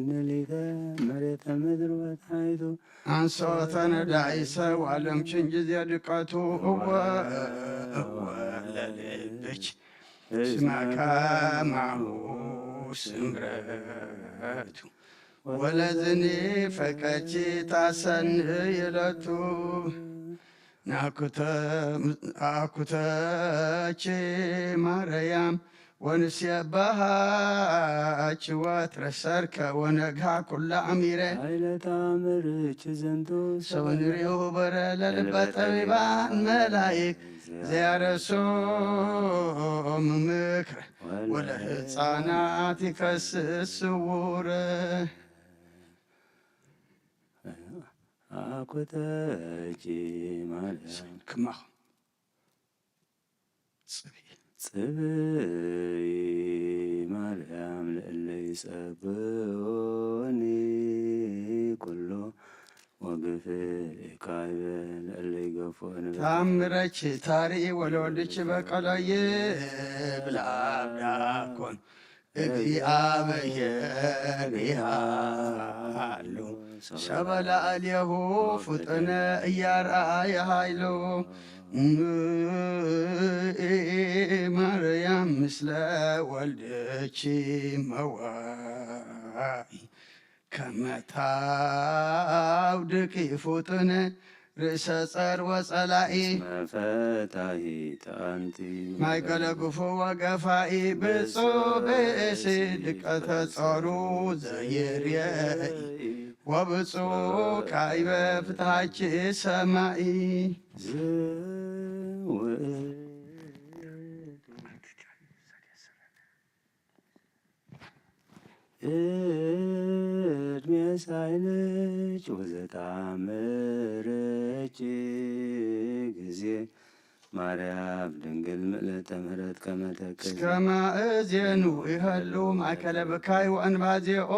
ንሊተ መሬተ ምድር ወታይቱ። አንሶ ተነዳኢሰ ዋለም ችን ጊዜ ድቀቱ እወ እወ ለልብች እስመ ከማሁ ስምረቱ ወለዝኒ ፈቀቺ ታሰንይለቱ። ናኩተ- አኩተቺ ማርያም ወንሴባሃች ወትረ ሰርክ ወነግሃ ኩላ አሚረ። ኃይለ ተአምርኪ ዝንቱ ሰብእንሪኡ በረ ለልበ ጠቢባን መላይክ ዘያረሶ ምምክረ ወለህፃናት ይከስስ ስውረ። አኩተኪ ማርያም ክማኹም ጽብይ። ጽብይ ማርያም ለእለ ይጸብኡኒ ኩሎ ወግፍዕ ካይበ ለእለ ይገፍኡኒ። ተአምረች ታርኢ ወለወልድች በቀሎይ ብላ ዳኮን እግዚአብሔር ይሃሉ ሰበ ላዕሌሁ ፍጥነ እያርአየ ኃይሉ። ማርያም ምስለ ወልድኪ መዋይ ከመ ታውድቂ ፍጡነ ርእሰ ጸር ወጸላኢ። መፈታሂት አንቲ ማይገለ ግፉ ወገፋኢ። ብፁዕ ብእሲ ድቀተ ጾሩ ዘይርየኢ ወብፁዕ ካይበ ፍትሃኪ ሰማኢ። ዝውእቱ እድሜ ሳይልች ወዘተአምረች ጊዜ ማርያም ድንግል ምልእተ ምሕረት ከመ ተክል። እስከ ማእዜኑ ይሀሉ ማእከለ ብካይ ወእንባዜኦ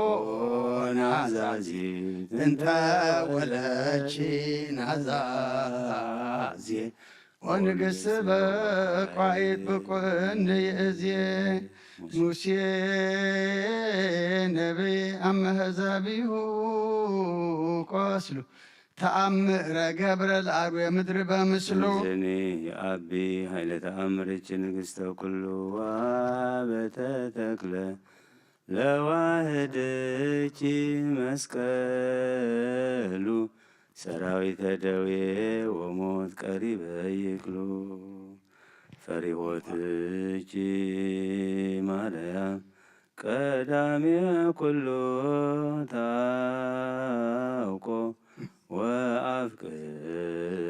ናዛዚ እንተ ወለቺ ናዛዜ ወንግስ በቋይት ብቁን ይእዜ። ሙሴ ነቢይ አመ ህዛቢሁ ቆስሉ ተአምረ ገብረ ለአርዌ ምድር በምስሉ። እዝኒ የአቢ ኃይለ ተአምርች ንግሥተ ኩሉ ወአበተ ተክለ ለዋህድኪ መስቀሉ ሰራዊተ ደዌ ወሞት ቀሪበ ይክሉ። ፈሪሆትኪ ማርያም ቀዳሜ ኩሉ ታውቆ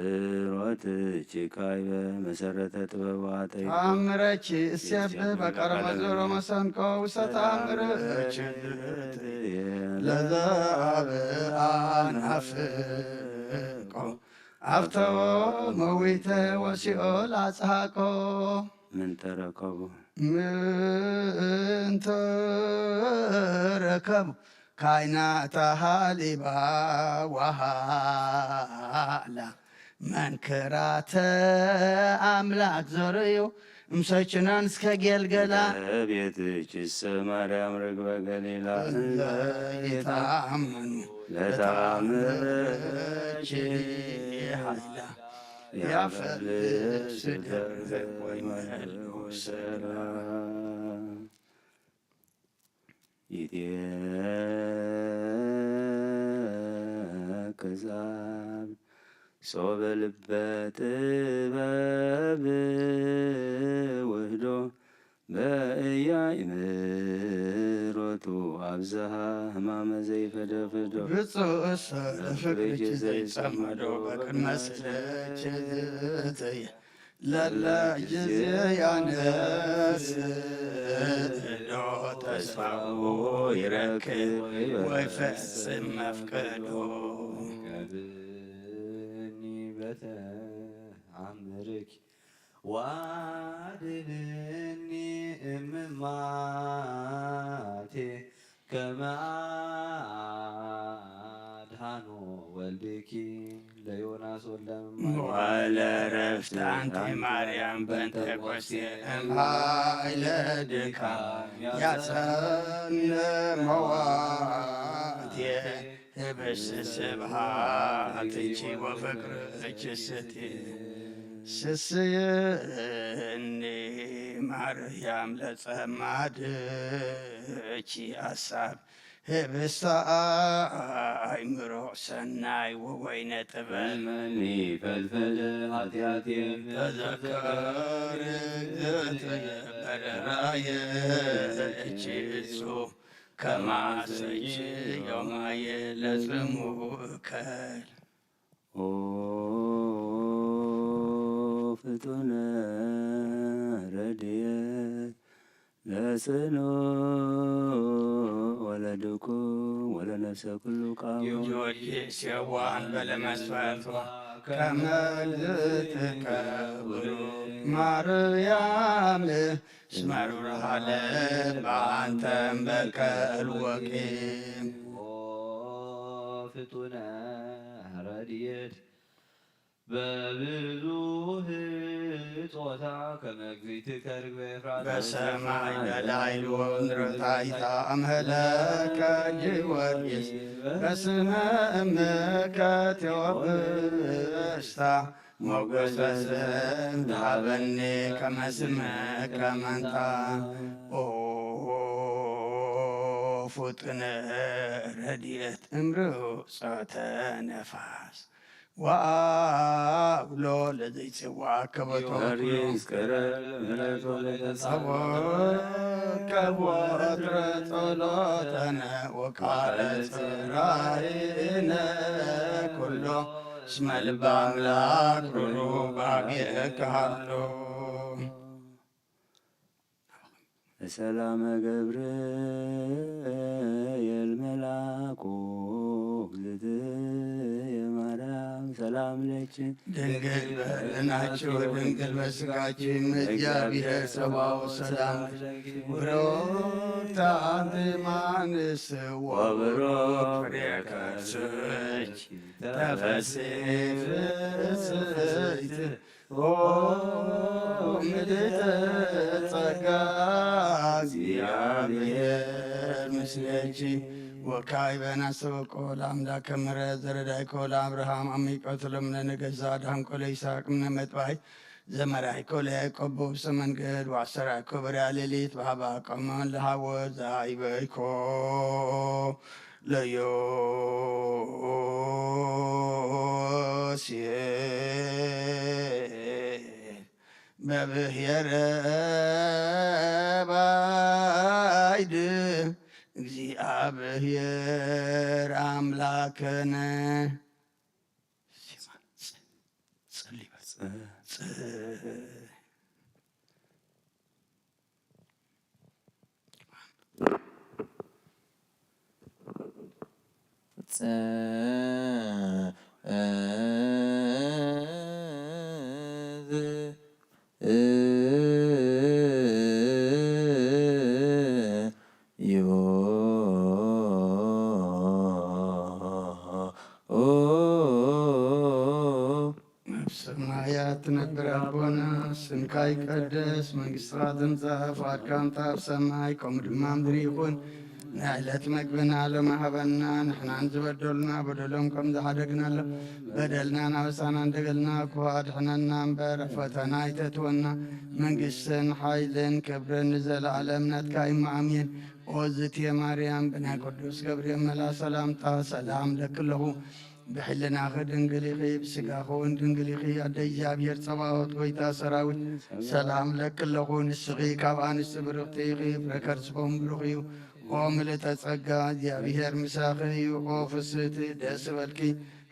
ወአፍቅሮትኪ ካይበ መሰረተ ጥበብ ወአጠይቆ። ተአምረኪ እሴብህ በቀረመ ዞሮ መሰንቆ ውስተ ተአምርኪ ለዘአብአ ናፍቆ። አፍተዎ መዊተ ወሲኦል አጽሃቆ። ምን ተረከቡ ምን ተረከቡ ካይናተ ሃሊባ ወሃላ መንክራተ አምላክ ዘርእዩ እምሰችናን እስከ ጌልገላ። ቤትችሰ ማርያም ርግበ ገሊላ እንዘ ይታመኑ ለተአምርኪ ኃይላ ያፈልስ ደርዘ ወይመልኡ ሰላም። ይትየክዛብ ሶበ ልበ ጥበብ ውህዶ በእያእምሮቱ አብዝሃ ህማመ ዘይፈደፍዶ። ብፁዕ እሰ ለፍቅርኪ ዘይጸመዶ በቅድመ ስእለኪ ዝትየ ለለ ጊዜ ያነስ ዶ ተስፋው ይረክብ ወይ ፈጽም መፍቀዶ። ቀብኒ በተ አምርኪ ዋድብኒ እምማቴ ከመ አድኃኖ ወልድኪ ለዮናስ ወልደ እማኑኤል። መዋዕለ ዕረፍት አንቲ ማርያም በንተ ቆስቴ እምኃይለ ድካም ያጸን መዋዕለ ህብስት ስብሐትኪ ወፍቅርኪ ስቲ ስስይኒ ማርያም ለጸማድኪ ኣሳብ ህብስተ ኣእምሮ ሰናይ ወወይነ ጥበብ። መኒ ፈልፈለ ኃጢአቴ ተዘከር ዘተበረራየ እቺ እጹ ከማሰች ዮማየ ለጽሙ እከል። ኦ ፍጡነ ረድኤት ለጽኑ ወለድኩም ወለነፍሰ ኩሉ ቃው። ጊዮርጊስ የዋህ በለመስፈርቷ ከመ ትትከብሩ ማርያም እስመ ሩር ሀለ በአንተም በቀል ወቂም። ኦ ፍጡነ ረድኤት በብዙህ ጾታ ከመ እግዚእትከ ርግበ ኤፍራታ በሰማይ በላዕሉ ወምድረ ታሕታ አምሀለከ ጊዮርጊስ በስመ እምከ ቴዎብስታ ሞገሰ ስም ተሃበኒ ከመ ስምከ መንታ። ኦ ፍጡነ ረድኤት እምርኡ ጸተ ነፋስ ወአብሎ ለዘይጽዋ ከበቶ ጊዮርጊስ ቅረብ ለምሕረቱ ለተጸቦ ከብ ወትረ ጸሎተነ ወቃለ ጽራይነ ኩሎ እስመ ልበ አምላክ ሩሩ ባቤከ ሃሎ። በሰላመ ገብርኤል መልአኩ እግዝእትየ ማርያም ሰላም ለኪ። ድንግል በሕሊናችሁ ድንግል በስጋችሁም እግዚአብሔር ጸባኦት ሰላም ለኪ። ብሩክት አንቲ እማንስ ወብሩክ ፍሬ ከርስኪ ተፈሲ ፍስሕት ኦ ምልዕተ ጸጋ እግዚአብሔር ምስሌኪ። ወካዕበ አስተበቆ ለአምላከ ምሕረት ዘረዳይኮ ለአብርሃም አሚቆ ትለምነ ነገዛ ዳንቆ ለይስሐቅ እምነ መጥባይ ዘመራይኮ ለያዕቆብ በውስተ መንገድ ወአሰራይኮ በሪያ ሌሊት በሃባ ቆመን ለሃወ ዛይበይኮ ለዮሴፍ በብሔረ ባይድ እግዚአብሔር አምላክነ። ጸልይ በል። አብ ሰማያት ትነብር አቦና፣ ስምካ ይቀደስ፣ መንግስትኻ ትምጻእ፣ ፍቓድካ ትምጻእ፣ ኣብ ሰማይ ከምኡ ድማ ምድሪ ይኹን። ናይ ዕለት መግብና ሎሚ ሃበና፣ ንሕናን ዝበደሉና በደሎም ከም ዝሓደግናሎም፣ በደልናን ኣበሳናን ደገልና፣ ክፉ ኣድሕነና እምበር፣ ኣብ ፈተና ኣይተእትወና። መንግስትን ሓይልን ክብርን ንዘለኣለም ናትካ እዩ፣ እሞ ኣሜን። ኦ ዝትየ ማርያም፣ ብናይ ቅዱስ ገብርኤል መልኣክ ሰላምታ ሰላም እለኪ ኣለኹ። ብሕልናኺ ድንግል ኢኺ፣ ብስጋኺ እውን ድንግል ኢኺ። ኣደ እግዚኣብሔር ጸባኦት፣ ጎይታ ሰራዊት፣ ሰላም እለኪ ኣለኹ። ንስኺ ካብ ኣንስቲ ብርኽቲ ኢኺ፣ ፍረ ከርስኺ እውን ብሩኽ እዩ። ኦ ምልእተ ጸጋ፣ እግዚኣብሔር ምሳኺ እዩ። ኦ ፍስህቲ፣ ደስ ይበልኪ፣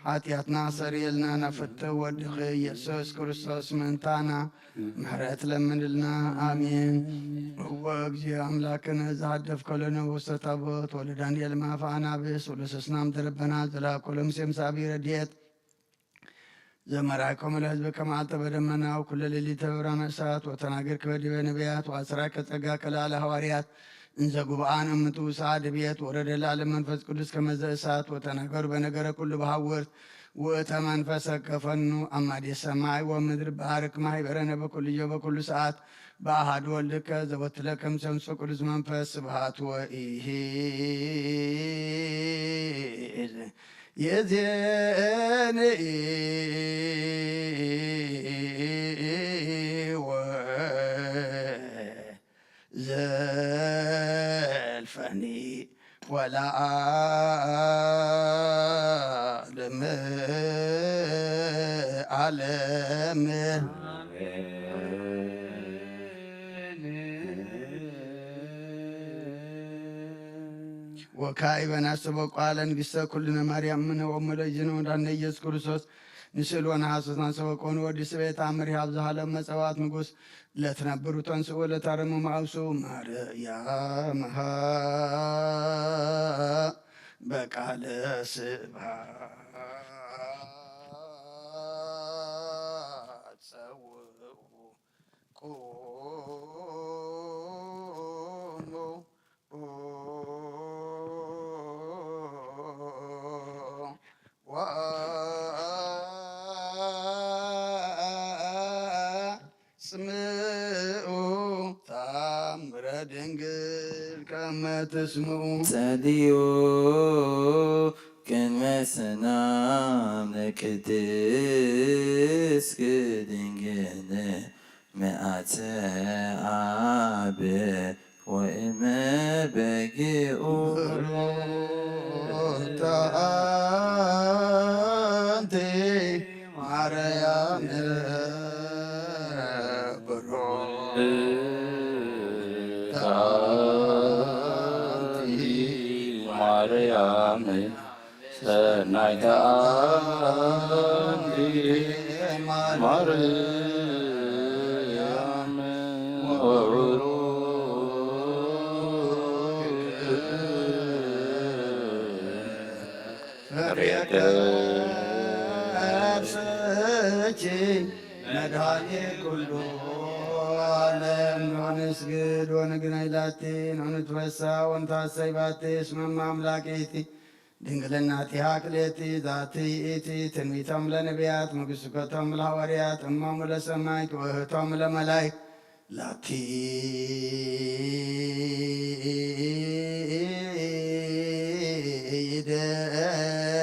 ሓጢኣትና ኣስተሰርየልና፣ ናብ ፍትው ወድኺ ኢየሱስ ክርስቶስ ምእንታና ምሕረት ለምንልና። ኣሜን። እወ እግዚኦ ኣምላክነ፣ ዝሃደፍ ከሎ ንውስተ ታቦት ወልዳንኤል ማፍ ኣናብስ ወለሰስናም ደረበና፣ ዘላኮ ለሙሴ ምስ ኣቢ ረድኤት ዘመራይኮም ለህዝብ ከመ አልተ በደመና ወኩለ ሌሊተ በብርሃነ እሳት ወተናገርኪ በዲበ ነቢያት ወአስራከ ጸጋ ከለዓለ ሐዋርያት እንዘ ጉብአን እምንቱ ውስአት ድብየት ወረደ ለዓለም መንፈስ ቅዱስ ከመዘ እሳት ወተናገሩ በነገረ ኩሉ በሐውርት ውእተ መንፈሰ ከፈኑ አማዴ ሰማይ ወምድር ባርክ ማህበረነ በኩልዮ በኩሉ ሰዓት በአሐዱ ወልድከ ዘወትለ ከም ሰምሶ ቅዱስ መንፈስ ስብሐት ወኢሂ የዜንኢ ወዘልፈኒ ወለዓለመ ዓለም። ወካዕበ ናስተበቋለ ንግስተ ኩልነ ማርያም ምነ ወመለጅነ ወዳነ ኢየሱስ ክርስቶስ ንስእልወን ሓሶትና ሰበቆን ወዲ ስቤት ኣምር ኣብ ዝሃለ መጸዋት ንጉስ ለትነብሩ ተንስኡ ለታረሙ ማውሱ ማርያም በቃለ ስብሐት ጸውዑ ቁሙ ወአጽምዑ ተአምረ ድንግል ከመ ትስምዑ። ጸልዩ ቅድመ ሰላም ንቅድስት ድንግል ምኣተ አብ ወእመ በጊኡ። ብሩክተ አንቲ ማርያም፣ ብሩክተ አንቲ ማርያም፣ ሰናይተ አንቲ ማርያም ወብሩክ ፍሬ ከርሥኪ መድኃኔ ኩሉ ዓለም። ንስግድ ወንግናይ ላቲ፣ ንትፈሳ ወንታሰይ ባቲ፣ እስመ እመ አምላክ ይእቲ ድንግልናቲሃ ክልኤቲ። ዛቲ ይእቲ ትንቢቶም ለነቢያት፣ መግስኮቶም ለሐዋርያት፣ እሞሙ ለሰማይ፣ ክወህቶም ለመላይክ። ላቲ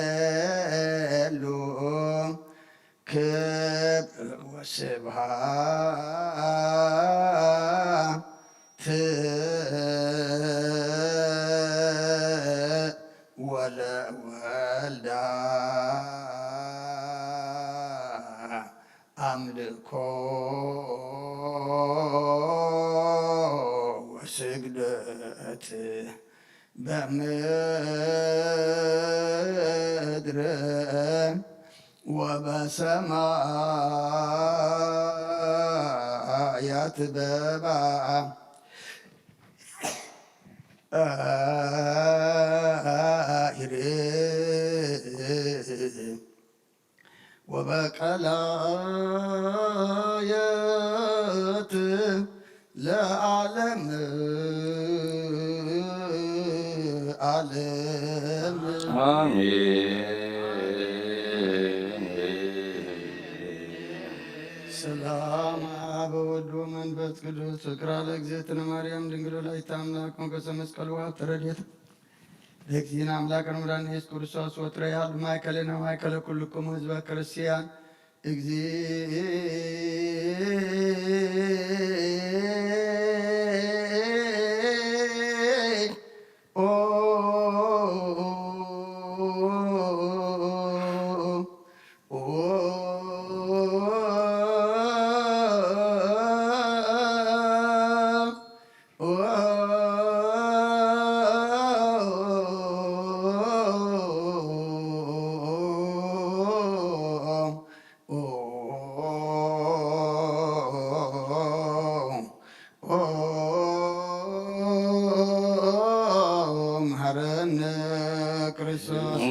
ይደሉ ክብር ወስብሐት ወለወልዳ አምልኮ ወስግደት በምድር ወበሰማያት በባ ወበቀላየት ለዓለም ዓለም። አሜን። ሰላም አብ ወወልድ ወመንፈስ ቅዱስ። ፍቅራ ለእግዝእትነ ማርያም ድንግል ወላዲተ አምላክ ሞገሰ መስቀሉ ሀብተ ረድኤት ለእግዚእነ አምላክነ ወመድኃኒነ ኢየሱስ ክርስቶስ ወትረ ያሉ ማእከልነ ማእከለ ኩልክሙ ህዝበ ክርስቲያን እግዚእ ኦ መሐረነ ክርስቶስ።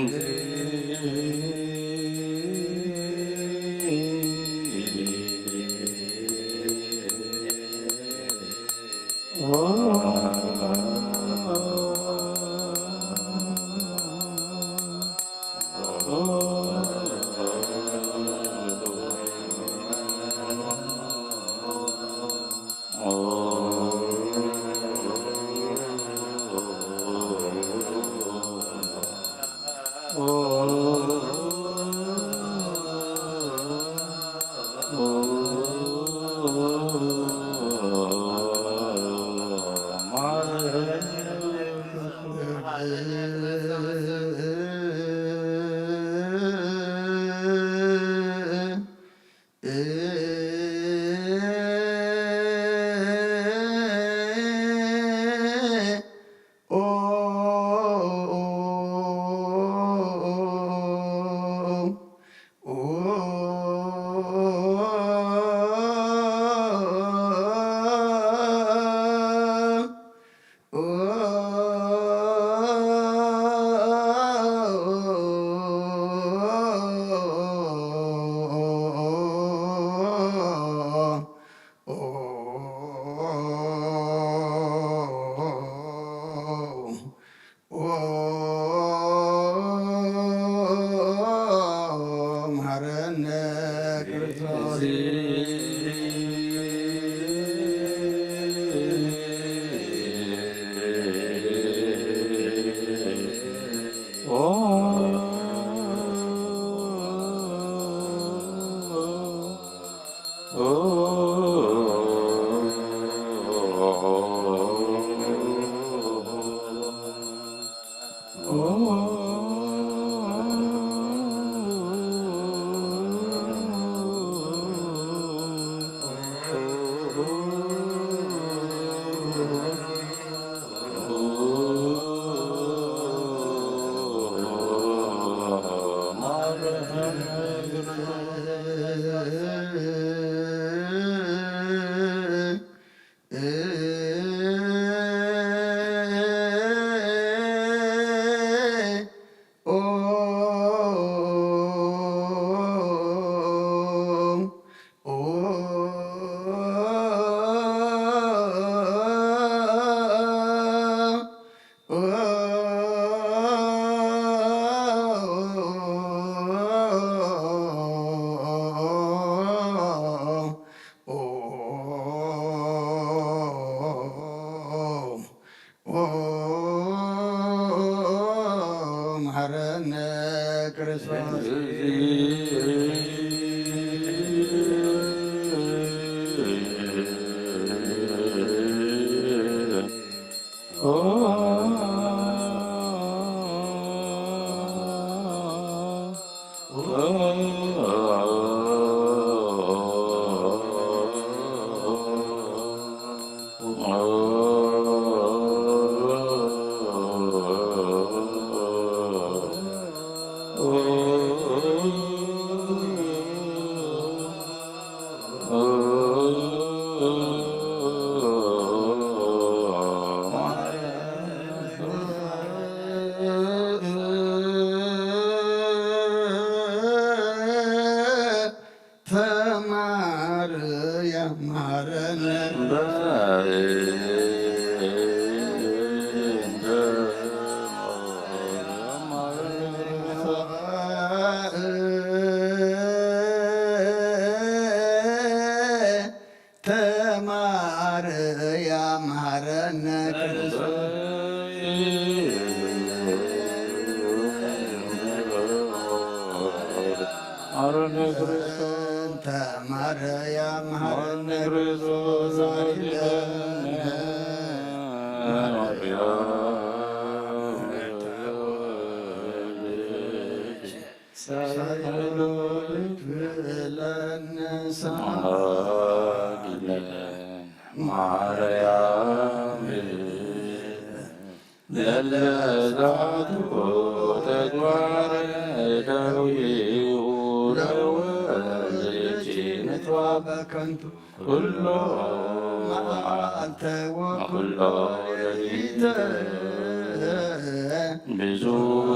መሐረነ ክርስቶስ። መሐረነ ክርስቶስ። ተማርያም መሐረነ። ተማርያም መሐረነ ክርስቶስ። መሐረነ ክርስቶስ። እንተ ማርያም መሐረነ ክርስቶስ አድነነ። ሳይሎ ትብለነ ሰዓት ማርያም ለለ ዛቱ ተግባረ ዳዊው ለወልድ ንትዋ በከንቱ ኩሎ መዓልተ ወኩሎ ሌሊተ ብዙ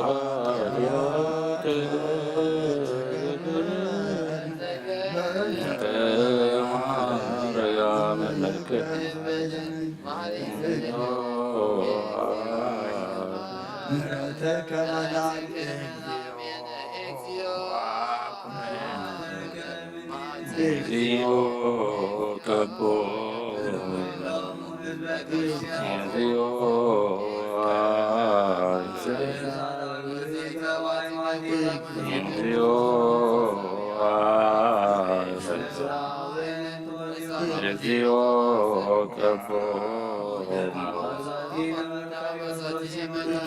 ኃጢአት በእንተ ማርያም ለከ ምሕረተከ መላክ እግዚኦ ከቦ እግዚኦ እግዚኦ ከቦ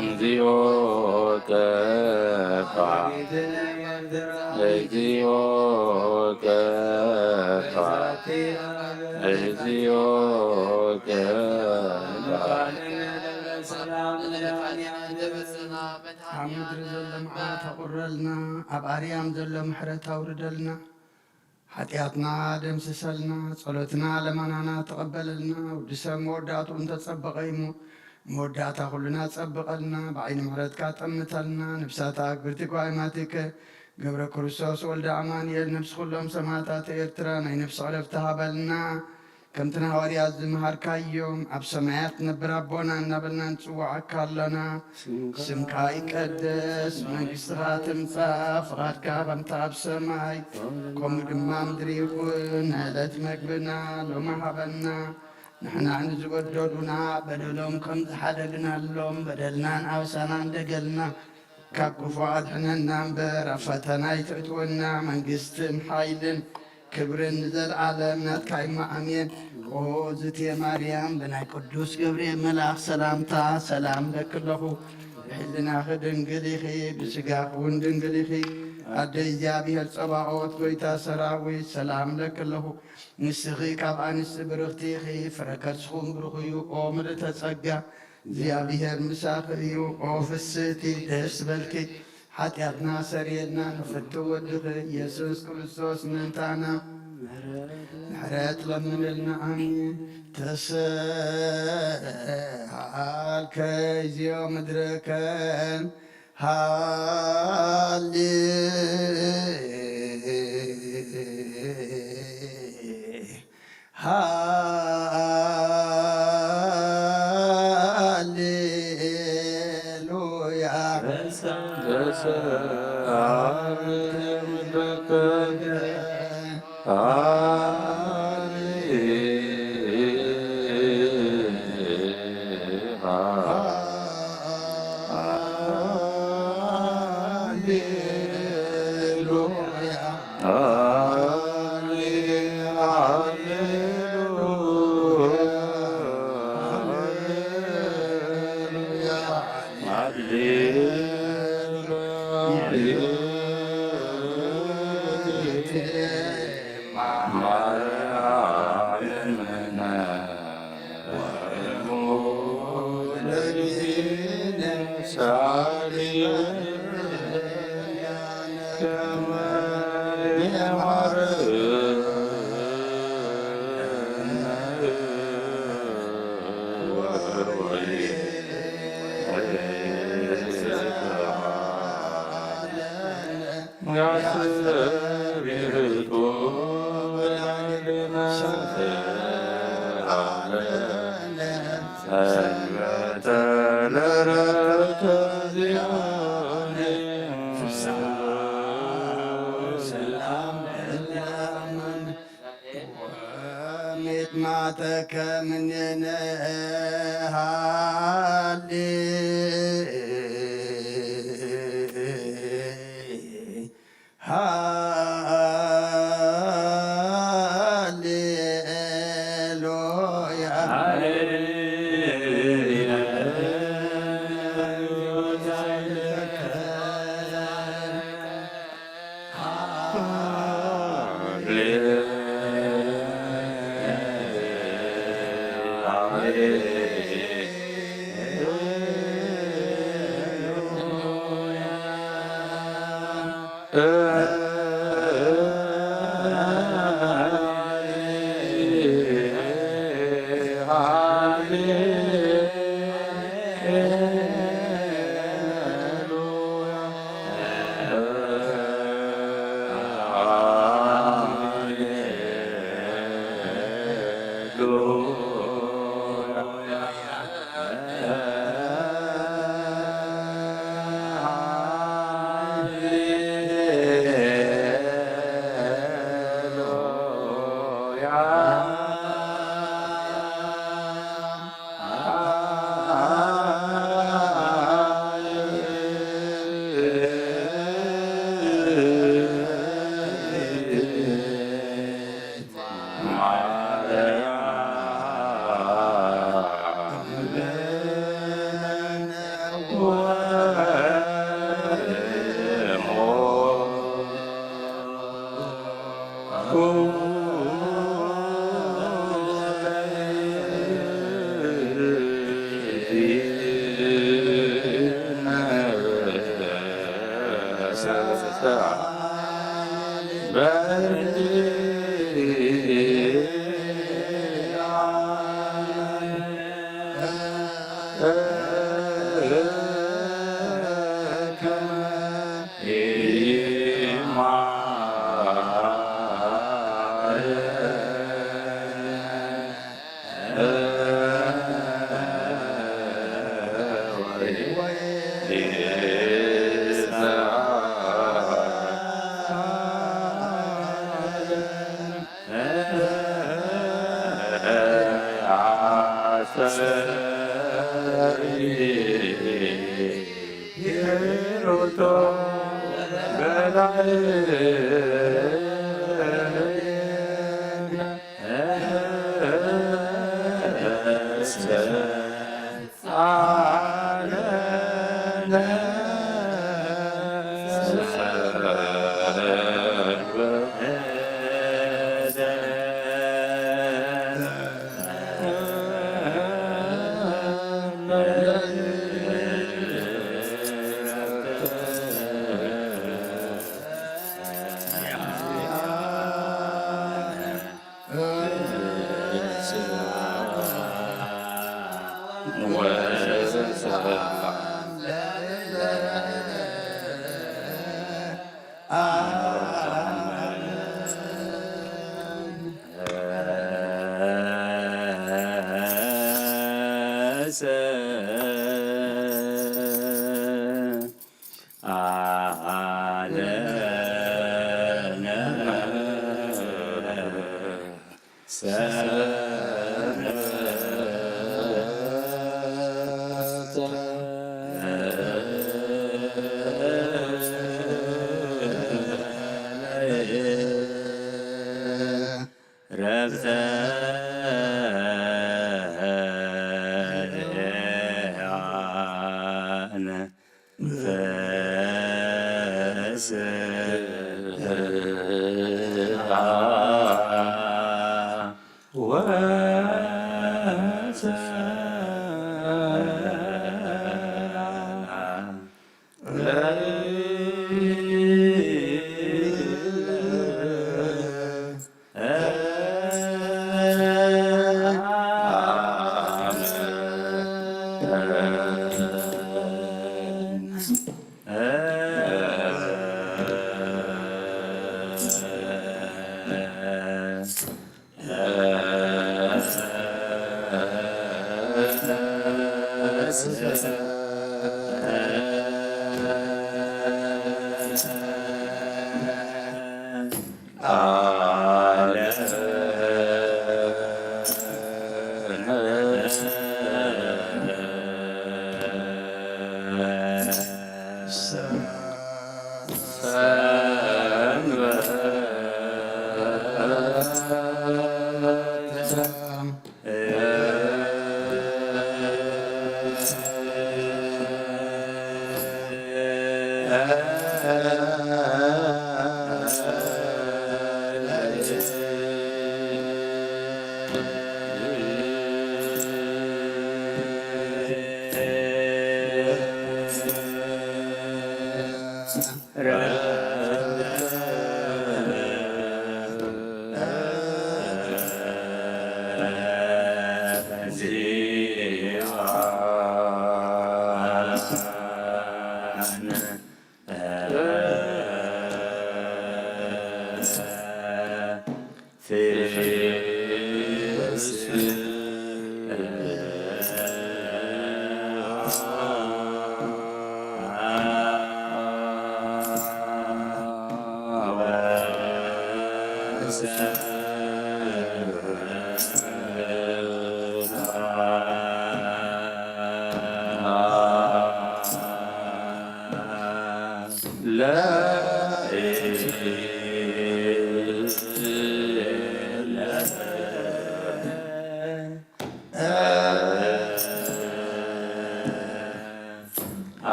እግዚኦ ቀፋ፣ እግዚኦ ቀፋ፣ እግዚኦ ቀፋ። ኣብ ምድሪ ዘሎ መዓት ኣቑረልና፣ ኣብ ኣርያም ዘሎ ምሕረት ኣውርደልና። ሓጢኣትና ደምስሰልና፣ ጸሎትና ለማናና ተቐበለልና። ወዲ ሰብ መወዳእትኡ እንተጸበቐ እዩ እሞ፣ መወዳእታ ኩልና ጸብቐልና፣ ብዓይኒ ምሕረትካ ጠምተልና። ነፍሳት ኣክብርቲ ጓይማትከ ገብረ ክርስቶስ ወልደ ኣማኑኤል፣ ነፍሲ ኩሎም ሰማዕታት ኤርትራ ናይ ነፍሲ ዕረፍቲ ሃበልና። ከምቲ ንሃዋርያት ዝመሃርካዮም፣ ኣብ ሰማያት ትነብር ኣቦና እናበልና ንጽውዓካ ኣሎና። ስምካ ይቀደስ፣ መንግስትኻ ትምጻእ፣ ፍቓድካ ከምቲ ኣብ ሰማይ ከምኡ ድማ ምድሪ ይኹን። ዕለት መግብና ሎሚ ሃበና። ንሕና ንዝበደሉና በደሎም ከም ዝሓደግናሎም፣ በደልናን ኣበሳናን ደገልና ካብ ክፉእ ኣድሕነና እምበር፣ ኣብ ፈተና ኣይተእትወና። መንግስትን ሓይልን ክብርን ንዘለዓለም ናትካ እዩ፣ ኣሜን። ኦ ዝቴ ማርያም፣ ብናይ ቅዱስ ገብርኤል መልኣኽ ሰላምታ ሰላም እለኪ ኣለኹ። ብሕልናኺ ድንግል ኢኺ፣ ብስጋኺ እውን ድንግል ኢኺ። ኣደ እግዚኣብሔር ጸባኦት፣ ጎይታ ሰራዊት፣ ሰላም እለኪ ኣለኹ። ንስኺ ካብ ኣንስቲ ብርኽቲ ኢኺ፣ ፍረ ከርስኹም ብሩኽ እዩ። ኦ ምልእተ ጸጋ፣ እግዚኣብሔር ምሳኺ እዩ። ኦ ፍስህቲ፣ ደስ በልኪ፣ ሓጢኣትና ሰርየልና፣ ንፍቱ ወድኺ ኢየሱስ ክርስቶስ ምእንታና ምሕረት ለምንልና። ኣሜን። ተሰኣል ከይዝዮ ምድርከን ሃሌ ሃሌሉያ።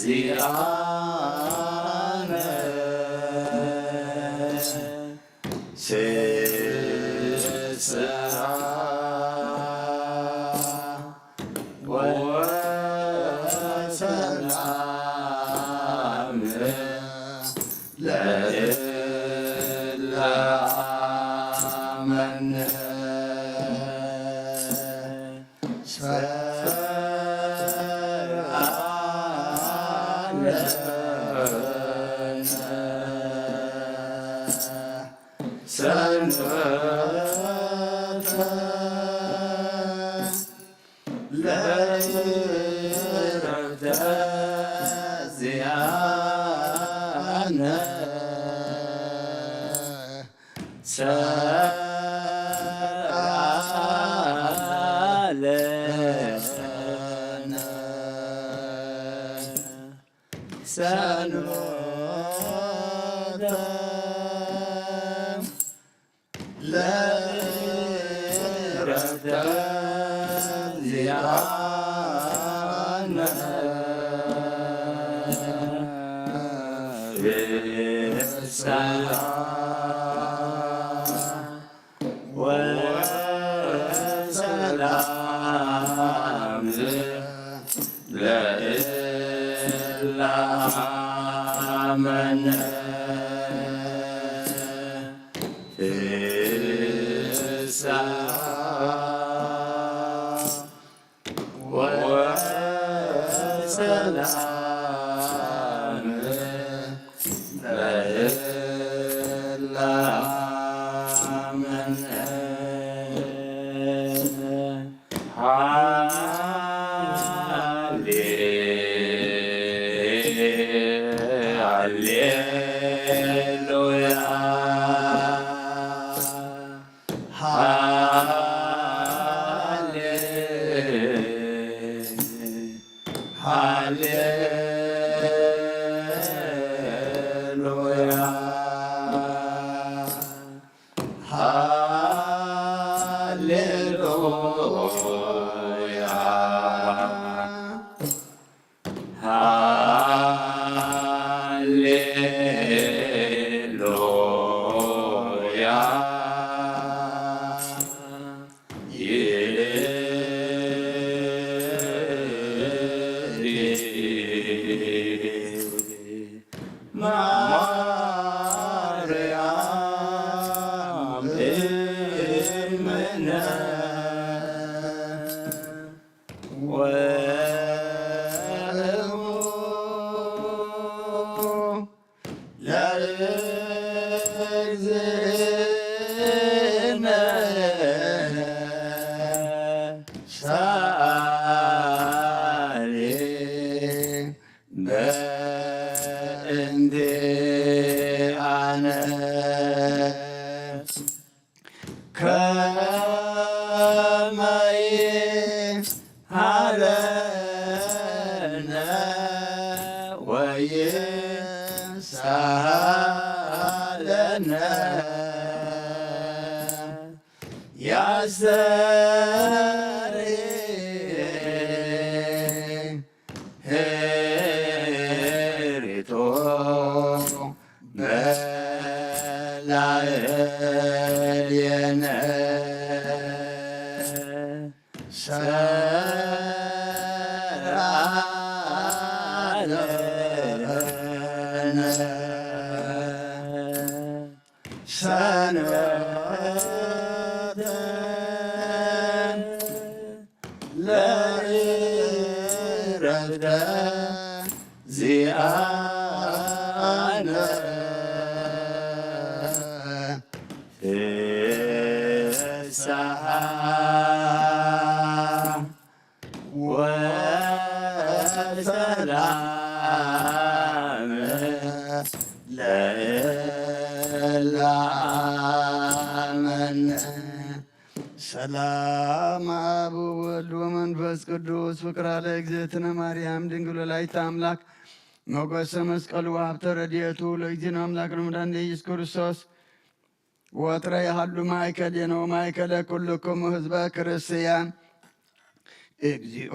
ዚኣነ ስስዓ ወሰላም ለእለ ኣመነ። ሰንበተ ለእረፍተ ዚኣነ ፍስሓ ወሰላም ለእለ ኣመነ። ፍስሓ ወሰላም ለእለ ኣመነ። ሃሌ ሃሌሉያ። ሃሌ ሃሌሉያ። ሃሌሉያ። ሃሌሉያ። ይእቲ ማርያም እምነ ወእሙ ለእግዝእነ ሰኣሊ በእንቲኣነ። ከመ ይሃለነ ወይሳሃለነ ያስተሪ ህሪቶ በላዕሌነ። ሰርዓ ለነ ሰንበተ ለእረፍተ ዚኣነ ፍስሓ ወሰላም ለእለ ኣመነ። ሰላም አብ ወወልድ ወመንፈስ ቅዱስ ፍቅራ ለእግዝእትነ ማርያም ድንግል ወላዲተ አምላክ ሞገሰ መስቀሉ ሀብተ ረድኤቱ ለእግዚእነ አምላክ ለመድኃኒነ ኢየሱስ ክርስቶስ ወትረ ይሃሉ ማእከሌነ ወማእከለ ኩልክሙ ህዝበ ክርስቲያን። እግዚኦ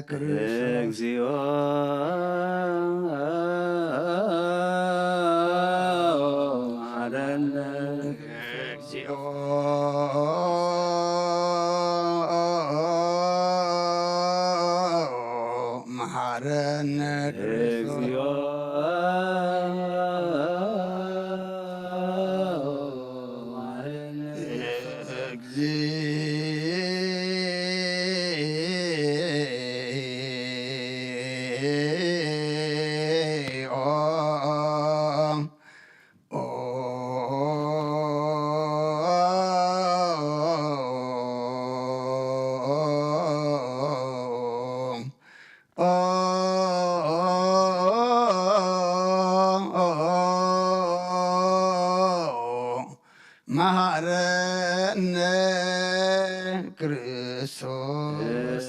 ክርስቶስ። እግዚኦ መሐረነ። እግዚኦ መሐረነ ክርስቶስ። እግዚኦ መሐረነ። እግዚኦ። መሐረነ ክርስቶስ።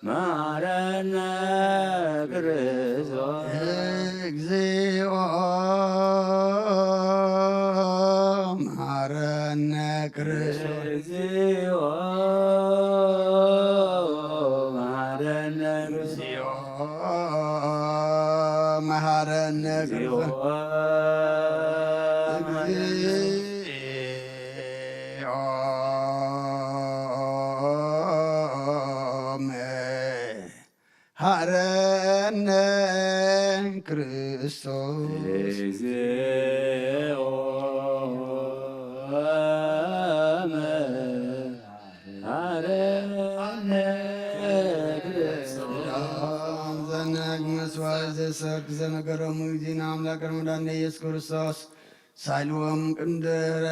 መሐረነ ክርስቶስ። እግዚኦ መሐረነ ክርስቶስ። እግዚኦ መሐረነ ክርስቶስ። መሐረነ ክርስቶስ። እግዚኦ መሐረነ ክርስቶስ። እግዚኦ መሐረነ ክርስቶስ። ዘነግ መስዋዕት ዘሰርክ ዘነገሮሙ ጊዜና ኣምላክ ረመዳን ኢየሱስ ክርስቶስ ሳልዎም ቅድሚ ድህረ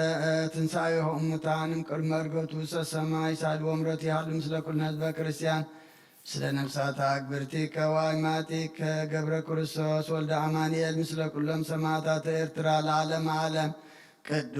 ትንሳኤሆም ሙታን እምቅድመ ዕርገቱ ሰሰማይ ሳልዎም ረቲሃሉ ምስለ ኩልነ ህዝበ ክርስቲያን ምስለ ነፍሳት ኣግብርቲ ከዋይማጢከ ገብረ ክርስቶስ ወልደ ኣማኑኤል ምስለ ኩሎም ሰማዕታት ኤርትራ ለዓለመ ዓለም። ቅዱስ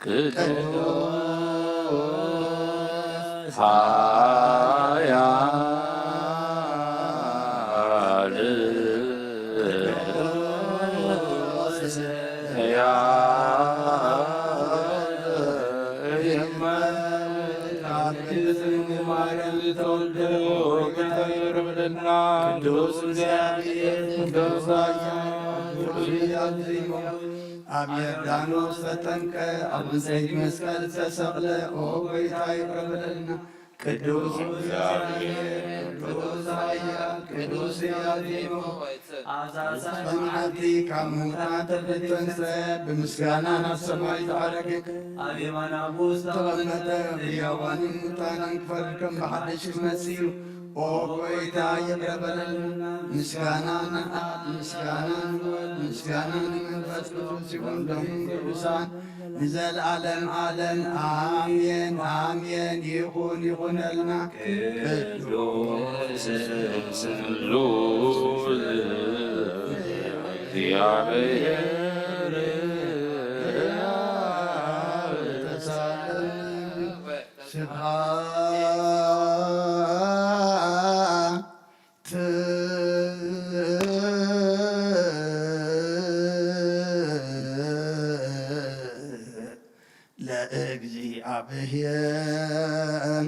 ቅዱስ ኃያል ማርያም ተወልደ ጌታ ይቅር በለና። ቅዱስ እግዚአብሔር ቅዱስ ኃያል ቅዱስ ኃያል ኣብ ዮርዳኖስ ተጠምቀ፣ ኣብ ዕንጸይቲ መስቀል ተሰቕለ። ኦ ጐይታ ይቕረ በለልና። ቅዱስ እግዚአብሔር፣ ቅዱስ ኃያል፣ ቅዱስ ሕያው ሆይ፣ ኣብዛ መዓልቲ ካብ ምውታት ተፈተንሰ፣ ብምስጋና ናብ ሰማይ ተዓረገ። ኣብ የማን ኣቦ ዝተቐመጠ፣ ብሕያዋንን ሙታንን ክፈርድ ከም ብሓድሽ ክመጽእ እዩ። ኦ ጐይታ ይቕረ በለልና። ምስጋና ንኣብ፣ ምስጋና ንወልድ፣ ምስጋና ንመንፈስ ቅዱስ ይኹን ሎም ቅዱሳን ንዘለዓለም ዓለም ኣሜን ኣሜን። ይኹን ይኹነልና። ቅዱስ ስሉስ እግዚአብሔር ስብሐት ለእግዚኣብሔር።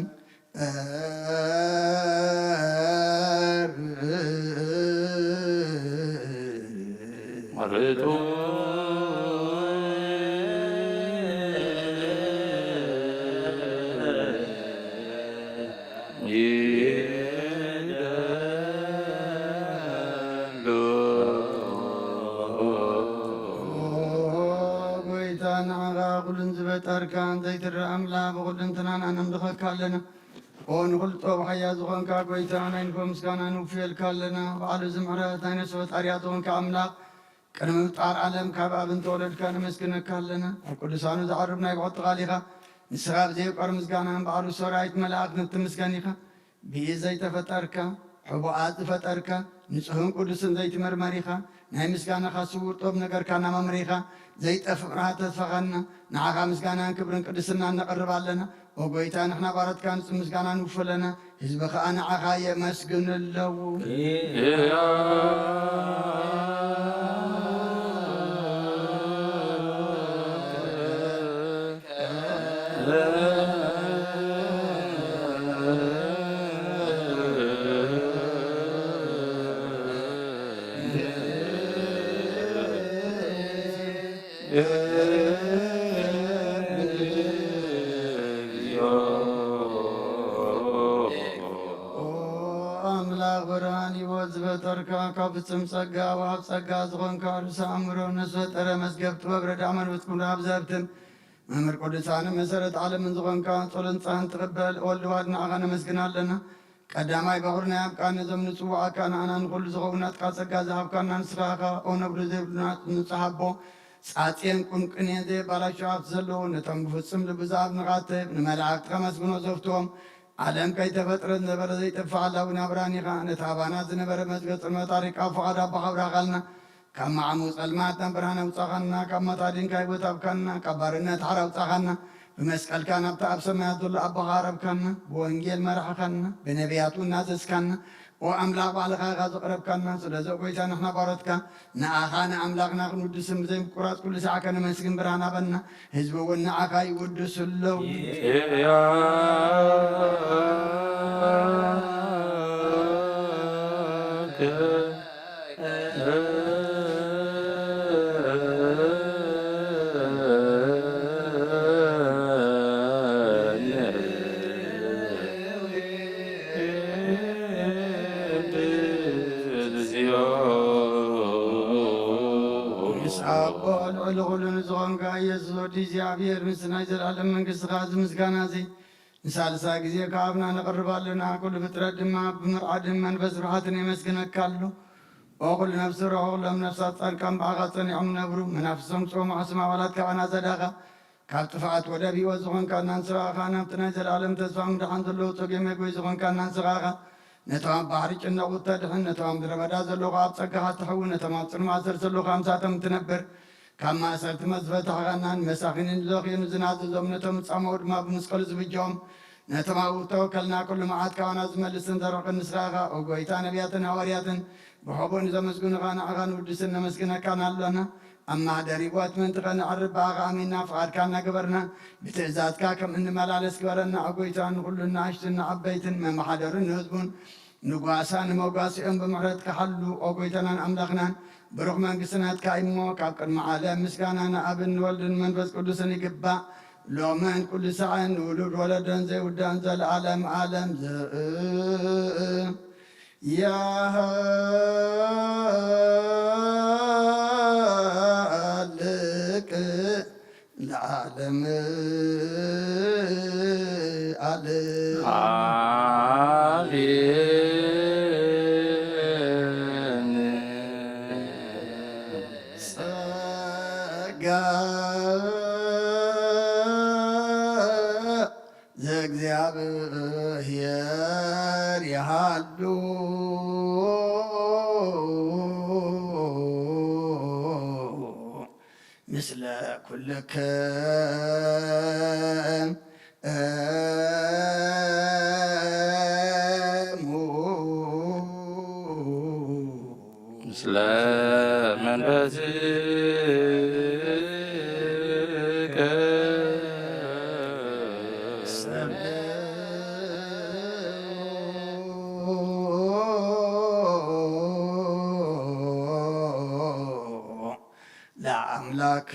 ንዓኻ ኩሉን ዝበጠርካ ዘይትረኣ ኣምላኽ ብኹሉ እንትናና ነምልኸካ ኣለና። ኦ ንኹሉ ጥበብ ሓያ ዝኾንካ ጎይታ ናይ ንግሆ ምስጋና ንውፍየልካ ኣለና። በዓሉ ዝምሕረት ናይ ነፍሲ ፈጣሪያ ዝኾንካ ኣምላኽ ቅድሚ ምፍጣር ዓለም ካብ ኣብ እንተወለድካ ነመስግነካ ኣለና። ኣብ ቅዱሳኑ ዝዓርብ ናይ ብቕጥቓል ኢኻ። ንስኻ ብዘይቆር ምስጋና እምበኣር ሰራዊት መላእክት ንትምስገን ኢኻ። ብኢድ ዘይተፈጠርካ፣ ሕቡኣት ዝፈጠርካ፣ ንጹህን ቅዱስን ዘይትምርመር ኢኻ። ናይ ምስጋናኻ ስውር ጥበብ ነገርካ እናመምረ ኢኻ። ዘይጠፍእ ብርሃን ተስፋኻና። ንዓኻ ምስጋናን ክብርን ቅድስናን ነቕርብ ኣለና። ኦ ጎይታ፣ ንሕና ባሮትካ ንጹህ ምስጋና ንውፉ ኣለና። ህዝቢ ኸኣ ንዓኻ የመስግን ኣለዉ። ኦ ኣምላኽ ብርሃን ህይወት ዝፈጠርካ፣ ካብ ፍጹም ጸጋ ወሃብ ጸጋ ዝኾንካ፣ ርእሰ ኣእምሮ፣ ነፍሲ ፈጠረ፣ መዝገብ ጥበብ፣ ረዳእ መንፈስ ቅዱስ፣ ኣብ ዘህብትን መምህር ቅዱሳን መሰረት ዓለምን ዝኾንካ፣ ጸሎት ንጻህን ትቕበል፣ ወልድ ዋሕድ ንዓኻ ነመስግን ኣለና። ቀዳማይ በኹር ናይ ኣብ ቃል ነዞም ንጽውዓካ ንኣና ንኹሉ ዝኸውን ናትካ ጸጋ ዝሃብካና ንስኻ ኢኻ። ኦ ነብሪ ዘይብሉና ንጹሕ ኣቦ፣ ጻጽየን ቁንቁንየን ዘየባላሹ ሃብቲ ዘለዎ፣ ነቶም ብፍጹም ልቢ ዝኣምኑኻ ትህብ፣ ንመላእክቲ ከመስግኖ ዘፍትዎም፣ ዓለም ከይተፈጥረ ዝነበረ ዘይጠፍእ ኣላዊ ናብራን ኢኻ። ነቲ ኣባና ዝነበረ መዝገብ ጽልመት ኣሪቕካ፣ ፍቓድ ኣቦኻ ኣብራኻልና። ካብ መዓሙቕ ጸልማት ናብ ብርሃን ኣውጻኻና፣ ካብ ሞት ኣዲንካ ህይወት ሃብካና፣ ካብ ባርነት ሓራ ኣውጻኻና። ብመስቀልካ ናብቲ ኣብ ሰማያት ዘሎ ኣቦኻ ኣቕረብካና፣ ብወንጌል መራሕኻና፣ ብነቢያት እውን ናዘዝካና። ኦ ኣምላኽ ባዕልኻ ኢኻ ዘቕረብካና። ስለዚ ኦ ጎይታ ንሕና ባሮትካ ንኣኻ ንኣምላኽና ክንውድስን ብዘይምቁራጽ ኩሉ ሳዕ ከነመስግን ብርሃን ሃበና። ህዝቢ እውን ንኣኻ ይውድሱ ኣለዉ። ምስ ኣቦ ልዕሊ ኩሉ ንዝኾንካ ኢየሱስ ወዲ እግዚኣብሔር፣ ምስ ናይ ዘለኣለም መንግስትኻ እዚ ምስጋና እዚ ንሳልሳይ ግዜ ካብ ኣብና ነቕርብ ኣለና። ኩሉ ፍጥረት ድማ ብምርዓድን መንፈስ ርሓትን የመስግነካ ኣሎ። ኦ ኩሉ ነፍሲ ርሑቕ ሎም ነፍሳት ጻድቃን ብኣኻ ጸኒዖም ነብሩ። መናፍስቶም ጾሙ ሓስም ኣባላት ካባና ዘዳኻ። ካብ ጥፍኣት ወደብ ህይወት ዝኾንካና ንስኻ ኢኻ። ናብቲ ናይ ዘለኣለም ተስፋ ምድሓን ዘለዎ ጸገም መግቢ ዝኾንካና ንስኻ ኢኻ። ነቶም ኣብ ባሕሪ ጭነቑ እተድሕን፣ ነቶም ኣብ ምድረ በዳ ዘለዉ ኣብ ጸጋኻ ትሕዊ፣ ነቶም ኣብ ጽልማት ዝሰርሰሉ ካብ ምሳቶም እትነብር፣ ካብ ማእሰርቲ መዝፈታሕኻና ንመሳኺንን ዝደኽዩ ንዝናዘዞም፣ ነቶም ዝጻመኡ ድማ ብመስቀሉ ዝብጀኦም፣ ነቶም ኣብኡ እተወከልና ኩሉ መዓት ካባና ዝመልስን ዘርሕቕን ንስኻ ኢኻ። ኦ ጎይታ፣ ነቢያትን ሃዋርያትን ብሕቡእ ንዘመስግኑኻ ንዓኻ ንውድስን ነመስግነካን ኣሎና። ኣብ ማህደር ህይወት ምእንቲ ኸነዕርፍ ብኣኻ ኣሚንና ፍቓድካ እናገበርና ብትእዛዝካ ከም እንመላለስ ግበረና። ኦ ጎይታ፣ ንኹሉ ንኣሽቱን ንዓበይትን መመሓደሩን ንህዝቡን ንጓሳ ንመጓስኦም ብምሕረትካ ሓሉ። ኦ ጎይታናን ኣምላኽናን፣ ብሩኽ መንግስቲ ናትካ እዩ እሞ፣ ካብ ቅድሚ ዓለም ምስጋና ንኣብን ንወልድን መንፈስ ቅዱስን ይግባእ፣ ሎምን ኩሉ ሳዕን ንውሉድ ወለዶን ዘይውዳእን ዘለዓለም ዓለም። ዘ- ያሃልቅ ለዓለም ዓለም። ኣሜን። ጸጋ ዘእግዚኣብሔር ይሃሉ ምስለ ኩልክም እሙ። ምስለ መንፈስከ ለአምላክ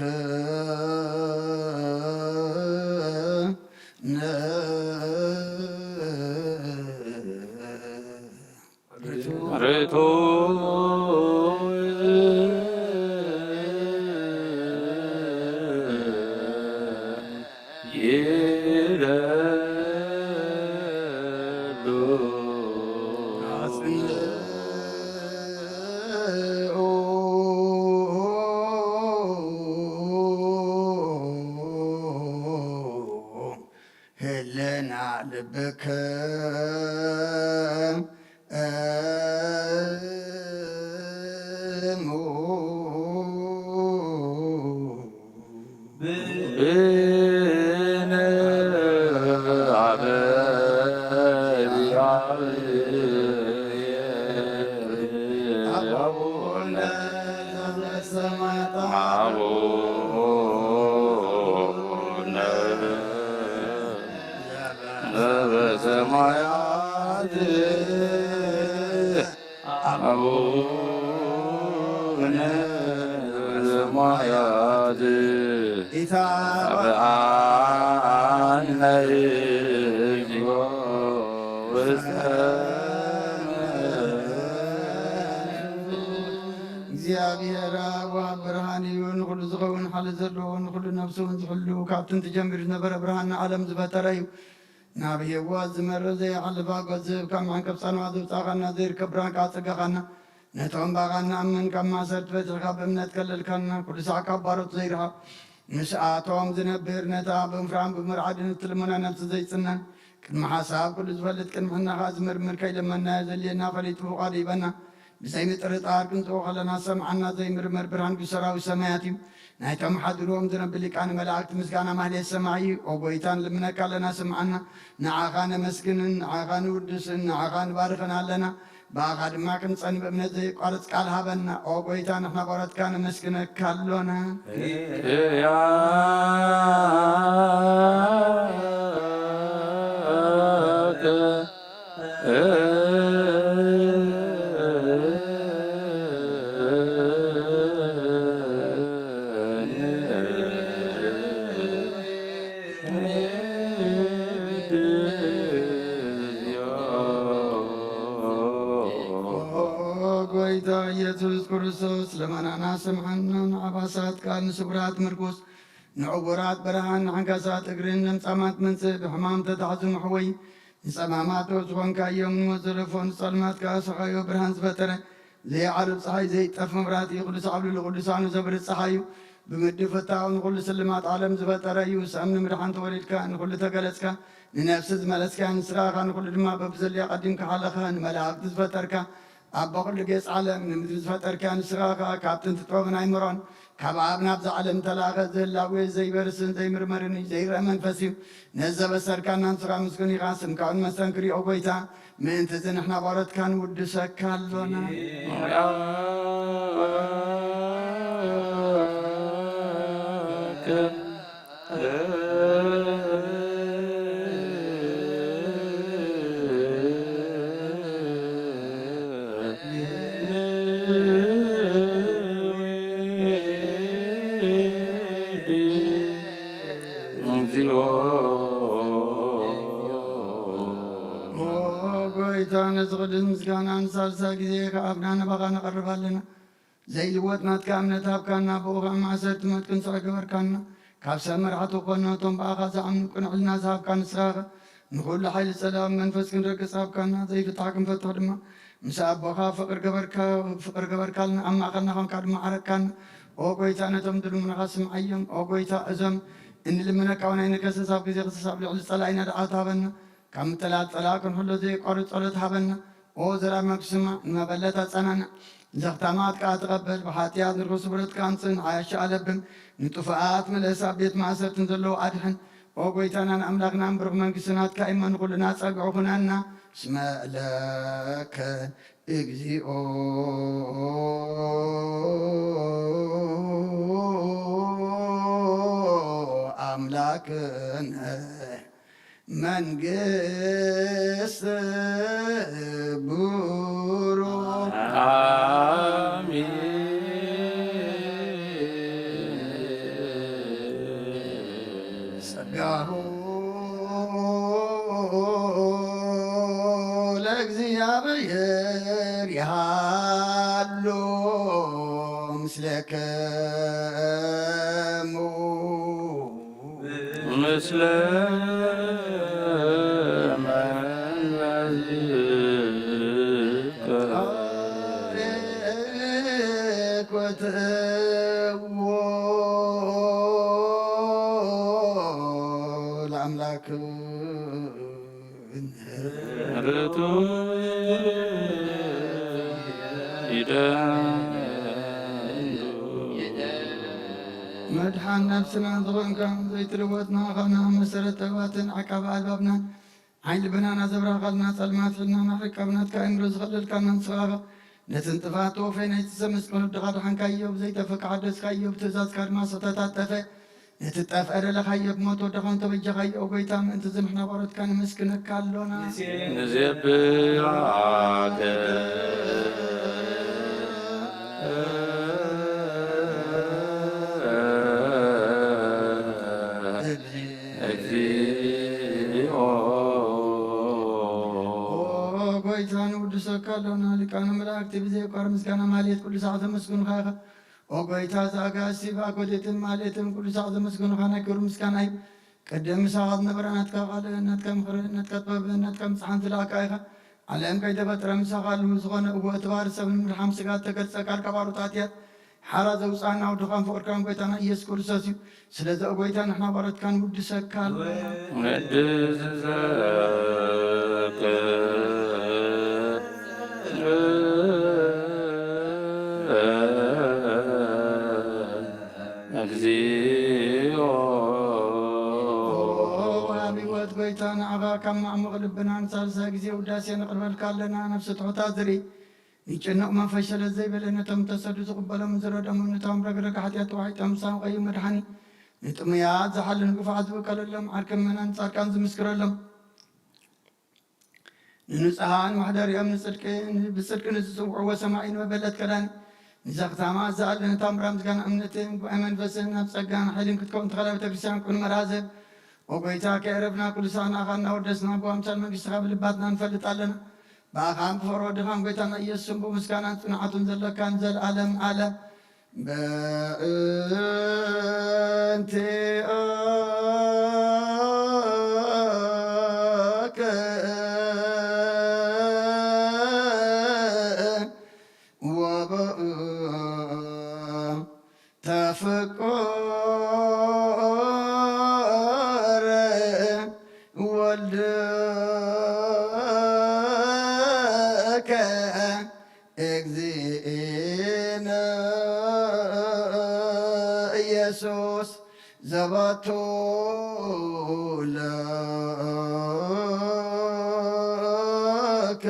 ርቱ ይደሉ። ህልና ልብክም እሙ ብነ አበ አቡነ ዘበሰማያት አቡነ ዘበሰማያት አቡነ ዘበሰማያት ኢታብአነ እግዚኦ ውስተ እግዚኣብሔር ኣብ ወሃብ ብርሃን እዩ። ንኹሉ ዝኸውን ሓይሊ ዘለዎ፣ ንኹሉ ነፍሱ እውን ዝሕሉ፣ ካብ ጥንቲ ጀሚሩ ዝነበረ ብርሃን ንዓለም ዝፈጠረ እዩ። ናብ ህይወት ዝመርሕ ዘይሓልፍ ኣጎት ዝህብ፣ ካብ መዓንቀብ ጻንዋ ዘውጻእካና፣ ዘይርከብ ብርሃን ከኣ ጸጋኻና፣ ነቶም ብኣኻ እንኣምን ካብ ማእሰርቲ ፈቲሕካ ብእምነት ከለልካና፣ ኩሉ ሳዕ ካብ ባሮት ዘይረሓቕ ምስኣቶም ዝነብር፣ ነታ ብምፍራን ብምርዓድን እትልምና ነፍሲ ዘይጽነን፣ ቅድሚ ሓሳብ ኩሉ ዝፈልጥ፣ ቅድሚ ሕና ከኣ ዝምርምር፣ ከይለመናዮ ዘድልየና ፈሊጡ ፍቓዱ ይበና። ብዘይ ምጥርጣር ክንጽዎ ከለና ዝሰምዓና ዘይምርመር ብርሃን ቅዱስ ሰራዊት ሰማያት እዩ። ናይቶም ሓድርዎም ዝነብር ሊቃነ መላእክት ምስጋና ማህሌት ሰማይ እዩ። ኦ ጎይታ ንልምነካ ኣለና ስምዓና። ንዓኻ ነመስግንን ንዓኻ ንውድስን ንዓኻ ንባርኽን ኣለና። ብኣኻ ድማ ክንጸን ብእምነት ዘየቋርጽ ቃል ሃበና። ኦ ጎይታ ንሕና ቆረትካ ነመስግነካ ኣሎና። ጎይታ ኢየሱስ ክርስቶስ ለመናና ስምዓና። ንዓባሳት ቃል ንስጉራት ምርኩስ ንዕውራት ብርሃን ንዓንካሳት እግርን ለምጻማት መንጽእ ብሕማም ተታሕዙ መሕወይ ንጸማማት ዶ ዝኾንካዮም ንሞት ዘለፎ ንጸልማት ከኣ ሰኻዮ ብርሃን ዝፈጠረ ዘይዓርብ ጸሓይ ዘይጠፍ መብራህቲ ኩሉ ሳዕብሉ ልቕዱሳኑ ዘብርህ ጸሓይ እዩ። ብምድሪ ፍታው ንኹሉ ስልማት ዓለም ዝፈጠረ እዩ። ሰብ ንምድሓን ተወሊድካ ንኹሉ ተገለጽካ ንነፍሲ ዝመለስካ ንስኻ ኢኻ ንኹሉ ድማ በብዘልያ ቀዲምካ ሓለኻ ንመላእክቲ ዝፈጠርካ ኣባ ኩሉ ጌጽ ዓለም ንምድሪ ዝፈጠርካ ንስኻ ከኣ ካብ ጥንቲ ጥበብን ኣይምሮን ካብ ኣብ ናብዛ ዓለም ተላእኸ ዝህላዌ ዘይበርስን ዘይምርመርን እዩ ዘይረአ መንፈስ እዩ። ነዚ ዘበሰርካና ንስኻ ምስጉን ኢኻ። ስምካ እውን መስተንክር እዩ ኦ ጎይታ። ምእንቲ እዚ ንሕና ቆረትካ ንውድሰካ ኣሎና። እግዚኦ። ኦ ጎይታ፣ ነዚ ቅዱስ ምስጋና ንሳልሳይ ግዜ ከኣፍና ናባኻ ነቐርብ ኣለና። ዘይልወጥ ናትካ እምነት ሃብካና፣ ብኡ ኸዓ ማእሰርቲ ሞት ክንስዖ ገበርካና። ካብ ሰብ መራሕቲ ኮነ፣ እቶም ብኣኻ ዝኣምኑ ቅኑዕ ሕልና ዝሃብካ ንስኻ ኢኻ። ንኹሉ ሓይሊ ጸላኢ መንፈስ ክንረግጽ ሃብካና፣ ዘይፍታሕ ክንፈትሕ ድማ ምስ ኣቦኻ ፍቕር ገበርካ፣ ፍቕር ገበርካልና፣ ኣብ ማእከልና ኾንካ ድማ ዓረቅካና። ኦ ጎይታ፣ ነቶም ዝልምኑኻ ስምዓዮም። ኦ ጎይታ፣ እዞም እንልምነካ እውን ኣይንከሰስ፣ ኣብ ግዜ ክሰስ ኣብ ልዕሊ ጸላኢና ደዓወት ሃበና። ካብ ምጥላል ጸላኢ ክንሕሎ ዘየቋርጽ ጸሎት ሃበና። ኦ ዘላለም ክስማዕ ንመበለት ኣጸናንዕ፣ ዘኽታማት ከኣ ተቐበል። ብሓጢኣት ንርኹስ ስብረት ከኣ ኣምጽእ፣ ንዓያሺ ኣለብም፣ ንጥፉኣት ምለስ፣ ኣብ ቤት ማእሰርትን ዘለዉ ኣድሕን። ኦ ጎይታናን ኣምላኽናን ብሩኽ መንግስቲ ናትካ እሞ ንኹልና ጸግዒ ኩነና። እስመ ለከ እግዚኦ አምላክነ መንግስት ብሩክ። አሜን። ጸጋሁ ለእግዚኣብሔር ይሃሉ ምስሌክሙ። ስለ መዝከ ኮትዎ ለኣምላክ ርቱ ይደ መድሓን ነፍስና ዝኾንካ ዘይትልወጥ ንዓኻና መሰረት ጠባትን ዓቃቢ ኣልባብናን ዓይን ልብናና ዘብራኻልና ጸልማት ሕልናና ሕቃብ ናትካ እምሮ ዝኸለልካና ንስኻ ኢኻ። ነቲ ንጥፋት ተወፈይ ናይቲ ሰብ ምስቅን ወድኻ ድሓንካዮ ብዘይጠፍእ ክሓደስካዮ ብትእዛዝካ ድማ ስሕተታት ጠፈ ነቲ ጠፍአ ደለኻዮ ብሞት ወድኻ እንተበጃኻዮ ኦ ጎይታ ምእንቲ እዚ ንሕና ባሮትካ ነመስግነካ ኣሎና። ንዜብዓከ እግዚኦ። ኦ ጎይታ ንውድሰካ ኣሎና። ሊቃነ መላእክቲ ብዘየቋር ምስጋና ማሌት ኩሉ ሰዓት ዘመስግኑኻ ኢኻ። ኦ ጎይታ፣ እዚ ኣጋእዝቲ ብኣኮቴትን ማሌትን ኩሉ ሰዓት ዘመስግኑኻ ናይ ክብሪ ምስጋና እዩ። ቅድም ምሳኻ ዝነበረ ናትካ ቃል፣ ናትካ ምኽሪ፣ ናትካ ጥበብ፣ ናትካ ምጽሓን ዝለኣካ ኢኻ። ዓለም ከይተፈጥረ ምሳኻ ኣለዉ። ዝኾነ እወ፣ እቲ ባህሪ ሰብ ንምድሓን ስጋ እተገልጸ ቃልካ ባሮት ኣትያ ሓራ ዘውጽኣና ወድኻን ፍቕርካን ጎይታና ኢየሱስ ክርስቶስ እዩ። ስለዚ ኦ ጎይታ፣ ንሕና ባሮትካ ንውድሰካ ኣሎና። ንድዝዘከ እግዚኦ። ወሃቢ ህይወት ጎይታ፣ ንዓኻ ካብ ማዕሙቕ ልብና ንሳልሳይ ግዜ ውዳሴ ነቕርበልካ ኣለና። ነፍሲ ትሑታት ዝርኢ፣ ንጭኑቕ መንፈስ ሸለል ዘይበለ፣ ነቶም ተሰዱ ዝቕበሎም ዝረድኦም፣ ነቶም ረግረግ ሓጢኣት ተዋሒጦም ሳንቆዩ መድሓኒ፣ ንጥሙያት ዝሓልን ግፉዓት ዝውከለሎም፣ ዓርኪ ምእመናን ጻድቃን ዝምስክረሎም፣ ንንጹሃን መሕደሪኦም፣ ንጽድቂ፣ ብጽድቂ ንዝጽውዕዎ ሰማዒን መበለት ከዳኒ፣ ንዘኽታማት ዝኣልን ታምራ ምስጋና እምነትን ጉባኤ መንፈስን ናብ ጸጋን ሓይልን ክትከውን ተኸላ ቤተ ክርስቲያን ቅኑዕ መርሃ ዘብ። ኦ ጎይታ፣ ከየዕረፍና ኩሉ ሳዕ ንኣኻ እናወደስና ብኣምሳል መንግስትኻ ብልባትና ንፈልጥ ኣለና። ብኣኻን ብፍቕሪ ወድኻን ጎይታና ኢየሱስን ብምስጋናን ጽንዓቱን ዘለካን ዘልኣለም ኣለም። በእንቲአከ ወበእንተ ፍቁር ወልድከ እግዚእነ ኢየሱስ ዘባቱ ለከ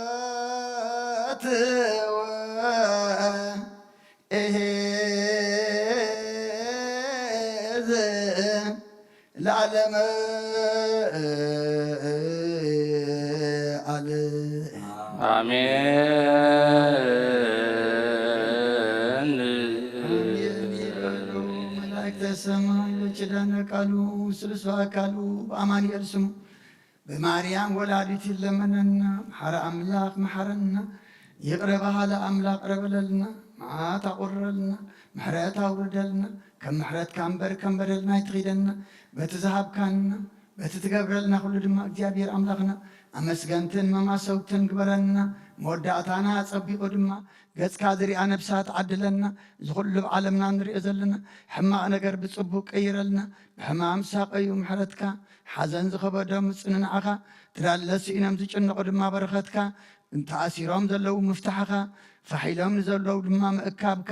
ስብሐት ወእሄዝ ለዓለመ ዓለም። ኣሜን። ኣሜን ይበሉ መላእክተ ሰማይ፣ በኪዳነ ቃሉ ስሉስ በአካሉ በአማኑኤል ስሙ በማርያም ወላዲት ይለመነና። መሓረ ኣምላኽ መሓረና፣ ይቕረ በሃለ ኣምላኽ ቅረ በለልና፣ መዓት ኣቑርረልና፣ ምሕረት ኣውርደልና፣ ከም ምሕረትካ እምበር ከም በደልና ኣይትኺደና። በቲ ዝሃብካና በቲ ትገብረልና ኩሉ ድማ እግዚኣብሔር ኣምላኽና ኣመስገንትን መማሰውትን ግበረና። መወዳእታና ኣጸቢቑ ድማ ገጽካ ዝሪኣ ነብሳት ዓድለና። እዚ ኩሉ ኣብ ዓለምና ንሪኦ ዘለና ሕማቕ ነገር ብጽቡቕ ቀይረልና። ብሕማም ዝሳቐዩ ምሕረትካ፣ ሓዘን ዝኸበዶም ምጽንናዕኻ፣ ትዳለ ስኢኖም ዝጭነቑ ድማ በረኸትካ፣ ተኣሲሮም ዘለዉ ምፍታሕኻ፣ ፋሕ ኢሎም ንዘለዉ ድማ ምእካብካ፣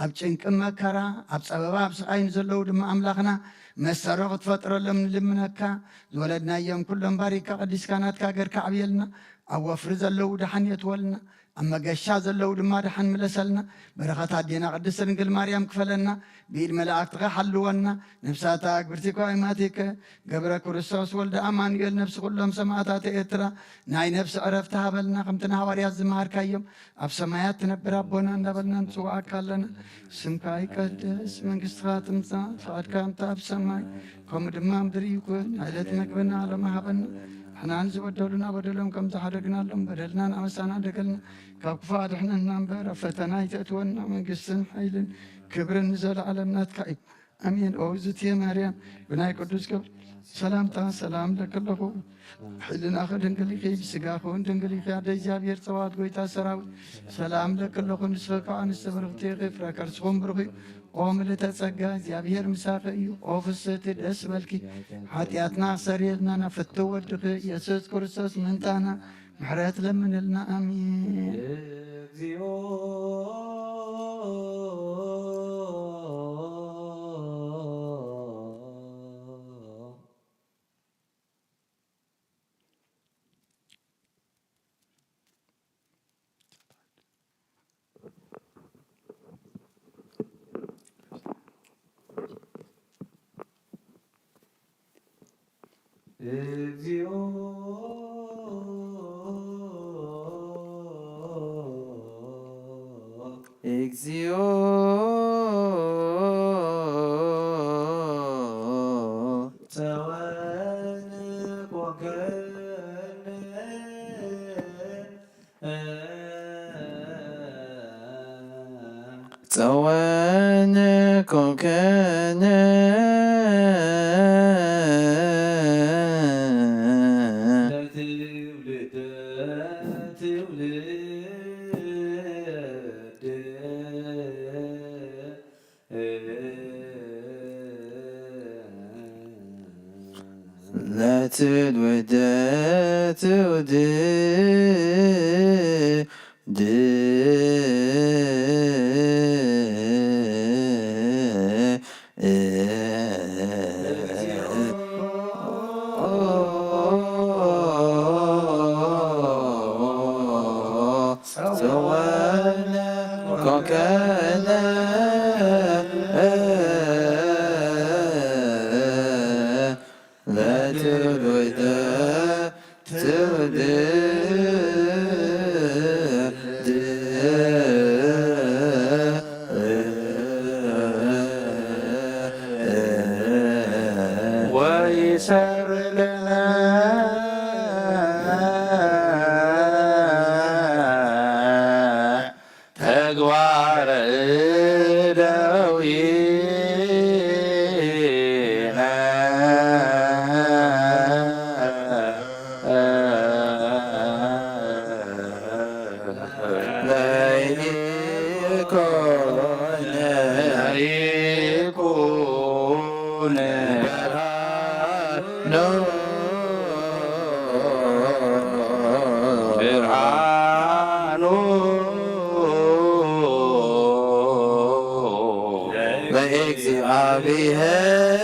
ኣብ ጭንቂ መከራ፣ ኣብ ጸበባ፣ ኣብ ስቓይ ንዘለዉ ድማ ኣምላኽና መሰሮ ክትፈጥረሎም ንልምነካ። ዝወለድናዮም ኩሎም ባሪካ ቀዲስካ ናትካ ገርካ ኣዕብየልና። ኣብ ወፍሪ ዘለዉ ደሓን የትወልና። ኣብ መገሻ ዘለዉ ድማ ደሓን ምለሰልና። በረኸት ኣዴና ቅድስት ድንግል ማርያም ክፈለና። ብኢድ መላእክትኻ ሓልወና። ነፍሳታ ኣግብርቲ ኳይማቲከ ገብረ ክርስቶስ ወልደ ኣማኑኤል ነፍሲ ኩሎም ሰማዕታት ኤርትራ ናይ ነፍሲ ዕረፍቲ ሃበልና። ከምቲ ንሃዋርያት ዝመሃርካዮም ኣብ ሰማያት ትነብር ኣቦና እንዳበልና ንጽውዓካ ኣለና። ስምካ ይቀደስ፣ መንግስትኻ ትምጻእ፣ ፍቓድካ እንተ ኣብ ሰማይ ከምኡ ድማ ምድሪ ይኩን። ዕለት መግብና ሎሚ ሃበና። ንሕናን ዝበደሉና በደሎም ከም ዝሓደግናሎም በደልናን ኣመሳና ደገልና ካብ ክፉእ ኣድሕነና እምበር፣ ኣብ ፈተና ኣይተእትወና። መንግስትን ሓይልን ክብርን ንዘለዓለም ናትካ እዩ። ኣሜን። ኦ እግዝእትየ ማርያም፣ ብናይ ቅዱስ ገብርኤል ሰላምታ ሰላም እለኪ ኣለኹ። ሕልናኺ ድንግል ኢኺ፣ ብስጋኺ እውን ድንግል ኢኺ። ኣደ እግዚኣብሔር ጸባኦት፣ ጎይታ ሰራዊት፣ ሰላም እለኪ ኣለኹ። ንስኺ ከኣ ኣንስቲ ብርኽቲ ኢኺ፣ ፍረ ከርስኹም ብሩኽ እዩ። ኦ ምልእተ ጸጋ፣ እግዚኣብሔር ምሳኺ እዩ። ኦ ፍስህቲ፣ ደስ በልኪ፣ ሓጢኣትና ኣሰርየልና፣ ናብ ፍትው ወድኺ ኢየሱስ ክርስቶስ ምእንታና ምሕረት ለምንልና። ኣሜን። እግዚኦ። እግዚኦ። እግዚኦ። ጸወን ኮንከነ። ጸወን ኮንከነ። ለትውልደ ትውልድ። ለትውልደ ትውልድ። ጸወነ ኮንከነ። ለትውልደ ትውልድ። ወይሰር ለነ ተግባረ እደዊነ። ለይኩን ለይኩን ብርሃኑ ብርሃኑ ለእግዚኣብሔር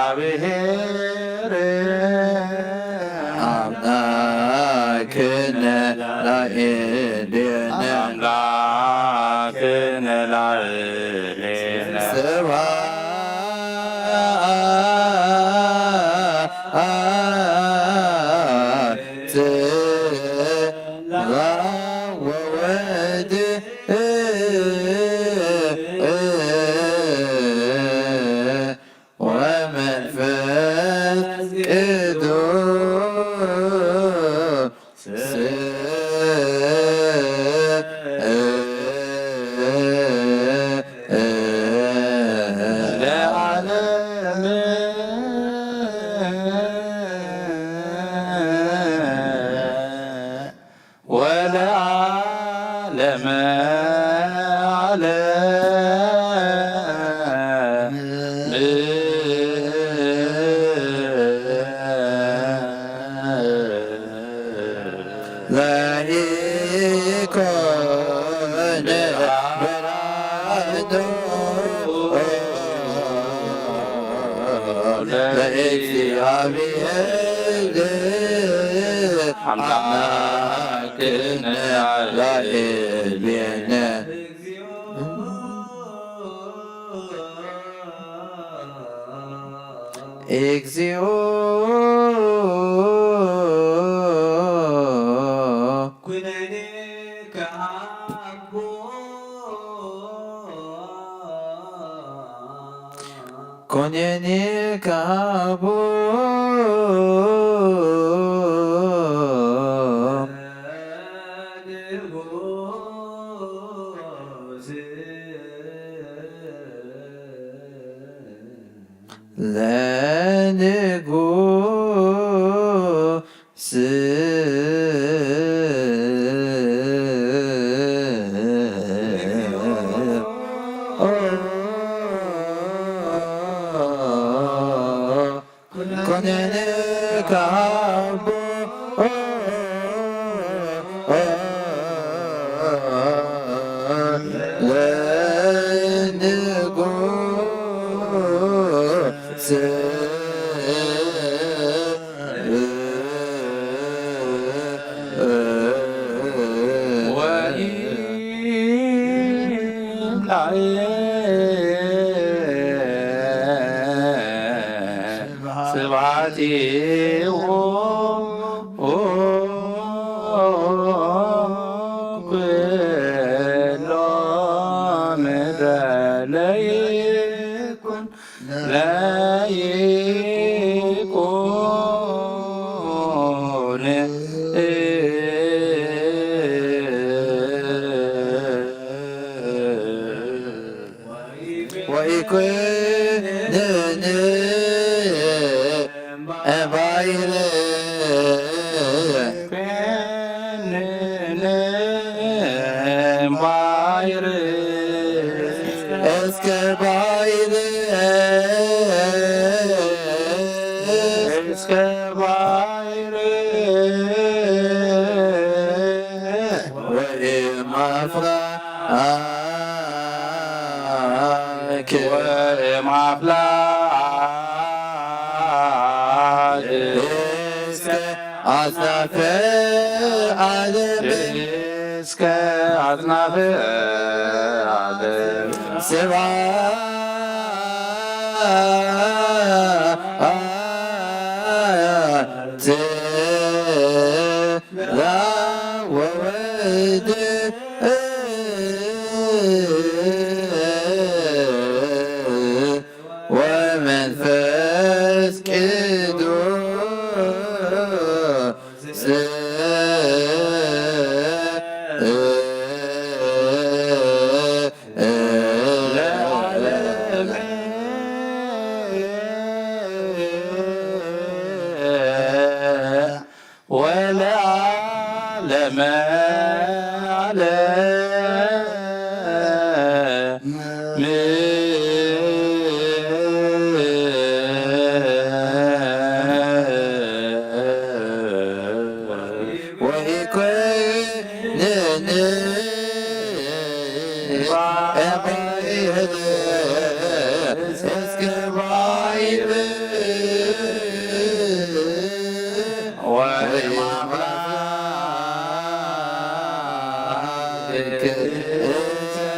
ለእግዚኣብሔር ኣምላክነ ላዕሌነ ኣምላክነ ላዕሌነ ስብሐት ለአብ ወወልድ ወመንፈስ ቅዱስ ለዓለም። ወለዓለመ ዓለም። ለኢኮነ ብርሃኑ ለእግዚኣብሔር አምላክነ ላዕሌነ። እግዚኦ። ኩነኔ ከአቦ። ኩነኔ ከ ኩነኔ ካቦ ለንጉስ ስብሐቲሁ ኩሎ ምድረ ለይኩን ለይኩን ወይኩንን ባይር ባይር እስከ ባይር እስከ ባይር ወይም አፍላክ ወይም አፍላክ እስከ አጽናፈ ዓለም እስከ አጽናፈ ዓለም ስብሐት ለአብ ወወልድ ወመንፈስ ቅዱስ ለዓለመ ወለዓለመ ዓለም። ወኢኮነኒ እስከ ባይር ወይም አፍላክ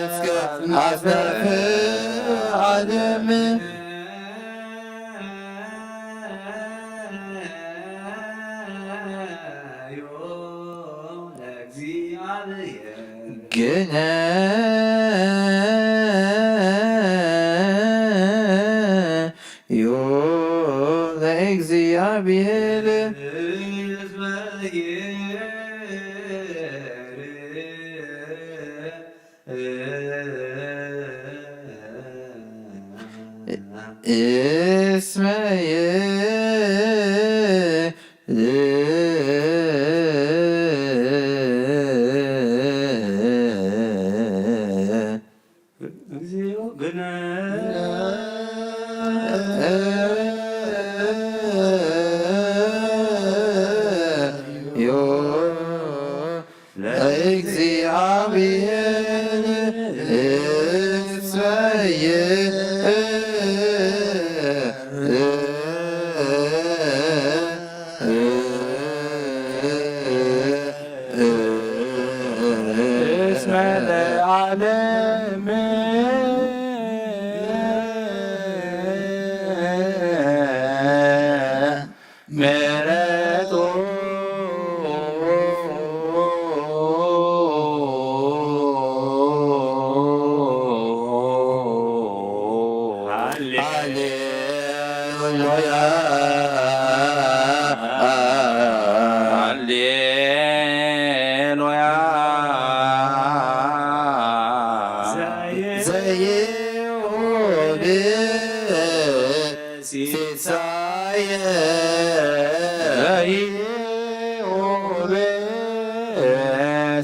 እስከ አጽናፈ ዓለም። ግነዮ ለእግዚአብሔር። እስመ እግዚኦ ግነ ለእግዚአብሔር እስመ እስመ ለዓለም ምሕረቱ ሃሌሉያ ሃሌሉያ ዘይሁን ሲሳየ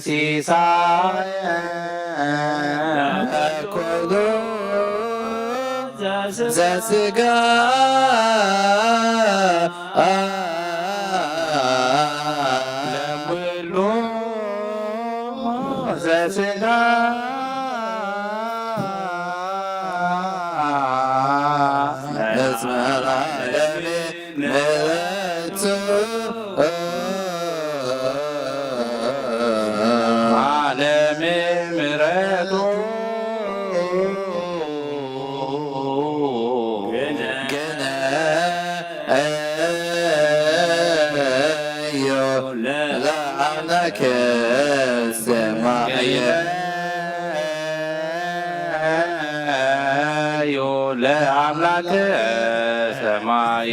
ሲሳየ ኩሉ ዘስጋ ለኩሉ ዘስጋ እስመ ላዕለሚ ምሕረቱ ዓለሚ ምሕረቱ ግነዮ ለአምላከ ሰማየ ለአምላከ ሰማይ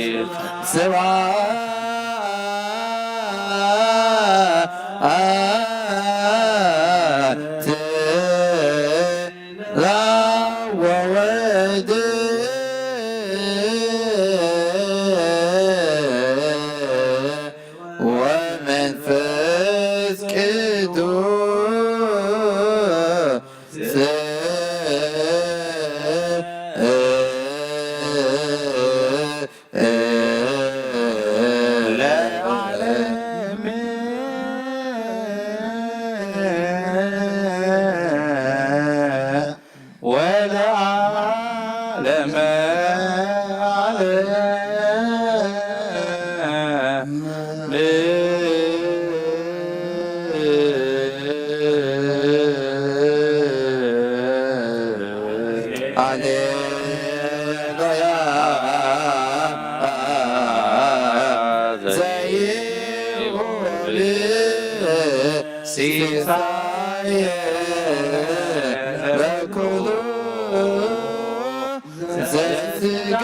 ስብሐት ለወወልድ ወመንፈስ ቅዱስ ለዓለመ ወለዓለመ ዓለም። ሃሌሉያ ዘይሁል ሲሳየ ለኩሉ ዘስጋ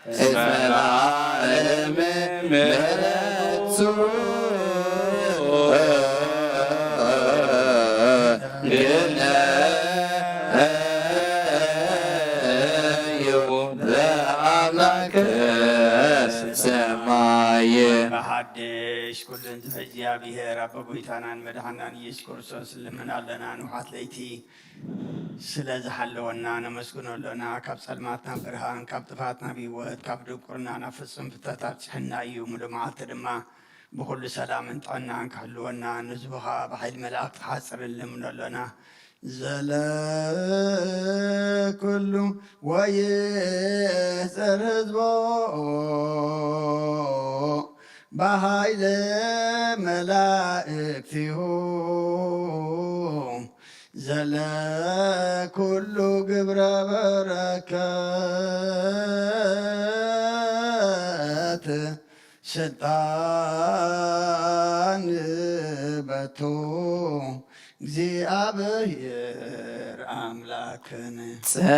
እስመ ለዓለም ምሕረቱ ግነዩ ለአምላክ ሰማይ። ብሓድሽ ኩሉን ዝሕዝ እግዚኣብሔር ኣቦ ጎይታናን መድሓናን ኢየሱስ ክርስቶስ ንልምን ኣለና። ንውሓት ለይቲ ስለ ዝሓለወና ነመስግኖ ኣሎና። ካብ ጸልማት ናብ ብርሃን፣ ካብ ጥፋት ናብ ህይወት፣ ካብ ድንቁርና ናብ ፍጹም ፍትሐት ኣብጽሐና እዩ። ምሉእ መዓልቲ ድማ ብኹሉ ሰላምን ጥዕናን ክሕልወና፣ ንህዝቡ ኸኣ ብሓይሊ መላእክቲ ክሓጽር ንልምኖ ኣሎና። ዘለ ኩሉ ወይጽር ህዝቦ ብሓይሊ መላእክቲሁ። ዘለ ኩሉ ግብረ በረከት ስልጣን በቱ እግዚኣብሔር ኣምላክን። ጸል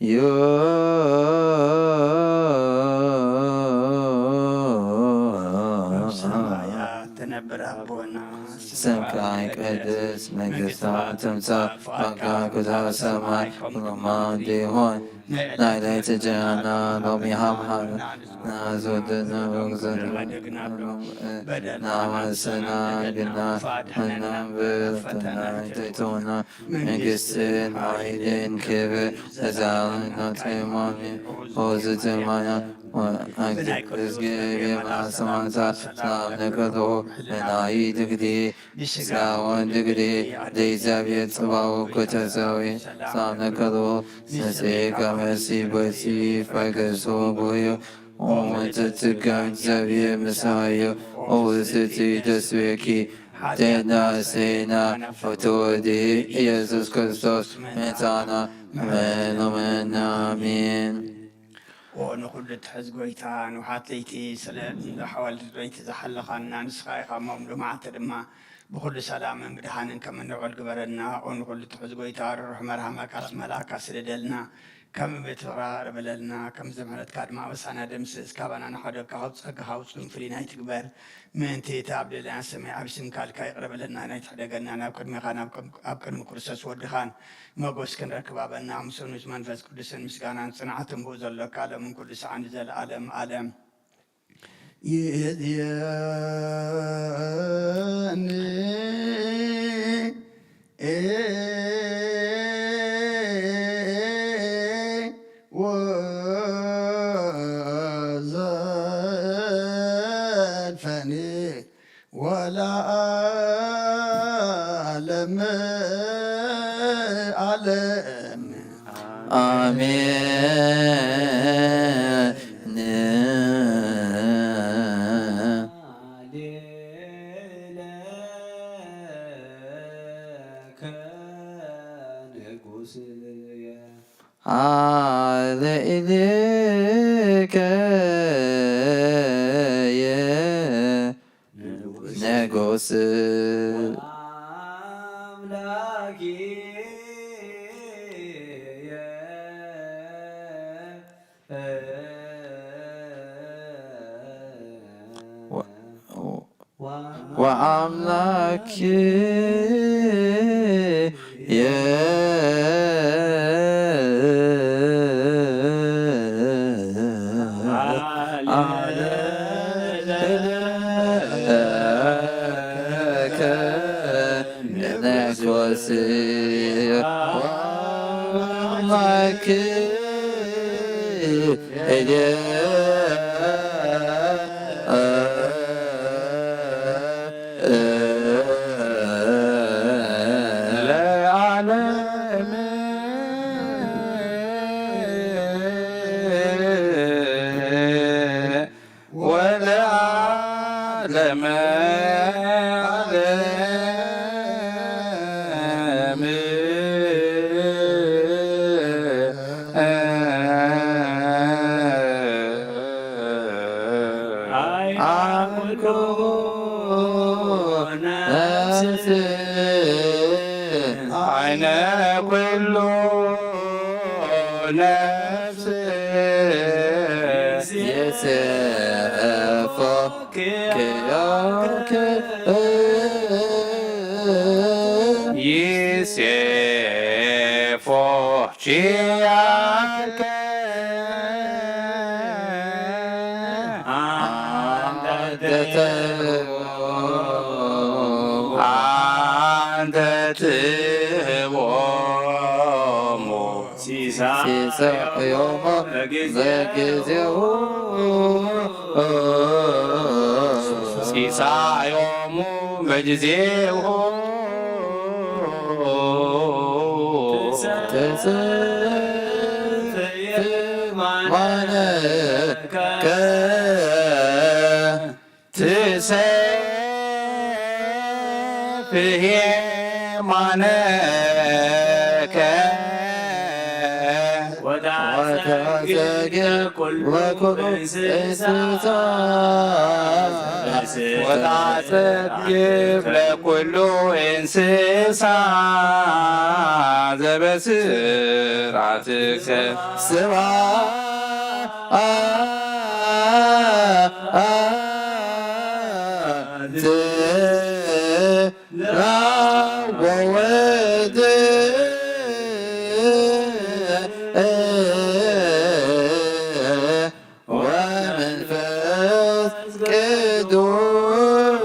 ዩ ኣብ ሰማያት ትነብር ኣቦና፣ ስምካ ይቀደስ፣ መንግስትካ ትምጻእ፣ ፈቃድካ ክሳብ ሰማይ ከምኡ ድማ ይኹን። ናይ ለይቲ እንጀራና ሎሚ ሃብና፣ ንሕና ዝወደድና በደልና ንሓስና ግና፣ ፈተና ኣይተእትወና። መንግስትን ሓይልን ክብር ለዘለዓለም ናትካ እዩ። ኣሜን። ኦዝተ ማርያም ወላዲተ እግዚአብሔር ሰላምታ እልኪ፣ ምልዕተ ጸጋ፣ ድንግል ነኪ፣ በስጋኪ ድንግል፣ በሕሊናኪ ድንግል፣ ኦ እግዝእትየ ማርያም ሰላም እልኪ፣ ሰላም ለኪ፣ ሰላም ለኪ፣ ሰላም ለኪ፣ ሰላም ለኪ፣ ጸጋ በርሲ በርሲ ፈገሶ ጎዮ ኦ ምልዕተ ጸጋ፣ እግዚኣብሔር ምሳኪ እዩ። ኦ ብፅዕቲ ደስ ይበልኪ፣ ኣዴና ሴና ወተወዲ ኢየሱስ ክርስቶስ መታና መኖመና። ኣሜን። ኦ ንኹሉ ትሕዝ ጎይታ፣ ንውሓት ለይቲ ስለ እንዳ ሓዋልድ ለይቲ ዝሓለኻና ንስኻ ኢኻ እሞ፣ ምሉእ መዓልቲ ድማ ብኹሉ ሰላምን ብድሓንን ከም እንውዕል ግበረና። ኦ ንኹሉ ትሕዝ ጎይታ፣ ርሩሕ መርሃማካ መልኣካ ስደደልና። ከም እብትራ ይቕረ በለልና፣ ከም ምሕረትካ ድማ ኣበሳና ደምስስ፣ ካባና ንሓደግካ ካብ ጸጋኻ ውጹን ፍሉይ ናይ ትግበር። ምእንቲ እቲ ኣብ ልዕሌና ዝሰመየ ዓቢ ስምካ ኢልካ ይቕረ በለልና፣ ናይ ትሕደገና፣ ናብ ቅድሜኻን ኣብ ቅድሚ፣ ኣብ ቅድሚ ክርስቶስ ወድኻን መጎስ ክንረክብ ኣበና። ምስኡ ምስ መንፈስ ቅዱስን ምስጋናን ጽንዓትን ብኡ ዘሎ ካለምን ኩሉ ሰዓን ንዘለኣለም ኣለም። ይእዝየኒ ወዘልፈኒ ወለዓለመ ዓለም። ኣሜን። ሃሌሉያ። ንጉስ ወ- ወ- ወአምላክየ አለ ለከ ንጉስ ወአምላክየ ለዓለም ወለዓለመ ዓለም። አይነ ኩሉ ነፍስ፣ አይነ ኩሉ ነፍስ፣ ይሴፎ ኪያከ ይሴፎ ኪያከ አንተ ትቦ አንተ ትቦሙ ሲሳዮሙ ሲሳዮሙ በጊዜሁ በጊዜሁ ትጽፍ ማነከ ትሰፍሄ ማነከ ወታጸግብ ኩሉ እንስሳ ወታጸግብ ለኩሉ እንስሳ ዘበስራትከ ስብሐት ለአብ ወወልድ ወመንፈስ ቅዱስ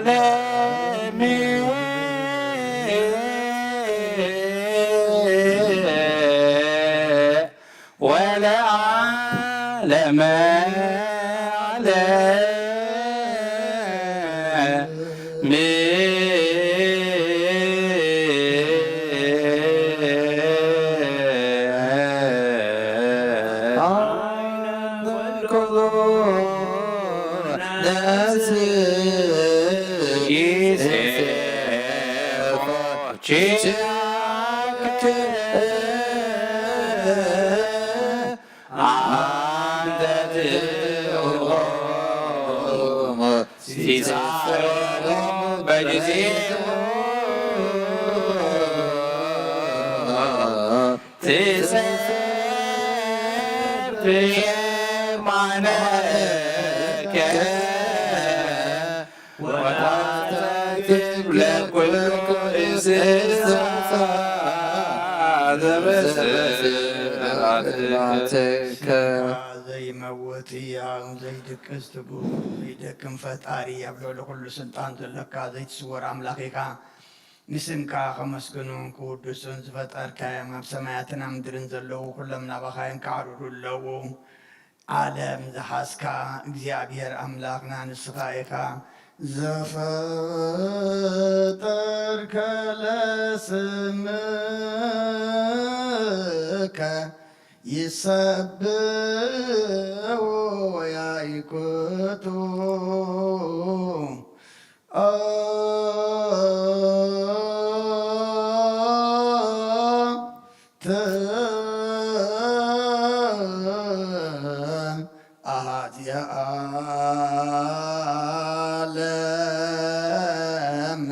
ለዓለም ወለዓለመ ዓለም። አንተ ትሆን ይትፈጸም በጊዜኡ ትጸፍየ ማነከ ወታተክብ ለኩሉ እንስሳ ዘበስራትከ። ዘይመውት ሕያው ዘይድቅስ ትጉህ ዘይደክም ፈጣሪ ኣብ ልዕሊ ኩሉ ስልጣን ዘለካ ዘይትስወር ኣምላኽ ኢኻ። ንስምካ ከመስግኑን ክውድሱን ዝፈጠርካዮም ኣብ ሰማያትን ኣብ ምድርን ዘለዉ ኩሎም ናባኻ የንካዕርሩ ኣለዉ። ዓለም ዝሓዝካ እግዚኣብሔር ኣምላኽና ንስኻ ኢኻ። ዘፈጠርከ ለስምከ ይሰብዎ ያይኩቱ ኣሃዝያ ዓለም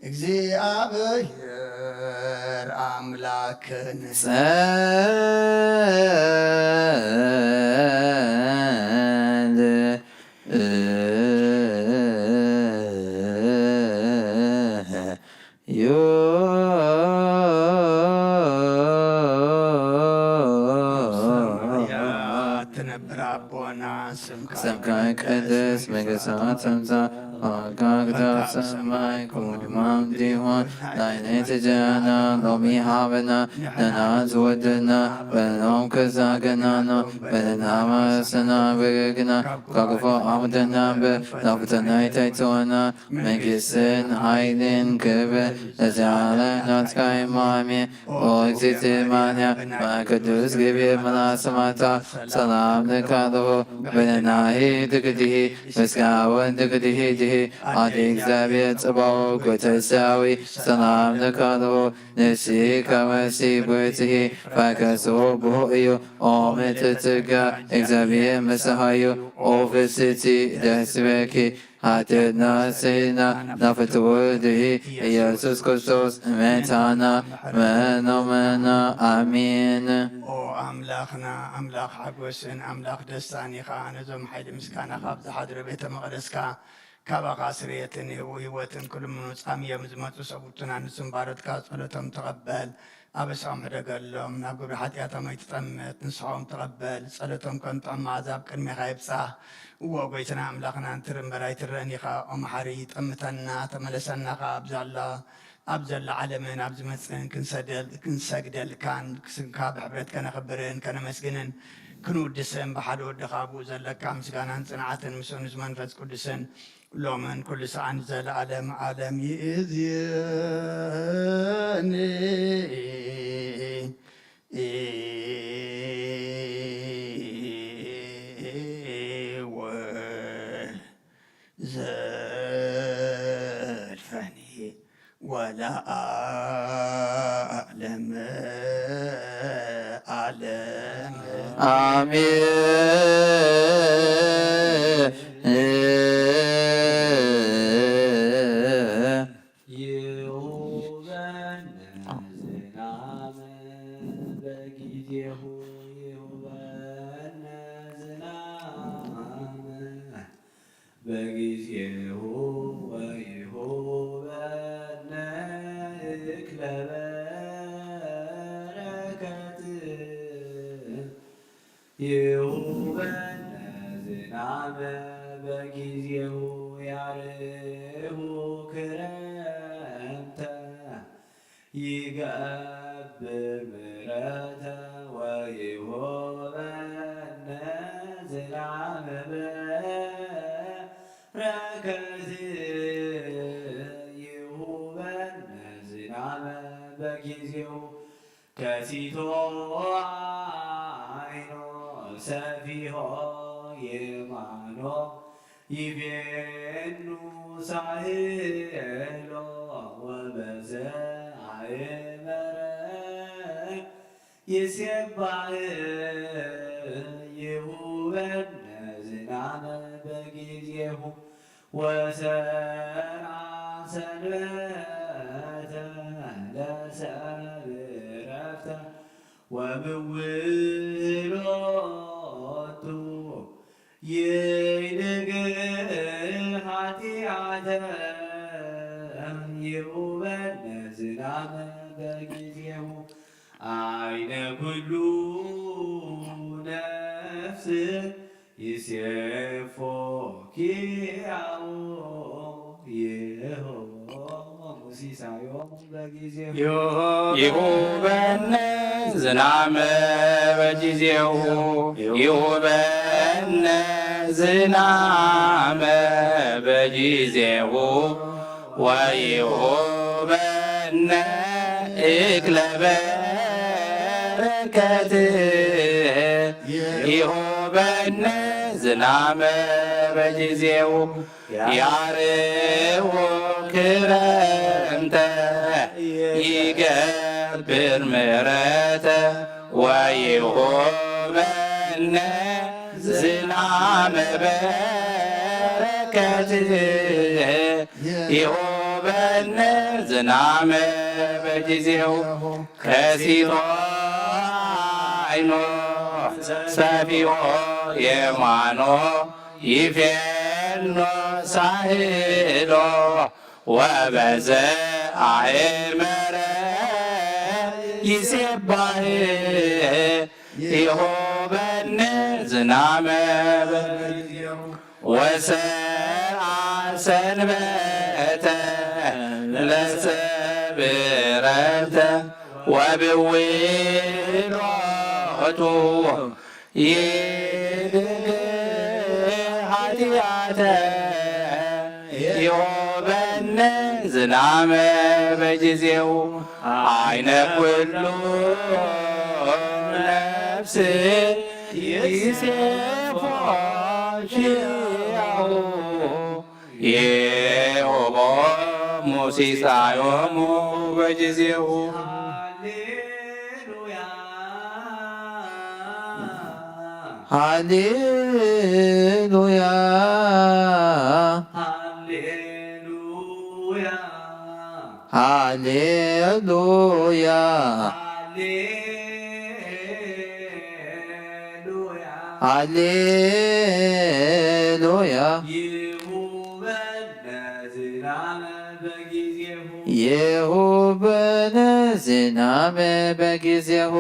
እግዚኣብሔር ኣምላክን ጸል ዩ። ሰማያት ትነብር ኣቦና፣ ስምካ ስምካ ይቀደስ፣ መንግስትካ ትምጻእ፣ ፈቃድካ ኣብ ሰማይ ከምኡ ድማ ኣብ ምድሪ ይኹን። ናይ ዕለትና እንጀራና ሎሚ ሃበና፣ ንሕና ዝወደና በደልና ከሳገናና፣ በደልና ማሰና በገግና፣ ካብ ክፉ ኣውደና እምበር፣ ናብ ፈተና ኣይተእትወና። መንግስትን ሓይልን ክብር ለዘለዓለም ናትካ እዩ፣ ኣሜን። ኦ እግዝእትየ ማርያም፣ ብቅዱስ ገብርኤል መልኣክ ሰላምታ ሰላም እልኪ ኣለኹ። በደናሂ ድግድሂ፣ በስጋ ወልድ ድግድሂ ድሂ፣ ኣደ እግዚኣብሔር ጽባኦ ጎይተ ሰራዊት፣ ሰላም እልኪ ኣለኹ። ንስኪ ከመ ርሲ ብርትሒ፣ ፈከስዎ ብሩኽ እዩ። ኦ ምልዕተ ጸጋ፣ እግዚኣብሔር ምሳኺ እዩ። ኦ ፍስሕቲ ደስ ይበልኪ፣ ሓጢኣትና ኣስተሰርየልና፣ ናብ ፍትው ወልድኺ ኢየሱስ ክርስቶስ መድሓኒና ምሕረኖምና። ኣሜን። ኦ ኣምላኽና፣ ኣምላኽ ሓጎስን ኣምላኽ ደስታን ኢኻ። ነዞም ሓይሊ ምስጋናኻ ኣብ ዝሓድሩ ቤተ መቕደስካ ካባኻ ስርየትን ህይወትን ክልምኑ ጻምዮም ዝመጹ ሰብኡትና ንስም ባሮትካ ጸሎቶም ተቐበል። ኣበሳኦም ሕደገሎም፣ ናብ ግብሪ ሓጢኣቶም ኣይትጠምት፣ ንስሖም ተቐበል፣ ጸሎቶም ከም ጥዑም መኣዛ ኣብ ቅድሜኻ ይብጻሕ። እወ፣ ጐይታና ኣምላኽና፣ እንትሪ እምበር ኣይትረን ኢኻ። ኦ መሓሪ፣ ጠምተና፣ ተመለሰና ኸኣ ኣብ ዛላ፣ ኣብ ዘላ ዓለምን ኣብ ዝመጽእን ክንሰደል-፣ ክንሰግደልካን ስምካ ብሕብረት ከነኽብርን ከነመስግንን ክንውድስን ብሓደ ወድኻ ኣብኡ ዘለካ ምስጋናን ጽንዓትን ምስኡ ምስ መንፈስ ቅዱስን ሎምን ኩሉ ሰዓን ዘለዓለም ዓለም ይእዝየኒ። ወዘልፈኒ ወለዓለመ ዓለም። ኣሜን። ይሁበነ ዝናመ በጊዜሁ፣ ይሁበነ ዝናመ በጊዜሁ፣ ወይሁበነ እክለ በረከት። ይሁበነ ዝናመ በጊዜሁ፣ ያርሁ ክረምተ ይገብር ምሕረተ ወይሁበነ ዝናመ በረከት። ይሁበነ ዝናመ በጊዜሁ ከሲቶ ዓይኖ ሰፊሖ የማኖ ይቤኑ ሳህሎ ወበዘ አእመረ ይሴባህ ይሁበነ ዝናመ በጊዜሁ ወሰርዓ ሰንበተ ለሰብ ዕረፍተ ወምውህሎቱ ይንግር ኃጢአተ ይሁበነ ዝናመ በጊዜሁ አይነ ኩሉ ነፍስ ይሴፎ ኪያሁ ይሆሙ ሲሳዮሙ በጊዜሁ ይሁበነ ዝናመ በጊዜሁ ይሁበነ ዝናመ በጊዜሁ ወይሁበነ እክለ በረከት ይሁበነ ዝናመ በጊዜሁ ያርዎ ክረምተ ይገብር ምሕረተ ወይሁበነ ዝናመ በረከት ይሁበነ ዝናመ በጊዜሁ ከሲቶ አይኖ ሰፊዎ የማኖ ይፌኖ ሳህሎ ወበዘ አእመረ ይሴባህ ይሁበነ ዝናመ በጊዜሁ ወሰርዓ ሰንበተ ለሰብ ዕረፍተ ወብውሎቱ ይድግ ኃጢአተ ይሁበነ ዝናመ በጊዜሁ አይነ ኩሉ ነፍስ ይሴፎ ኪያሁ ይሁቦሙ ሲሳዮሙ በጊዜሁ። ሃሌሉያ። ሃሌሉያ። ሃሌሉያ። ይሁበነ ዝናመ በጊዜሁ። ይሁበነ ዝናመ በጊዜሁ።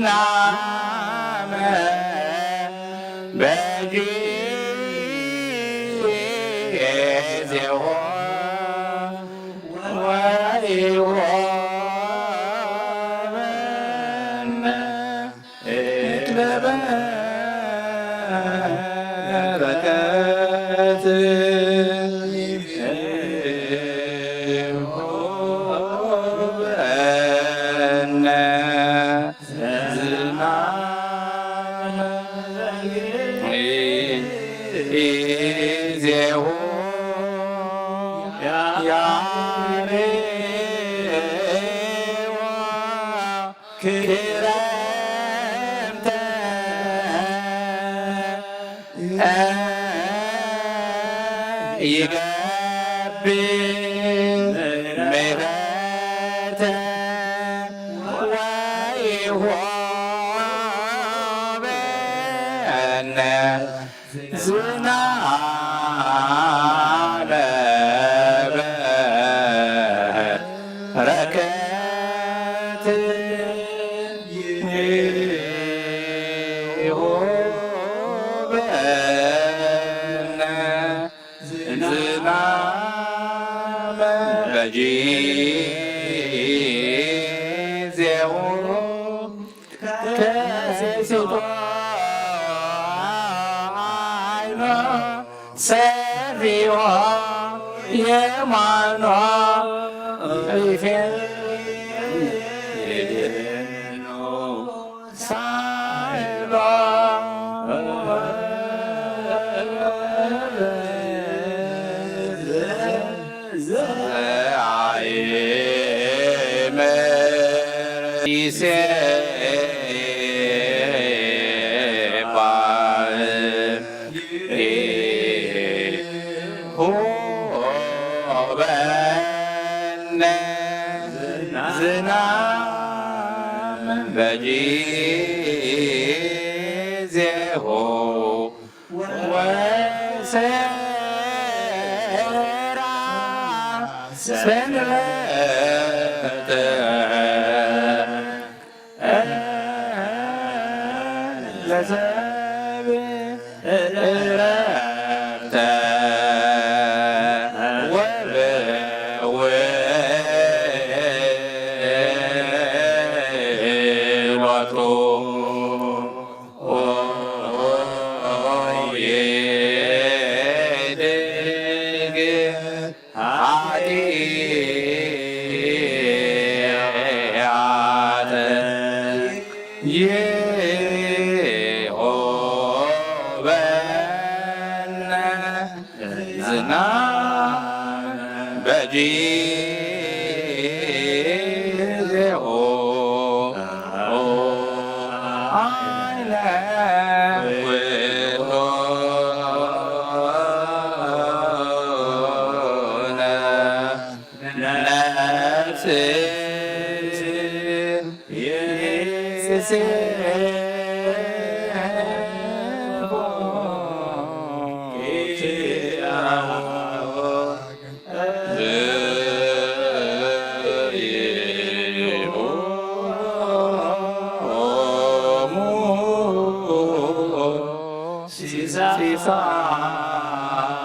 ዝናመ በጊዜሁ ወይሁበነ እክለ በረከት ይሁበነ ዝናመ በጊዜሁ ያርዎ ክረምተ ይገብር ምሕረተ ወይሁበነ ዝናመ በረከት ይሁበነ ዝናመ በጊዜሁ። ከሲቶ ዓይኖ ሰሪዎ የማኖ ዒፌ ሳይሎ ዝናመ በጊዜሁ ወሰራ ሰንበተ ለሰብ እረፍተ ወበውሎቱ። ዝናመ በጊዜሁ አይነ ውእቱ ነፍስ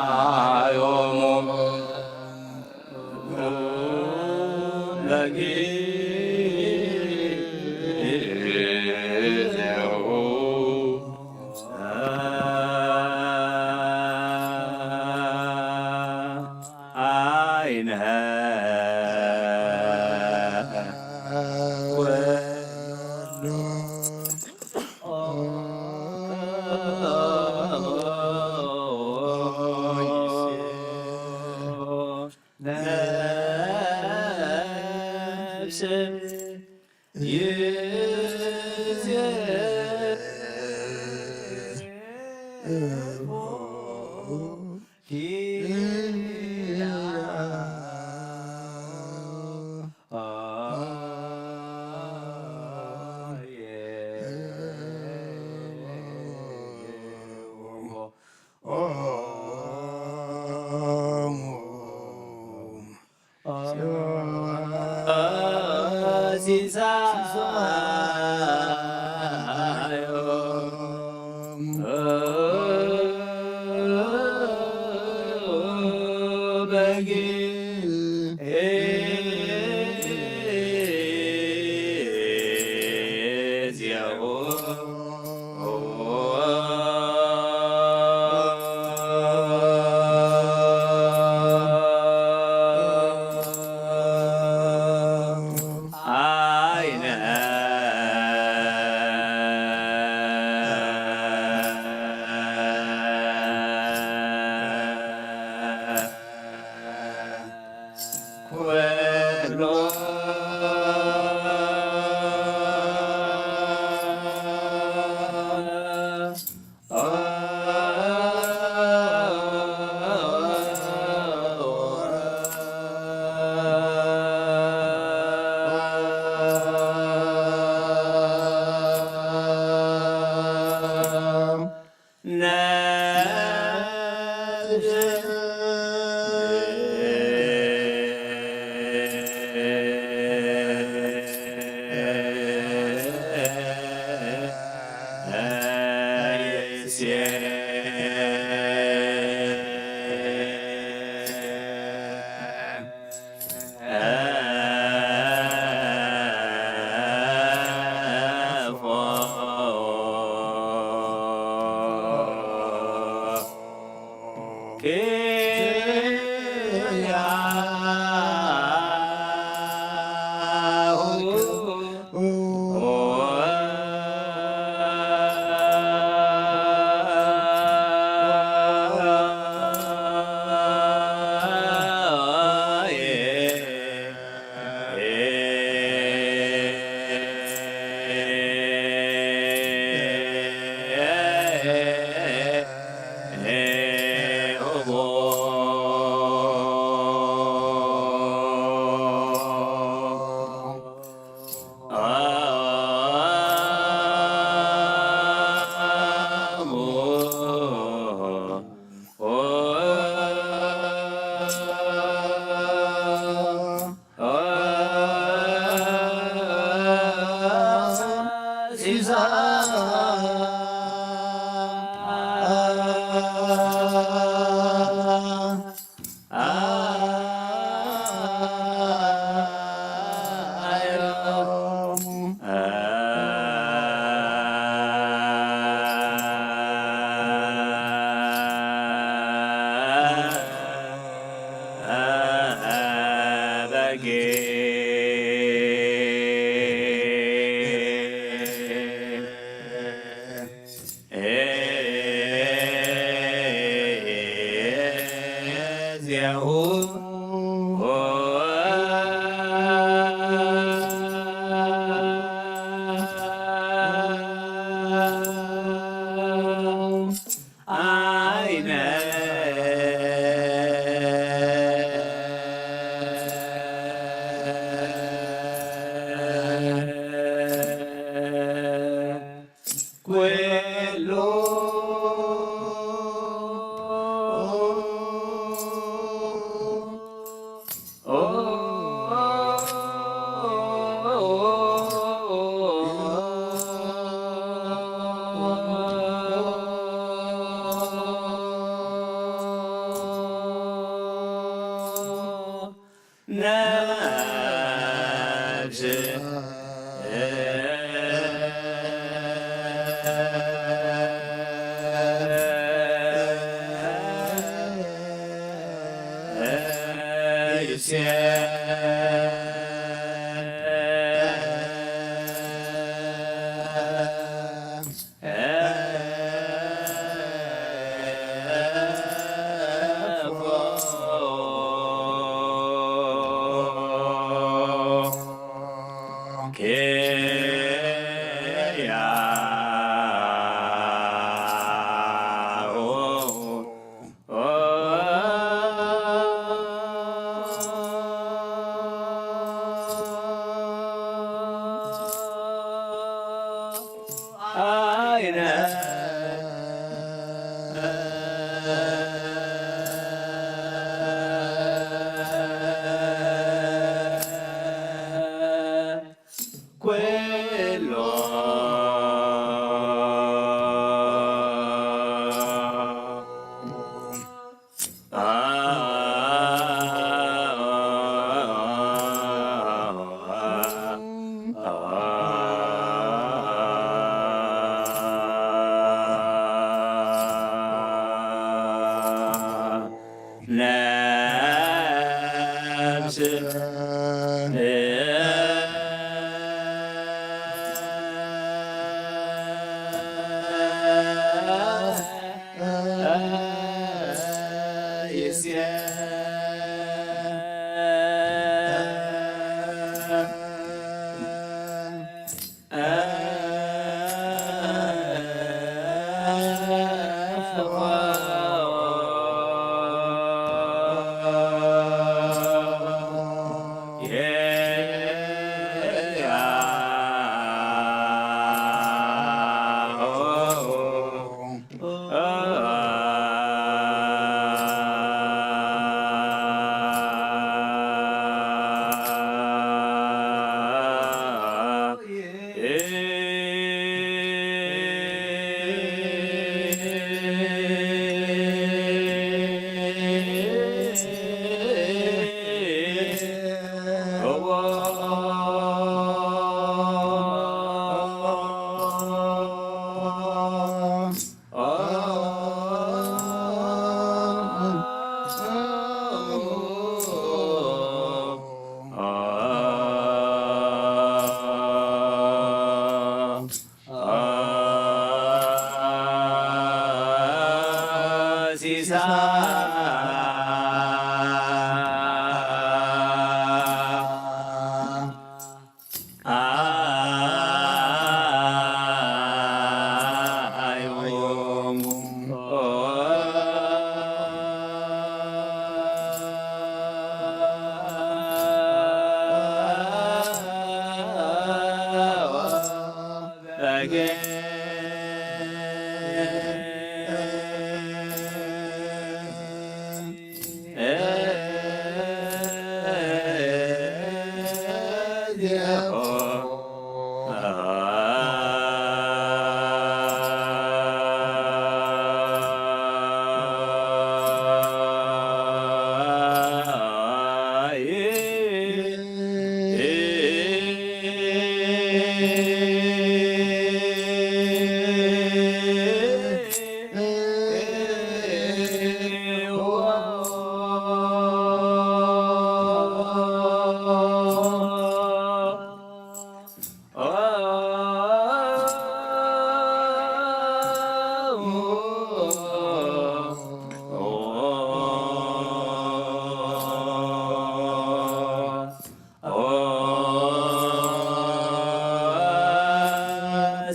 ሲሳዮሙ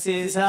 አይነ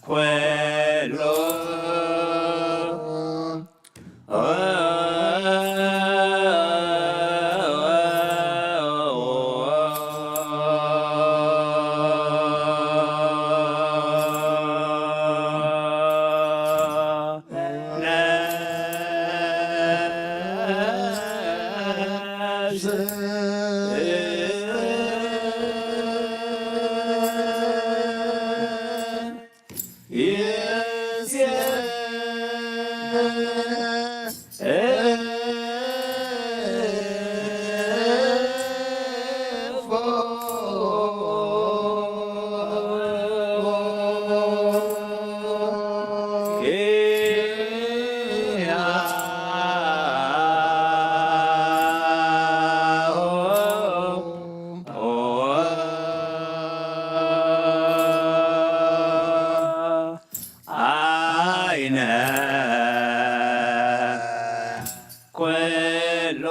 ኩሉ አይነ ኩሉ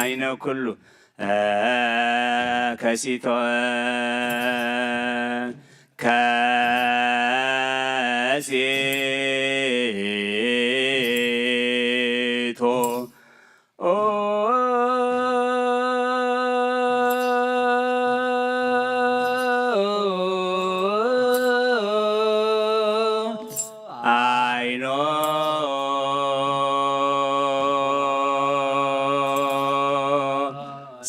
አይነ ኩሉ ከሲቶ ከሲቶ አይኖ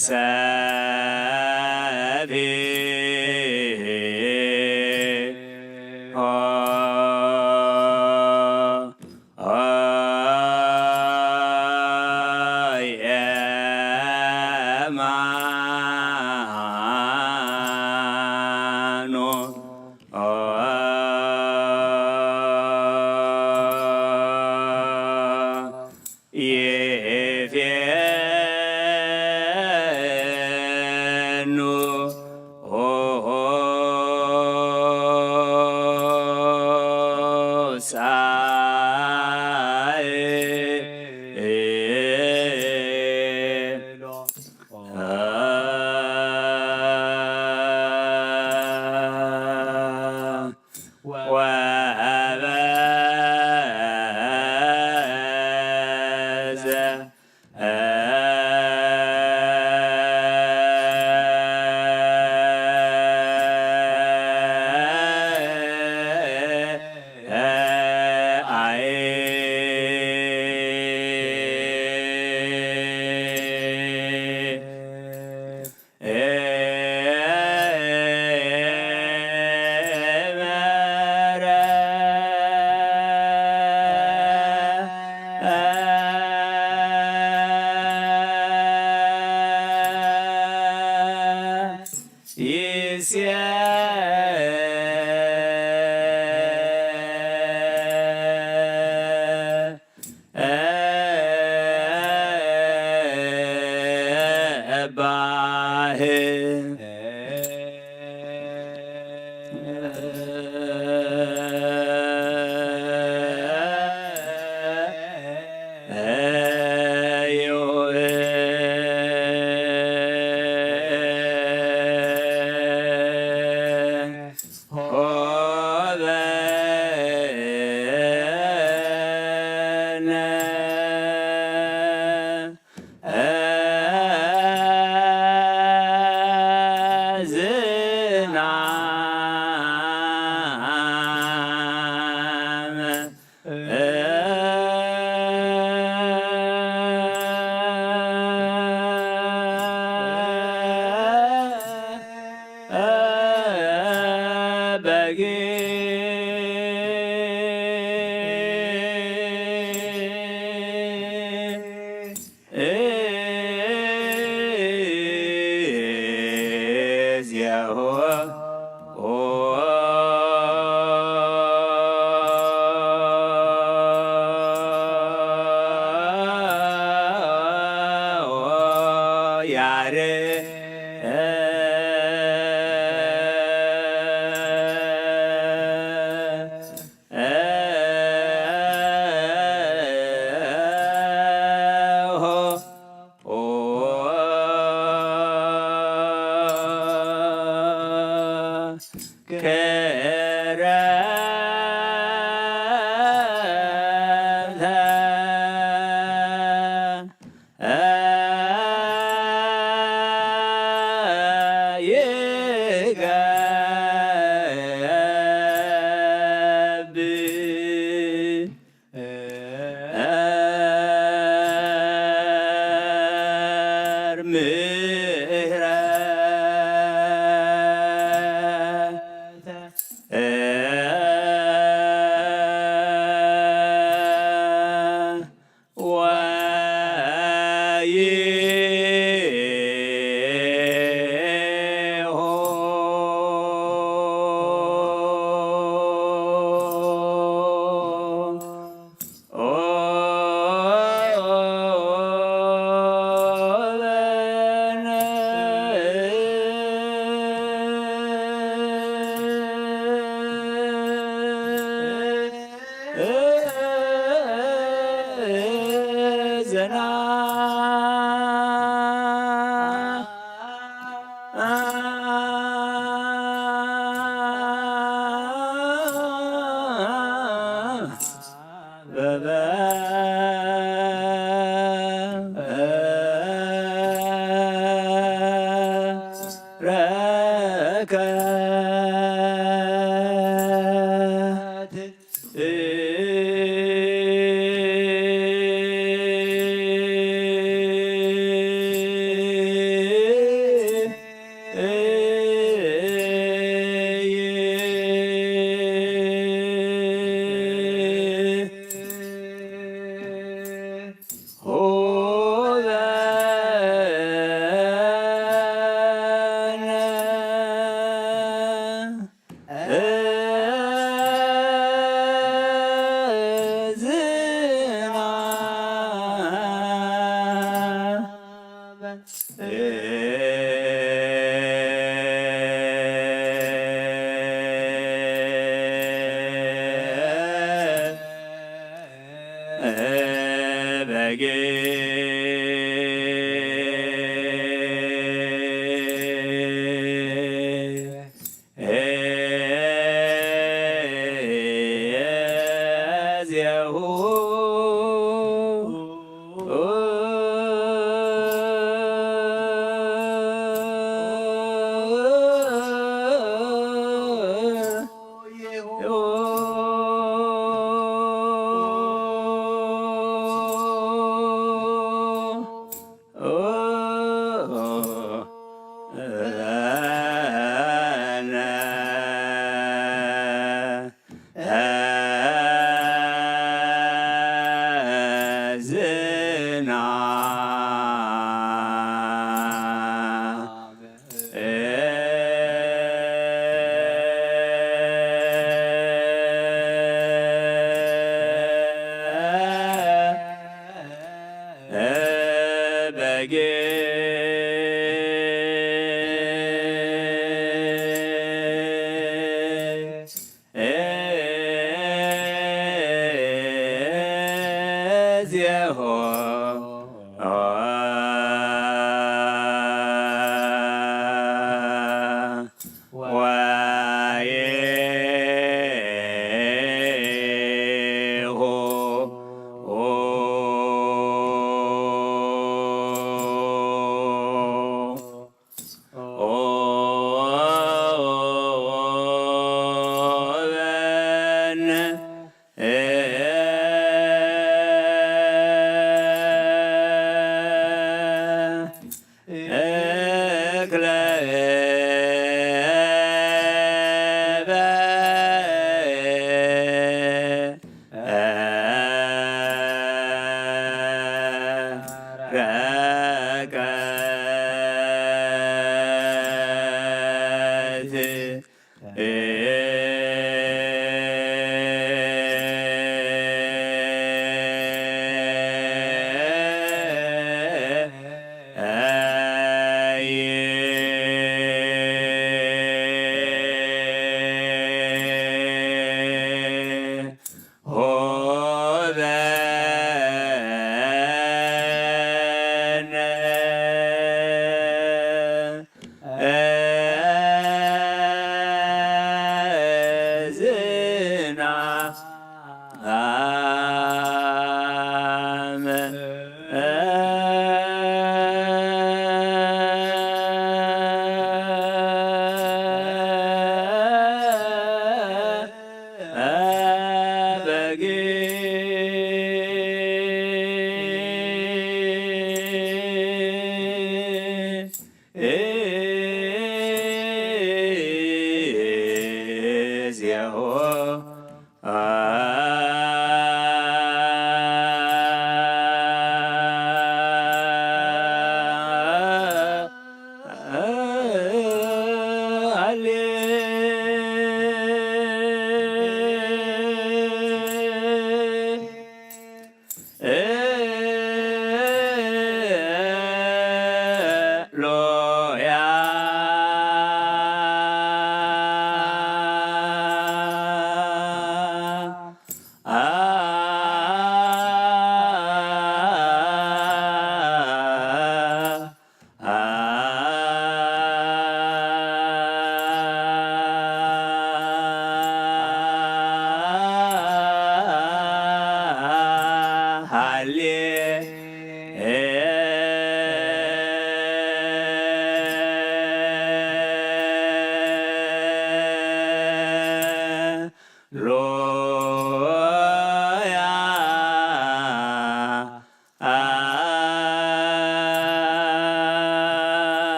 ሰፊ ያሬ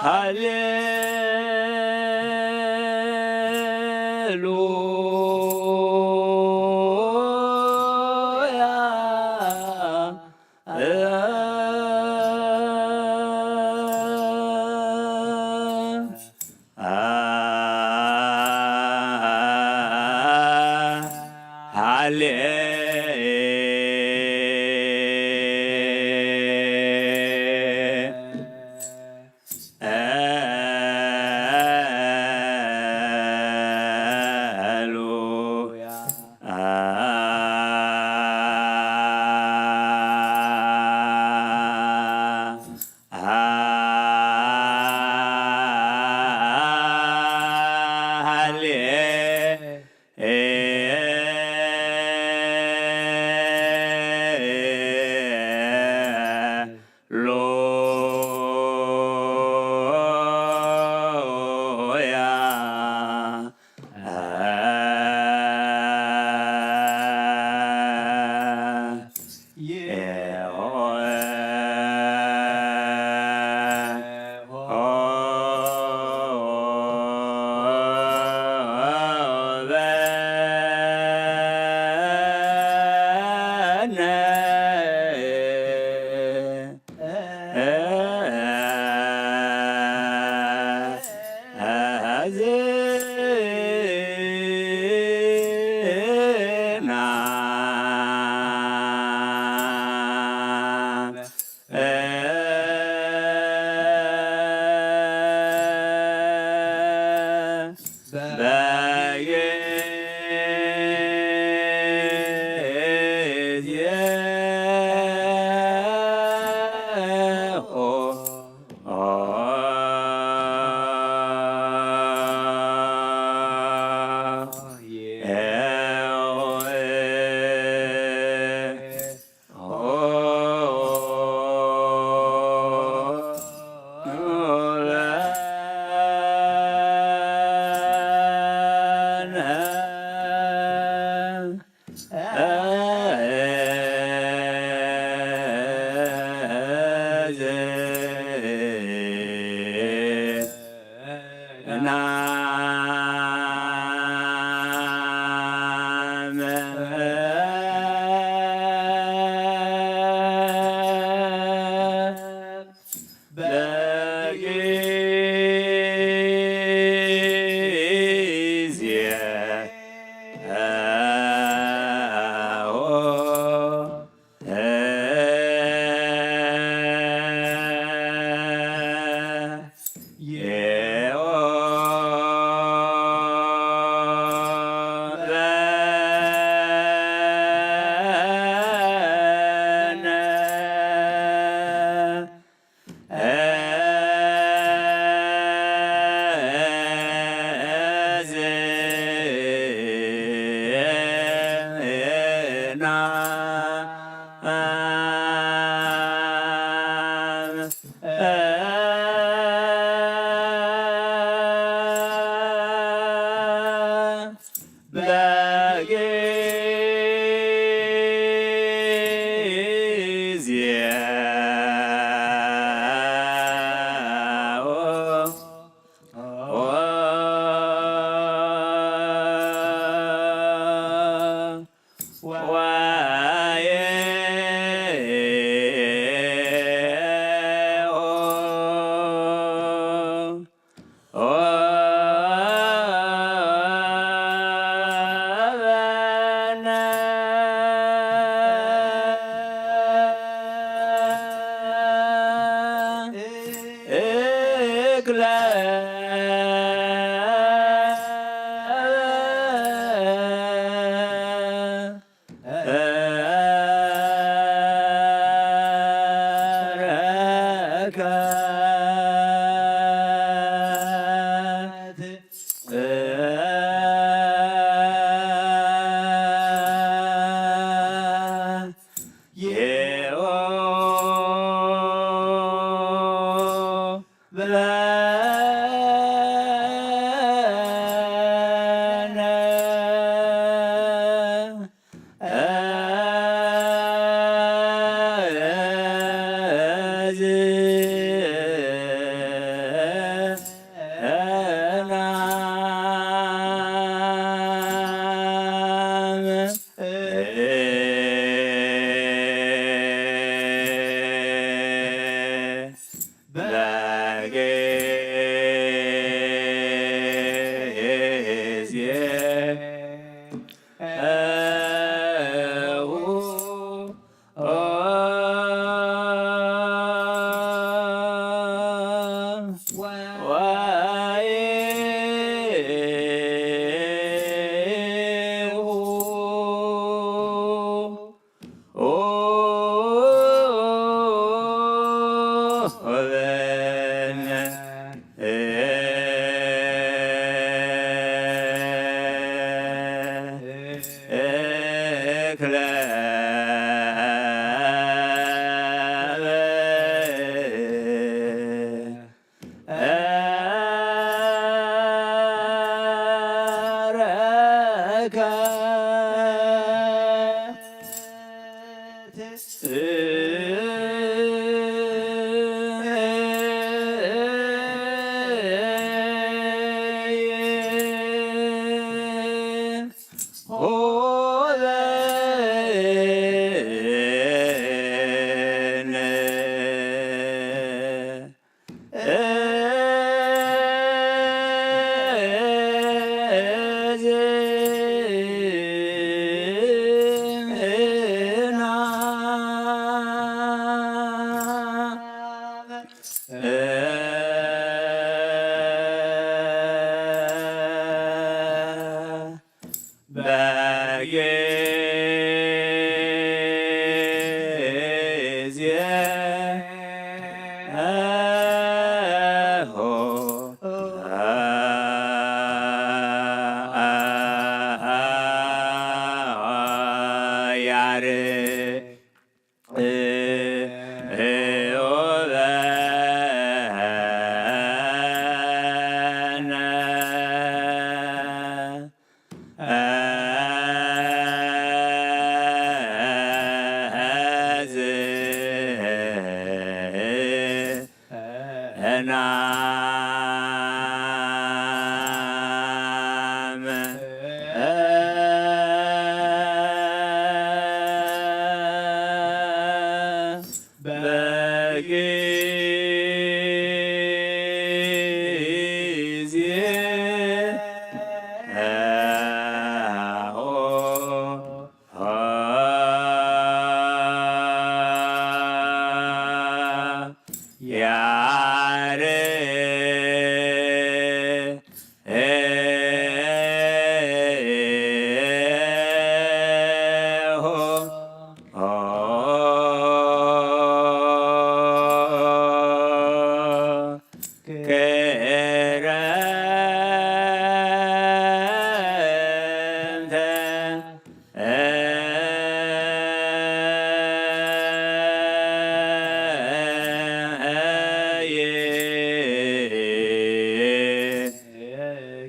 ሃሌሉያ።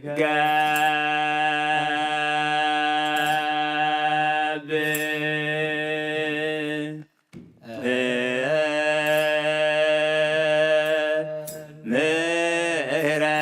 ገብእ ምህረት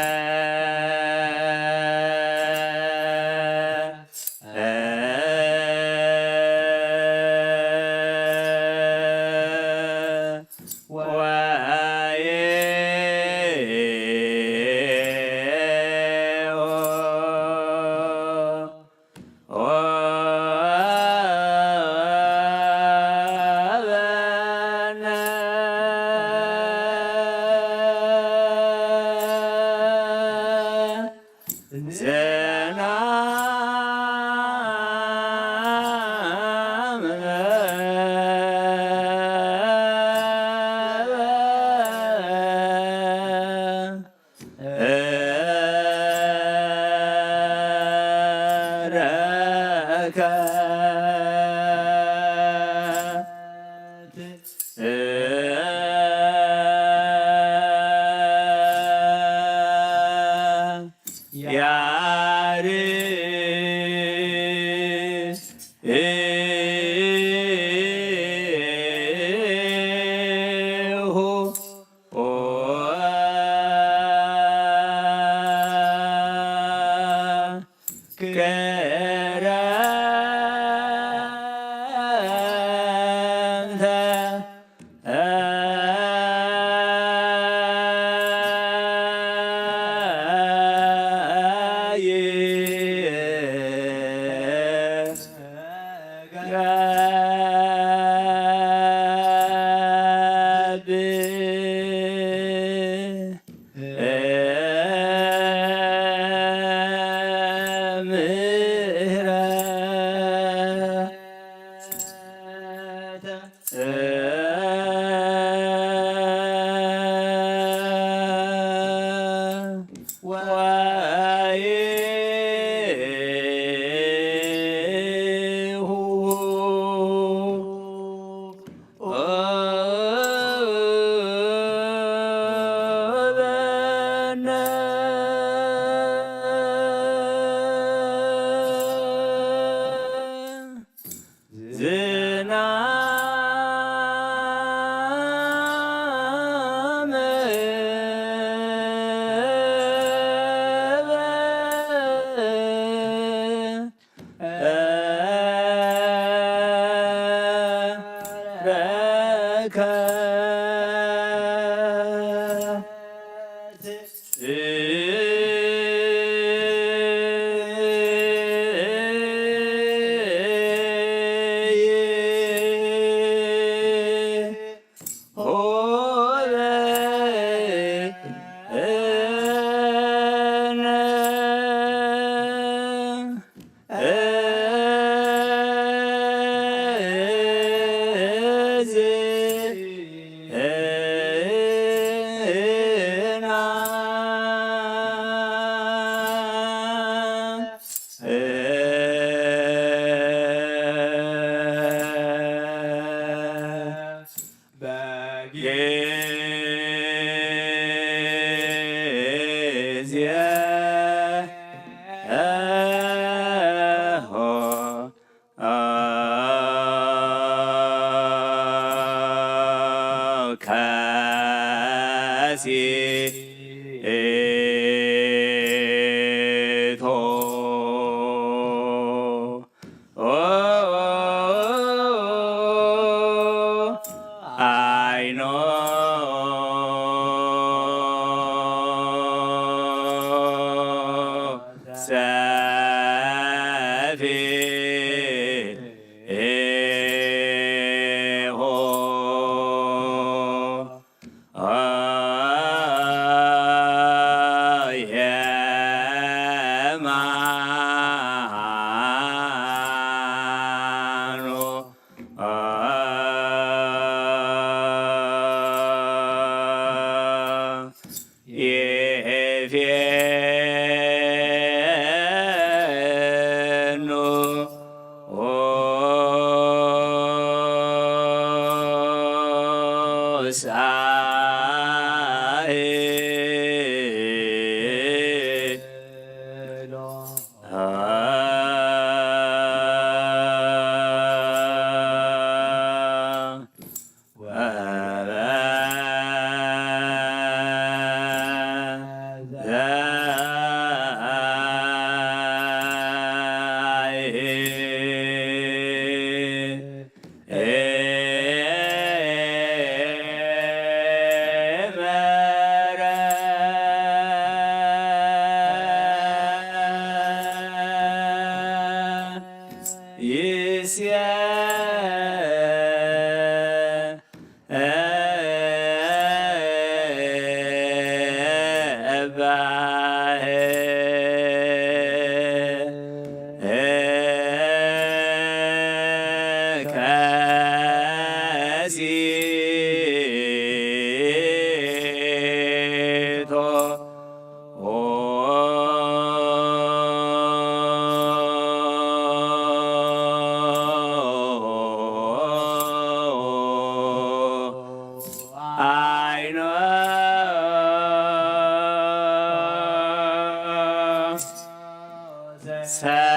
እሴባህ ከሲቶ አይኖ ሰፊ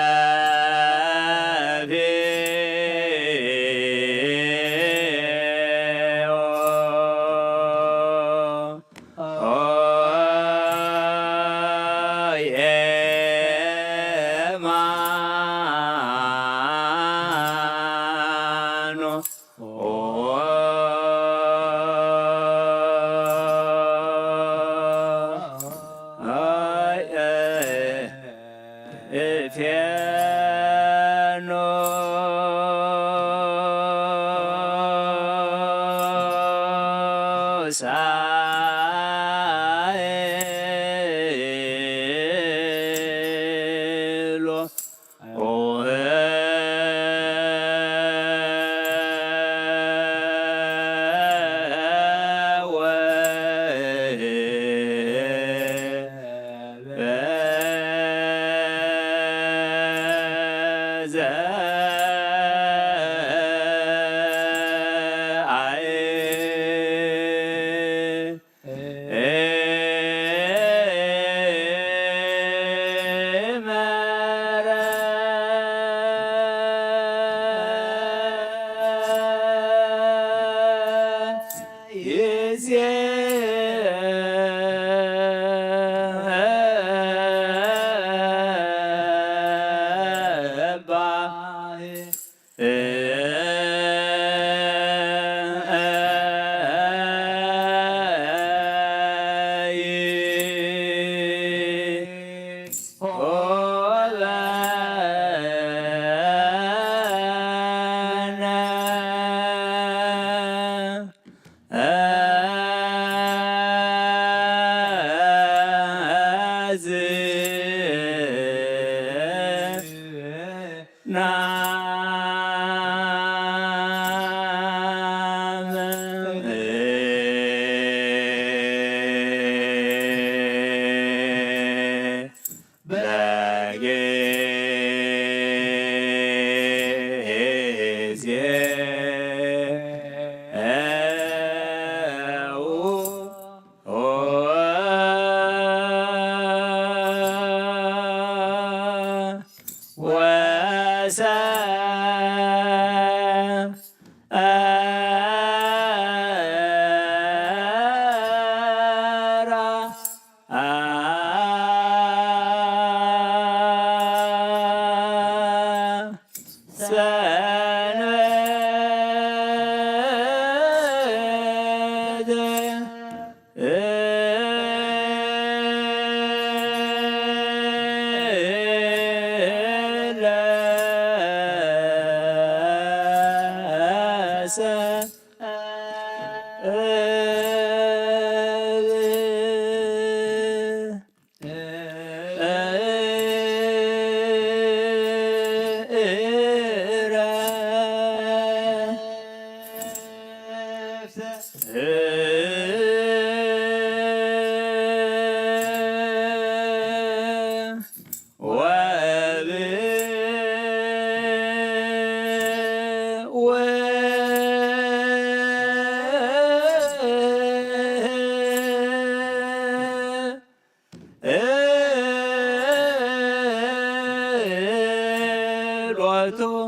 ሳይሎ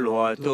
ሎቱ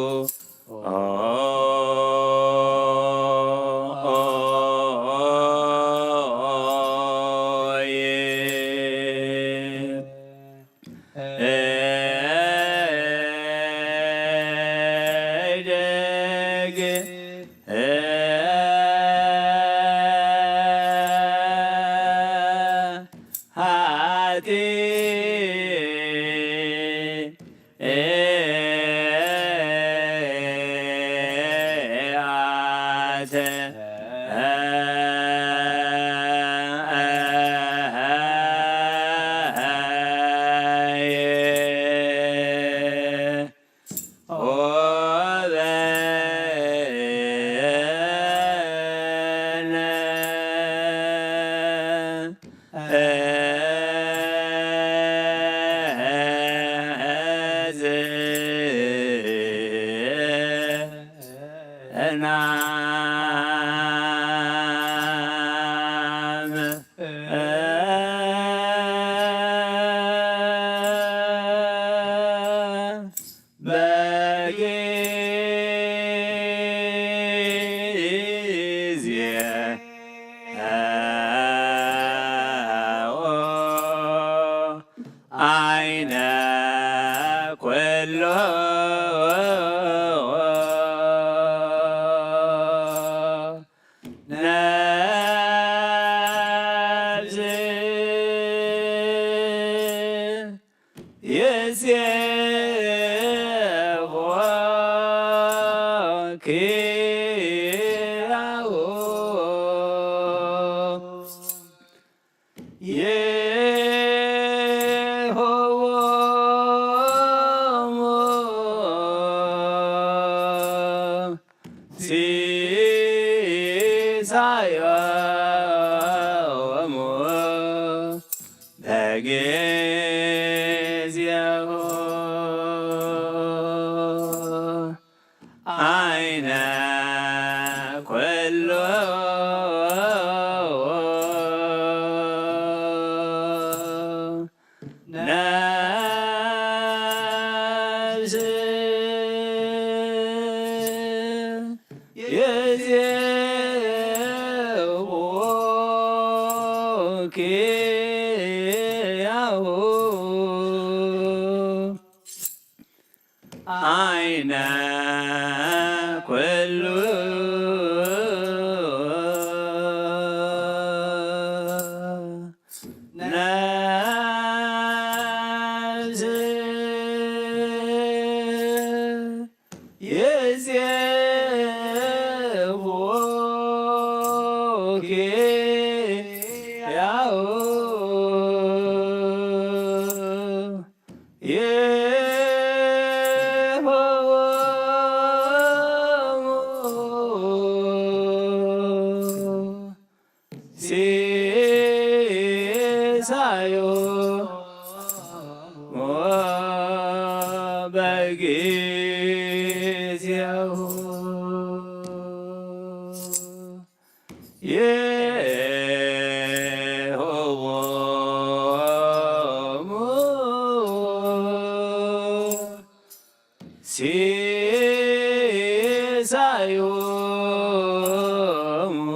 ሲሳዮሙ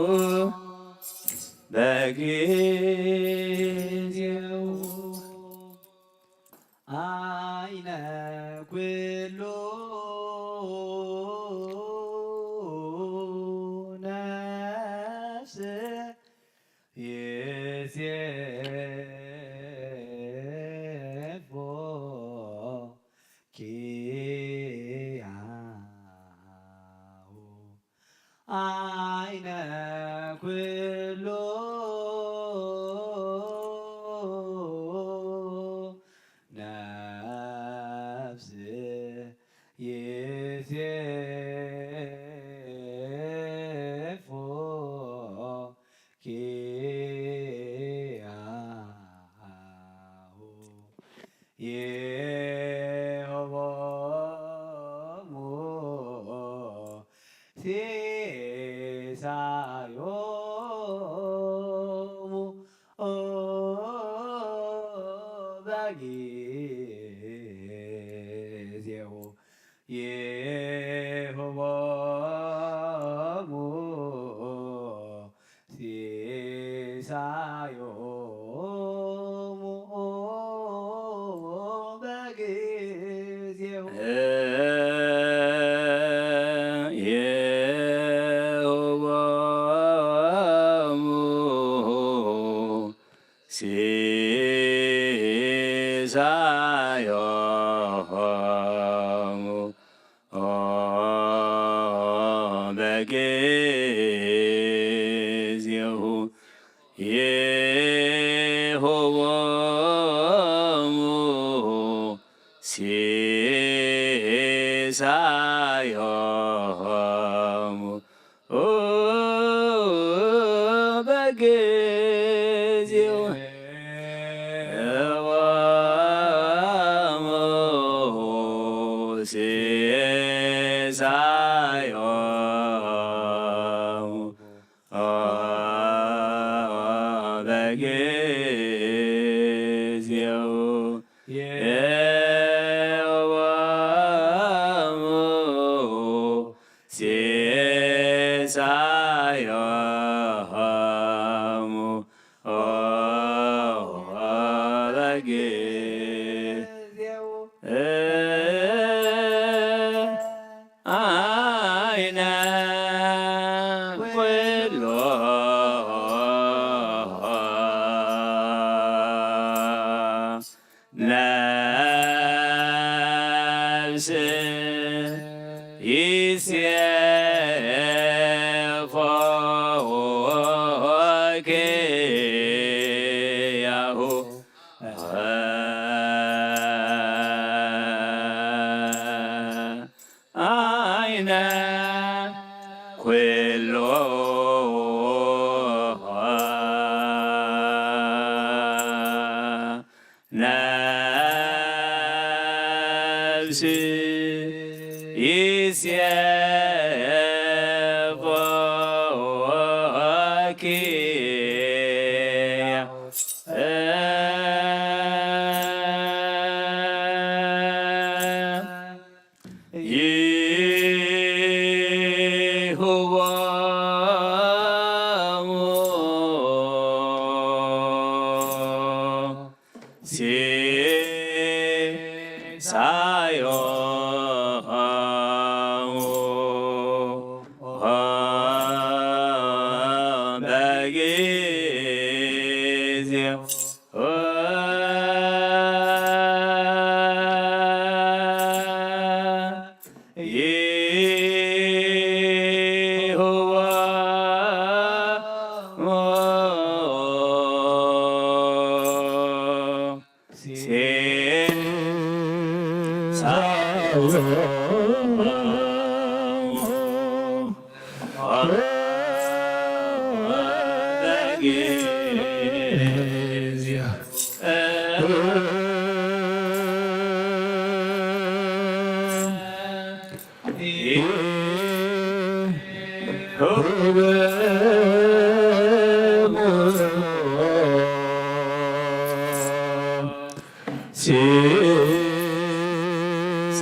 በጊዜሁ። አይነ ኩሉ ነፍስ ይሴፎ ኪያሁ። አይነ ኩሉ ነፍስ ይሴፎ ኪያሁ። ይሁቦሙ ሲሳዮሙ በጊዜሁ። ይሁቦሙ ሲሳዮሙ በጊዜሁ። ይሁቦሙ ሲሳዮሙ በጊዜሁ። ይሁቦሙ ሲሳዮሙ በጊዜሁ። ይሁቦሙ ሲሳዮሙ በጊዜሁ። ይሁቦሙ ሲሳዮሙ በጊዜሁ። አይነ ኩሉ ነፍስ ይሴፎ ኪያሁ። አይነ ኩሉ ነፍስ ይሴፎ ኪያሁ። ይሁቦሙ ሲሳዮሙ በጊዜሁ። ይሁቦሙ ሲሳዮሙ በጊዜሁ።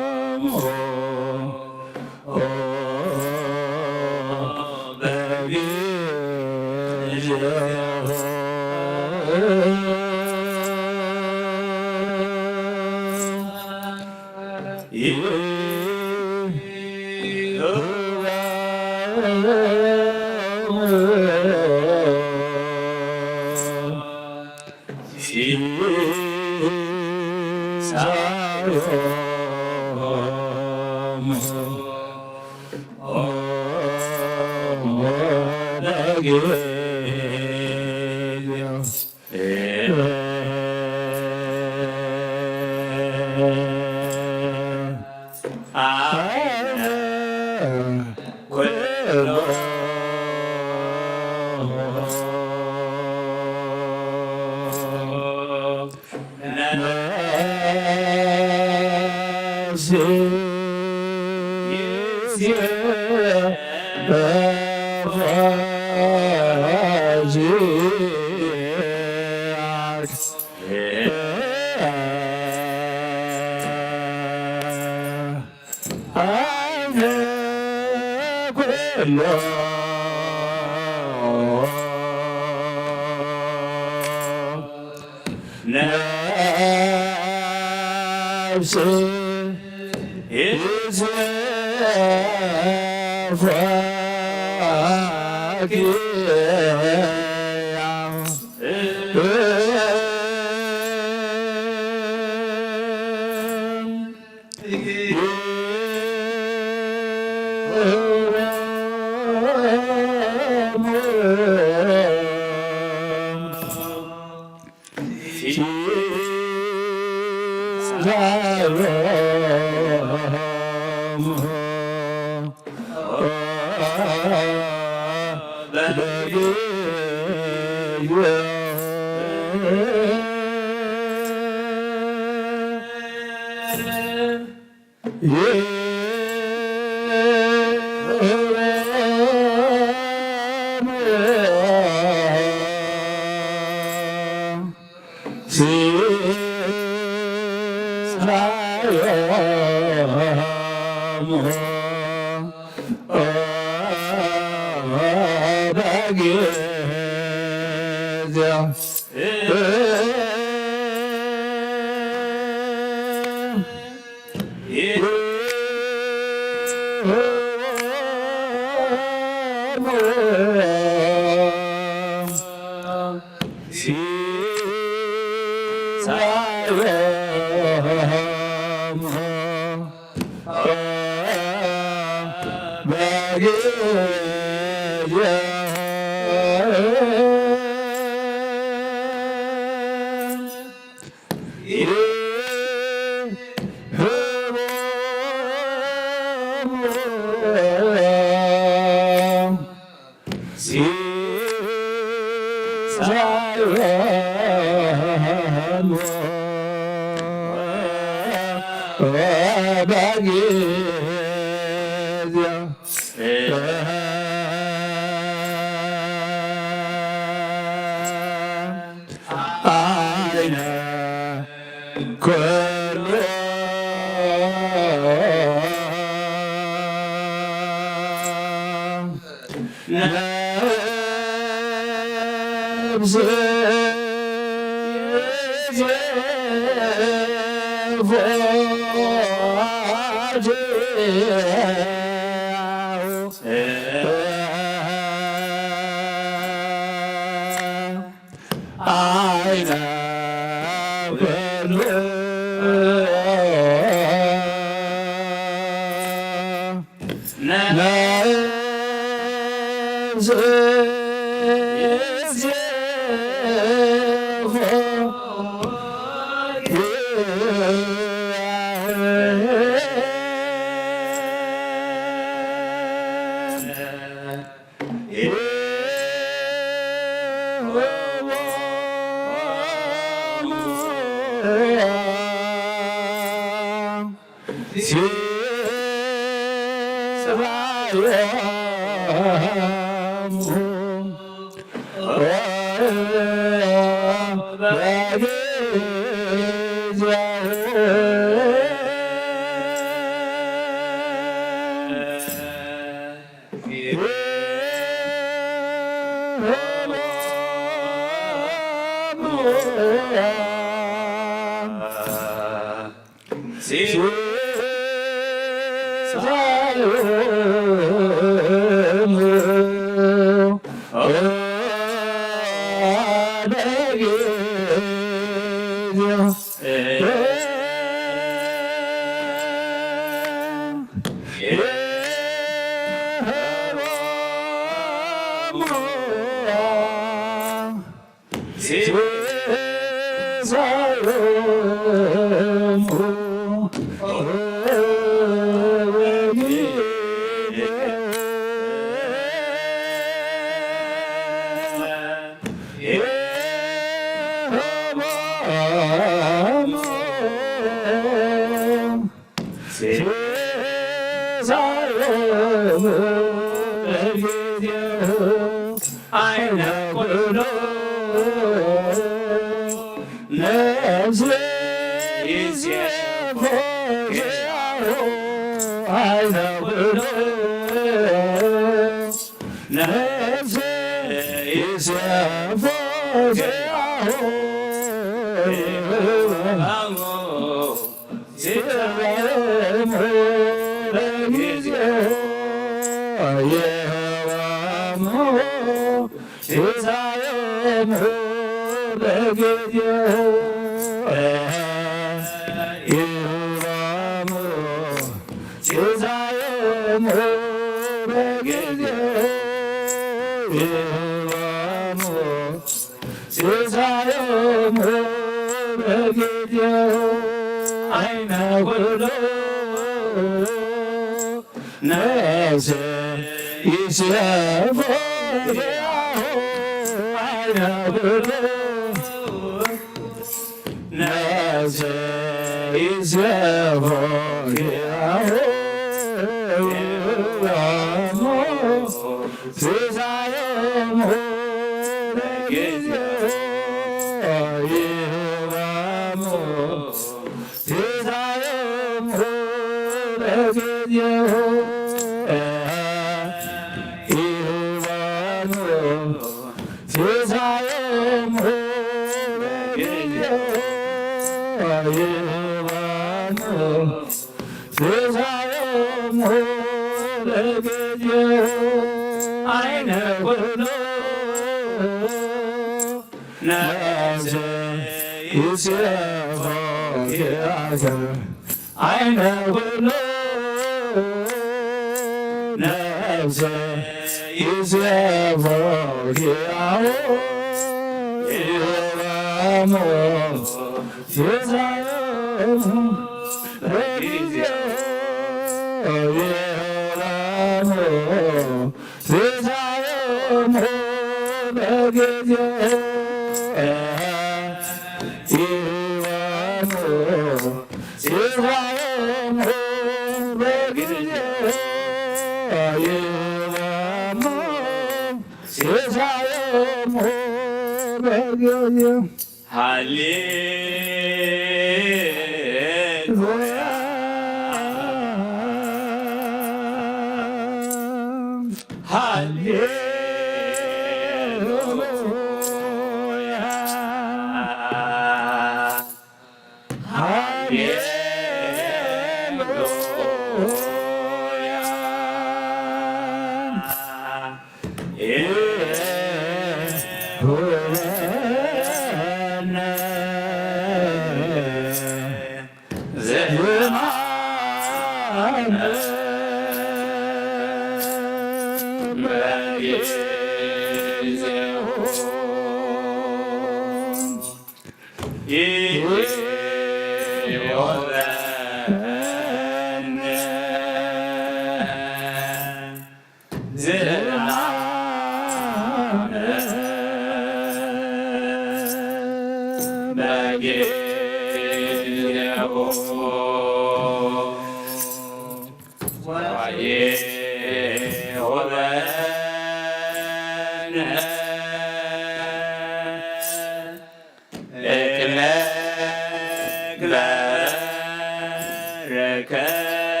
በረከት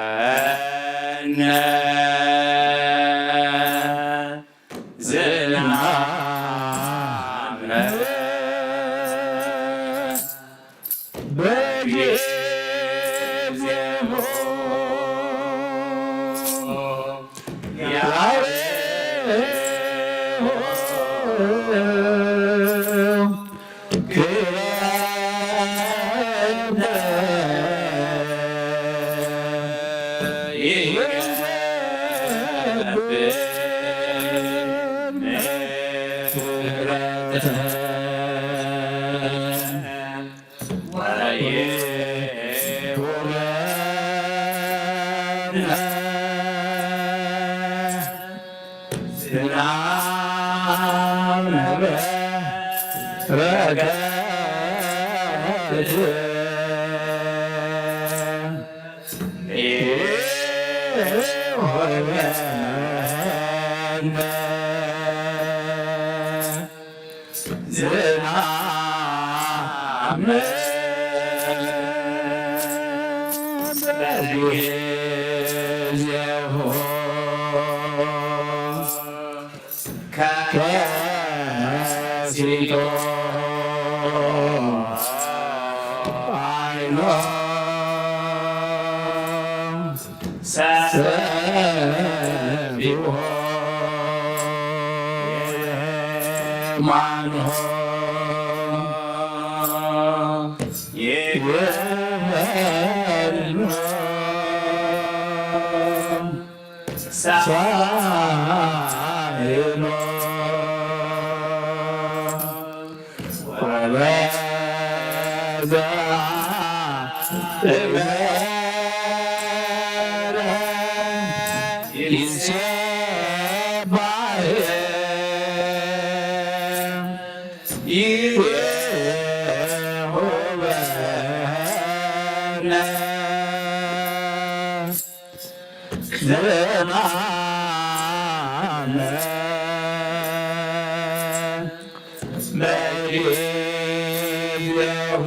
ይሁበነ ዝናመ በጊዜሁ ያሬሁ ክብረተ ይገብር ምሕረተ ወይኩረነ ዝናመ በረከት ይሁበነ ዝናመ በጊዜሁ ከሲቶ ዓይኖ ሰፊሆ የማኖ ይበሎ ሳይሎ ወበዛ እበረ ይሴባየ ይሁበነ ዘማነ በጊዜሁ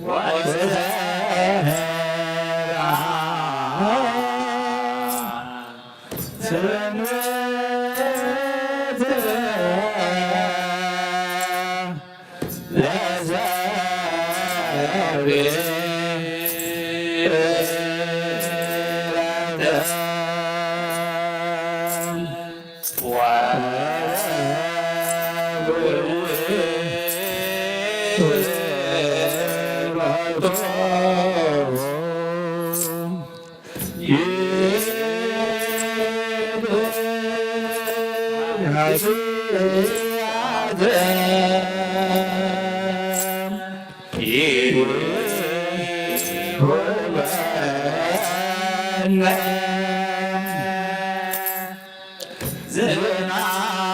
ወሰራ ሰንበተ ለእግዚአብሔር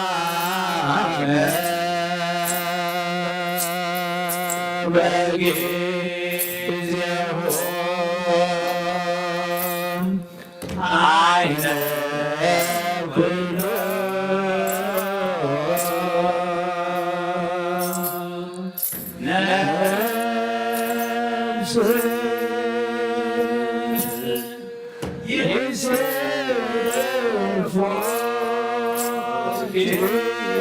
ዝናመ በጊዜሁ አይነ ኩሉ ነፍስ ይስፎ ኪያሁ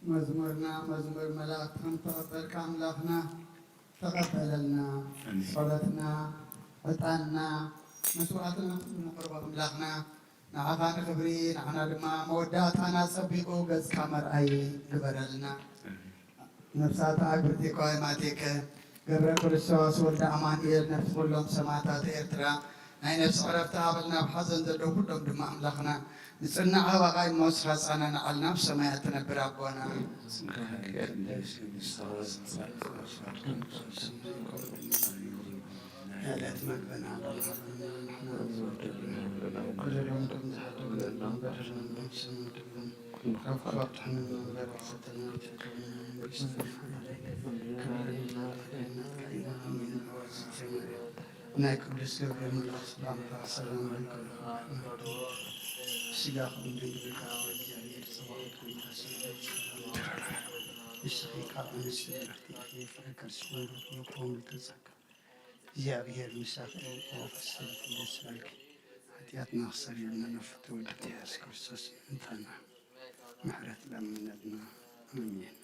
መዝሙርና መዝሙር መላእክትን ተቐበልካ ኣምላኽና ተቐበለልና። ኣሜን። ጸሎትና፣ ዕጣንና፣ መስዋዕትና ኩሉ ነቕርቦ ኣምላኽና ንዓኻ ንኽብሪ ንዓና ድማ መወዳእታና ጸቢቑ ገጽካ መርኣይ ግበረልና። ኣሜን። ነፍሳት ኣግብርቲ ቀዋማቲከ ገብረ ክርስቶስ ወልደ ኣማኑኤል ነፍሲ ኩሎም ሰማእታት ኤርትራ ናይ ነፍሲ ዕረፍቲ ሃበልና። ኣብ ሓዘን ዘለዉ ኩሎም ድማ ኣምላኽና ንጽናዕ ኣባኻ እሞ ንስኻ ጻናናዓልና፣ ኣብ ሰማያት ትነብር ኣቦና። ዕለት መግብና ንሓብና ንሕና ንዝወደልና፣ በደሎም ከም ዝሓደጉና በደልና ንሰምድብን፣ ካብ ክፉእ ኣድሕነና እምበር፣ ፈተና ኣይተእትወና፣ መንግስቲ ሓይሊ ክብሪ ናትካ እዩ፣ ኣሜን። ኣዋጅ ዘተመርያ ናይ ቅዱስ ገብርኤል መልኣክ ሰላምታ ሰላም ለኪ፣ ስጋኹም ድንግል ከኣ እግዚኣብሔር ጽባኦት ጎይታ ሰላም ንስኺ ካብ ኣንስቲ ብርክቲ ኢኺ፣ ፍረ ከርስኺ ቡሩክ እዩ፣ ጸጋ እግዚኣብሔር ምሳኺ እዩ፣ ኦ ፍስሕቲ ደስ በልኪ፣ ሓጢኣትና ክሰርየልና ንፍቶ ወዲ ኢየሱስ ክርስቶስ ምእንታና ምሕረት ለምነልና፣ ኣሜን።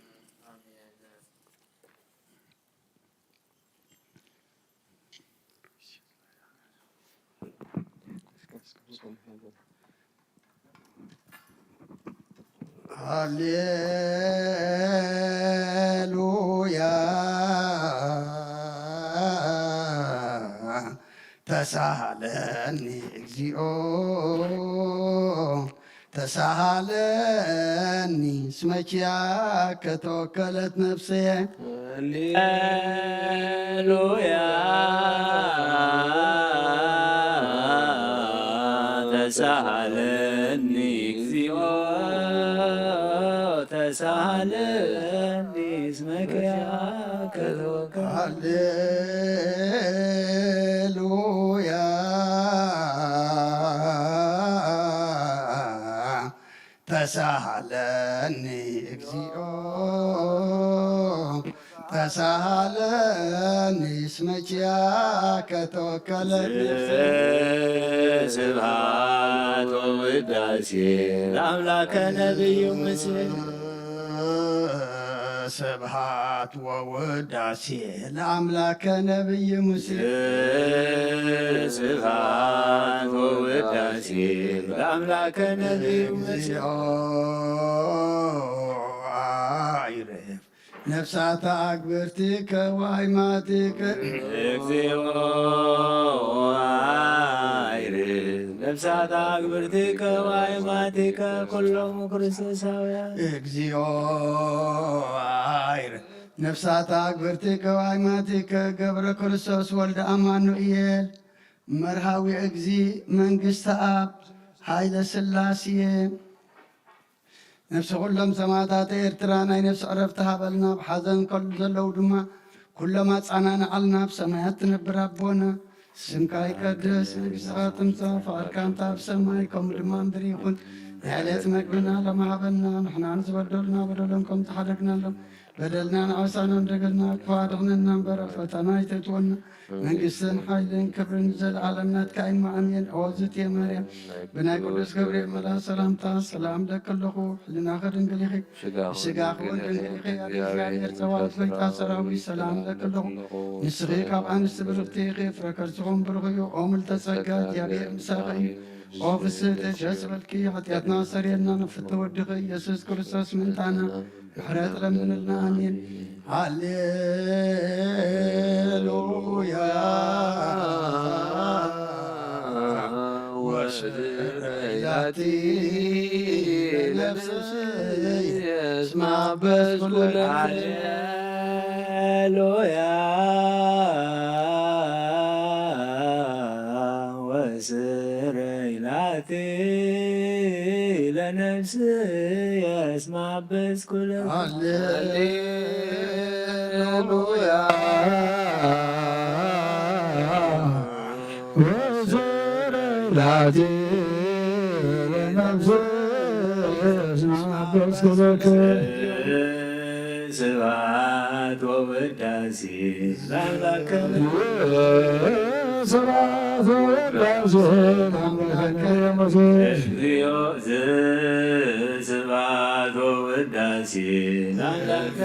ሃሌሉያ ተሳሃለኒ እግዚኦ ተሳሃለኒ እስመ ኪያከ ተወከለት ነፍሰየ። ሃሌሉያ ተሳሃለኒ እግዚኦ ተሳሃለኒ እስመ ኪያከ ተወከለት። ሃሌሉያ ተሳሃለኒ እግዚኦ ተሳሃለኒ እስመ ኪያከ ተወከለት ነፍሰየ። ስብሐት ወውዳሴ ለአምላከ ነቢዩ ሙሴ። ስብሐት ወውዳሴ ለአምላከ ነቢዩ ሙሴ። ስብሐት ወውዳሴ ለአምላከ ነቢዩ ሙሴ። ነፍሳት አግብርቲከ ወአይማቲከ። እግዚኦ አይርፍ ነፍሳት አግብርቲከ ወአይማቲከ ኩሎሙ ክርስቶሳውያን። እግዚኦ አይርፍ ነፍሳት አግብርቲከ ወአይማቲከ ገብረ ክርስቶስ ወልደ አማኑኤል መርሃዊ እግዚ መንግስተ አብ ኃይለ ሥላሴ። ነፍሲ ኩሎም ሰማዕታት ኤርትራ ናይ ነፍሲ ዕረፍቲ ሃበልና። ኣብ ሓዘን ከሉ ዘለዉ ድማ ኩሎም ኣጻናንዓልና። ኣብ ሰማያት ትነብር ኣቦና ስምካ ይቀደስ፣ መንግስትኻ ትምጻእ፣ ፍቓድካ እንተ ኣብ ሰማይ ከምኡ ድማ ምድሪ ይኹን። ናይ ዕለት መግብና ሎሚ ሃበና፣ ንሕና ንዝበደሉና በደሎም ከም ዝሓደግናሎም በደልና ንዓሳና እንደገልና እኳ ኣድሕነና እምበር ኣብ ፈተና ኣይተእትወና። መንግስትን ሓይልን ክብርን ንዘለኣለም ናትካ እዩ እሞ ኣሜን። ኦ ዝትየ ማርያም ብናይ ቅዱስ ገብርኤል መልኣክ ሰላምታ ሰላም እለኪ ኣለኹ። ሕልናኺ ድንግል ኢኺ፣ ስጋኺ እውን ድንግል ኢኺ። ኣብ እግዚኣብሔር ጸባኦት ጎይታ ሰራዊት ሰላም እለኪ ኣለኹ። ንስኺ ካብ ኣንስቲ ብርኽቲ ኢኺ፣ ፍረ ከርስኹም ብሩኽ እዩ። ኦ ምልተ ጸጋ እግዚኣብሔር ምሳኺ እዩ። ኦ ፍስሕቲ ደስ በልኪ፣ ሓጢኣትና ኣስተሰርየልና፣ ንፍቶ ወድኺ ኢየሱስ ክርስቶስ ምእንታና ምሕረት ለምንልና። ኣሜን። ሃሌሉያ ወስብሐት ለነፍስየ እስመ አበስኩ ለኪ። ሃሌሉያ ወስረይ ላቲ ለነፍስየ እስመ አበስኩ ለኪ። ሃሌሉያ ወስረይ ላቲ ለነፍስየ እስመ አበስኩ ለኪ። ስብሐት ወውዳሴ ለአምላከ። ስብሐት ወውዳሴ ለአምላከ። እግዚኦ ዘስብሐት ወውዳሴ ለአምላከ።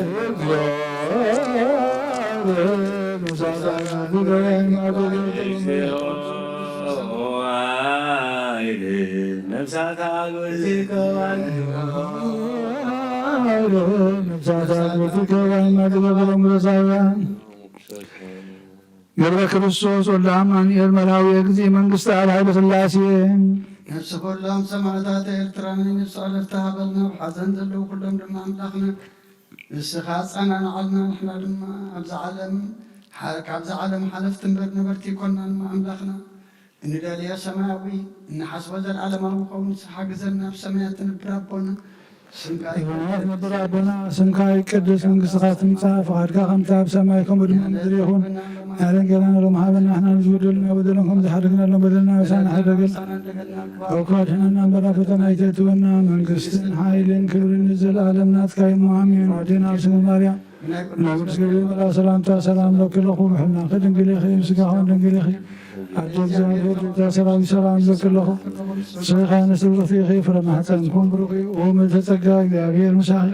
እግዚኦ አይል ነፍሳት አግብርቲከ ወአይ- ነፍሳት አግብርቲከ ወአይማቲከ ኩሎም ክርስቶሳውያን። ገብረ ክርስቶስ ወልደ አማኑኤል መርሃዊ እግዚእ መንግስተ አብ ኃይለ ሥላሴ። ነፍሲ ኩሎም ሰማዕታት ኤርትራ ናይ ነፍሲ ዕረፍቲ ሃበልና። ኣብ ሓዘን ዘለዉ ኩሎም ድማ ኣምላኽና ንስኻ ኣጸናንዓልና። ንሕና ድማ ኣብዛ ዓለም ሓ-፣ ካብዛ ዓለም ሓለፍቲ እምበር ነበርቲ ኣይኮናን እሞ ኣምላኽና፣ እንደልዮ ሰማያዊ፣ እንሓስቦ ዘለዓለማዊ ክኸውን ንስኻ ግዘና። ኣብ ሰማያት ትነብር ኣቦና፣ ስምካ ይትቀደስ። ነብር ኣቦና፣ ስምካ ይቀደስ፣ መንግስትኻ ትምጻእ፣ ፍቓድካ ከምቲ ኣብ ሰማይ ከምኡ ድማ ኣብ ምድሪ ይኹን። ሃበና ሎም ሃበና፣ ንሕና ንዝበደሉና በደሎም ከም ዝሓደግና ሎም በደልና ምሳና ሓደገን። ካብ ክፉ ኣድሕነና እምበር ኣብ ፈተና ኣይተእትወና፣ መንግስትን ሓይልን ክብርን ንዘለኣለም ናትካ እዩ እሞ ኣሜን። ወዴና ኣብ ስም ማርያም ናይ ቅዱስ ገብርኤል መልኣክ ሰላምታ ሰላም እለኪ ኣለኹ፣ ብሕልናኺ ድንግል ኢኺ፣ ብስጋኺ እውን ድንግል ኢኺ። ኣደ እግዚኣብሔር፣ ቤተ ሰራዊት ሰላም እለኪ ኣለኹ። ንስኺ ከኣ ንስብርኺ ኢኺ፣ ፍረ ማሕፀንኩም ብሩኽ እዩ። ኦም እተ ጸጋ እግዚኣብሔር ምሳኺ፣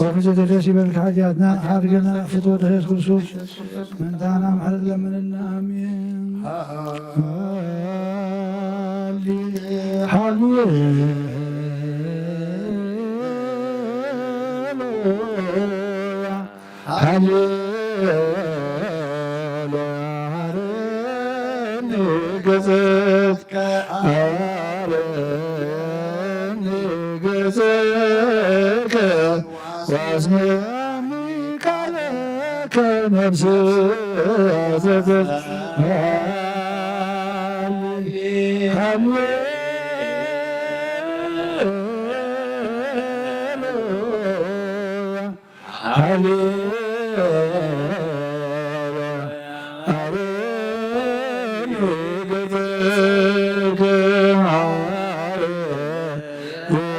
ኦም እተ ደስ ይበልኪ፣ ሓጢኣትና ሓድገና፣ ፍትወ ድሕረት ክርስቶስ ምእንታና ምሕረት ለምንልና። ኣሜን። ሃሌሉያ። ሃሌሉያ፣ አረኒ ገጽከ፣ አረኒ ገጽከ፣ ወአስምዐኒ ቃለከ ነፍስየ። ሃሌ፣ ሃሌሉያ። ሃሌሉያ፣ አረኒ ገጽከ፣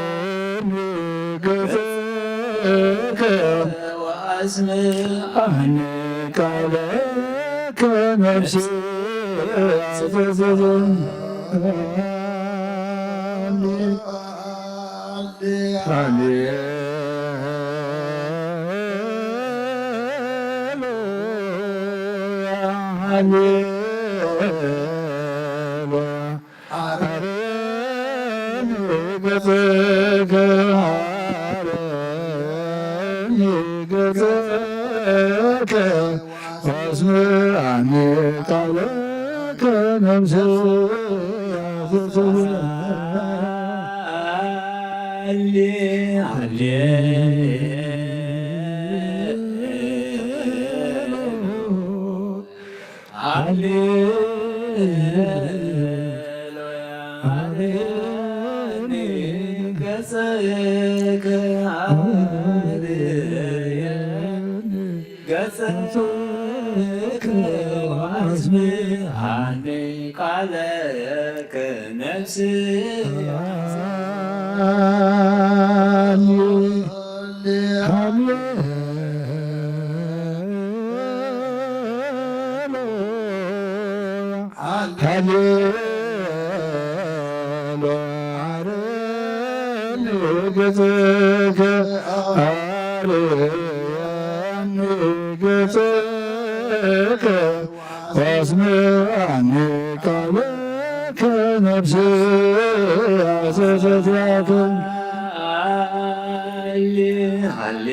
አረኒ ገጽከ፣ ወአስምዐኒ ቃለከ ነፍስየ። ሃሌሉያ፣ ሃሌሉያ። አረኒ ገጽከ፣ አረኒ ገጽከ፣ ወአስምዐኒ ቃለከ ነፍስየ። ሃሌ፣ ሃሌ፣ ሃሌሉያ፣ አረኒ ገጽከ፣ አረኒ ገጽከ፣ ወአስምዐኒ ቃለከ ነፍስየ። ሃሌ፣ ሃሌ፣ ሃሌሉያ፣ አረኒ ገጽከ፣ አረኒ ገጽከ፣ ወአስምዐኒ ቃለከ ነፍስየ። ሃሌ፣ ሃሌ፣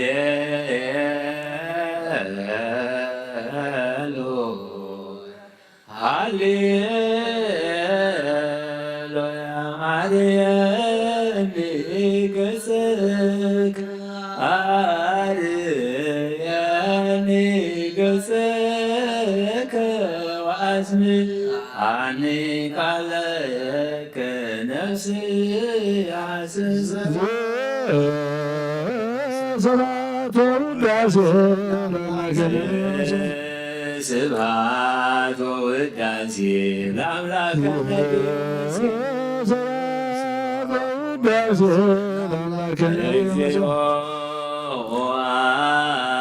ሃሌሉያ፣ አርየኒ ገጽከ፣ አርየኒ ገጽከ፣ ወአስምዐኒ ቃለከ ነፍስየ። ስብሐት ወውዳሴ ለአምላክነ። ስብሐት ወውዳሴ ለአምላክነ። ስብሐት ወውዳሴ ለአምላክነ። እግዚኦ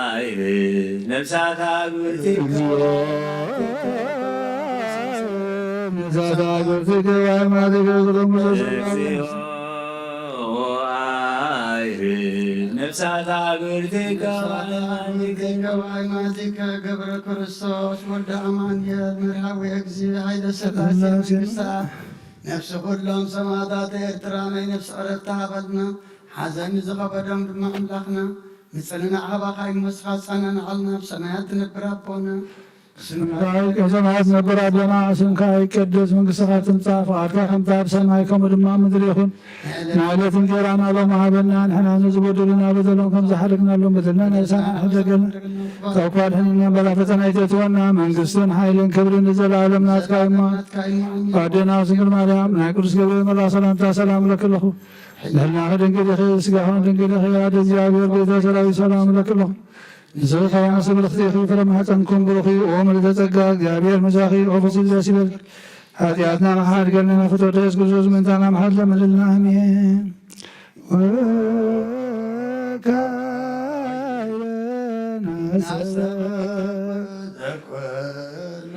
አይህ ነፍሳት አግብርቲከ። እግዚኦ ነፍሳት አግብርቲከ ወአሕማዲከ ዘሎሙ ለስብሐት። እግዚኦ አይህ ነፍሳት አግብርቲከ። ነፍሳት አግብርቲከ ወአሕማዲከ ገብረ ክርስቶስ ወልደ አማኑኤል መርሃዊ እግዚእ ኃይለ ሥላሴ መንግሥተ አብ። ነፍሲ ኩሎም ሰማዕታት ኤርትራ ናይ ነፍሲ ዕረፍቲ ሃበልና። ሓዘን ንዝኸበዶም ድማ ኣምላኽና ምጽንናዕ ሃባኻ እሞ ንስኻ ኣጸናንዓልና። ኣብ ሰማያት ትነብር ኣቦና፣ ስምካ ይቀደስ፣ ሰማያት ነበር ኣቦና፣ ስምካ ይቀደስ፣ መንግስትኻ ትምጻእ፣ ፍቓድካ ከምታ ኣብ ሰማይ ከምኡ ድማ ኣብ ምድሪ ይኹን። ንዕለት እንጀራና ሎም ሃበና፣ ንሕና ነዚ በደሉና በደሎም ከም ዝሓለግናሎም በደልና ናይ ሳና ሕደገልና፣ ካብ ክፉ ኣድሕነና እምበር ኣብ ፈተና ኣይተእትወና፣ መንግስትን ሓይልን ክብርን ንዘለኣለም ናትካ እሞ። ኣዴና ስንግል ማርያም ናይ ቅዱስ ገብርኤል መልኣኽ ሰላምታ ሰላም እለኪ ኣለኹ። ልዕልናኺ ድንግል ኢኺ፣ ስጋኺ ድንግል ኢኺ፣ ኣደ እግዚኣብሔር ቤተ ሰራዊት ሰላም እለኪ ኣለኹ። ንስኺ ከኣ ምስ ብልኽቲ ኢኺ፣ ፍረ ማሕፀንኩም ብሩኽ እዩ። ኦ ምልዕተ ጸጋ፣ እግዚኣብሔር ምሳኺ፣ ኦ ፍስሕቲ ደስ ይበልኪ። ሓጢኣትና መሓድገልና ፍትወተ የሱስ ክርስቶስ ምእንታና መሓር ለምንልና። ኣሜን። ወካይበና ሰብ ዘኮሎ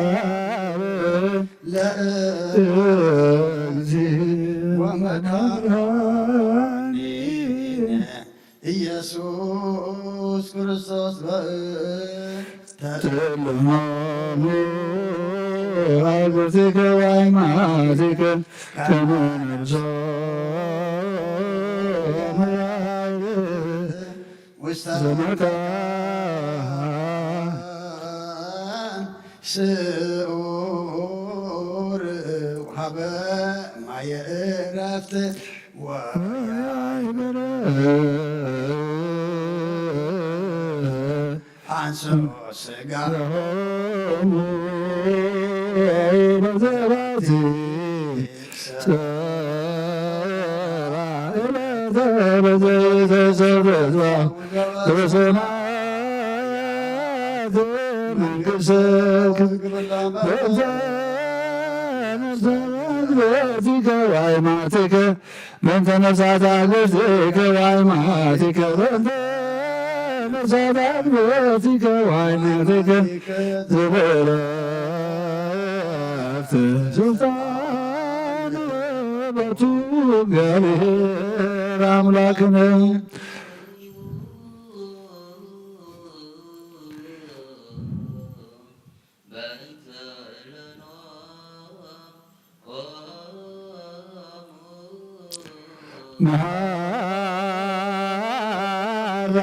እግዚአብሔር ለእግዚእ ወመድኃኒነ ኢየሱስ ክርስቶስ በእንተ ተለሃሙ አግብርቲከ ወአይማቲከ ከመ ነብሶም ውስተ መካን ስዑር ወሀበ ማየ ዕረፍት ወያይበረ አንሶ ስጋሆሙ በዘባቲ ሰራ ዕለተ በዘይተሰረዛ በሰማያት መንግሥትከ በእንተ ነፍሳት በእንቲከ ወአይማቲከ በእንተ ነፍሳት አግብርቲከ ወአይማቲከ በእንተ ነፍሳት አግብርቲከ ወአይማቲከ ዝበለት ስልጣን በቱ እግዚአብሔር አምላክነ። መሐራ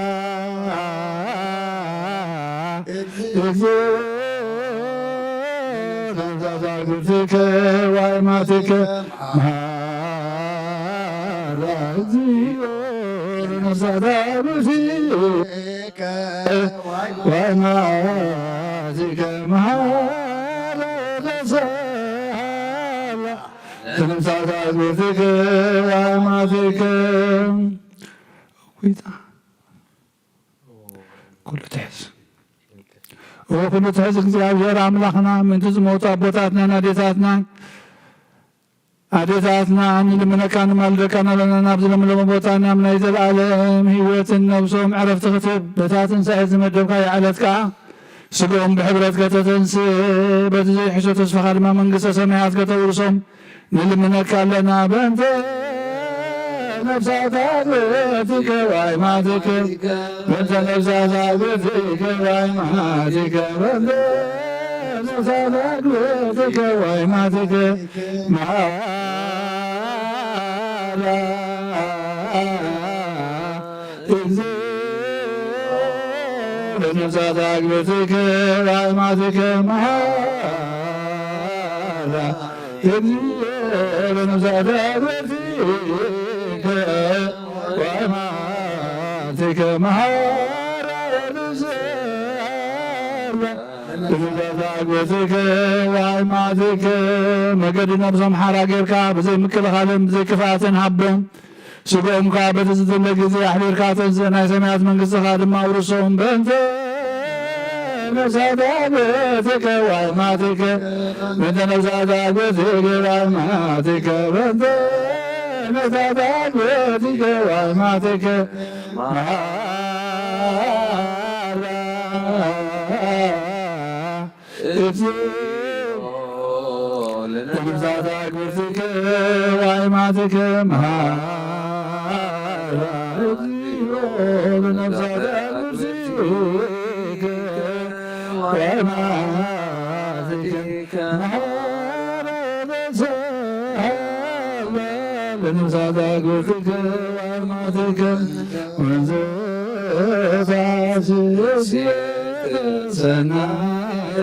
እግዚኦ ለነፍሳት አግብርቲከ ወአይማቲከ መሐራ እግዚኦ ለነፍሳት አግብርቲከ ወአይማቲከ መሐራ ተሳላ ለነፍሳት አግብርቲከ ወአይማቲከ። ጎይታ ኩሉ ትሕዝ። ኦ ኩሉ ትሕዝ እግዚኣብሔር ኣምላኽና፣ ምእንቲ ዝሞቱ ኣቦታትናን ኣዴታትናን፣ ኣዴታትና ንልምነካ ንማልደካን ኣለና፣ ናብ ዝለምለመ ቦታ ናብ ናይ ዘለኣለም ህይወትን ነብሶም ዕረፍቲ ክትህብ፣ በታ ትንሳኤ ዝመደብካያ ዕለት ከኣ ስግኦም ብሕብረት ከተተንስእ፣ በቲ ዘይሕሾ ተስፋኻ ድማ መንግስተ ሰማያት ከተውርሶም ንልምነካ ኣለና። በእንተ ነፍሳት አግብርቲከ ወአይማቲከ፣ በእንተ ነፍሳት አግብርቲከ ወአይማቲከ፣ በእንተ ነፍሳት አግብርቲከ ወአይማቲከ፣ መሐራ እግዚኦ ለነፍሳት አግብርቲከ ወአይማቲከ፣ መሐራ እግዚኦ ለነፍሳት አግብርቲከ ወአይማቲከ፣ መሐራ ለነፍሳት አግብርቲከ ወአይማቲከ። መገዲ ነብሶም ሓራ ጌርካ ብዘይ ምክልኻልን ብዘይ ክፍኣትን ሃቦም። ስግኦም ከኣ በቲ ዝድለ ግዜ ኣሕቢርካ ተንስእ፣ ናይ ሰማያት መንግስትኻ ድማ ኣውርሶም። በእንተ ነፍሳት አግብርቲከ ወአይማቲከ፣ በእንተ ነፍሳት አግብርቲከ ወአይማቲከ፣ በእንተ ነፍሳት አግብርቲከ ወአይማቲከ፣ መሐራ እግዚኦ ለነፍሳት አግብርቲከ ወአይማቲከ፣ መሐራ እግዚኦ ለነፍሳት አግብርቲከ ወአይማቲከ፣ ሳዳግብትከ ወአርማትከ ወንዘ ታስስየ ሰናየ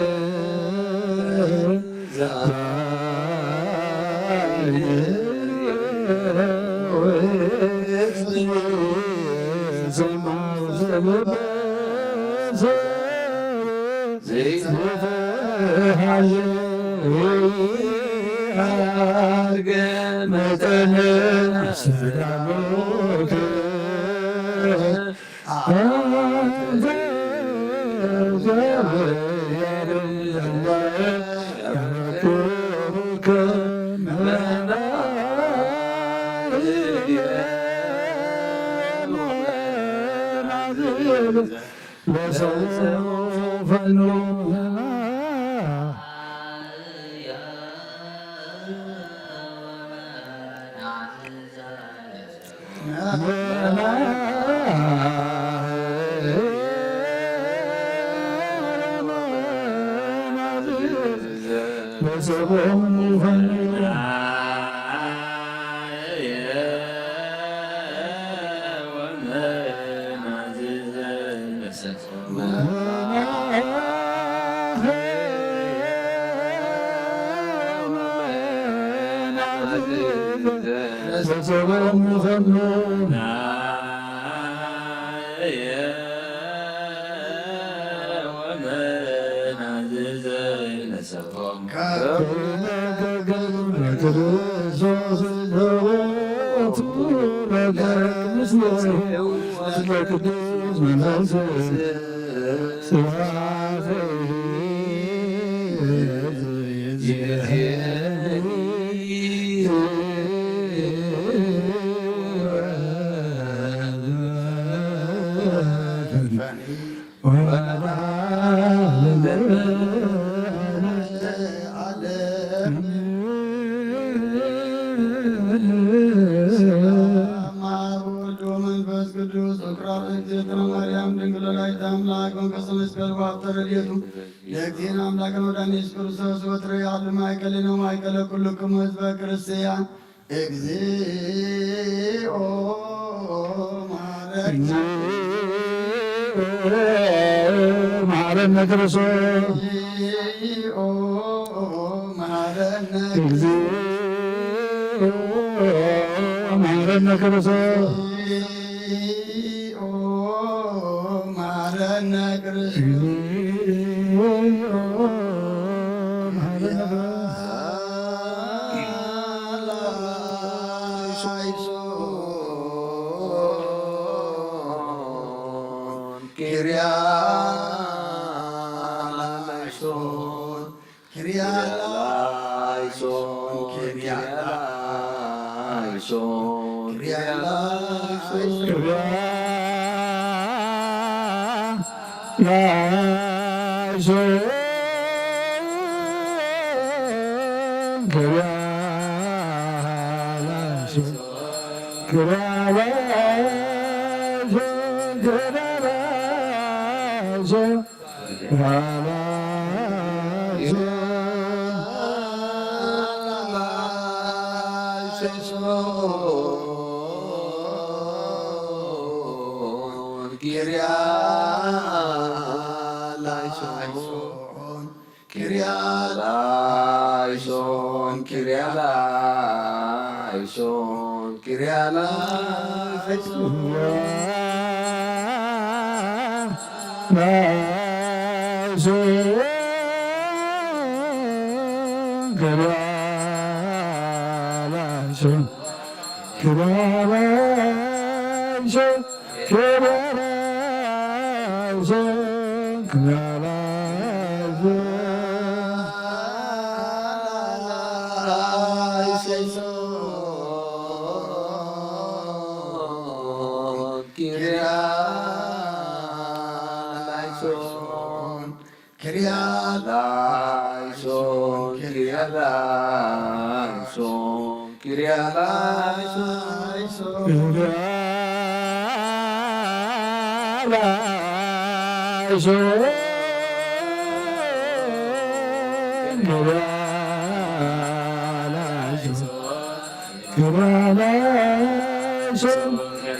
ከዳላይሶ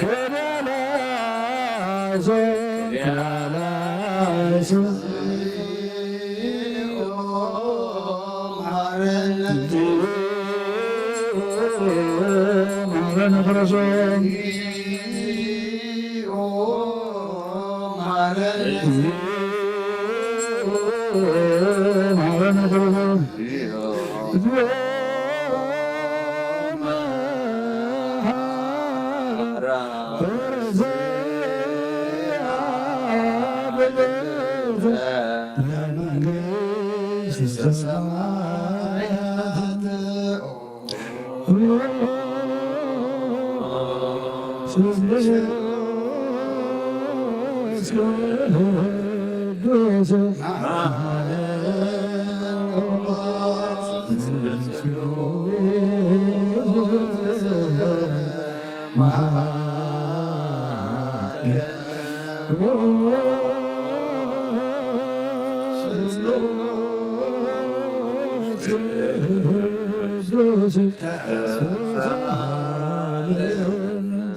ከዳላይሶ ከዳላይሶ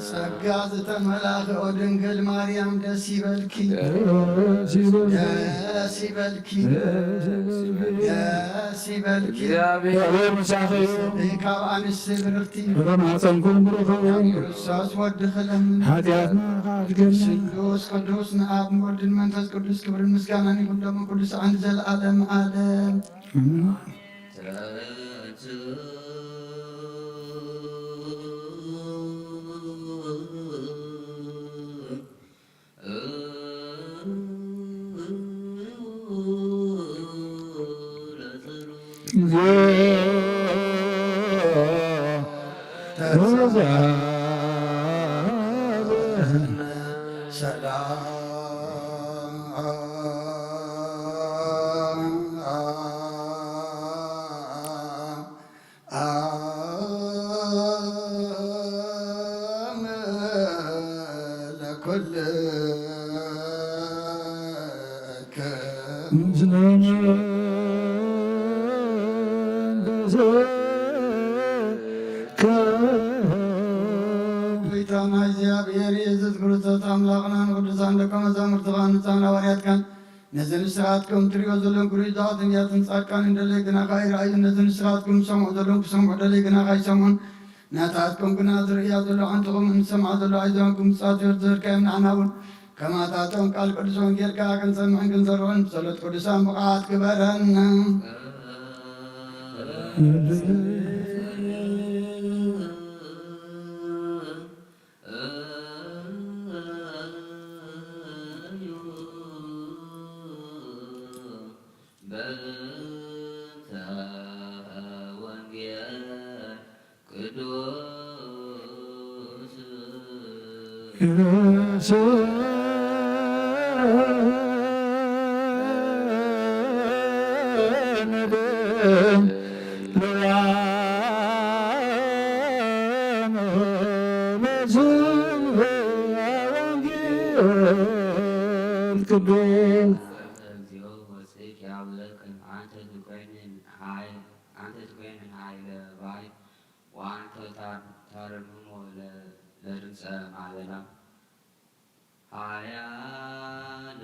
ጸጋ ዝተመላኽኦ ድንግል ማርያም ደስ ይበልኪ፣ ደስ ይበልኪ፣ ደስ ይበልኪ። ካብ ኣንስቲ ብርኽቲ፣ ፍረ ማሕፀንኩም ብሩኽ ይኹን። ክርስቶስ ወድኺ ለምን። ሓጢኣትና ከሓድገልና። ስሉስ ቅዱስ ንኣብ ወልድን መንፈስ ቅዱስ ክብርን ምስጋናን ይኹን ሎምን ኩሉ ሰዓን ንዘለዓለም ዓለም። ጎይታና እግዚኣብሔር የሱስ ክርስቶስ ኣምላኽና ንቅዱሳን ደቀ መዛሙርትኻ ንጻን ሃዋርያትካን ነዚ ንስኻትኩም ትሪኦ ዘለኹም ግሩይ ዛዕትን ያትን ጻድቃን እንደለይ ግናኻ ይረኣዩ። ነዚ ንስኻትኩም ትሰምዑ ዘለኹም ክሰምዑ ደለይ ግናኻ ይሰምዑን። ናታትኩም ግና ዝርእያ ዘሎ ዓንትኹም እንሰምዓ ዘሎ ኣይዞንኩም ብጻት ዝወርዘርካዮም ንዓና እውን ከማታቶም ቃል ቅዱስ ወንጌልካ ክንሰምዕን ክንሰርዕን ብጸሎት ቅዱሳን ብቕዓት ግበረን። በእንተ ወንጌል ቅዱስ ቅዱስ እግዚኦ ወጽድቅ ያብለክን አንተ ትኮንን ኃይል አንተ ትኮንን ኃይለ ባይ ወአንተ ታርምሞ ለድምፀ ማዕበላ። ኃያል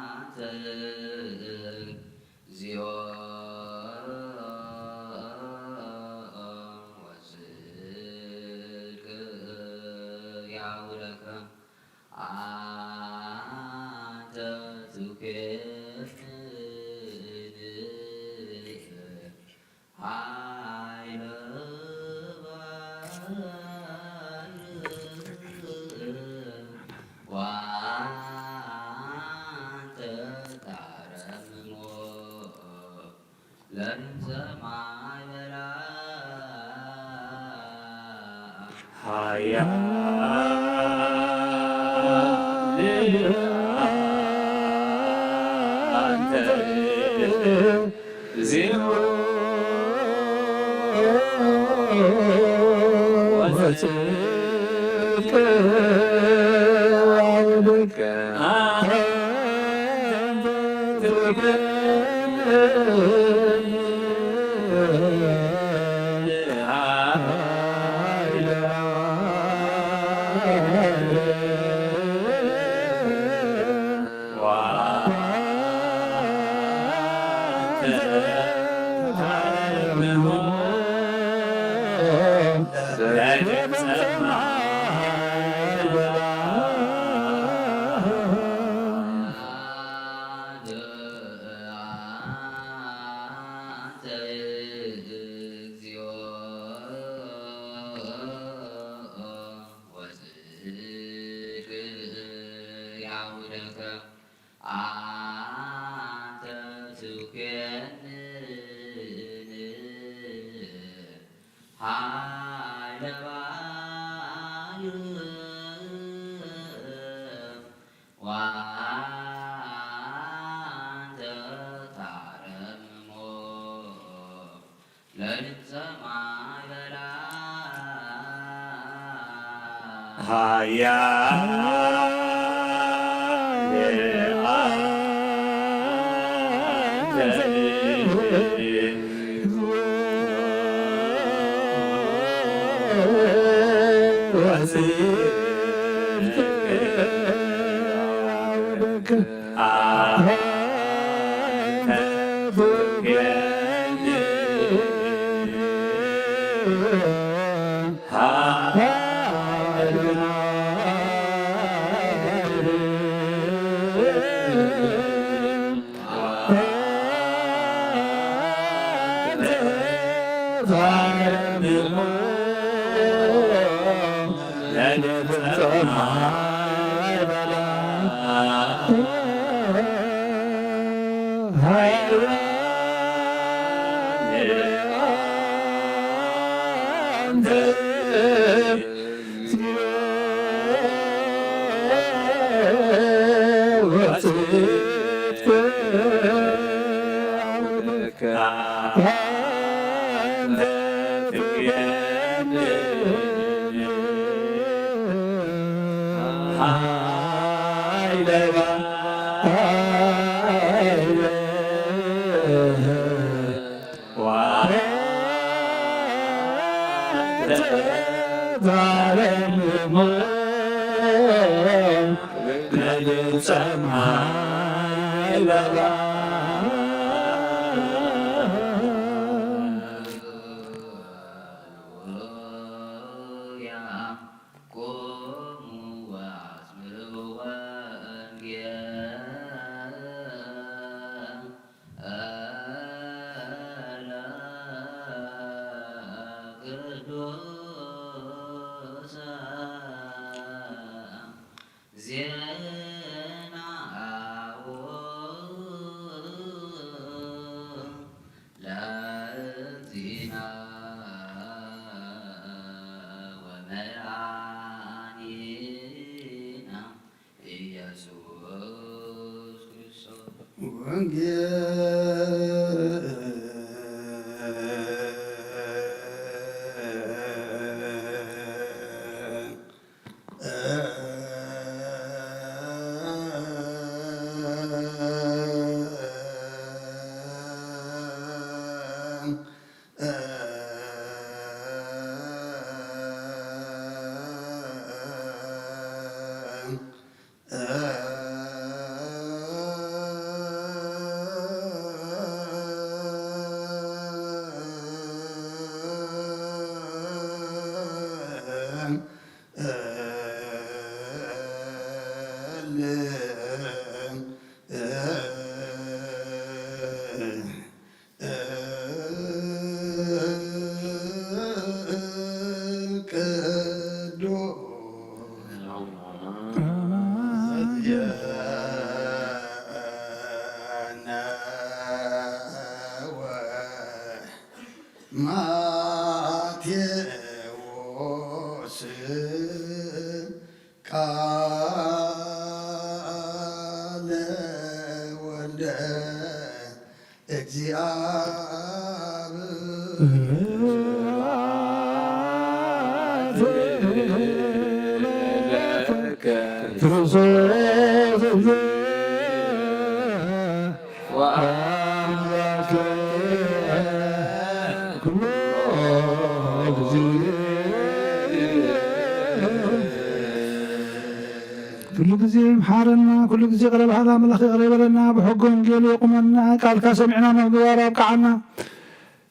አንተ እግዚኦ ወጽድቅ ያውረከ አንተ ትኮንን ኃይለ ባሕር ወአንተ ታረምሞ ለድምፀ ማዕበላ። ኃያል አንተ እግዚኦ ወጽድቅ አሐዘ ትኩን አውደከ አንተ ትኩየንን ኃይለ ባሕር ወአንተ ታረምሞ ለድምፀ ማዕበላ። ቅዱስ ዜና ለእግዚእነ ወመድኃኒነ ኢየሱስ ክርስቶስ። ወንጌል ማቴዎስ ቃለ ወልደ እግዚአብሔር ክርስቶስ ኩሉ ግዜ ምሓረና፣ ኩሉ ግዜ ይቕረ በሃሊ ኣምላኽ ይቕረ ይበለና፣ ብሕጊ ወንጌሉ የቑመና፣ ቃልካ ሰሚዕና ንምግባር ኣብቅዓና።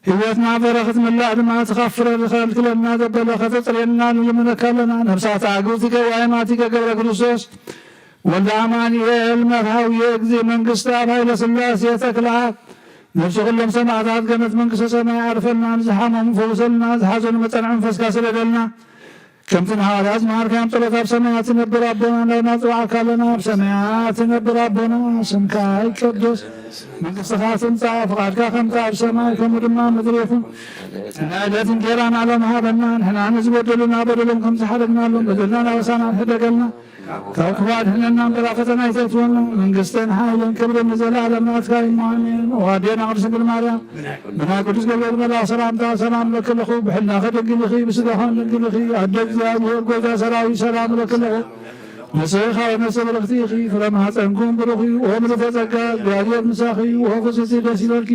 ህይወትና በረኸት ምላእ ድማ ትኻፍረ ዝኸልክለና ዘበለ ከተጽርየና ንልምነካ ኣለና። ነፍሳት ኣግብቲ ገዋይማቲ ገብረ ክርስቶስ ወልደ ኣማኑኤል መርሃዊ የእግዚ መንግስቲ ኣብ ኃይለ ሥላሴ ተክለኣብ ነፍሲ ኩሎም ሰማዕታት ገነት መንግስተ ሰማይ ኣርፈልና፣ ንዝሓመሙ ፈውሰልና፣ ዝሓዘኑ መጸንዒ መንፈስካ ስደደልና። ከምቲ ንሃዋርያት ዝመሃርካዮም ጸሎት፣ ኣብ ሰማያት ትነብር ኣቦና፣ እንዳና ጽዋዕካ ኣለና፣ ኣብ ሰማያት ትነብር ኣቦና፣ ስምካ ይቀደስ፣ መንግስትኻ ትምጻእ፣ ፍቓድካ ከምቲ ኣብ ሰማይ ከምኡ ድማ ኣብ ምድሪ ይኹን። ናይ ዕለት እንጀራና ሎሚ ሃበና፣ ንሕና ንዝበደሉና በደሎም ከም ዝሓለፍናሎም በደልና ናበሳና ሕደገልና፣ ካብ ክፉእ ኣድሕነና እምበር ኣብ ፈተና ኣይተእትወና። መንግስትን ሓይልን ክብርን ንዘለኣለም ናትካ እዩ። ኣሜን። ኦ ኣዴና ቅድስት ድንግል ማርያም፣ ብናይ ቅዱስ ገብርኤል መልኣኽ ሰላምታ ሰላም እብለኪ ኣለኹ። ብሕልናኺ ድንግል ኢኺ፣ ብስጋኺ እውን ድንግል ኢኺ። ኣደ እግዚኣብሔር፣ ጎይታ ሰራዊት፣ ሰላም እብለኪ ኣለኹ። ንስኺ ከኣ ነፍሰ ብርኽቲ ኢኺ፣ ፍረ ማህፀንኩም ብሩኽ እዩ። ኦ ምልዕተ ጸጋ፣ እግዚኣብሔር ምሳኺ እዩ። ኦ ፍስሕቲ ደስ ይበልኪ፣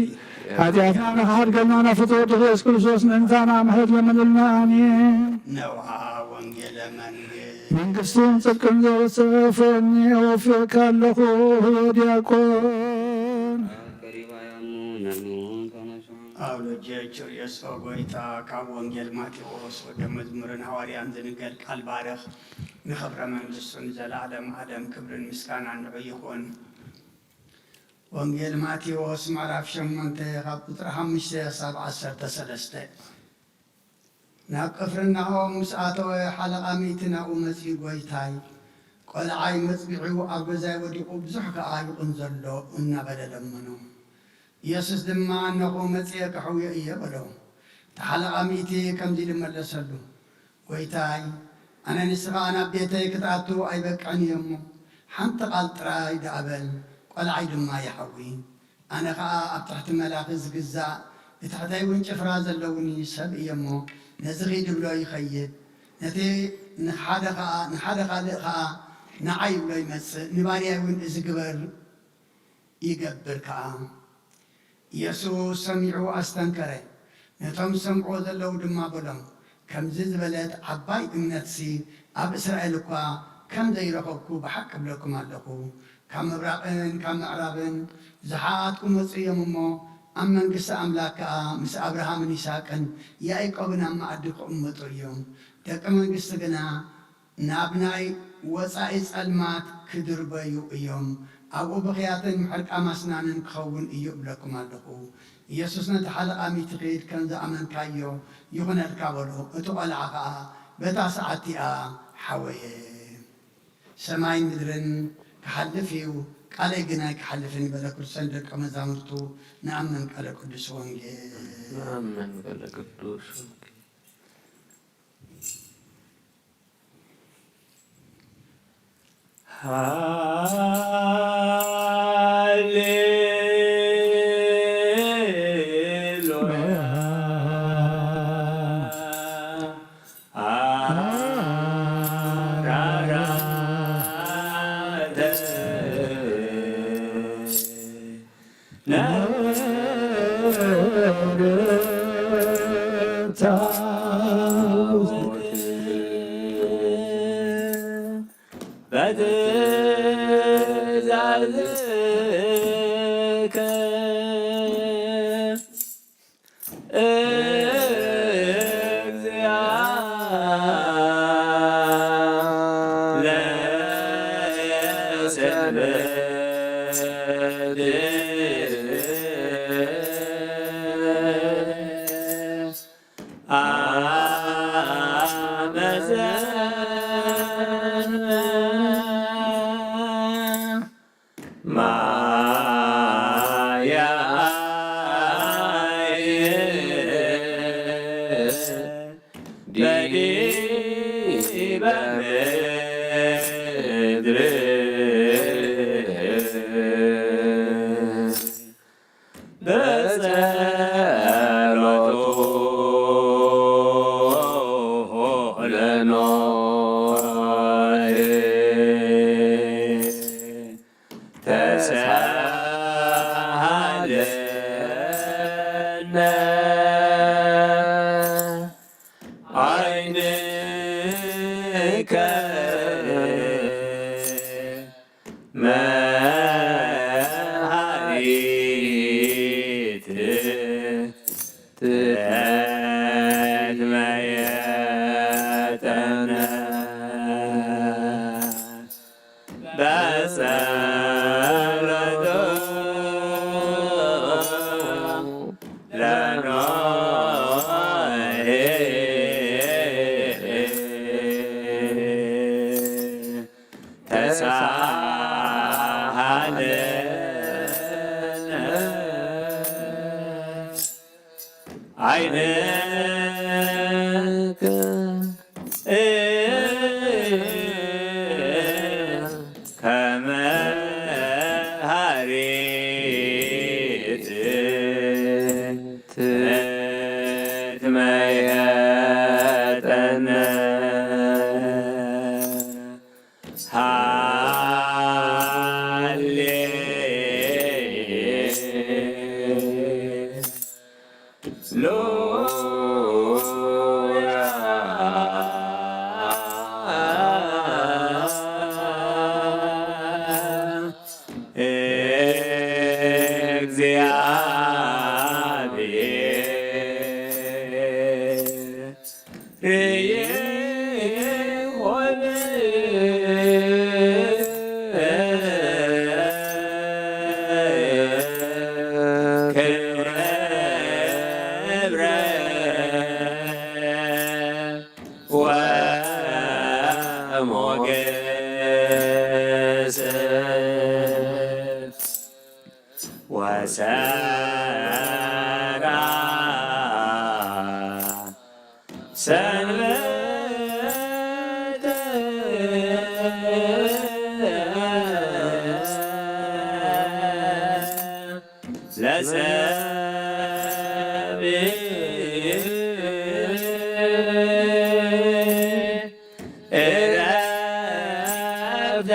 ሓጢኣትና ንኽሓድገልና ናብ ፍትወ ወድኺ የሱስ ክርስቶስ ምእንታና ምሕረት ለምንልና። ኣሜን። ነዋ ወንጌለ መንግስት። መንግስትን ጽድቅን ዘወሰፈኒ ኣወፍየካ ኣለኹ ዲያቆን። አውሎጀ ቹርየሶ ጎይታ ካብ ወንጌል ማቴዎስ ወደ መዝሙርን ሃዋርያን ዝንገር ቃል ባርኽ። ንኽብረ መንግስቱ ንዘለዓለም ዓለም ክብርን ምስጋናን ንዑ ይኹን። ወንጌል ማቴዎስ ምዕራፍ ሸሞንተ ካብ ቁጽሪ ሓሙሽተ ክሳብ ዓሰርተ ሰለስተ። ናብ ቅፍርናሆም ምስ ኣተወ ሓለቓ ሚእቲ ናብኡ መጺኡ፣ "ጐይታይ፣ ቆልዓይ መጽቢዑ ኣብ ገዛይ ወዲቑ፣ ብዙሕ ከኣ ይቑንዘሎ" እናበለ ለመኖ። ኢየሱስ ድማ፣ "እነሆ መጺኤ ከሕውዮ እየ" በሎ። እቲ ሓለቓ ሚእቲ ከምዚ ኢሉ መለሰሉ፣ "ጐይታይ፣ ኣነ ንስኻ ናብ ቤተይ ክትኣቱ ኣይበቅዕን እየ እሞ፣ ሓንቲ ቃል ጥራይ ደኣ በል፣ ቆልዓይ ድማ ይሓዊ። ኣነ ኸኣ ኣብ ትሕቲ መላኺ ዝግዛእ፣ ብትሕተይ እውን ጭፍራ ዘለውኒ ሰብ እየ እሞ፣ ነዚ ኺድ እብሎ ይኸይድ፣ ነቲ ንሓደ ኸኣ፣ ንሓደ ካልእ ኸኣ ንዓይ ይብሎ ይመጽእ፣ ንባርያይ እውን እዚ ግበር ይገብር ከኣ።" ኢየሱስ ሰሚዑ ኣስተንከረ። ነቶም ዝሰምዕዎ ዘለዉ ድማ በሎም፣ "ከምዚ ዝበለት ዓባይ እምነትሲ ኣብ እስራኤል እኳ ከም ዘይረኸብኩ ብሓቂ እብለኩም ኣለኹ። ካብ ምብራቕን ካብ ምዕራብን ብዙሓት ክመጹ እዮም እሞ፣ ኣብ መንግስቲ ኣምላኽ ከኣ ምስ ኣብርሃምን ይስሐቅን ያዕቆብን ኣብ መኣዲ ክቕመጡ እዮም። ደቂ መንግስቲ ግና ናብ ናይ ወጻኢ ጸልማት ክድርበዩ እዮም። ኣብኡ ብኽያትን ምሕርቃም ኣስናንን ክኸውን እዩ እብለኩም ኣለኹ።" ኢየሱስ ነቲ ሓለቓ ሚእቲ፣ "ኺድ፣ ከም ዝኣመንካዮ ይኹነልካ" በሎ። እቲ ቈልዓ ኸኣ በታ ሰዓት እቲኣ ሓወየ። ሰማይን ምድርን ክሓልፍ እዩ፣ ቃለይ ግን ኣይክሓልፍን እዩ በለ። ክርስቶስ ደቀ መዛሙርቱ ንኣምን ቃለ ቅዱስ ወንጌል። ንኣምን ቃለ ቅዱስ ወንጌል። ሃሌሉያ። በትእዛዝከ እግዚአ ለሰንበት አመዘነ ማያይ ዲበ ምድር በጸሎቱ ለኖህ ተሳሃለነ ዓይንከ መሃሪት ትሕት መየጠነ በጸሎቱ ለኖህ ሳሃለ ዓይንከ ከመ ሐሪት ትትመየጠነ ሃሌ ሉያ እግዚአብሔር ርይሆን ክብረ ወሞገስ ወሰራ ሰንበተ ለሰብ እረፍተ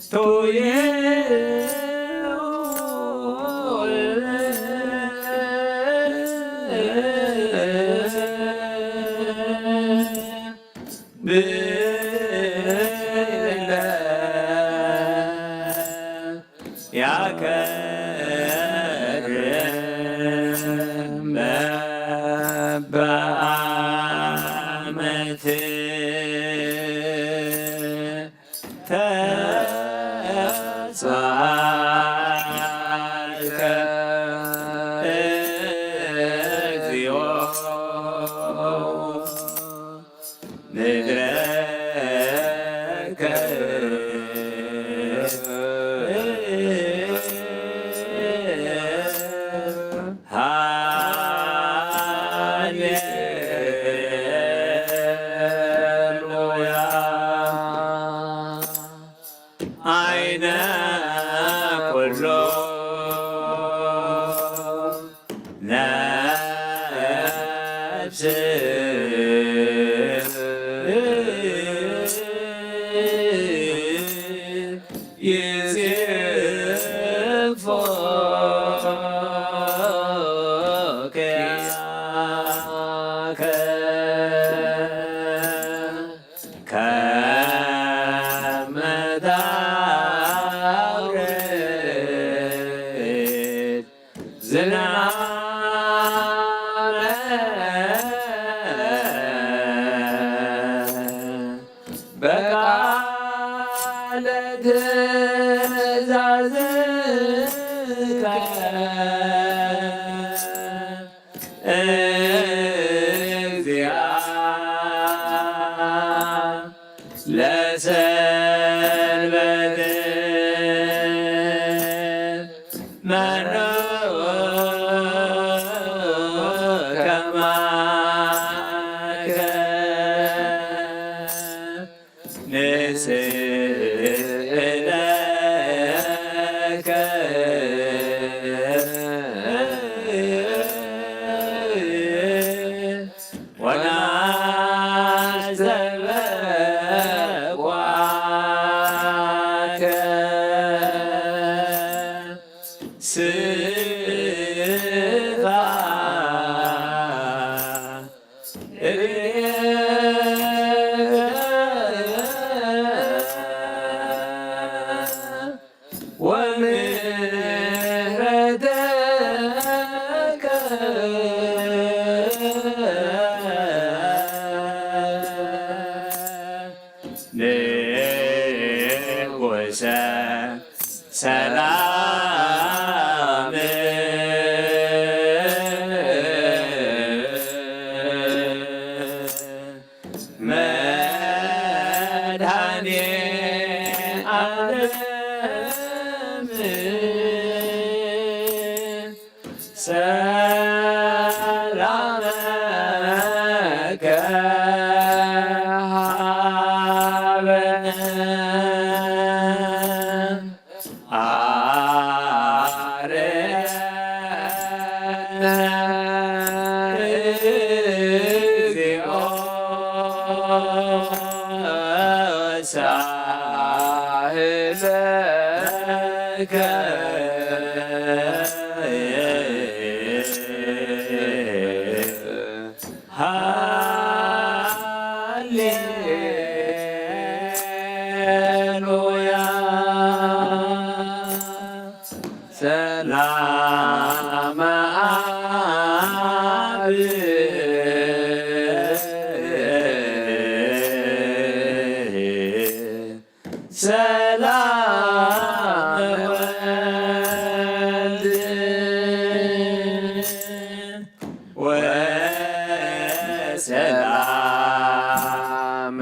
ውእቱ ብእለ ያከርም በበዓመት ተስፋልከ እግዚኦ ምድረከ ሃሌሉያ። አይነ ኩሎ ነፍስ ይጽፎ ኪያከ ከመ ታውርድ ዝናመ በቃለ ትእዛዝከ እግዚአ ለሰንበት መሮ ከማከ ንስእለከ ወናስተበቋከ ስፋ ወምህረተከ ንጉሰ ሰላም ሰላመከ ሃበነ አርያነ እግዚኦ ሳህለከ ሃሌሉያ። ሰላም አብ ሰላም ወልድ ወሰላም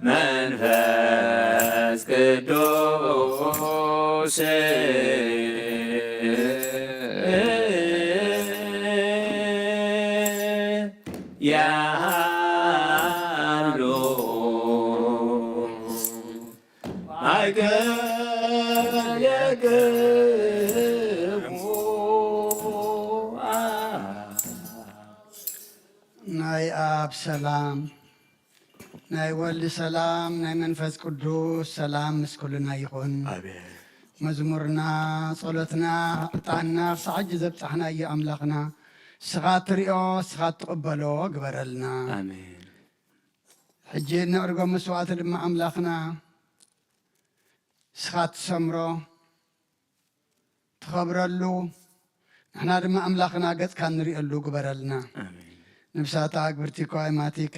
መንፈስ ቅዱስ ያሉ ማእከሌክሙ። ናይ ኣብ ሰላም፣ ናይ ወልድ ሰላም፣ ናይ መንፈስ ቅዱስ ሰላም ምስ ኩልና ይኹን። ኣሜን። መዝሙርና፣ ጸሎትና፣ ዕጣንና ክሳዕ ሕጂ ዘብጻሕናዮ ኣምላኽና፣ ንስኻ ትሪኦ፣ ንስኻ ትቕበሎ ግበረልና። ኣሜን። ሕጂ እነዕርጎ መስዋዕቲ ድማ ኣምላኽና፣ ንስኻ ትሰምሮ፣ ትኸብረሉ፣ ንሕና ድማ ኣምላኽና ገጽካ እንርእየሉ ግበረልና። ኣሜን። ነብሳታ ኣግብርቲ ከዋይ ማቲከ፣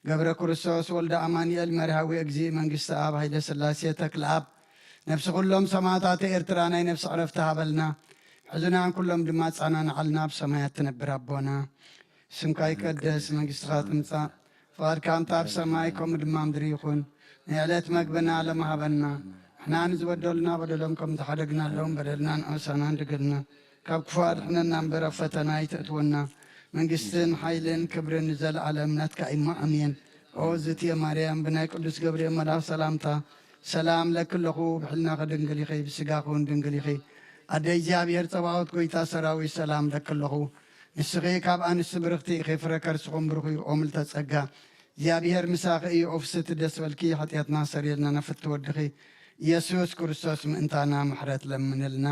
ገብረ ክርስቶስ፣ ወልደ ኣማኑኤል፣ መርሃዊ፣ እግዚእ፣ መንግስቲ ኣብ፣ ሃይለ ስላሴ፣ ተክለ ኣብ፣ ነብሲ ኩሎም ሰማእታተ ኤርትራ ናይ ነብሲ ዕረፍቲ ሃበልና። ሕዙናን ኩሎም ድማ ኣጻናንዓልና፣ ኣብ ሰማያት ትነብር ኣቦና። ስምካ ይቀደስ፣ መንግስትኻ ትምጻእ፣ ፍቓድካ እንተ ኣብ ሰማይ ከምኡ ድማ ምድሪ ይኹን። ናይ ዕለት መግብና ሎሚ ሃበና። ንሕና ንዝበደሉና በደሎም ከም ዝሓደግናሎም በደልና ንኣሳና ንድገልና። ካብ ክፉ ኣድሕነና እምበር ኣብ ፈተና ኣይተእትወና። መንግስትን ሓይልን ክብርን ንዘለኣለም ናትካ እዩ እሞ ኣሜን። ኦ ዝትየ ማርያም ብናይ ቅዱስ ገብርኤል መልኣኽ ሰላምታ ሰላም ለኪ ኣለኹ። ብሕልናኺ ድንግል ኢኺ፣ ብስጋኺ እውን ድንግል ኢኺ። ኣደ እግዚኣብሔር ጸባኦት ጎይታ ሰራዊት ሰላም ለኪ ኣለኹ። ንስኺ ካብ ኣንስቲ ብርኽቲ ኢኺ፣ ፍረ ከርስኹም ብሩኽ እዩ። ኦ ምልተ ጸጋ እግዚኣብሔር ምሳኺ እዩ። ኦ ፍስሕቲ ደስ በልኪ፣ ሓጢኣትና ሰሪየልና ናብ ፍትው ወድኺ ኢየሱስ ክርስቶስ ምእንታና ምሕረት ለምንልና።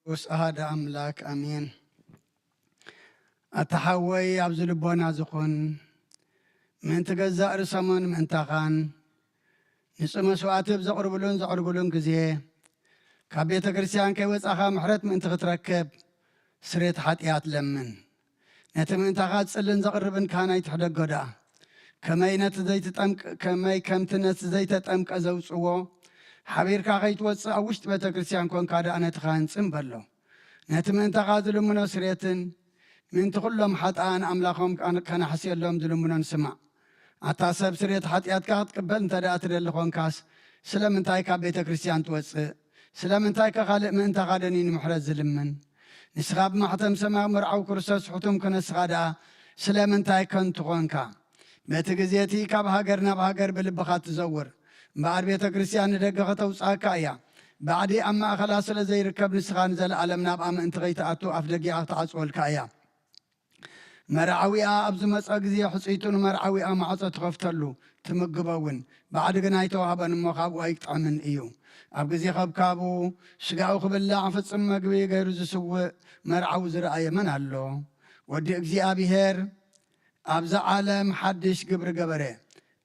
ቅዱስ ኣሃደ ኣምላክ ኣሜን። ኣታ ሓወይ ኣብዚ ልቦና ዝኹን ምእንቲ ገዛእ ርእሶምን ምእንታኻን ንጹህ መስዋዕቲ ኣብ ዘቕርብሉን ዘዕርግሉን ግዜ ካብ ቤተ ክርስቲያን ከይወጻኻ ምሕረት ምእንቲ ክትረክብ ስሬት ሓጢኣት ለምን። ነቲ ምእንታኻ ዝጽልን ዘቕርብን ካህን ኣይትሕደጎ ደኣ። ከመይ ነቲ ዘይትጠምቅ-፣ ከመይ ከምቲ ነቲ ዘይተጠምቀ ዘውጽዎ ሓቢርካ ከይትወጽእ ኣብ ውሽጢ ቤተ ክርስቲያን ኮንካ ደኣ ነቲ ካህን ጽን በሎ። ነቲ ምእንታኻ ዝልምኖ ስሬትን ምእንቲ ኩሎም ሓጥኣን ኣምላኾም ከን-፣ ከናሕስየሎም ዝልምኖን ስማዕ። ኣታ ሰብ ስሬት ሓጢኣትካ ክትቅበል እንተ ደኣ ትደሊ ኾንካስ ስለምንታይ ካብ ቤተ ክርስቲያን ትወጽእ? ስለምንታይ ከ ካልእ ምእንታኻ ደኒ ንምሕረት ዝልምን? ንስኻ ብማሕተም ሰማያዊ መርዓዊ ክርስቶስ ሕቱም ክነስኻ ደኣ ስለምንታይ ከንቱ ኾንካ? በቲ ግዜ እቲ ካብ ሃገር ናብ ሃገር ብልብኻ ትዘውር እምበኣር ቤተ ክርስቲያን ንደገ ከተውጽኣካ እያ። ባዕዲ ኣብ ማእኸላ ስለ ዘይርከብ ንስኻ ንዘለኣለም ናብኣ ምእንቲ ከይትኣቱ ኣፍ ደጊኣ ክትዓጽወልካ እያ። መርዓዊኣ ኣብ ዝመጸ ግዜ ሕጽይቱ ንመርዓዊኣ ማዕጾ ትኸፍተሉ ትምግቦ እውን። ባዕዲ ግን ኣይተዋህበን እሞ ካብኡ ኣይጥዕምን እዩ። ኣብ ግዜ ከብካቡ ስጋኡ ክብላዕ ፍጽም መግቢ ገይሩ ዝስውእ መርዓዊ ዝረኣየ መን ኣሎ? ወዲ እግዚኣብሔር ኣብዛ ዓለም ሓድሽ ግብሪ ገበረ።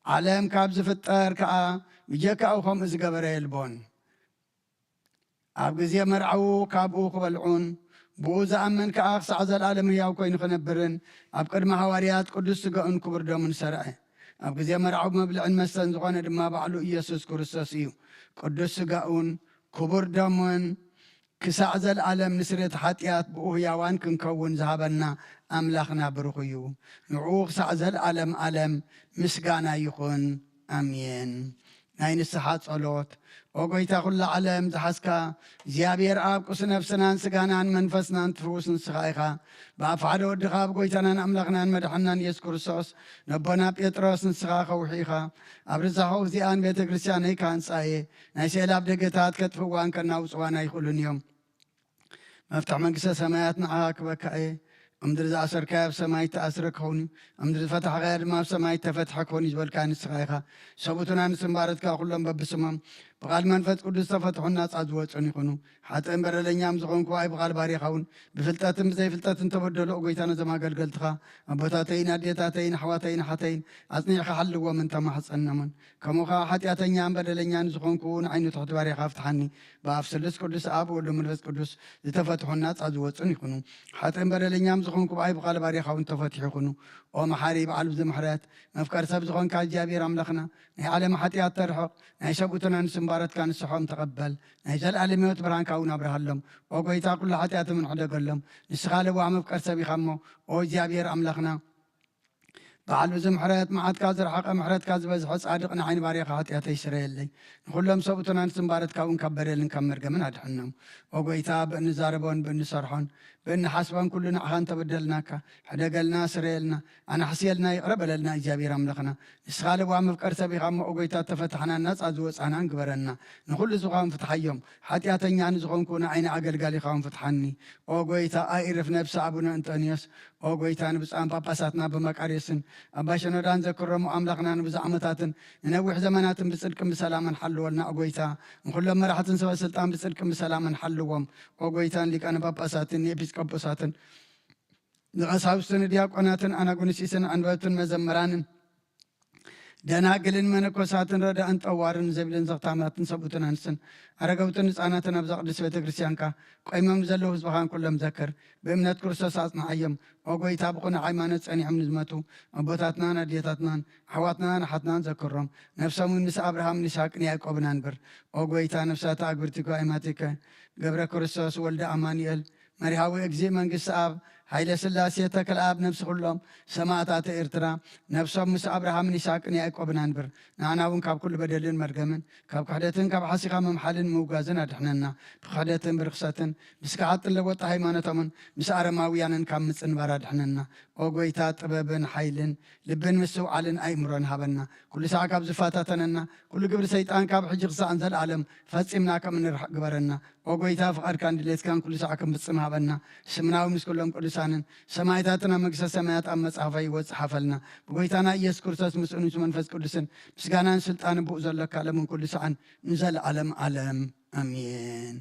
ዓለም ካብ ዝፍጠር ከኣ ብጀካኡ ከምኡ ዝገበረ የልቦን። ኣብ ግዜ መርዓዉ ካብኡ ክበልዑን ብኡ ዝኣምን ከኣ ክሳዕ ዘለኣለም ህያው ኮይኑ ክነብርን ኣብ ቅድሚ ሃዋርያት ቅዱስ ስጋኡን ክቡር ደሙን ሰርዐ። ኣብ ግዜ መርዓዊ መብልዕን መስተን ዝኾነ ድማ ባዕሉ ኢየሱስ ክርስቶስ እዩ። ቅዱስ ስጋኡን ክቡር ደሙን ክሳዕ ዘለኣለም ንስሬት ሓጢኣት ብኡ ህያዋን ክንከውን ዝሃበና ኣምላኽና ብሩኽ እዩ። ንዕኡ ክሳዕ ዘለኣለም ኣለም ምስጋና ይኹን። ኣሜን። ናይ ንስሓ ጸሎት። ኦ ጎይታ ኩላ ዓለም ዝሓዝካ እግዚኣብሔር ኣብ ቅሱ ነፍስናን ስጋናን መንፈስናን ትፍውስ ንስኻ ኢኻ። ብኣፍ ሓደ ወድኻ ኣብ ጎይታናን ኣምላኽናን መድሓናን ኢየሱስ ክርስቶስ ነቦና ጴጥሮስ ንስኻ ከውሒ ኢኻ። ኣብ ርዛኸው እዚኣን ቤተ ክርስቲያነይ ካንጻየ ናይ ስዕል ኣብ ደገታት ከጥፍዋን ከናውጽዋን ኣይኽእሉን እዮም። መፍትሕ መንግስተ ሰማያት ንዓኻ ክበካ እየ። ኣብ ምድሪ ዝኣሰርካዮ ኣብ ሰማይ ተኣስረ ክኸውን እዩ፣ ኣብ ምድሪ ዝፈታሕካዮ ድማ ኣብ ሰማይ ተፈትሐ ክኸውን እዩ ዝበልካ ንስኻ ኢኻ። ሰብኡትና ንስምባረትካ ኩሎም በብስሞም ብቓል መንፈስ ቅዱስ ተፈትሑን ናጻ ዝወጹን ይኹኑ። ሓጥእን በደለኛም ዝኾንኩ ኣይ ብቓል ባሪኻ እውን ብፍልጠትን ብዘይፍልጠትን ተበደሉ። ጎይታ ነዞም ኣገልገልትኻ ኣቦታተይን ኣዴታተይን ኣሕዋተይን ኣሓተይን ኣጽኒዕካ ሓልዎም እንተማሕጸናሞን ከምኡ ኸዓ ሓጢኣተኛን በደለኛን ዝኾንኩ ንዓይኑ ትሕቲ ባሪኻ ፍትሓኒ። ብኣፍ ስሉስ ቅዱስ ኣብ ወልድ መንፈስ ቅዱስ ዝተፈትሑን ናጻ ዝወጹን ይኹኑ። ሓጥእን በደለኛም ዝኾንኩ ብኣይ ብቓል ባሪኻ እውን ተፈቲሑ ይኹኑ። ኦ መሓሪ በዓል ብዙ ምሕረት መፍቀር ሰብ ዝኾንካ እግዚኣብሔር ኣምላኽና ናይ ዓለም ሓጢኣት ተርሕቕ ናይ ሰብኡትና ንስምባረትካ ንስሖም ተቐበል ናይ ዘለኣለም ህይወት ብርሃንካ እውን ኣብርሃሎም። ኦ ጎይታ ኩሉ ሓጢኣቶም ሕደገሎም ንስኻ ለዋህ መፍቀር ሰብ ኢኻ እሞ ኦ እግዚኣብሔር ኣምላኽና በዓል ብዙ ምሕረት መዓትካ ዝረሓቐ ምሕረትካ ዝበዝሐ ጻድቕ ንዓይኒ ባሪኻ ሓጢኣተይ ስረየለይ ንኹሎም ሰብኡትናን ስምባረትካ እውን ካብ በደልን ካብ መርገምን ኣድሕኖም። ኦ ጎይታ ብእንዛረቦን ብእንሰርሖን ብእንሓስቦን ኩሉ ንዓኻ እንተበደልናካ ሕደገልና ስረየልና ኣናሕስየልና ይቕረ በለልና እግዚኣብሔር ኣምላኽና ንስኻ ልዋ መፍቀር ሰብ ኢኻ እሞ ኦ ጎይታ ተፈታሕና ናጻ ዝወጻናን ግበረና። ንኹሉ ዝኾን ፍትሓዮም ሓጢኣተኛ ንዝኾንኩ ንዓይኒ ኣገልጋሊኻ እውን ፍትሓኒ። ኦ ጎይታ ኣይርፍ ነብሲ ኣቡነ እንጠንዮስ ኦ ጎይታ ንብፁዓን ጳጳሳትና ብመቃርዮስን ኣባ ሸኖዳን ዘክሮም ኣምላኽና ንብዙ ዓመታትን ንነዊሕ ዘመናትን ብጽድቅን ብሰላምን ሓልወልና። ኦ ጎይታ ንኹሎም መራሕትን ሰበ ስልጣን ብጽድቅን ብሰላምን ሓልዎም። ኦ ጎይታ ንሊቃነ ጳጳሳትን ንኤጲስቆጶሳትን ንቐሳውስትን ንዲያቆናትን ኣናጉንሲስን ኣንበብትን መዘምራንን ደናግልን መነኮሳትን ረዳእን ጠዋርን ዘቢልን ዘኽታማትን ሰብኡትን ኣንስትን ኣረገውትን ህፃናትን ኣብዛ ቅድስት ቤተ ክርስቲያንካ ቆይሞም ንዘለዉ ህዝብኻን ኩሎም ዘክር። ብእምነት ክርስቶስ ኣጽንዓዮም። ኦ ጎይታ ብቕኑዕ ሃይማኖት ጸኒዖም ንዝመቱ ኣቦታትናን ኣዴታትናን ኣሕዋትናን ኣሓትናን ዘክሮም። ነፍሶም እውን ምስ ኣብርሃምን ይስሐቅን ያዕቆብን ኣንብር። ኦ ጎይታ ነፍሳት ኣግብርቲከ ኣይማቲከ ገብረ ክርስቶስ ወልደ ኣማኑኤል መሪሃዊ እግዚእ መንግስቲ ኣብ ኃይለ ሥላሴ ተክለ ኣብ ነፍሲ ኩሎም ሰማእታተ ኤርትራ ነፍሶም ምስ ኣብርሃምን ይስሐቅን ያዕቆብን ኣንብር። ንኣና እውን ካብ ኩሉ በደልን መርገምን ካብ ክሕደትን ካብ ሓሲኻ ምምሓልን ምውጋዝን ኣድሕነና። ብክሕደትን ብርክሰትን ብስግሓት ጥለወጣ ሃይማኖቶምን ምስ ኣረማውያንን ካብ ምጽንባር ኣድሕነና። ኦ ጎይታ ጥበብን ሓይልን ልብን ምስትውዓልን ኣእምሮን ሃበና። ኩሉ ሳዕ ካብ ዝፈታተነና ኩሉ ግብሪ ሰይጣን ካብ ሕጂ ክሳዕ ንዘለኣለም ፈጺምና ከም እንርሕቕ ግበረና። ኦ ጎይታ ፍቓድካን ድሌትካን ኩሉ ሳዕ ክንፍጽም ሃበና። ስምና እውን ምስ ኩሎም ቅዱሳንን ሰማዕታትን ኣብ መንግስተ ሰማያት ኣብ መጽሓፈ ህይወት ጽሓፈልና። ብጎይታና ኢየሱስ ክርስቶስ ምስኡን ምስ መንፈስ ቅዱስን ምስጋናን ስልጣንን ብኡ ዘሎካ ለምን ኩሉ ሳዕን ንዘለኣለም ኣለም ኣሜን።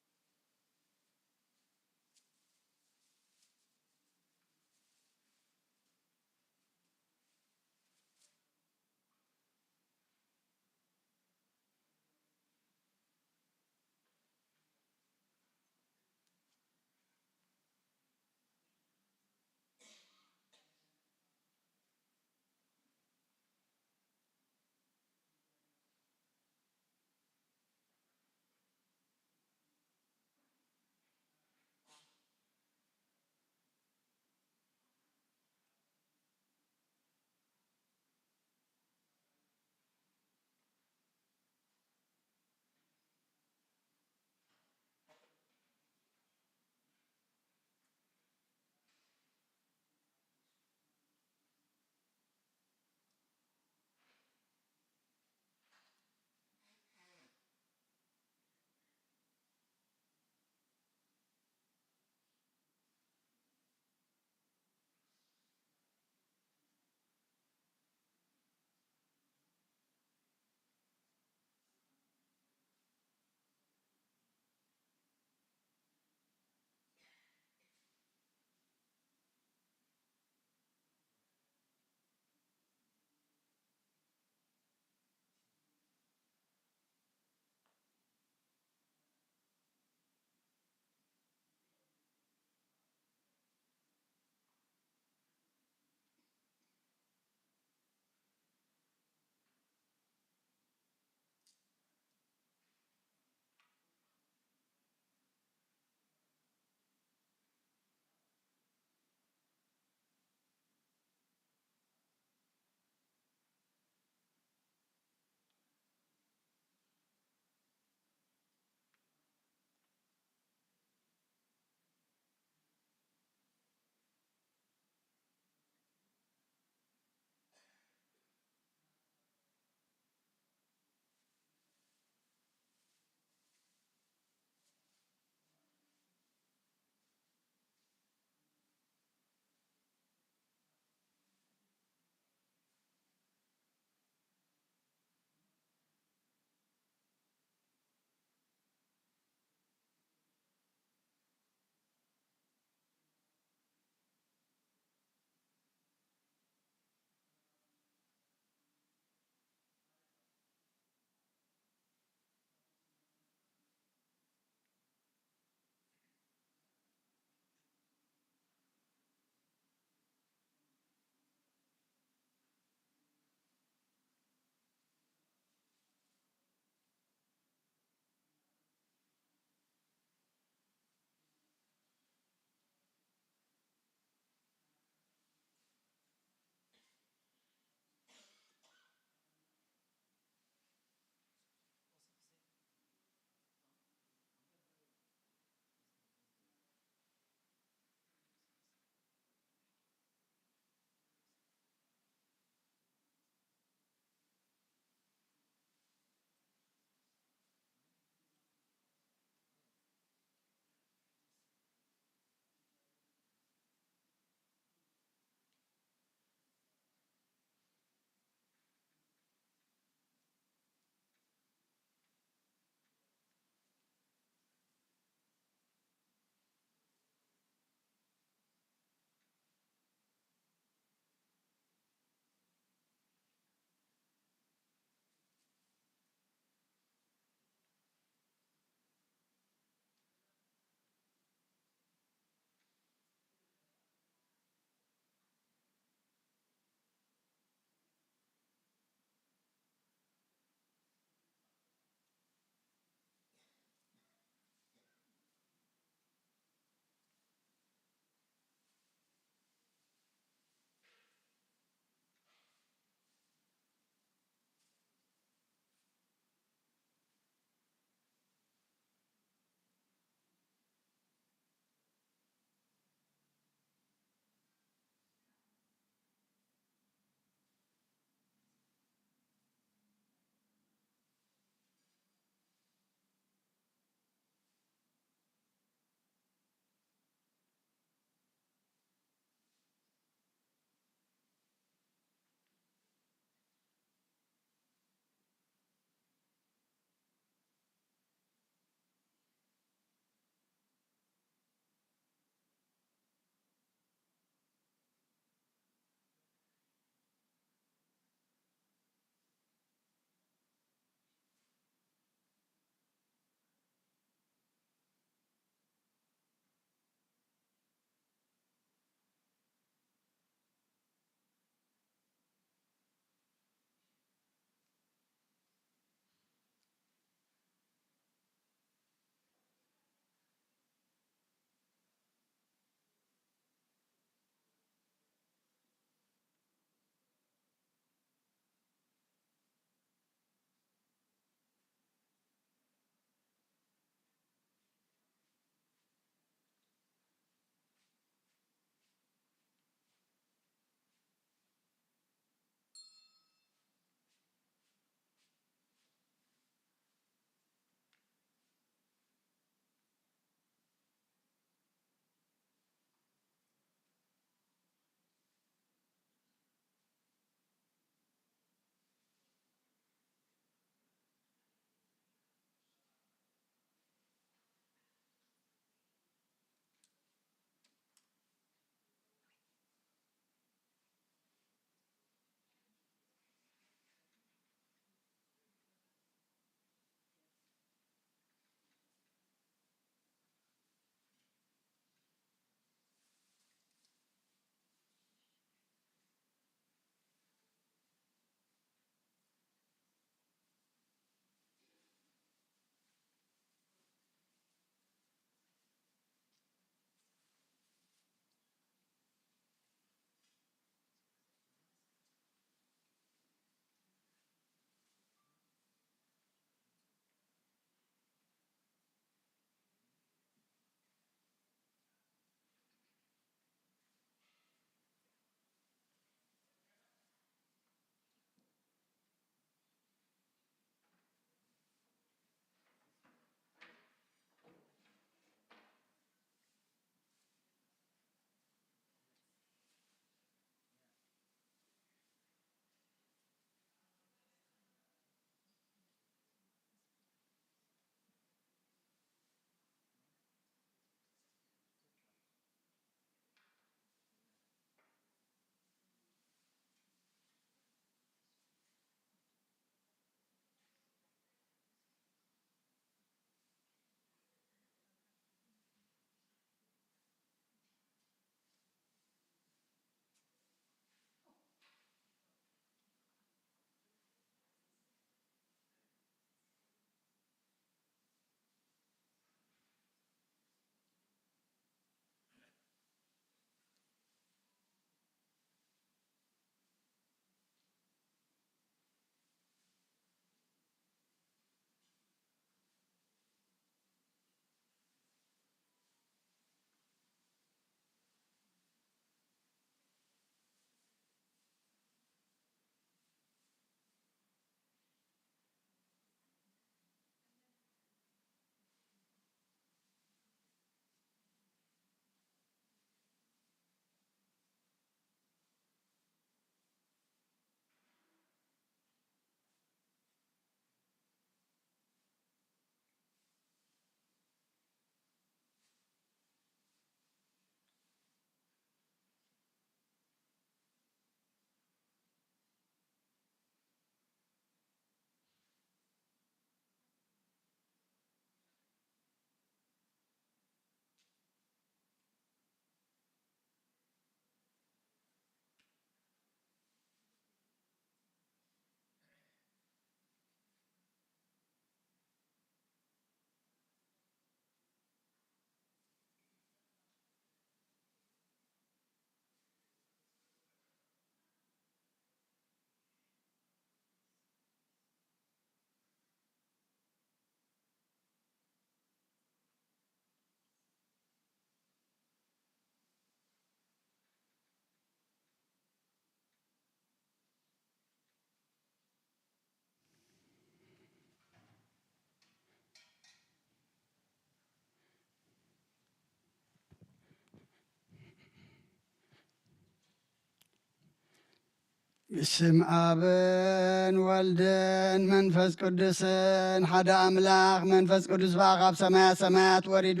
ብስም ኣብን ወልድን መንፈስ ቅዱስን ሓደ ኣምላኽ። መንፈስ ቅዱስ በኣ ካብ ሰማያ ሰማያት ወሪዱ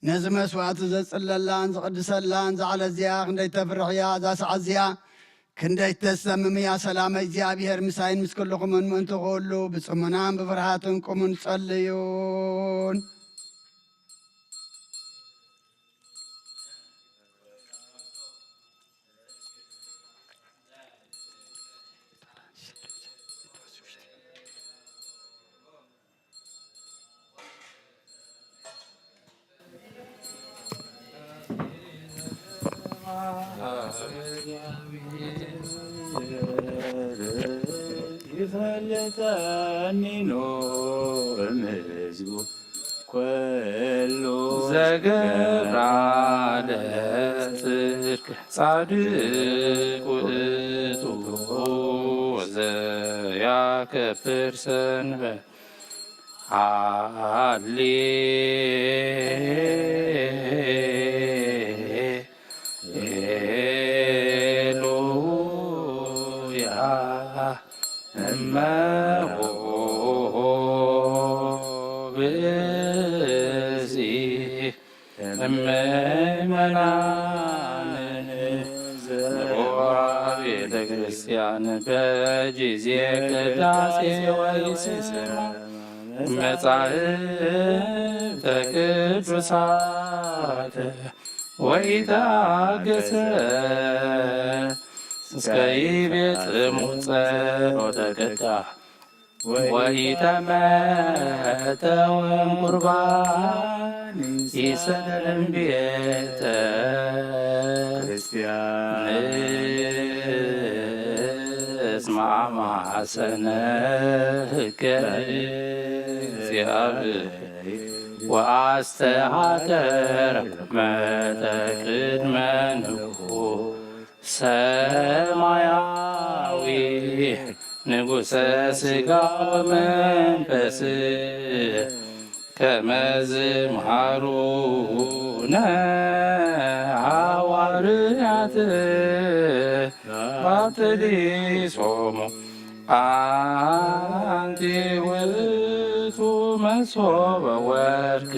ነዚ መስዋዕቲ ዘጽለላን ዝቕድሰላን ዛዕለ እዚኣ ክንደይ ተፍርሕ እያ። እዛ ሰዓት እዚኣ ክንደይ ተሰምም እያ። ሰላመ እግዚኣብሔር ምሳይን ምስ ኩልኹምን ምእንቲ ኩሉ ብጽሙናን ብፍርሃትን ቁሙን ጸልዩን። ይፈልጠኒ ኖር ምዝቡ ኩሉ ዘገብራ ለጽድቅ ጻድቅ ውእቱ ዘያከብር ሰንበት። ሃሌሉያ። እመሆ ብእሲ እመመናን ንቦ ቤተ ክርስቲያን በጊዜ ቅዳሴ ወይስማ መጻሕፍተ ቅዱሳት ወኢተአገሰ እስከ ይቤጽሙ ጸሎተ ቅዳሴ ወኢተመጠወም ቁርባን ይሰደደም ቤተ ክርስቲያን። እስማ ማሰነ ህገ እግዚአብሔር ወአስተሃተረ መጠቅድመ ንጉ ሰማያዊ ንጉሰ ሥጋ ወመንፈስ ከመ ዝምሃሩነ ሐዋርያት ባትሊሶሙ። አንቲ ውእቱ መሶበ ወርቅ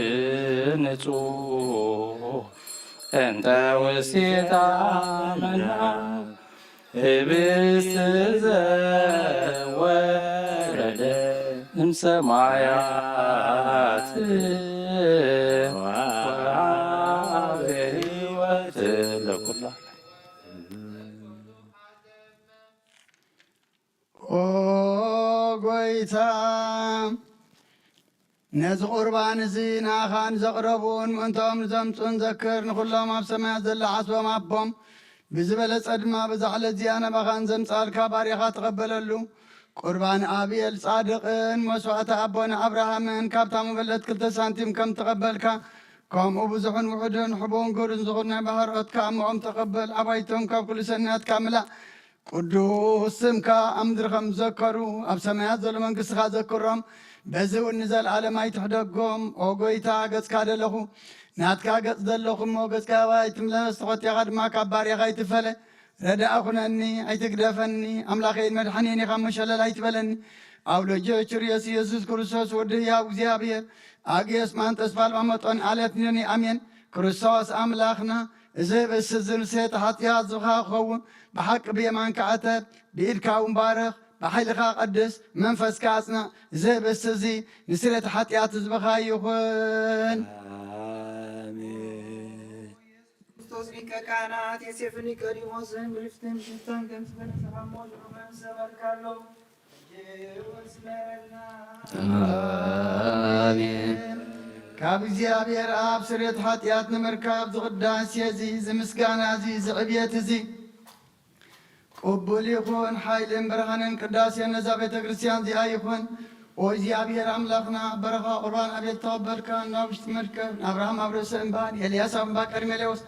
ንጹሕ እንተ ውስቴታ መና ህብስት ዘወረደ እምሰማያት ወሀበ ሕይወት ለኩሉ። ኦ ጎይታ፣ ነዚ ቁርባን እዚ ንኣኻ ንዘቕረቡን ምእንቶም ንዘምጹን ዘክር። ንኹሎም ኣብ ሰማያት ዘላ ዓስቦም ኣቦም ብዝበለጸ ድማ ብዛ ዕለት እዚኣ ናባኻ ንዘምጻልካ ባሪኻ ተቐበለሉ። ቁርባን ኣብኤል ጻድቕን መስዋዕቲ ኣቦና ኣብርሃምን ካብታ መበለት ክልተ ሳንቲም ከም ተቐበልካ፣ ከምኡ ብዙሕን ውሑድን ሕቡን ግብርን ዝኾነ ናይ ባሕርኦትካ እምኦም ተቐበል። ኣባይቶም ካብ ኩሉ ሰናያትካ ምላእ። ቅዱስ ስምካ ኣብ ምድሪ ከም ዝዘከሩ ኣብ ሰማያት ዘሎ መንግስትኻ ዘክሮም። በዚ እውን ንዘለኣለም ኣይትሕደጎም። ኦ ጎይታ፣ ገጽካ ደለኹ፣ ናትካ ገጽ ደለኹ እሞ፣ ገጽካ ኣባይ ኣይትምለስ፣ ተኾቲኻ ድማ ካብ ባርያኻ ኣይትፈለ። ረዳእ ኩነኒ፣ ኣይትግደፈኒ። ኣምላኸይን መድሓኒን ኢኻ እሞ፣ ሸለል ኣይትበለኒ። ኣብ ልጅ ችርዮስ ኢየሱስ ክርስቶስ ወዲ ህያው እግዚኣብሔር፣ ኣግዮስ ማንጠስ ባልባ መጦን ኣለት ንኒ ኣሜን። ክርስቶስ ኣምላኽና፣ እዚ ህብስት እዚ ንስርየት ሓጢኣት ዝኻ ክኸውን ብሓቂ ብየማንካ ዕተብ፣ ብኢድካ እውን ባርኽ፣ ብሓይልኻ ቀድስ፣ መንፈስካ ኣጽንዕ። እዚ ህብስት እዚ ንስርየት ሓጢኣት ህዝብኻ ይኹን። ኣሜን። ክርስቶስ ሊቀ ካህናት ዮሴፍ ኒቆዲሞስን ብልፍትን ሽፍታን ከም ዝበለጸኻ እሞ ሽዑ መምሰበልካ ኣሎ። ኣሜን። ካብ እግዚኣብሔር ኣብ ስርየት ሓጢኣት ንምርካብ ዝቕዳሴ እዚ፣ ዝምስጋና እዚ፣ ዝዕብየት እዚ ቅቡል ይኹን። ሓይልን ብርሃንን ቅዳሴን ነዛ ቤተ ክርስቲያን እዚኣ ይኹን። ኦ እግዚኣብሔር ኣምላኽና፣ በረኻ ቁርባን ኣቤል ተቐበልካ፣ ናብ ውሽጢ መርከብ፣ ንኣብርሃም ኣብ ርእሲ እምባ፣ ንኤልያስ ኣብ እምባ ቀርሜሌዎስ፣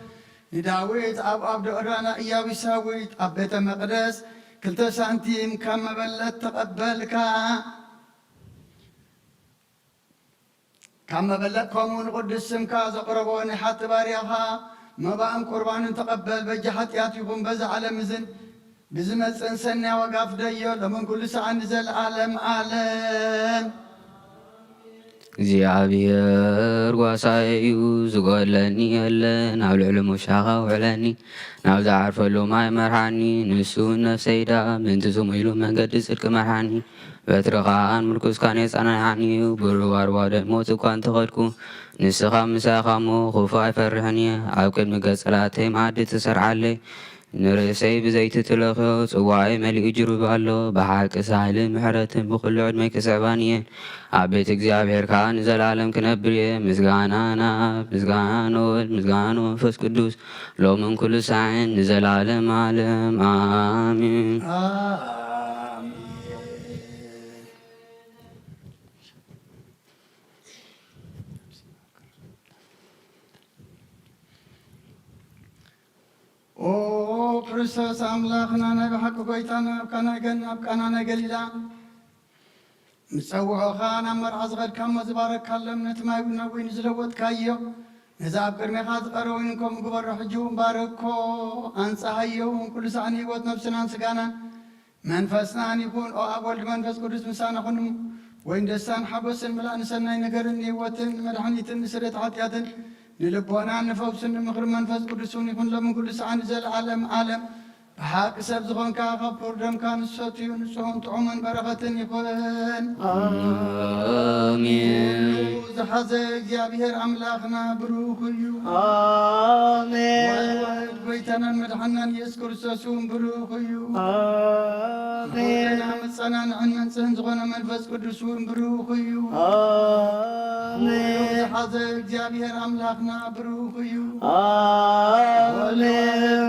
ንዳዊት ኣብ ኣብ ደኦራና ኢያቡሳዊት ኣብ ቤተ መቕደስ ክልተ ሳንቲም ካብ መበለት ተቐበልካ። ካብ መበለት ከምኡ ንቕዱስ ስምካ ዘቕረቦ ናይ ሓቲ ባርያኻ መባእን ቁርባንን ተቐበል። በጃ ሓጢኣት ይኹን በዛ ዓለም እዝን ብዝመጽእን ሰናይ ዋጋ ፍደዮ፣ ሎምን ኩሉ ሰዓን ንዘለዓለም ዓለም። እግዚኣብሔር ጓሳየ እዩ፣ ዝጎድለኒ የለን። ኣብ ልዕሊ ምውሻኻ ውዕለኒ፣ ናብ ዝዓርፈሉ ማይ መርሓኒ። ንሱ ነፍሰይ ዳ ምእንቲ ስሙ ኢሉ መንገዲ ጽድቂ መርሓኒ። በትርኻን ምርኩስካን የጸናንዓኒ እዩ። ብሩባርባ ደሞት እኳ እንተኸድኩ፣ ንስኻ ምሳኻ እሞ ክፉእ ኣይፈርሕን እየ። ኣብ ቅድሚ ገጽ ጸላእተይ መኣዲ ትሰርዓለይ። ንርእሰይ ብዘይቲ ትለኽዮ፣ ጽዋዓይ መሊኡ ጅሩብ ኣሎ። ብሓቂ ሳህልን ምሕረትን ብኹሉ ዕድመይ ክስዕባኒ እየን። ኣብ ቤት እግዚኣብሔር ከኣ ንዘለኣለም ክነብር እየ። ምስጋና ንኣብ፣ ምስጋና ንወልድ፣ ምስጋና ንመንፈስ ቅዱስ፣ ሎምን ኩሉ ሳዕን ንዘለኣለም ዓለም። ኣሜን። ኣሜን። ኦ ክርስቶስ ኣምላኽና፣ ናይ ብሓቂ ጎይታና፣ ኣብ ካና ገን-፣ ኣብ ቃና ናይ ገሊላ ምስ ጸውዖኻ ናብ መርዓ ዝኸድካ እሞ ዝባረካሎም፣ ነቲ ማይ እውን ናብ ወይኒ ዝለወጥካዮ፣ ነዚ ኣብ ቅድሜኻ ዝቐረበ ወይኒ ከምኡ ግበሮ። ሕጂ እውን ባርኮ፣ ኣንጽሃዮ እውን፣ ኩሉ ሳዕኒ ህይወት ነፍስናን ስጋናን መንፈስናን ይኹን። ኦ ኣብ ወልድ መንፈስ ቅዱስ ምሳና ኩን። ወይን ደስታን ሓጎስን ምልኣን ሰናይ ነገርን ንህይወትን ንመድሓኒትን ንስርየት ሓጢኣትን ንልቦናን ንፈውስን ንምኽሪ መንፈስ ቅዱስ እውን ይኹን፣ ሎምን ኩሉ ሰዓን ንዘለዓለም ዓለም። ብሓቂ ሰብ ዝኾንካ ካብ ፍርዶምካ ንሰትዩ ንጹህን ጥዑምን በረኸትን ይኹን። ኣሜን። ዝሓዘ እግዚኣብሔር ኣምላኽና ብሩኽ እዩ። ኣሜን። ወልድ ጎይታናን መድሓናን ኢየሱስ ክርስቶስ እውን ብሩኽ እዩ። ኣሜን። ኩልና መጸናንዕን መንጽህን ዝኾነ መንፈስ ቅዱስ እውን ብሩኽ እዩ። ኣሜን። ዝሓዘ እግዚኣብሔር ኣምላኽና ብሩኽ እዩ። ኣሜን። ወልድ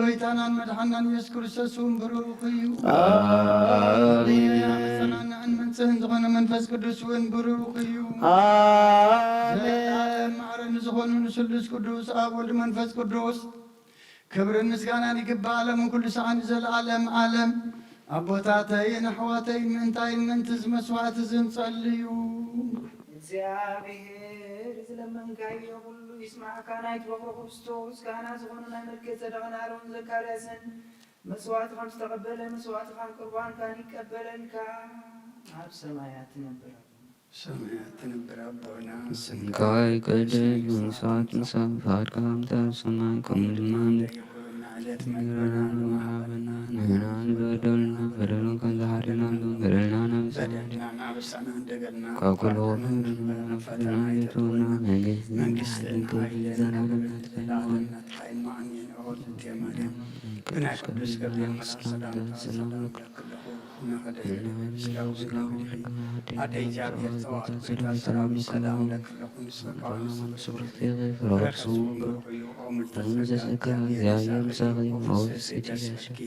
ጎይታናን መድሓናን ኢየሱስ ክርስቶስ እውን ብሩኽ እዩ። ኣሜን። ኩልና መጸናንዕን መንጽህን ዝኾነ መንፈስ ቅዱስ እውን ብሩኽ እዩ። ኣሜን። ዘላለም ማዕረ ንዝኾኑ ንስሉስ ቅዱስ ኣብ ወልድ መንፈስ ቅዱስ ክብርን ምስጋናን ይግባእ፣ ዓለምን ኩሉ ሰዓን ንዘለዓለም ዓለም። ኣቦታተይን ኣሕዋተይን፣ ምእንታይን ምእንቲ እዚ መስዋዕቲ እዚ ንጸልዩ። እግዚኣብሔር ዝለመንካዮ ኩሉ ይስማዕካ። ናይ ትበኽሮ ክርስቶስ ካህናት ዝኾኑ ናይ መልከ ጸደቕን ኣሮን ዘካርያስን መስዋዕቲ ከም ዝተቐበለ፣ መስዋዕትኻን ቁርባንካን ይቀበለልካ። ኣብ ሰማያት ትነብር ኣቦና። ሰማያት ትነብር ኣቦና፣ ስምካ ስምካ ይቀደስ፣ መንግስትካ መንግስትካ ትምጻእ፣ ትምጻእ፣ ፈቃድካ ከም ትብል ኣብ ሰማይ ከምኡ ድማ ኣብ ምድሪ። ይኹን። ዕለት እንጀራና መግብና ሃበና፣ ንሕና ንበደሉና በደሉን ከም ዝሓደና በደልና ናብ በደልና ናብ ሰማይ እንደገና ካብ ኩሉ ፈተና ፈተና ኣይተውና፣ መንግስቲ መንግስቲ ናትካ ናትካ እዩ፣ ዘላለምና ትፈልጥ። ዘላለምና ትፈልጥ። ኣሜን። ኦ ዝንቴ ማርያም፣ ብናይ ቅዱስ ገብርኤል መልኣክ ሰላምታ ሰላም ለኪ ኣለኹ። ኩነ ከደይ ስጋዊ ስጋዊ ኣደ እግዚኣብሔር ጸዋዕት ጎይታ ሰራዊት ሰላም ለኪ ኣለኹ። ምስለ ቃሉ ስብርት ፍረ ከርሱ ብሩክ እዩ። ኦ ምልዕተ ጸጋ፣ እግዚኣብሔር ምሳኺ፣ ኦ ፍስሕቲ ደስ ይበልኪ።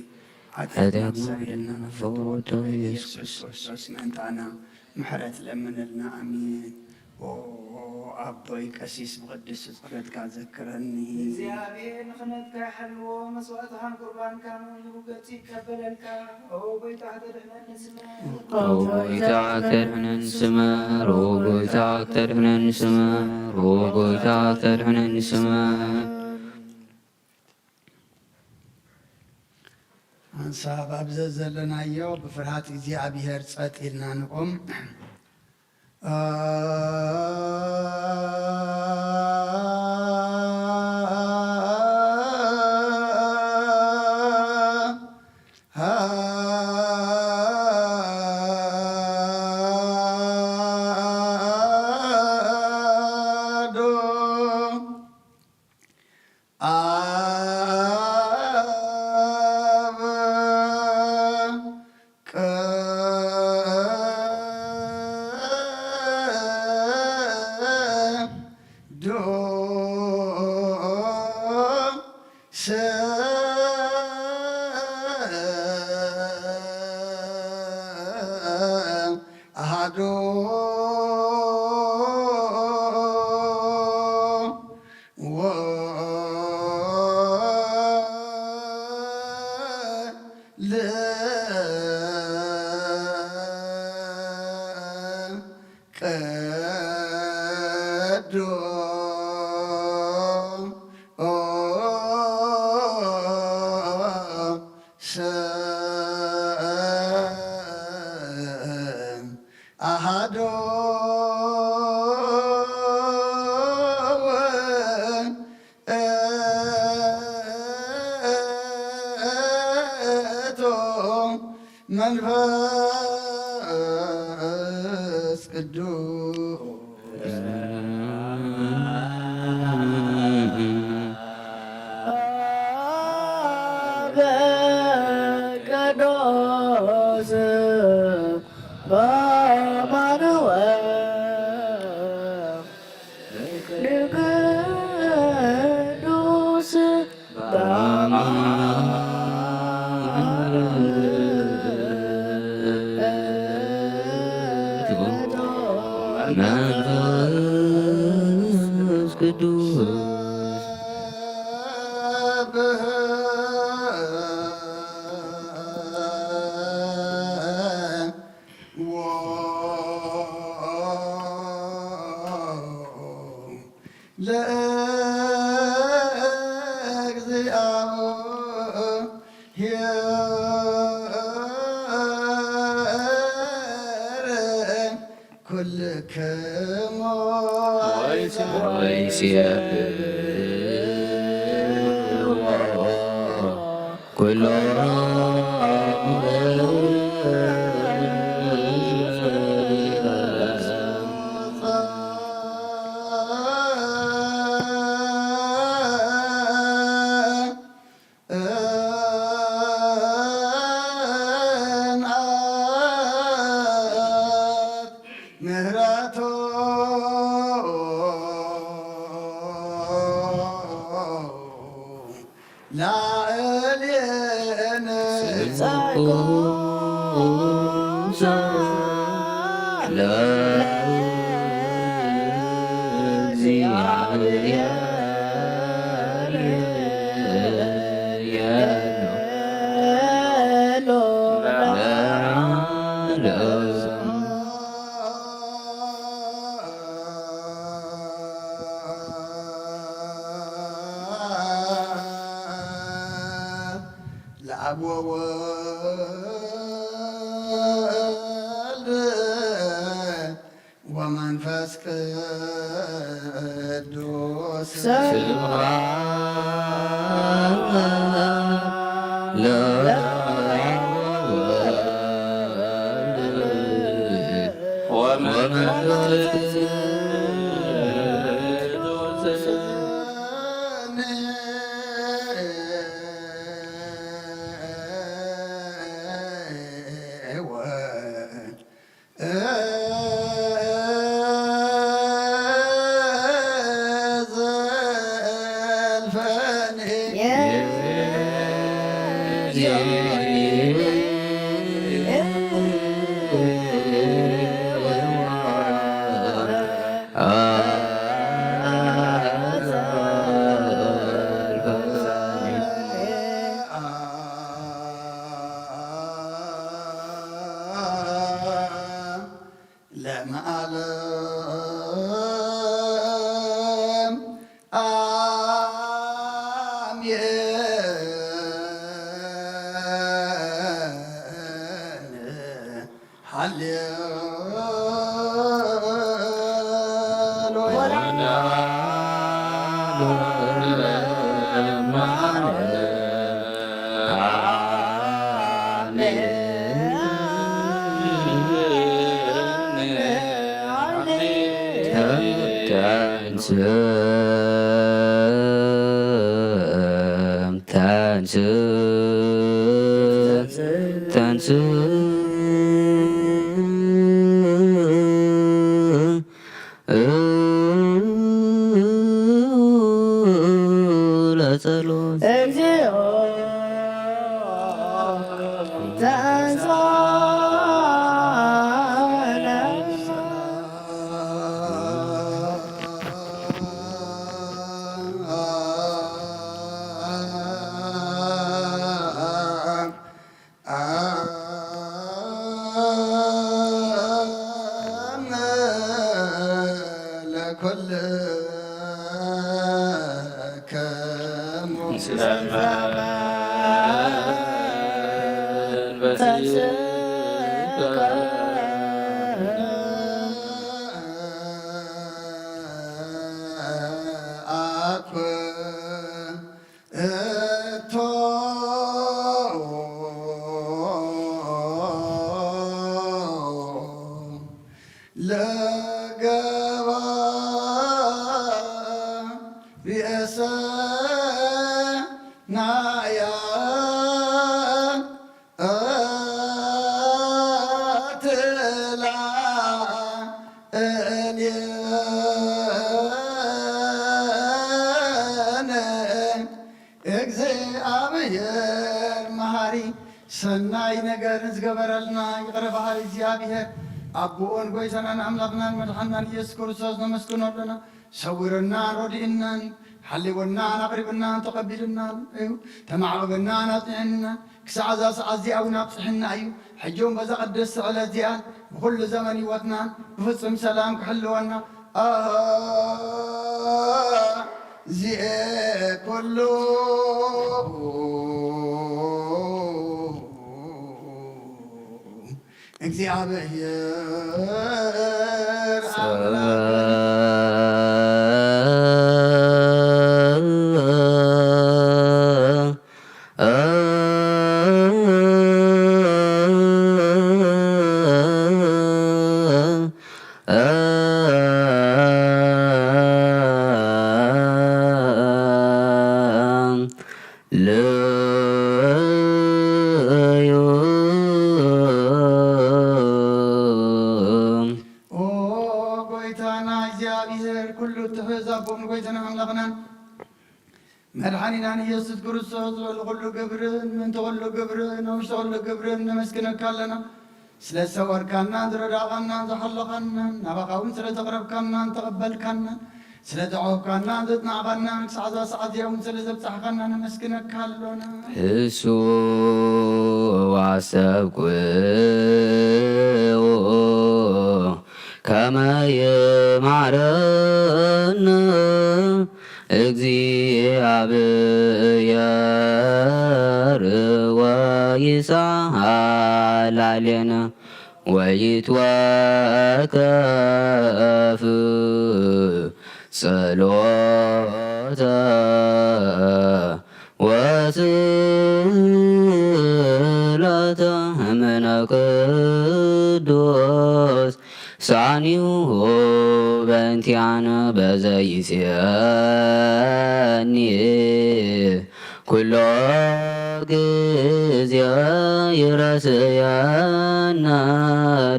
ኃጢአትና ኃጢአትና ስተሰርየልና፣ ፍቅር ወዶ ኢየሱስ ክርስቶስ ምእንታና ምሕረት ለምንልና። ኣሜን። ኦ ኣቦይ ቀሲስ፣ ብቅድስቲ ጸሎትካ ዘክረኒ። እግዚኣብሔር ንኽነትካ ይሓልዎ፣ መስዋዕትኻን ቁርባንካን እውን ንብገጹ ይቀበለልካ። ኦ ጎይታ፣ ተድሕነኒ ስመር። ኦ ጎይታ፣ ተድሕነኒ ስመር። ኦ ጎይታ፣ ተድሕነኒ ስመር። ኦ ጎይታ፣ ተድሕነኒ ስመር። ሓንሳብ ኣብ ዘዘለናዮ ብፍርሃት እግዚኣብሔር ጸጥ ኢልና ንቑም። ኣብ ቅዱስ ኣሃዱ ወልድ ቅዱስ ኣዶ ወውእቱ መንፈስ ቅዱስ። ቅዱስ በማርያም ቅዱስ በማርያም መንፈስ ቅዱስ። ለእግዚአብሔር ኩልክሙ ወይሴብሕዎ ኩሎም ምሕረቱ ላዕሌነ ጸግኡ ለአብ ወወልድ ወመንፈስ ቅዱስ ስብሐት ለወልድ ወመንፈስ ቅዱስ። ለመዓለም አሜን። ሃሌሉያ። ተንስእ፣ ተንስእ፣ ተንስእ። ለጸሎት። እግዚኦ ተንሳነ። አብ ለኩልክሙ ምስለ መንፈስከ። ኣያ ኣትላ እልየነ እግዚኣብሔር መሃሪ ሰናይ ነገር ዝገበረልና ይቕረ በሃሊ እግዚኣብሔር ኣቦኦን ጎይታናን ኣምላኽናን መድሓናን ኢየሱስ ክርስቶስ ነመስግኖ ኣለና። ሰዊርናን ረዲእናን ሓሊወናን ኣቕሪብናን ተቐቢልናን እዩ። ተማዕቕብናን ኣጽኒዕናን ክሳዕ እዛ ሰዓት እዚኣ እውን ኣብጽሕና እዩ። ሕጂ እውን በዛ ቅድስቲ ዕለት እዚኣ ብኹሉ ዘመን ህይወትናን ብፍጹም ሰላም ክሕልወና ኣዚኤ ኩሉ እግዚኣብሔር ኣምላኽ ልዩ ኦ ጎይታና እግዚኣብሔር ኩሉ እትሕዝ ኣቦን ጎይታና ኣምላኽናን መድሓኒናን ኢየሱስ ክርስቶስ ልዕሊ ኩሉ ግብርን ምእንቲ ኩሉ ግብርን ኣብ ውሽጢ ኩሉ ግብርን ነመስግነካ ኣለና። ስለ ዝሰወርካናን ዝረዳእኻናን ዝሓለኻናን ናባኻ እውን ስለ ዘቕረብካናን ተቐበልካናን ስለ ዘዕወፍካናን ዘጽናዕኻናን ክሳዕ እዛ ሰዓት እዚኣ እውን ስለ ዘብጻሕካና ነመስግነካ ኣሎና። እሱ ኣሰብኩ ከመ ይምሃረነ እግዚኣብሔር ወይሳሃላሌነ ወይትወከፍ ጸሎተ ወስእለተ እምነ ቅዱስ ሳኒሁ በእንቲኣነ በዘይሴኒ ኩሎ ግዜ ይረስየና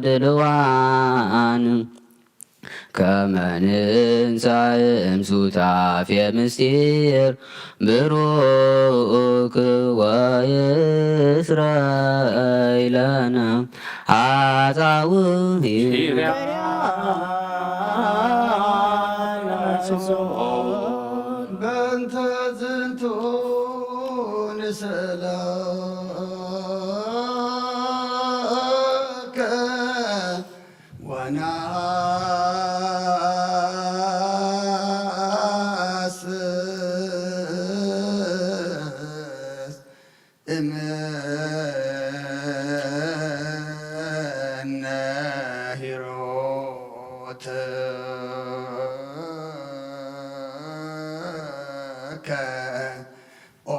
ድልዋን ከመ ንንሳእ እምሱታፌ ምስጢር ብሩክ ወይስረይ ለነ ኃጣውእ። በእንተ ዝንቱ ንስእለከ ወነሐስስ እምነ ሂሩትከ ኦ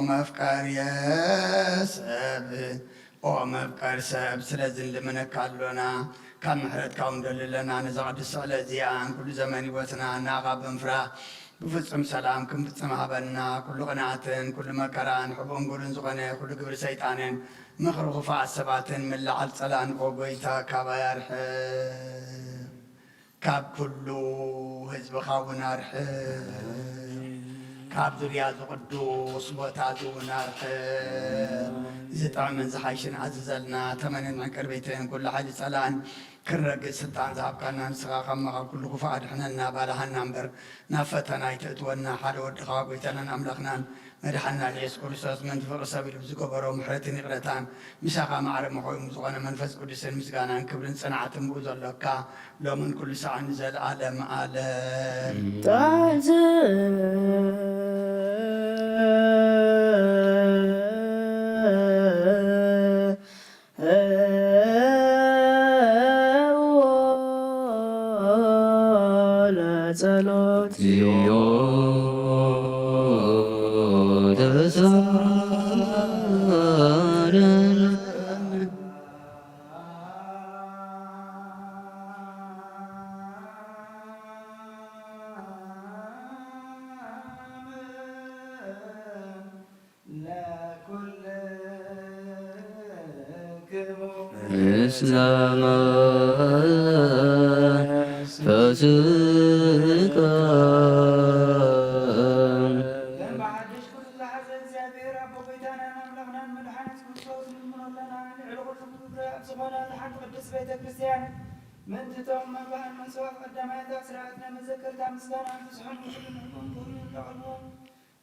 መፍቀርየ ሰብ፣ ኦ መፍቀር ሰብ፣ ስለዚ ንልምነካ ኣሎና፣ ካብ ምሕረትካ እውን ንደሊ ኣለና። ነዛ ቅድስቲ ዕለት እዚኣ፣ ኩሉ ዘመን ህይወትና ንኣኻ ብምፍራህ፣ ብፍጹም ሰላም ክንፍጽም ሃበና። ኩሉ ቅንኣትን፣ ኩሉ መከራን፣ ሕቡእን ግብርን ዝኾነ ኩሉ ግብሪ ሰይጣንን፣ ምኽሪ ክፉኣት ሰባትን፣ ምልዓል ጸላእን፣ ኦ ጎይታ፣ ካባይ ኣርሕቕ። ካብ ኩሉ ህዝብኻ እውን ኣርሕቕ። ካብ ዙርያ እዚ ቅዱስ ቦታ እዚ እውን ኣርሕቕ። ዝጥዕምን ዝሓይሽን ኣዝዘልና። ተመንን ዕንቅርቢትን ኩሉ ሓይሊ ጸላእን ክንረግጽ ስልጣን ዝሃብካና ንስኻ ካብ መኻ ኩሉ ክፉእ ኣድሕነና፣ ባልሃና እምበር ናብ ፈተና ኣይተእትወና። ሓደ ወድኻ ጎይታናን ኣምላኽናን መድሓንና ኢየሱስ ክርስቶስ ምእንቲ ፍቕሪ ሰብ ኢሉ ብዝገበሮ ምሕረትን ይቕረታን ምሳኻ ማዕረ መኾይሙ ዝኾነ መንፈስ ቅዱስን ምስጋናን ክብርን ጽንዓትን ብኡ ዘሎካ ሎምን ኩሉ ሰዓን ንዘለዓለም ዓለም። ጣዕዘ ለጸሎት ለኩልክሙ ምስለ መንፈስከ። ደም ብሓድሽ ኩሉ ዝሓዘ እግዚኣብሔር ኣቦ፣ ጎይታናን ኣምላኽናን መድሓኒት ክርስቶስ ንልምኖ ኣለና። ልዕሊ ኩሉ ክብሪ ኣብ ዝኾነ ሓንቲ ቅድስት ቤተ ክርስቲያን፣ ምእንቲ እቶም መባእን መስዋዕት ቀዳማያት ኣስራት ናይ መዘከርታ ምስጋና ብዝሖም ኩሉ ንዕቁም ክብሪ ንለቕልቦም።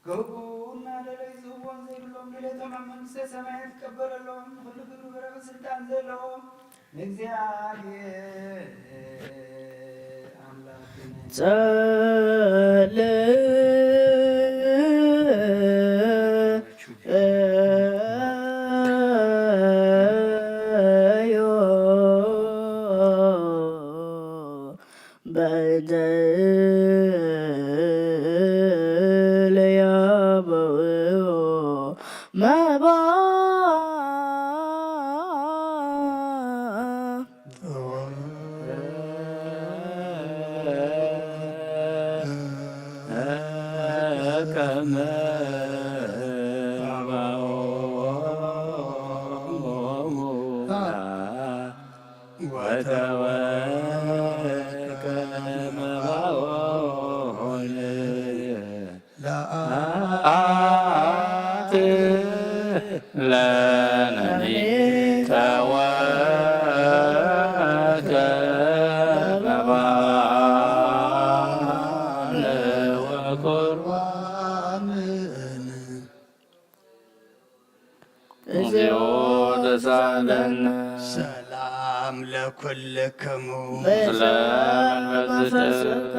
ክህቡ እናደለዩ ዝህብዎም ዘይብሎም ድሌቶም ኣብ መንግስተ ሰማያት ይቀበለሎም። ንኹሉ ክብሪ በረኸት ስልጣን ዘለዎ ንእግዚኣብሔር ኣምላኽነ። ጸልዮ በእንተ ለያበው መባ ከመ ወተወከመ ባኦል ለአት ለነኒ ተወከመ ባኦል ወቁርባን። እግዚኦ ተሳለነ። ሰላም ለኩልክሙ። ምስለ መንፈስከ።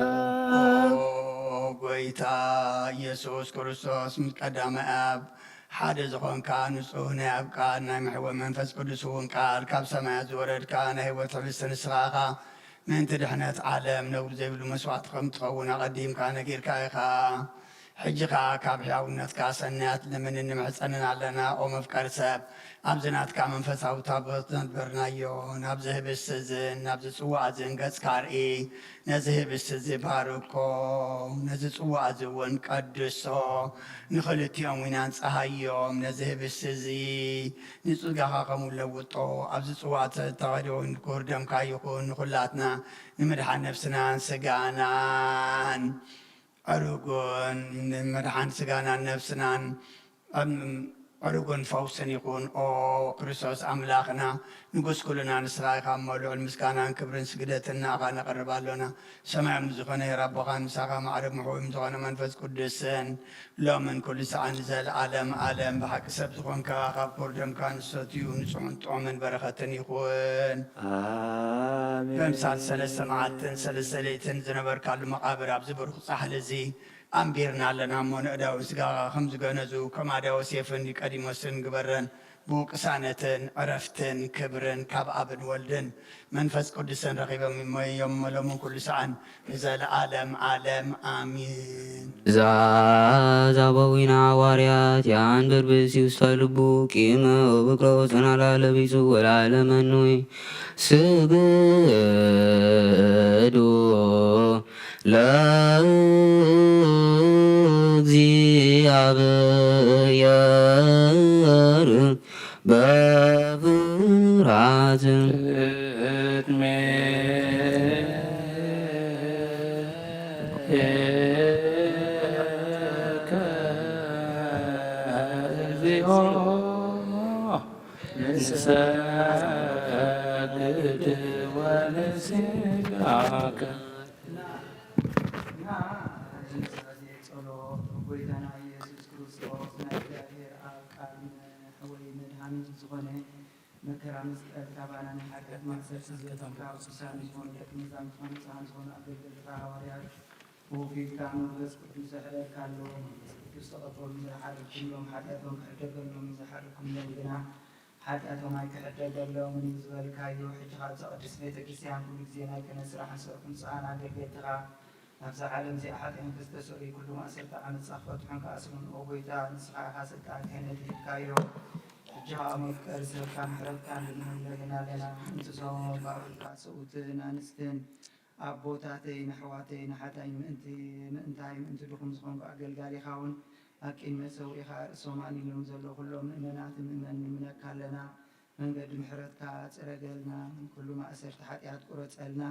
ኦ ጎይታ ኢየሱስ ክርስቶስ፣ ምስ ቀዳማይ ኣብ ሓደ ዝኾንካ ንጹህ ናይ ኣብ ቃል ናይ መሕወ መንፈስ ቅዱስ እውን ቃል ካብ ሰማያት ዝወረድካ ናይ ህይወት ሕብስቲ ንስኻ ኢኻ። ምእንቲ ድሕነት ዓለም ነውሪ ዘይብሉ መስዋዕቲ ከም ትኸውን ኣቐዲምካ ነጊርካ ኢኻ። ሕጂ ኸኣ ካብ ሕያውነትካ ሰናያት ንምንን ንምሕጸንን ኣለና። ኦ መፍቀሪ ሰብ፣ ኣብዚ ናትካ መንፈሳዊ ታቦት ዘንበርናዮ፣ ናብዚ ህብስቲ እዝን ናብዚ ጽዋእ እዝን ገጽካ ኣርኢ። ነዚ ህብስቲ እዚ ባርኮ፣ ነዚ ጽዋእ እዚ እውን ቀድሶ፣ ንኽልቲኦም ዊናን ጸሃዮም። ነዚ ህብስቲ እዚ ንጽጋኻ ከም ለውጦ፣ ኣብዚ ጽዋእ እተኸደ ወይን ክቡር ደምካ ይኹን። ንኹላትና ንምድሓን ነፍስናን ስጋናን ዕሩጉን፣ ንምድሓን ስጋናን ነፍስናን ዕም-፣ ዕሩጉን ፈውስን ይኹን። ኦ ክርስቶስ ኣምላኽና፣ ንጉስ ኩልና፣ ንስኻ ኢኻ እሞ ልዑል ምስጋናን ክብርን ስግደትን ንኣኻ ነቕርብ ኣሎና። ሰማያዊ ዝኾነ ሄር ኣቦኻን ምሳኻ ማዕረ ምሕውም ዝኾነ መንፈስ ቅዱስን ሎምን ኩሉ ሰዓን ንዘለዓለም ዓለም ብሓቂ ሰብ ዝኾንካ፣ ካብ ክቡር ደምካ ንሰትዩ ንጹሕን ጥዑምን በረኸትን ይኹን። ኣሜን። በምሳል ሰለስተ መዓልትን ሰለስተ ለይትን ዝነበርካሉ መቓብር ኣብዚ ብሩኽ ጻሕሊ እዚ ኣንቢርና ኣለና እሞ፣ ንእዳውን ስጋኻ ከም ዝገነዙ፣ ከም ኣድያዎስ ዮሴፍን ኒቆዲሞስን ግበረን። ብቅሳነትን ዕረፍትን ክብርን ካብ ኣብን ወልድን መንፈስ ቅዱስን ረኺቦም እዮም፣ ሎምን ኩሉ ሰዓን ንዘለዓለም ዓለም ኣሜን። ትእዛዝ ኣበዊነ ሃዋርያት የአንብር ብእሲ ውስተ ልቡ ቂመ ወብቅረ ወጸናላ ለቢሱ ወለዓለመ ኖይ ስግዱ ለእግዚኣብሔር በፍርሃት። ቅድሜከ እግዚኦ ንሰግድ ወንስግደልከ። እና ጸሎት ጎይታና ኢየሱስ ክርስቶስ ናይ እግዚኣብሔር ኣብ ቃል ወይ መድኃኒት ዝኾነ መከራ መስቀል ካባና ናይ ሓጢኣት ማእሰርቲ ዘፈካ ቅዱሳን ዝኾኑ ደቂ መዛሙርትኻ ንጹሃን ዝኾኑ ኣገልገልትኻ ሃዋርያት ብውፊትካ መንፈስ ቅዱስ ዘሕለልካ ኣሎ። መንፈስ ቅዱስ ተቐበሉ። ዝሓለፍኩምሎም ሓጢኣቶም ክሕደገሎም፣ ዝሓለፍኩምሎም ግና ሓጢኣቶም ኣይክሕደገሎምን እዩ ዝበልካዮ። ሕጂ ኻብ እዛ ቅድስት ቤተ ክርስቲያን ኩሉ ግዜ ናይ ቅነ ስራሕን ሰርኩም ንጹሃን ኣገልገልትኻ ናብዛ ዓለም እዚኣ ሓጢኦም ክስተስርዩ ኩሉ ማእሰርቲ ዓመጻ ክፈትሑን ክኣስሩን፣ ኦ ጐይታ፣ ንስኻ ኢኻ ስልጣን ክህነት ሂብካዮ። ሕጂ ኸኣ መፍቀሪ ሰብካ ምሕረትካ ንልምን ንለምን ኣለና። ምእንቲ ሰቦም ኣባእኩልካ ሰብኡትን ኣንስትን ኣቦታተይን ኣሕዋተይን ኣሓተይን ምእንቲ ምእንታይ ምእንቲ ድኹም ዝኾንኩ ኣገልጋሊኻ እውን ኣብ ቅድሚ መሰውኢኻ ርእሶም ኣኒሎም ዘለዉ ኩሎም ምእመናት ምእመን ንምነካ ኣለና። መንገዲ ምሕረትካ ጽረገልና፣ ኩሉ ማእሰርቲ ሓጢኣት ቁረጸልና።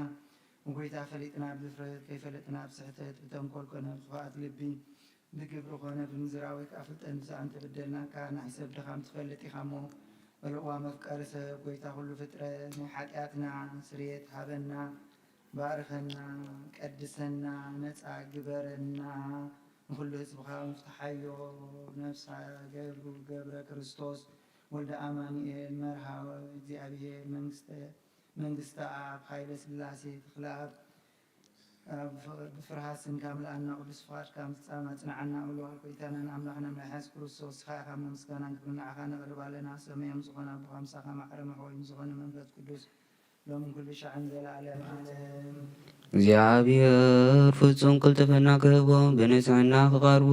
ጎይታ ፈሊጥና ብድፍረት፣ ከይፈለጥና ብስሕተት፣ ብተንኮል ኮነ ብክፍኣት ልቢ፣ ብግብሪ ኮነ ብምዝራብ ወይ ከኣ ፍልጠት ብዛዕባ እንተበደልናካ፣ ናይ ሰብ ድኻም ትፈልጥ ኢኻ እሞ፣ በልዕዋ መፍቀሪ ሰብ፣ ጎይታ ኩሉ ፍጥረት፣ ናይ ሓጢኣትና ስርየት ሃበና፣ ባርኸና፣ ቀድሰና፣ ነጻ ግበረና፣ ንኹሉ ህዝብኻ ምፍትሓዮ። ነፍስ ሃገር ገብረ ክርስቶስ ወልደ ኣማኑኤል መርሃዊ እግዚኣብሔር መንግስተ መንግስተ ኣብ ኃይለ ሥላሴ ተኽለኣብ ብፍርሃት ስምካ ምልኣና፣ ቅዱስ ፍቓድካ ምፍጻም ኣጽንዓና። እሉ ኣልኮ ኢታናን ኣምላኽና መድሓስ ክርስቶስ፣ ንስኻ ኢኻ እሞ ምስጋናን ክብርን ንዓኻ ነቕርብ ኣለና። ሰማያዊ ዝኾነ ኣቦኻ ምሳኻ ማዕረ መሕወይ ዝኾነ መንፈስ ቅዱስ ሎም ኩሉ ሻዕን ዘላለም ዓለም። እግዚኣብሔር ፍጹም ቅልጥፍና ክህቦም ብንጽሕና ክቐርቡ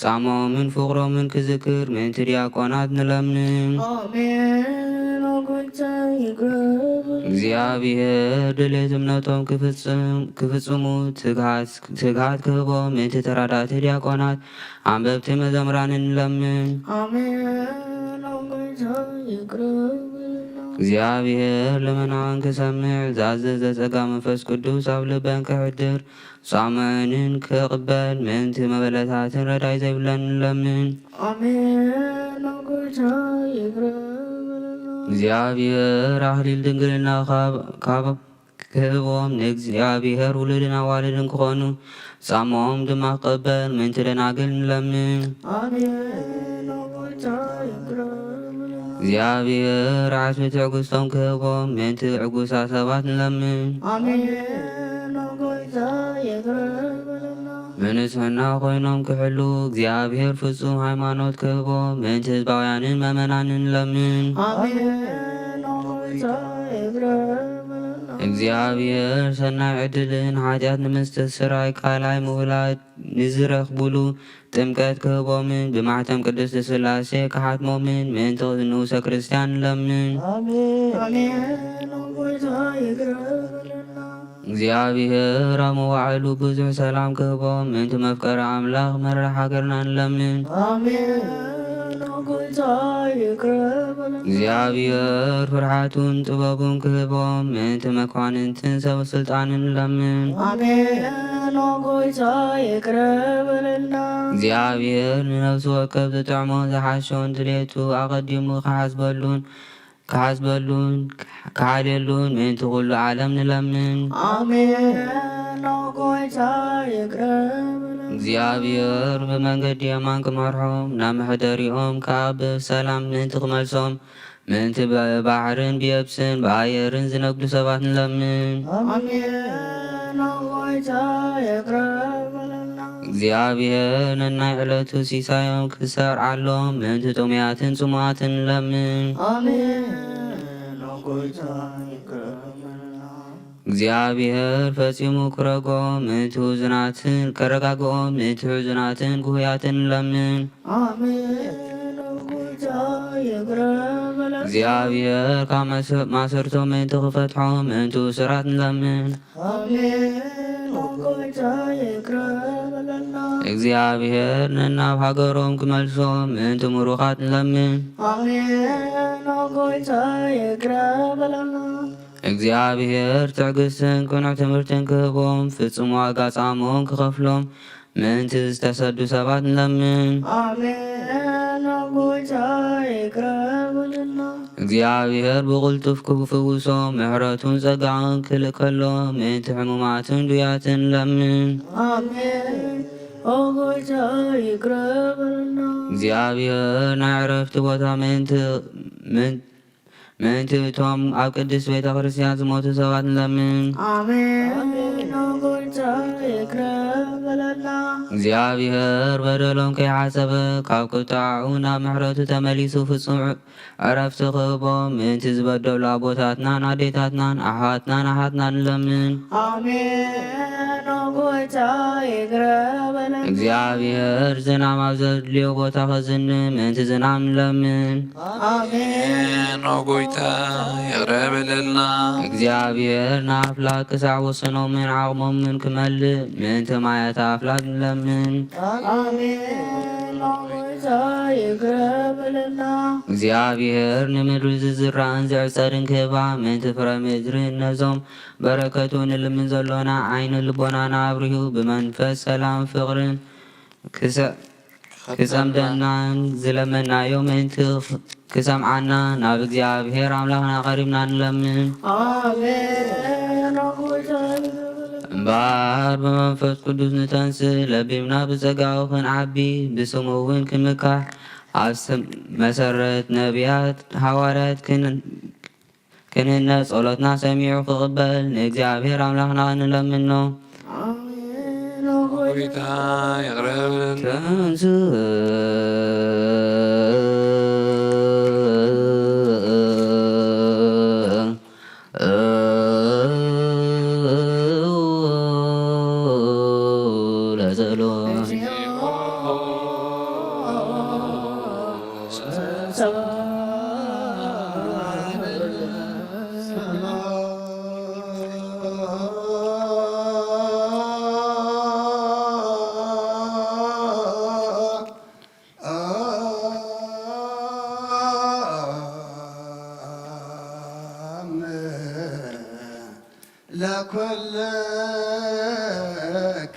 ጻሞምን ፍቕሮምን ክዝክር ምእንቲ ዲያቆናት ንለምን። ኣሜን። ኦ ጎይታ ይግረብ። እግዚኣብሔር ድሌት እምነቶም ክፍጽም- ክፍጽሙ ትግሃት- ትግሃት ክህቦም ምእንቲ ተራዳእቲ ዲያቆናት ኣንበብቲ መዘምራንን ንለምን። ኣሜን። ኦ ጎይታ ይግረብ። እግዚኣብሔር ልመናን ክሰምዕ ዝኣዘዘ ጸጋ መንፈስ ቅዱስ ኣብ ልበን ከሕድር ጻምዕንን ክቕበል ምእንቲ መበለታትን ረዳይ ዘይብለን ንለምን። ኣሜን። ኦ ጎይታ ይግረብ። እግዚኣብሔር ኣኽሊል ድንግልና ካብ- ካብ ክህቦም ንእግዚኣብሔር ውሉድን ኣዋልድን ክኾኑ ጻምኦም ድማ ክቐበል ምእንቲ ደናግል ንለምን። ኣሜን። ኦ ጎይታ ይግረብ። እግዚኣብሔር ዓስቢ ትዕግስቶም ክህቦም ምእንቲ ዕጉሳት ሰባት ንለምን። ኣሜን። ኦ ጎይታ ይግረብ። ብንጽሕና ኮይኖም ክሕሉ እግዚኣብሔር ፍጹም ሃይማኖት ክህቦም ምእንቲ ህዝባውያንን መእመናንን ንለምን። ኣሜን። ኦ ጎይታ ይግረብ። እግዚኣብሔር ሰናይ ዕድልን ሓጢኣት ንምስትስራይ ካልኣይ ምውላድ ንዝረኽቡሉ ጥምቀት ክህቦምን ብማሕተም ቅድስት ሥላሴ ክሓትሞምን ምእንቲ ንኡሰ ክርስቲያን ንለምን። ኣሜን። ኣሜን። ኦ ጎይታ ይግረብ። እግዚኣብሔር ኣብ መዋዕሉ ብዙሕ ሰላም ክህቦም ምእንቲ መፍቀሪ ኣምላኽ መራሕ ሃገርና ንለምን። ኣሜን። ኦ ጎይታ ይግረብ። እግዚኣብሔር ፍርሓቱን ጥበቡን ክህቦም ምእንቲ መኳንንትን ሰብ ስልጣንን ንለምን። ኣሜን። ኦ ጎይታ ይግረብ። እግዚኣብሔር ንነፍሲ ወከፍ ዝጥዕሞ ዝሓሾን ድሌቱ ኣቐዲሙ ክሓስበሉን ክሓስበሉን ክሓልየሉን ምእንቲ ኩሉ ዓለም ንለምን። ኣሜን። ኦ ጎይታ ይግረብ። እግዚኣብሔር ብመንገዲ የማን ክመርሖም ናብ መሕደሪኦም ከኣ ብሰላም ምእንቲ ክመልሶም ምእንቲ ብባሕርን ብየብስን ብኣየርን ዝነግዱ ሰባት ንለምን። ኣሜን። ኦ ጎይታ ይግረብ። እግዚኣብሔር ነናይ ዕለቱ ሲሳዮም ክሰርዓሎም ምእንቲ ጥሙያትን ጽሙኣትን ንለምን። ኣሜን። ኦ ጎይታ ይግረብ። እግዚኣብሔር ፈጺሙ ክረግኦም ምእንቲ ሕዙናትን ከረጋግኦም ምእንቲ ሕዙናትን ግሁያትን ንለምን። ኣሜን። ኦ ጎይታ ይግረብ። እግዚኣብሔር ካብ ማሰ- ማሰርቶም ምእንቲ ክፈትሖም ምእንቲ እሱራት ንለምን። ኣሜን። ኦ ጎይታ ይግረብ። እግዚኣብሔር ነናብ ሃገሮም ክመልሶም ምእንቲ ምሩኻት ንለምን። ኣሜን። ኦ ጎይታ ይግረብ። እግዚኣብሔር ትዕግስትን ቅኑዕ ትምህርትን ክህቦም ፍጹም ዋጋ ጻምኦም ክኸፍሎም ምእንቲ ዝተሰዱ ሰባት ንለምን። ኣሜን። ኦ ጎይታ ይግረብ። እግዚኣብሔር ብቕልጡፍ ክፍውሶም ምሕረቱን ጸጋኡን ክልእከሎም ምእንቲ ሕሙማትን ድውያትን ንለምን። ኣሜን። ኦ ጎይታ ይግረብ። እግዚኣብሔር ናይ ዕረፍቲ ቦታ ምእንቲ- ምእንቲ ምእንቲ እቶም ኣብ ቅድስት ቤተ ክርስቲያን ዝሞቱ ሰባት ንለምን። ኣሜን። ኦ ጎይታ ይቅረ በለና። እግዚኣብሔር በደሎም ከይሓሰበ ካብ ቁጥዓኡ ናብ ምሕረቱ ተመሊሱ ፍጹም ዕረፍቲ ክህቦም ምእንቲ ዝበደሉ ኣቦታትናን ኣዴታትናን ኣሕዋትናን ኣሓትናን ንለምን። ኣሜን። ኦ ጎይታ ይግረበለና። እግዚኣብሔር ዝናም ኣብ ዘድልዮ ቦታ ከዝንብ ምእንቲ ዝናም ንለምን። ኣሜን። ኦ ጎይታ፣ ይቕረ በለልና። እግዚኣብሔር ንኣፍላክ ክሳዕ ወሰኖምን ዓቕሞምን ክመልእ ምእንቲ ማያት ኣፍላክ ንለምን። ኣሜን። ኦ ጎይታ፣ ይቕረ በለልና። እግዚኣብሔር ንምድሪ ዝዝራእን ዝዕጸድን ክህባ ምእንቲ ፍረ ምድሪ ነዞም በረከቱ ንልምን ዘሎና ዓይነ ልቦናና ኣብሪሁ ብመንፈስ ሰላም ፍቕርን ክሰ-፣ ክጸምደናን ዝለመናዮ ምእንቲ ክሰምዓና ናብ እግዚኣብሔር ኣምላኽና ቀሪብና ንለምን። ኣሜን። እምበኣር ብመንፈስ ቅዱስ ንተንስእ፣ ለቢምና ብጸጋኡ ክንዓቢ፣ ብስሙ እውን ክምካሕ፣ ኣብ ስም መሰረት ነቢያት ሃዋርያት ክን-፣ ክንህነጽ ጸሎትና ሰሚዑ ክቕበል ንእግዚኣብሔር ኣምላኽና ንለምኖ። ኣሜን። ኦ ጎይታ፣ ይቕረ በለና። ተንስእ ለጸሎት።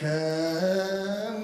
ለኩልክሙ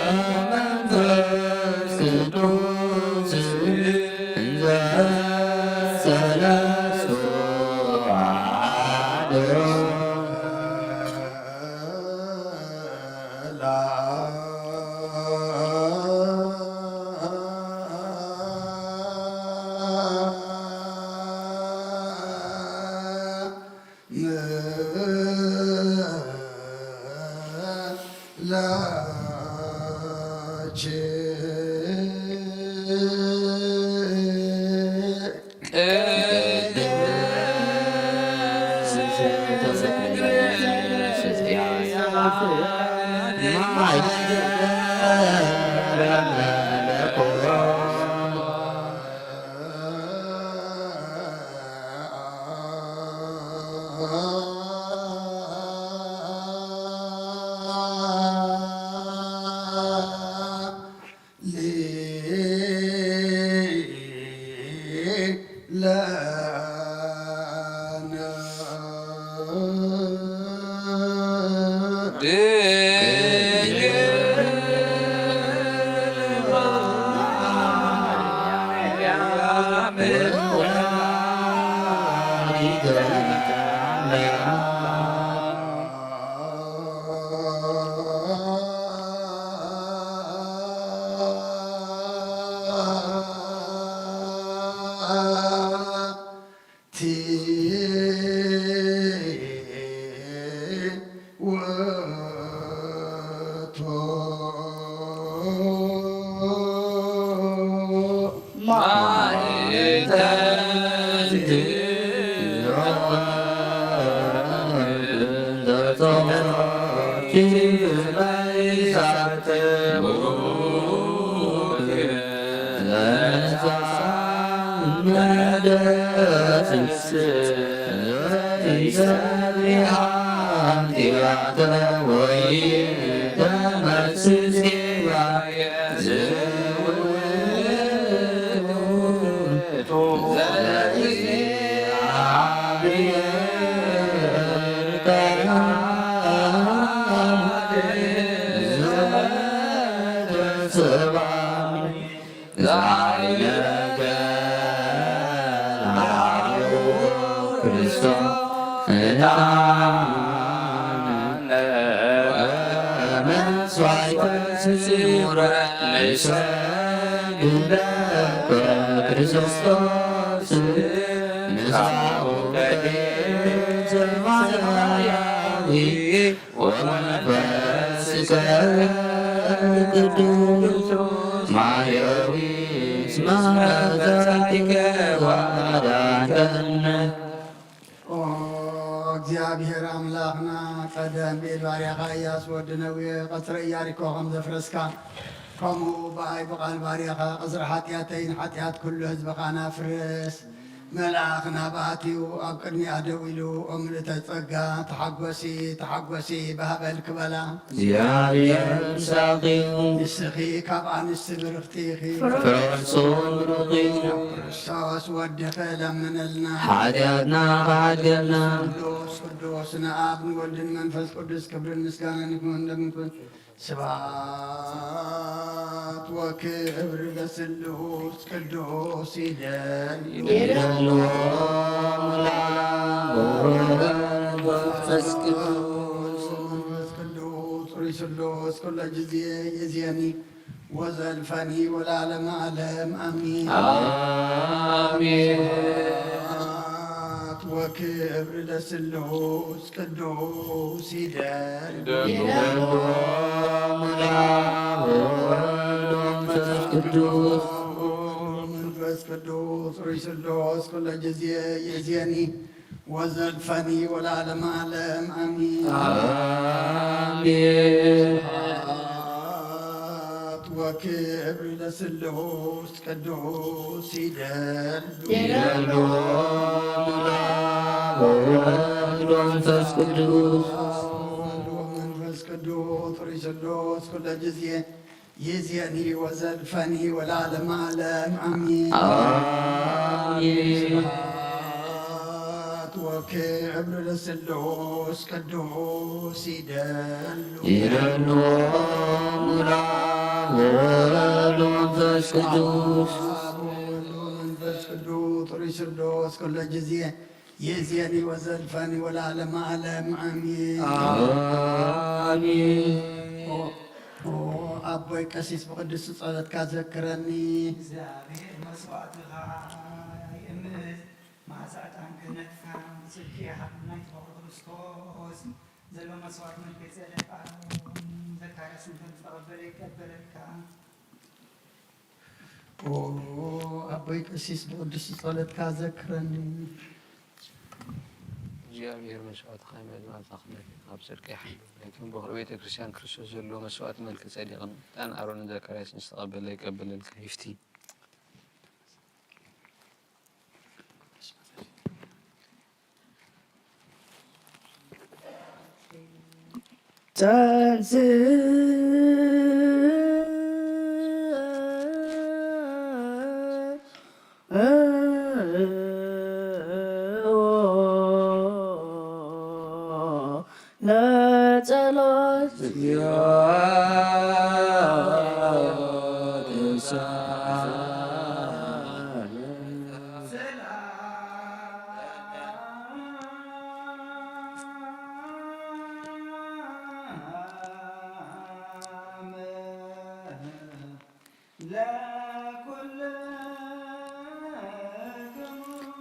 ወመንፈስ ቅዱስ እንዘ ሰለስቱ አሐዱ። ክርስቶስ ዕጣነ ወመስዋዕተ ስሙረ ንሰግድ ለከ ክርስቶስ ምሳኡ ሰማያዊ ወመንፈስከ ቅዱስ ማየዊ እስመ መጻእከ ወአዳንከነ። ኦ እግዚኣብሔር ኣምላኽና፣ ቀደም ብኢድ ባርያኻ ኢያሱ ወዲ ነዌ ቀጽሪ ኢያሪኮ ከም ዘፍረስካ፣ ከምኡ ብኣይ ብቓል ባርያኻ ቀጽሪ ሓጢኣተይን ሓጢኣት ኩሉ ህዝብኻን ኣፍርስ። መልኣኽ ናብ ኣትዩ ኣብ ቅድሚኣ ደው ኢሉ፣ "ኦ ምልእተ ጸጋ፣ ተሓጎሲ፣ ተሓጎሲ፣ ብሃበል ክበላ እግዚኣብሔር ምሳኺ እዩ። ንስኺ ካብ ኣንስቲ ብርኽቲ ኢኺ። ፍረ ከርሱ ብሩኽ እዩ። ክርስቶስ ወድኺ ለምነልና። ሓጢኣትና ክሓድገልና። ቅዱስ፣ ቅዱስ ንኣብ ንወልድን መንፈስ ቅዱስ ክብርን ምስጋናን ይኹን ለምንኩን። ስብሐት ወክብር ለስሉስ ቅዱስ ይደሉ። ይደሉ ለአብ ወወልድ ወመንፈስ ቅዱስ። መንፈስ ቅዱስ ሩይ ስሉስ ኩለ ጊዜ ይእዜኒ ወዘልፈኒ ወለዓለመ ዓለም አሜን። አሜን። ስብሐት ወክብር ለስሉስ ቅዱስ ይደሉ። ይደሉ ለአብ ወወልድ ወመንፈስ ቅዱስ። መንፈስ ቅዱስ ሩይ ስሉስ ኩለ ጊዜ ይእዜኒ ወዘልፈኒ ወለዓለመ ዓለም አሜን። አሜን። ስብሐት ወክብር ለስሉስ ቅዱስ ይደሉ። ይደሉ ለአብ ወወልድ ወመንፈስ ቅዱስ። ወወልድ ወመንፈስ ቅዱስ ሩይ ስሉስ ኩለ ጊዜ ይእዜኒ ወዘልፈኒ ወለዓለመ ዓለም አሜን። አሜን። ስብሐት ወክብር ለስሉስ ቅዱስ ይደሉ። ይደሉ ለአብ ወወልድ ወመንፈስ ቅዱስ። አብ ወወልድ ወመንፈስ ቅዱስ ሩይ ስሉስ ኩለ ጊዜ ይእዜኒ ወዘልፈኒ ወለዓለመ ዓለም አሜን። አሜን። ኦ፣ ኦ ኣቦይ ቀሲስ ብቅዱስ ጸሎትካ ዘክረኒ። እግዚኣብሔር መስዋዕትኻ ይእምት፣ መዓዛ ዕጣን ክህነትካ ብጽድቂ ይሃብ ናይ ተፈቅሮ ክርስቶስ ዘሎ መስዋዕት መልከ ጼዴቅ ዘካርያስ እንተ ዝተቐበለ ይቀበለልካ። ኦ ኣቦይ ቀሲስ ብቅዱስ ጸሎትካ ዘክረኒ። እግዚኣብሔር መስዋዕትኻ ይመልስ፣ ኣምላኽ ኣብ ጽድቂ ይሓሉ። ናይቶም በኹሪ ቤተ ክርስቲያን ክርስቶስ ዘለዎ መስዋዕት መልከ ጼዴቅን ዕጣን ኣሮንን ዘካርያስን ዝተቐበለ ይቀበለልካ። ይፍቲ።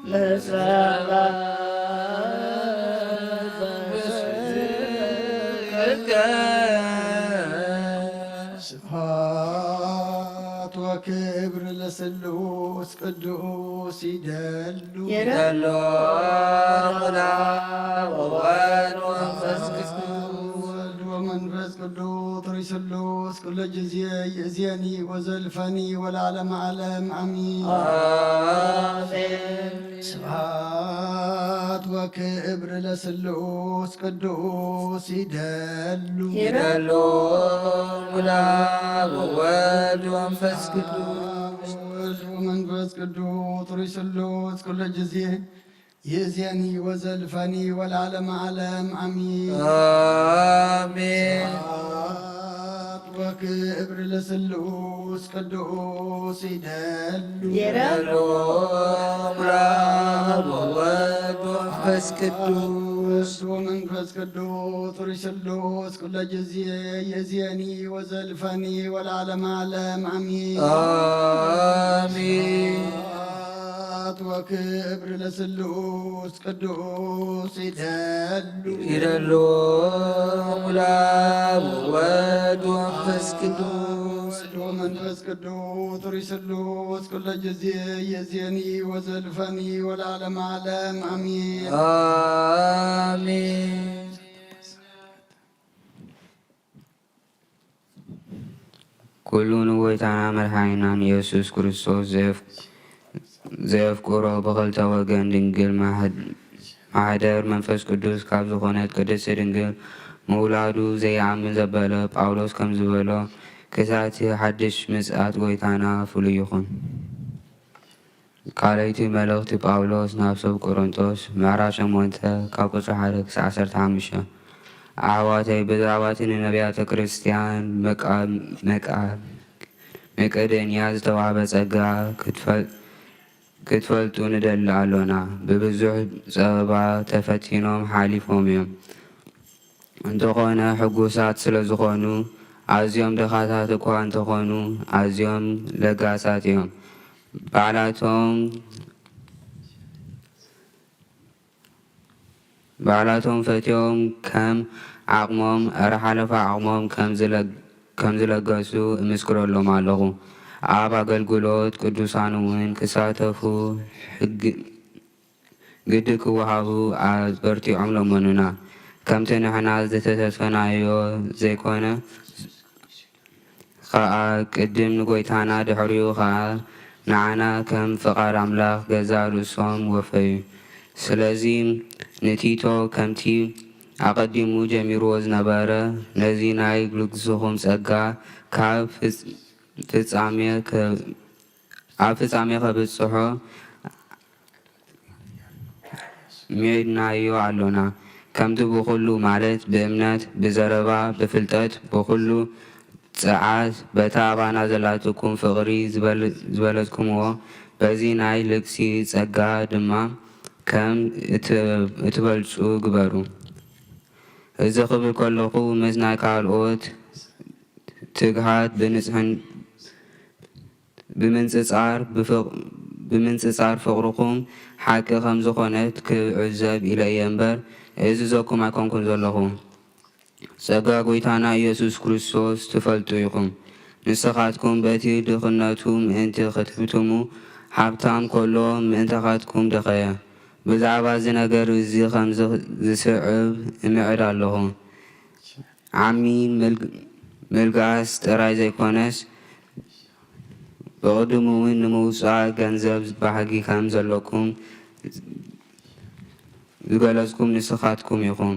ለሰብእ ስብሐት ወክብር ለስሉስ ቅዱስ ይደሉ ይደሉ አብ ወወልድ ወመንፈስ ቅዱስ። ወልድ ወመንፈስ ቅዱስ ርሱሉስ ኩለ ጊዜ ይእዜኒ ወዘልፈኒ ወለዓለመ ዓለም አሚን። አሜን። ስብሐት ወክብር ለስሉስ ቅዱስ ይደሉ ይደሉ ሙላ ወወልድ ወመንፈስ ቅዱስ። ወወልድ ወመንፈስ ቅዱስ ርሱሉስ ኩለ ጊዜ ይእዜኒ ወዘልፈኒ ወለዓለመ ዓለም አሚን። አሜን። ስብሐት ወክብር ለስሉስ ቅዱስ ይደሉ ይደሉ ሙላ ወወልድ ወመንፈስ ቅዱስ። ወመንፈስ ቅዱስ ርሱሉስ ኩለ ጊዜ ይእዜኒ ወዘልፈኒ ወለዓለመ ዓለም አሚን። አሜን። ስብሐት ወክብር ለስሉስ ቅዱስ ይደሉ ይደሉ ሙላ ወወልድ ወመንፈስ ቅዱስ። ወመንፈስ ቅዱስ ርሱሉስ ኩለ ጊዜ ይእዜኒ ወዘልፈኒ ወለዓለመ ዓለም አሚን። አሜን። ኩሉ ንጎይታና መድሓኒናን ኢየሱስ ክርስቶስ ዘየፍ-፣ ዘየፍቅሮ ብኽልተ ወገን ድንግል ማሕ-፣ ማሕደር መንፈስ ቅዱስ ካብ ዝኾነት ቅድስት ድንግል ምውላዱ ዘይኣምን ዘበለ ጳውሎስ ከም ዝበሎ፣ ክሳቲ ሓድሽ ምጽኣት ጎይታና ፍሉይ ይኹን። ካልኣይቲ መልእኽቲ ጳውሎስ ናብ ሰብ ቆሮንቶስ፣ ምዕራፍ ሸሞንተ፣ ካብ ቁጽሪ ሓደ ክሳዕ ዓሰርተ ሓሙሽተ። ኣሕዋተይ፣ ብዛዕባ እቲ ንነቢያተ ክርስቲያን መቃ-፣ መቃ-፣ መቄዶንያ ዝተዋህበ ጸጋ ክትፈል-፣ ክትፈልጡ ንደሊ ኣሎና። ብብዙሕ ጸበባ ተፈቲኖም ሓሊፎም እዮም። እንተኾነ ሕጉሳት ስለ ዝኾኑ፣ ኣዝዮም ድኻታት እኳ እንተኾኑ፣ ኣዝዮም ለጋሳት እዮም። ባዕላቶም፣ ባዕላቶም ፈትዮም ከም ዓቕሞም፣ እረ ሓለፋ ዓቕሞም ከም ዝለ-፣ ከም ዝለገሱ እምስክረሎም ኣለኹ። ኣብ ኣገልግሎት ቅዱሳን እውን ክሳተፉ ሕግ-፣ ግዲ ክወሃቡ ኣበርቲዖም ለመኑና። ከምቲ ንሕና ዝተተስፈናዮ ዘይኮነ ኸኣ፣ ቅድም ንጎይታና፣ ድሕሪኡ ኸኣ ንዓና ከም ፍቓድ ኣምላኽ ገዛእ ርእሶም ወፈዩ። ስለዚ ንቲቶ ከምቲ ኣቐዲሙ ጀሚርዎ ዝነበረ፣ ነዚ ናይ ልግስኹም ጸጋ ካብ ፍጽ-፣ ፍጻሜ ከ-፣ ኣብ ፍጻሜ ከብጽሖ ሚዒድናዮ ኣሎና። ከምቲ ብኹሉ፣ ማለት ብእምነት፣ ብዘረባ፣ ብፍልጠት፣ ብኹሉ ጸዓት፣ በታ ኣባና ዘላትኩም ፍቕሪ ዝበል-፣ ዝበለጽኩምዎ፣ በዚ ናይ ልግሲ ጸጋ ድማ ከም እት-፣ እትበልጹ ግበሩ። እዚ ክብል ከለኹ፣ ምስ ናይ ካልኦት ትግሃት ብንጽሕን-፣ ብምንጽጻር ብፍቕ-፣ ብምንጽጻር ፍቕርኹም ሓቂ ከም ዝኾነት ክዕዘብ ኢለ እየ እምበር፣ እእዝዘኩም ኣይኮንኩን ዘለኹ። ጸጋ ጐይታና ኢየሱስ ክርስቶስ ትፈልጡ ኢኹም። ንስኻትኩም በቲ ድኽነቱ ምእንቲ ክትህብትሙ፣ ሃብታም ከሎ ምእንታኻትኩም ደኸየ። ብዛዕባ እዚ ነገር እዚ ኸምዚ ዝስዕብ እምዕድ ኣለኹ። ዓሚ ምልግ-፣ ምልጋስ ጥራይ ዘይኮነስ፣ ብቕድሙ እውን ንምውጻእ ገንዘብ ባህጊ ከም ዘለኩም ዝገለጽኩም ንስኻትኩም ኢኹም።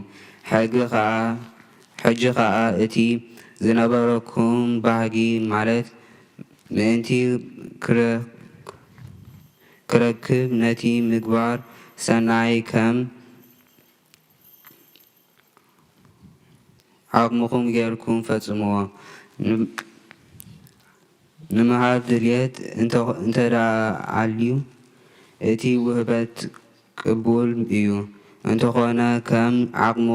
ሕጊ ኸኣ፣ ሕጂ ኸኣ እቲ ዝነበረኩም ባህጊ፣ ማለት ምእንቲ ክረ-፣ ክረክብ ነቲ ምግባር ሰናይ ከም ዓቕምኹም ጌርኩም ፈጽምዎ። ን-፣ ንምሃብ ድልየት እንተ-፣ እንተ ደኣ ኣልዩ፣ እቲ ውህበት ቅቡል እዩ። እንተኾነ፣ ከም ዓቕሙ፣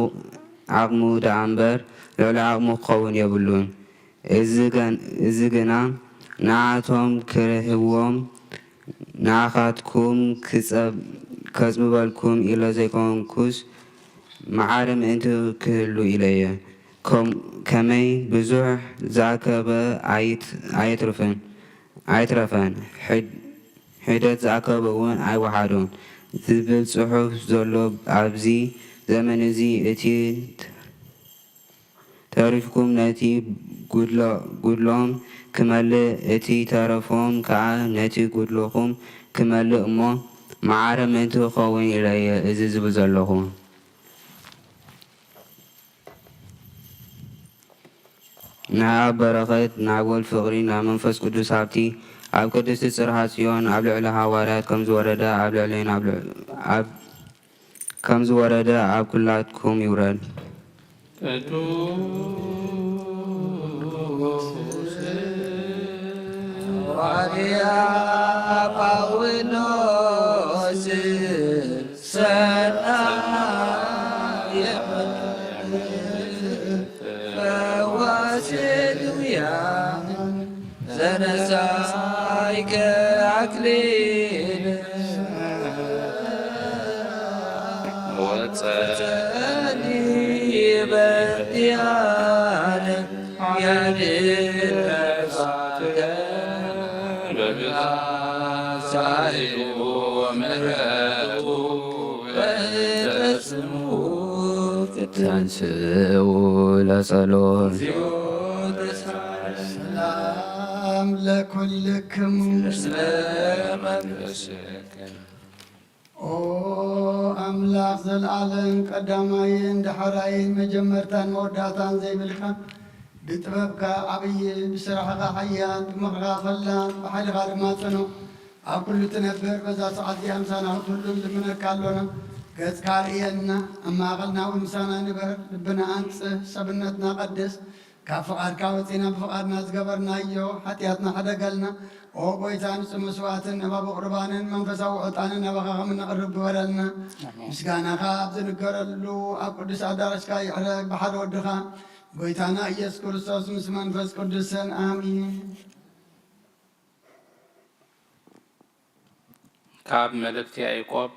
ዓቕሙ ደኣ እምበር፣ ልዕሊ ዓቕሙ ክኸውን የብሉን። እዚ ገን-፣ እዚ ግና ንዓቶም ክርህዎም፣ ንዓኻትኩም ክጸብ-፣ ከጽብበልኩም ኢለ ዘይኮንኩስ፣ መዓረ ምእንቲ ክህሉ ኢለ እየ። ከም-፣ ከመይ ብዙሕ ዝኣከበ ኣይት-፣ ኣየትርፍን፣ ኣይትረፈን፣ ሕድ-፣ ሒደት ዝኣከበ እውን ኣይወሓዶን ዝብል ጽሑፍ ዘሎ ኣብዚ ዘመን እዚ፣ እቲ ተሪፍኩም ነቲ ጉድሎ-፣ ጉድሎም ክመልእ፣ እቲ ተረፎም ከኣ ነቲ ጉድሎኹም ክመልእ እሞ፣ መዓረ ምእንቲ ክኸውን ኢለ እየ እዚ ዝብል ዘለኹ። ናይ ኣብ በረኸት፣ ናይ ወልድ ፍቕሪ፣ ናይ መንፈስ ቅዱስ ሃብቲ ኣብ ቅድስቲ ጽርሃ ጽዮን ኣብ ልዕሊ ሃዋርያት ከም ዝወረደ ኣብ ልዕሌና ኣብ ልዕ-፣ ኣብ ከም ዝወረደ ኣብ ኩላትኩም ይውረድ። ቅዱስ ሃዋርያ ጳውሎስ ሰላም የዕልል ፈዋሲ ድውያን ዘነሳይከ ኣክሊል ወጸኒ በዲያነ ያድረሳተ በብዛይሉ ምሕረቱ በእንተ ስሙ ተንስኡ ለጸሎት። ሰላም ለኩልክሙ። ኦ ኣምላኽ፣ ዘለዓለም ቀዳማይን ዳሕራይን መጀመርታን መወዳእታን ዘይብልካ፣ ብጥበብካ ዓብዪ፣ ብስራሕኻ ሓያል፣ ብምኽርኻ ፈላጥ፣ ብሓይልኻ ድማ ጽኑዕ፣ ኣብ ኩሉ ትነብር፣ በዛ ሰዓት እዚኣ ምሳና ክትህሉ ንልምነካ ኣሎና። ገጽካ ርእየና፣ ኣብ ማእኸልና እውን ምሳና ንበር፣ ልብና ኣንጽህ፣ ሰብነትና ቀድስ፣ ካብ ፍቓድካ ወጺና ብፍቓድና ዝገበርናዮ ሓጢኣትና ሕደገልና። ኦ ጎይታ፣ ንጹህ መስዋዕትን ነባቢ ቁርባንን መንፈሳዊ ዕጣንን ናባኻ ከም እነቕርብ ግበረልና። ኣሜን። ምስጋናኻ ኣብ ዝንገረሉ ኣብ ቅዱስ ኣዳራሽካ ይዕረግ፣ ብሓደ ወድኻ ጎይታና ኢየሱስ ክርስቶስ ምስ መንፈስ ቅዱስን። ኣሜን። ካብ መልእክቲ ያዕቆብ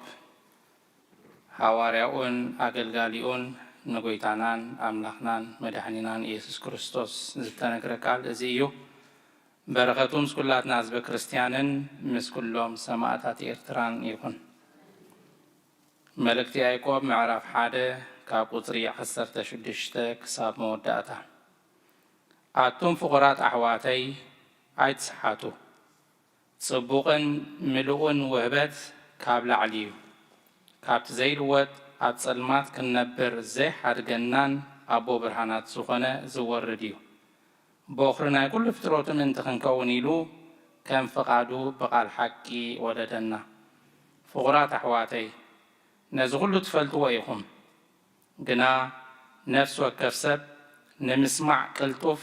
ሃዋርያኡን ኣገልጋሊኡን ንጎይታናን ኣምላኽናን መድሓኒናን ኢየሱስ ክርስቶስ ዝተነግረ ቃል እዚ እዩ። በረኸቱ ምስ ኩላትና ህዝበ ክርስትያንን ምስ ኩሎም ሰማእታት ኤርትራን ይኹን። መልእክቲ ያዕቆብ ምዕራፍ ሓደ ካብ ቁጽሪ ዓሰርተ ሽዱሽተ ክሳብ መወዳእታ። ኣቱም ፍቑራት ኣሕዋተይ ኣይትስሓቱ። ጽቡቕን ምሉእን ውህበት ካብ ላዕሊ እዩ። ካብቲ ዘይልወጥ ኣብ ጸልማት ክንነብር ዘይሓድገናን ኣቦ ብርሃናት ዝኾነ ዝወርድ እዩ። ቦኽሪ ናይ ኩሉ ፍጥረቱ ምእንቲ ክንከውን ኢሉ ከም ፍቓዱ ብቓል ሓቂ ወለደና። ፍቑራት ኣሕዋተይ፣ ነዚ ኩሉ ትፈልጥዎ ኢኹም። ግና ነፍሲ ወከፍ ሰብ ንምስማዕ ቅልጡፍ፣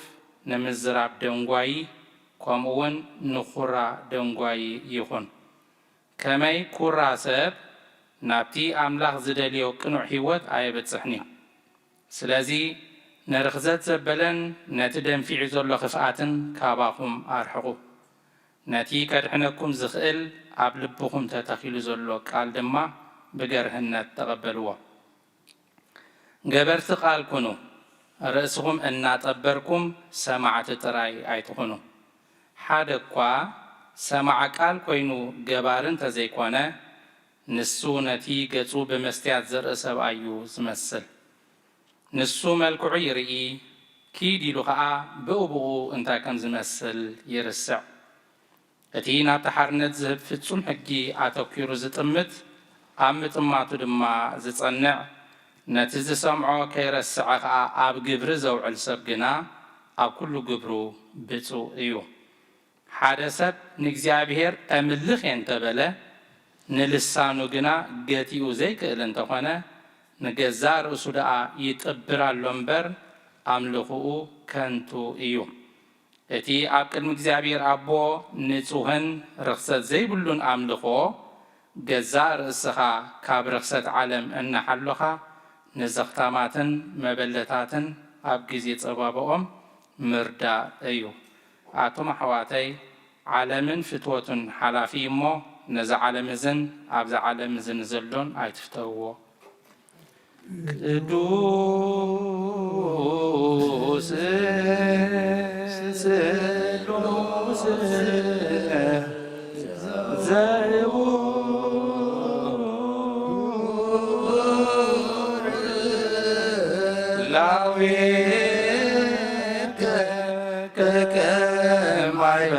ንምዝራብ ደንጓዪ፣ ከምኡ እውን ንኹራ ደንጓዪ ይኹን። ከመይ ኩራ ሰብ ናብቲ ኣምላኽ ዝደልዮ ቅኑዕ ህይወት ኣየብጽሕን እዩ። ስለዚ ንርኽዘት ዘበለን ነቲ ደንፊዑ ዘሎ ክፍኣትን ካባኹም ኣርሕቑ። ነቲ ከድሕነኩም ዝኽእል ኣብ ልብኹም ተተኺሉ ዘሎ ቃል ድማ ብገርህነት ተቐበልዎ። ገበርቲ ቃል ኩኑ፣ ርእስኹም እናጠበርኩም ሰማዕቲ ጥራይ ኣይትኹኑ። ሓደ እኳ ሰማዕ ቃል ኮይኑ ገባሪ እንተዘይኮነ፣ ንሱ ነቲ ገጹ ብመስትያት ዝርኢ ሰብኣይ እዩ ዝመስል። ንሱ መልክዑ ይርኢ፣ ኪድ ኢሉ ኸኣ ብኡ ብኡ እንታይ ከም ዝመስል ይርስዕ። እቲ ናብቲ ሓርነት ዝህብ ፍጹም ሕጊ ኣተኲሩ ዝጥምት፣ ኣብ ምጥማቱ ድማ ዝጸንዕ፣ ነቲ ዝሰምዖ ከይረስዐ ኸኣ ኣብ ግብሪ ዘውዕል ሰብ ግና ኣብ ኩሉ ግብሩ ብጹእ እዩ። ሓደ ሰብ ንእግዚኣብሔር ኣምልኽ እየ እንተበለ፣ ንልሳኑ ግና ገቲኡ ዘይክእል እንተኾነ፣ ንገዛእ ርእሱ ደኣ ይጥብር ኣሎ እምበር፣ ኣምልኽኡ ከንቱ እዩ። እቲ ኣብ ቅድሚ እግዚኣብሔር ኣቦ ንጹህን ርኽሰት ዘይብሉን ኣምልኾ፣ ገዛእ ርእስኻ ካብ ርኽሰት ዓለም እናሓሎኻ፣ ንዘኽታማትን መበለታትን ኣብ ግዜ ጸባብኦም ምርዳእ እዩ። ኣቱም ኣሕዋተይ፣ ዓለምን ፍትወቱን ሓላፊ እሞ፣ ነዚ ዓለም እዝን ኣብዛ ዓለም እዝን ዘሎን ኣይትፍተውዎ። ቅዱስ ስሉስ ዘውር ላዌከ ከከማይበ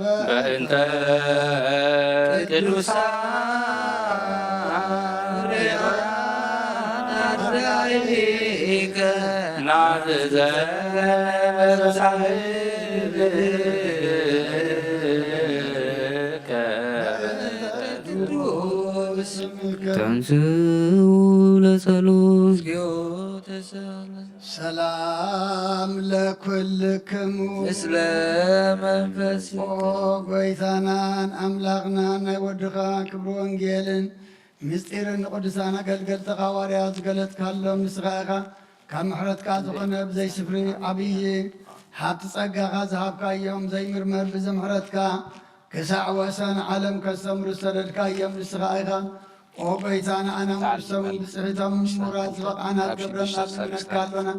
በእንተ ቅዱሳን ናትዘ ተንስኡ ለጸሎት። ሰላም ለኩልክሙ። ምስለ መንፈስ። ኦ ጎይታናን ኣምላኽናን ናይ ወድኻ ክብሪ ወንጌልን ምስጢርን ንቅዱሳን ኣገልገልትኻ ሃዋርያት ዝገለጥካሎም ንስኻ ኢኻ። ካብ ምሕረትካ ዝኾነ ብዘይ ስፍሪ ዓብዪ ሃብቲ ጸጋኻ ዝሃብካዮም ዘይምርመር ብዘምሕረትካ ክሳዕ ወሰን ዓለም ከስተምሩ ዝሰደድካዮም ንስኻ ኢኻ። ኦ ጎይታ፣ ንኣና ንእሽቶምን ብጽሒቶምን ምሁራት ዝበቕዓና ትገብረና ንልምነካ ኣሎና።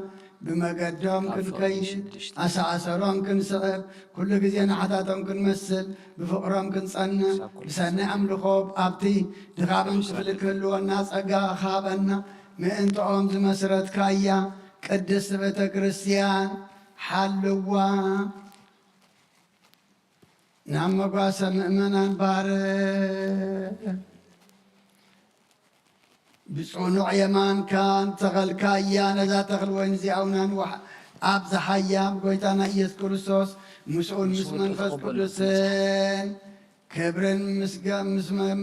ብመገዶም ክንከይድ፣ ኣሰኣሰሮም ክንስዕብ፣ ኩሉ ግዜ ንሓታቶም ክንመስል፣ ብፍቕሮም ክንጸንዕ፣ ብሰናይ ኣምልኾ ኣብቲ ድኻምን ክፍሊ ክህልወና ጸጋ ሃበና። ምእንትኦም ዝመስረትካያ ቅድስቲ ቤተ ክርስቲያን ሓልዋ። ናብ መጓሰ ምእመናን ባርኽ። ብጽኑዕ የማንካ እንተኸልካያ ነዛ ተኽሊ ወይኒ እዚኣ እውን ኣንውሓ። ኣብ ዝሓያል ጎይታና ኢየሱስ ክርስቶስ ምስኡን ምስ መንፈስ ቅዱስን ክብርን ምስጋ-፣ ምስ መ-፣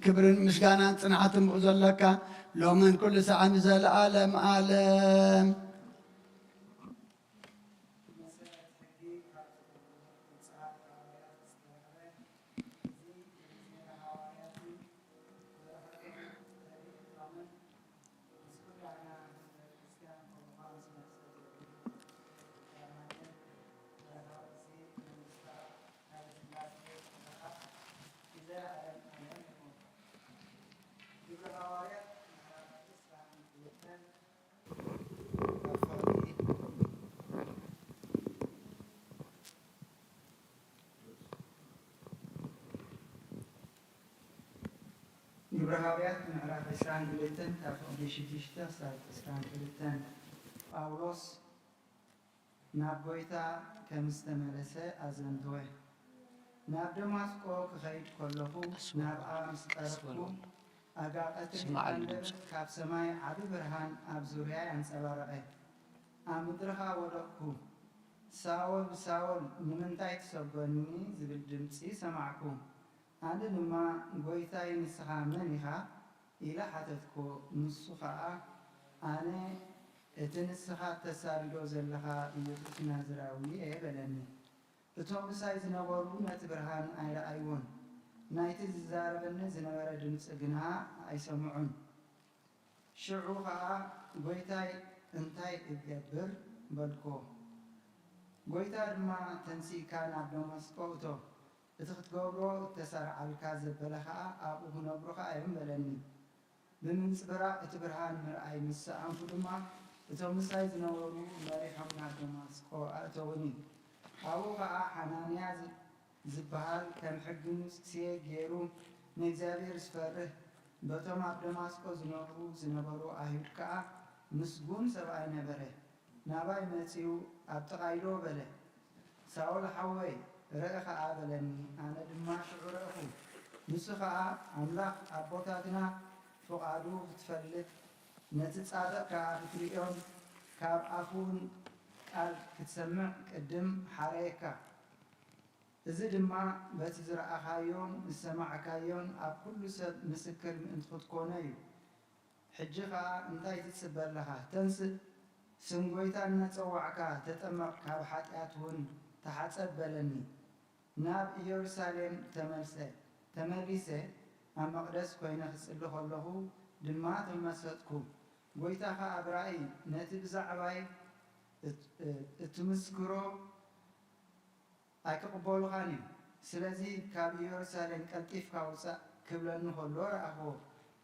ክብርን ምስጋናን ጽንዓትን ብኡ ዘለካ ሎምን ኩሉ ሰዓት ንዘለኣለም ኣለም። ግብረ ሃዋርያት ምዕራፍ ዕስራን ክልተን ካብ ፍቕዲ ሽዱሽተ ክሳብ ዕስራን ክልተን። ጳውሎስ ናብ ጐይታ ከም ዝተመለሰ ኣዘንተወ። ናብ ደማስቆ ክኸይድ ከለኹ ናብኣ ምስ ቀረብኩ ኣጋቐትሪ ኣንደበት ካብ ሰማይ ዓቢ ብርሃን ኣብ ዙርያይ ኣንጸባረቐ። ኣብ ምድሪ ኸኣ ወደቕኩ። ሳውል ሳውል ንምንታይ ትሰጎኒ? ዝብል ድምጺ ሰማዕኩ። ኣነ ድማ ጐይታይ ንስኻ መን ኢኻ? ኢለ ሓተትኩዎ። ንሱ ኸኣ ኣነ እቲ ንስኻ እተሳድዶ ዘለኻ ኢየሱስ ናዝራዊ እየ በለኒ። እቶም ምሳይ ዝነበሩ ነቲ ብርሃን ኣይረኣይዎን፣ ናይቲ ዝዛረበኒ ዝነበረ ድምጺ ግና ኣይሰምዑን። ሽዑ ኸኣ ጐይታይ እንታይ እገብር? በልኩዎ። ጐይታ ድማ ተንሲእካ ናብ ደማስቆ እቶ፣ እቲ ክትገብሮ እተሰርዓልካ ዘበለ ኸኣ ኣብኡ ክነግሩኻ እዮም በለኒ። ብምንጽብራቕ እቲ ብርሃን ምርኣይ ምስ ሰኣንኩ ድማ እቶም ምሳይ ዝነበሩ መሪሖም ናብ ደማስቆ ኣእተዉኒ። ኣብኡ ኸኣ ሓናንያ ዝበሃል ከም ሕጊ ሙሴ ገይሩ ንእግዚኣብሔር ዝፈርህ በቶም ኣብ ደማስቆ ዝነብሩ ዝነበሩ ኣይሁድ ከኣ ምስጉን ሰብኣይ ነበረ። ናባይ መጺኡ ኣብ ጥቓይ ደው በለ። ሳውል ሓወይ ርእ ኸኣ በለኒ። ኣነ ድማ ሽዑ ረእኹ። ንሱ ኸኣ ኣምላኽ ኣቦታትና ፍቓዱ ክትፈልጥ ነቲ ጻድቕ ከኣ ክትርእዮን ካብ ኣፉ እውን ቃል ክትሰምዕ ቅድም ሓረየካ። እዚ ድማ በቲ ዝረኣኻዮን ዝሰማዕካዮን ኣብ ኩሉ ሰብ ምስክር ምእንቲ ክትኮኖ እዩ። ሕጂ ኸኣ እንታይ ትጽበ ኣለኻ? ተንስእ፣ ስም ጐይታ እናጸዋዕካ ተጠመቕ፣ ካብ ሓጢኣት እውን ተሓጸብ በለኒ። ናብ ኢየሩሳሌም ተመልሰ። ተመሊሰ ኣብ መቕደስ ኮይነ ክጽሊ ከለኹ ድማ ተመሰጥኩ። ጐይታ ኸኣ ብራእይ ነቲ ብዛዕባይ እት-፣ እትምስክሮ ኣይክቕበሉኻን እዮም። ስለዚ ካብ ኢየሩሳሌም ቀልጢፍካ ውጻእ ክብለኒ ከሎ ረኣኽዎ።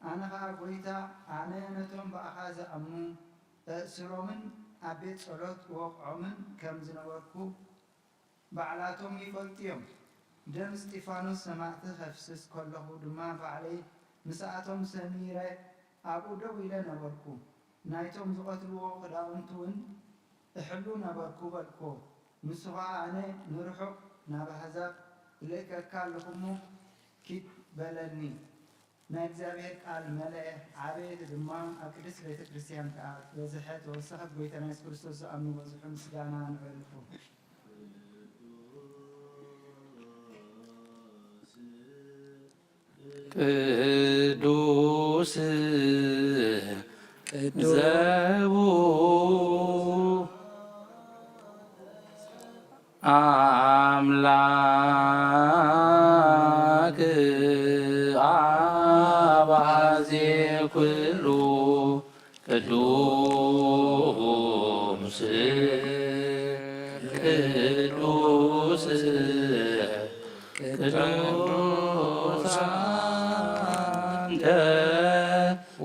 ኣነ ኸኣ፣ ጐይታ፣ ኣነ ነቶም ብኣኻ ዝኣምኑ እእስሮምን ኣብ ቤት ጸሎት እወቕዖምን ከም ዝነበርኩ ባዕላቶም ይፈልጡ እዮም። ደም እስጢፋኖስ ሰማእቲ ከፍስስ ከለኹ ድማ ባዕለይ ምስኣቶም ሰሚረ ኣብኡ ደው ኢለ ነበርኩ። ናይቶም ዝቐትልዎ ክዳውንቲ እውን እሕሉ ነበርኩ በልኩዎ። ንሱ ኸኣ፣ ኣነ ንርሑቕ ናብ ኣህዛብ እልእከካ ኣለኹ እሞ ኪድ በለኒ። ናይ እግዚኣብሔር ቃል መለአ፣ ዓበየት ድማ፣ ኣብ ቅድስት ቤተ ክርስቲያን ከኣ በዝሐ፣ ተወሰኸ። ብጎይታና የሱስ ክርስቶስ ዝኣምኑ በዝሑ፣ ምስጋና ንዕኡ ይኹን። ቅዱስ ቅዱስ ዘቡ አምላክ አባዜ ኩሉ ቅዱስ ቅዱስ ቅዱስ አንተ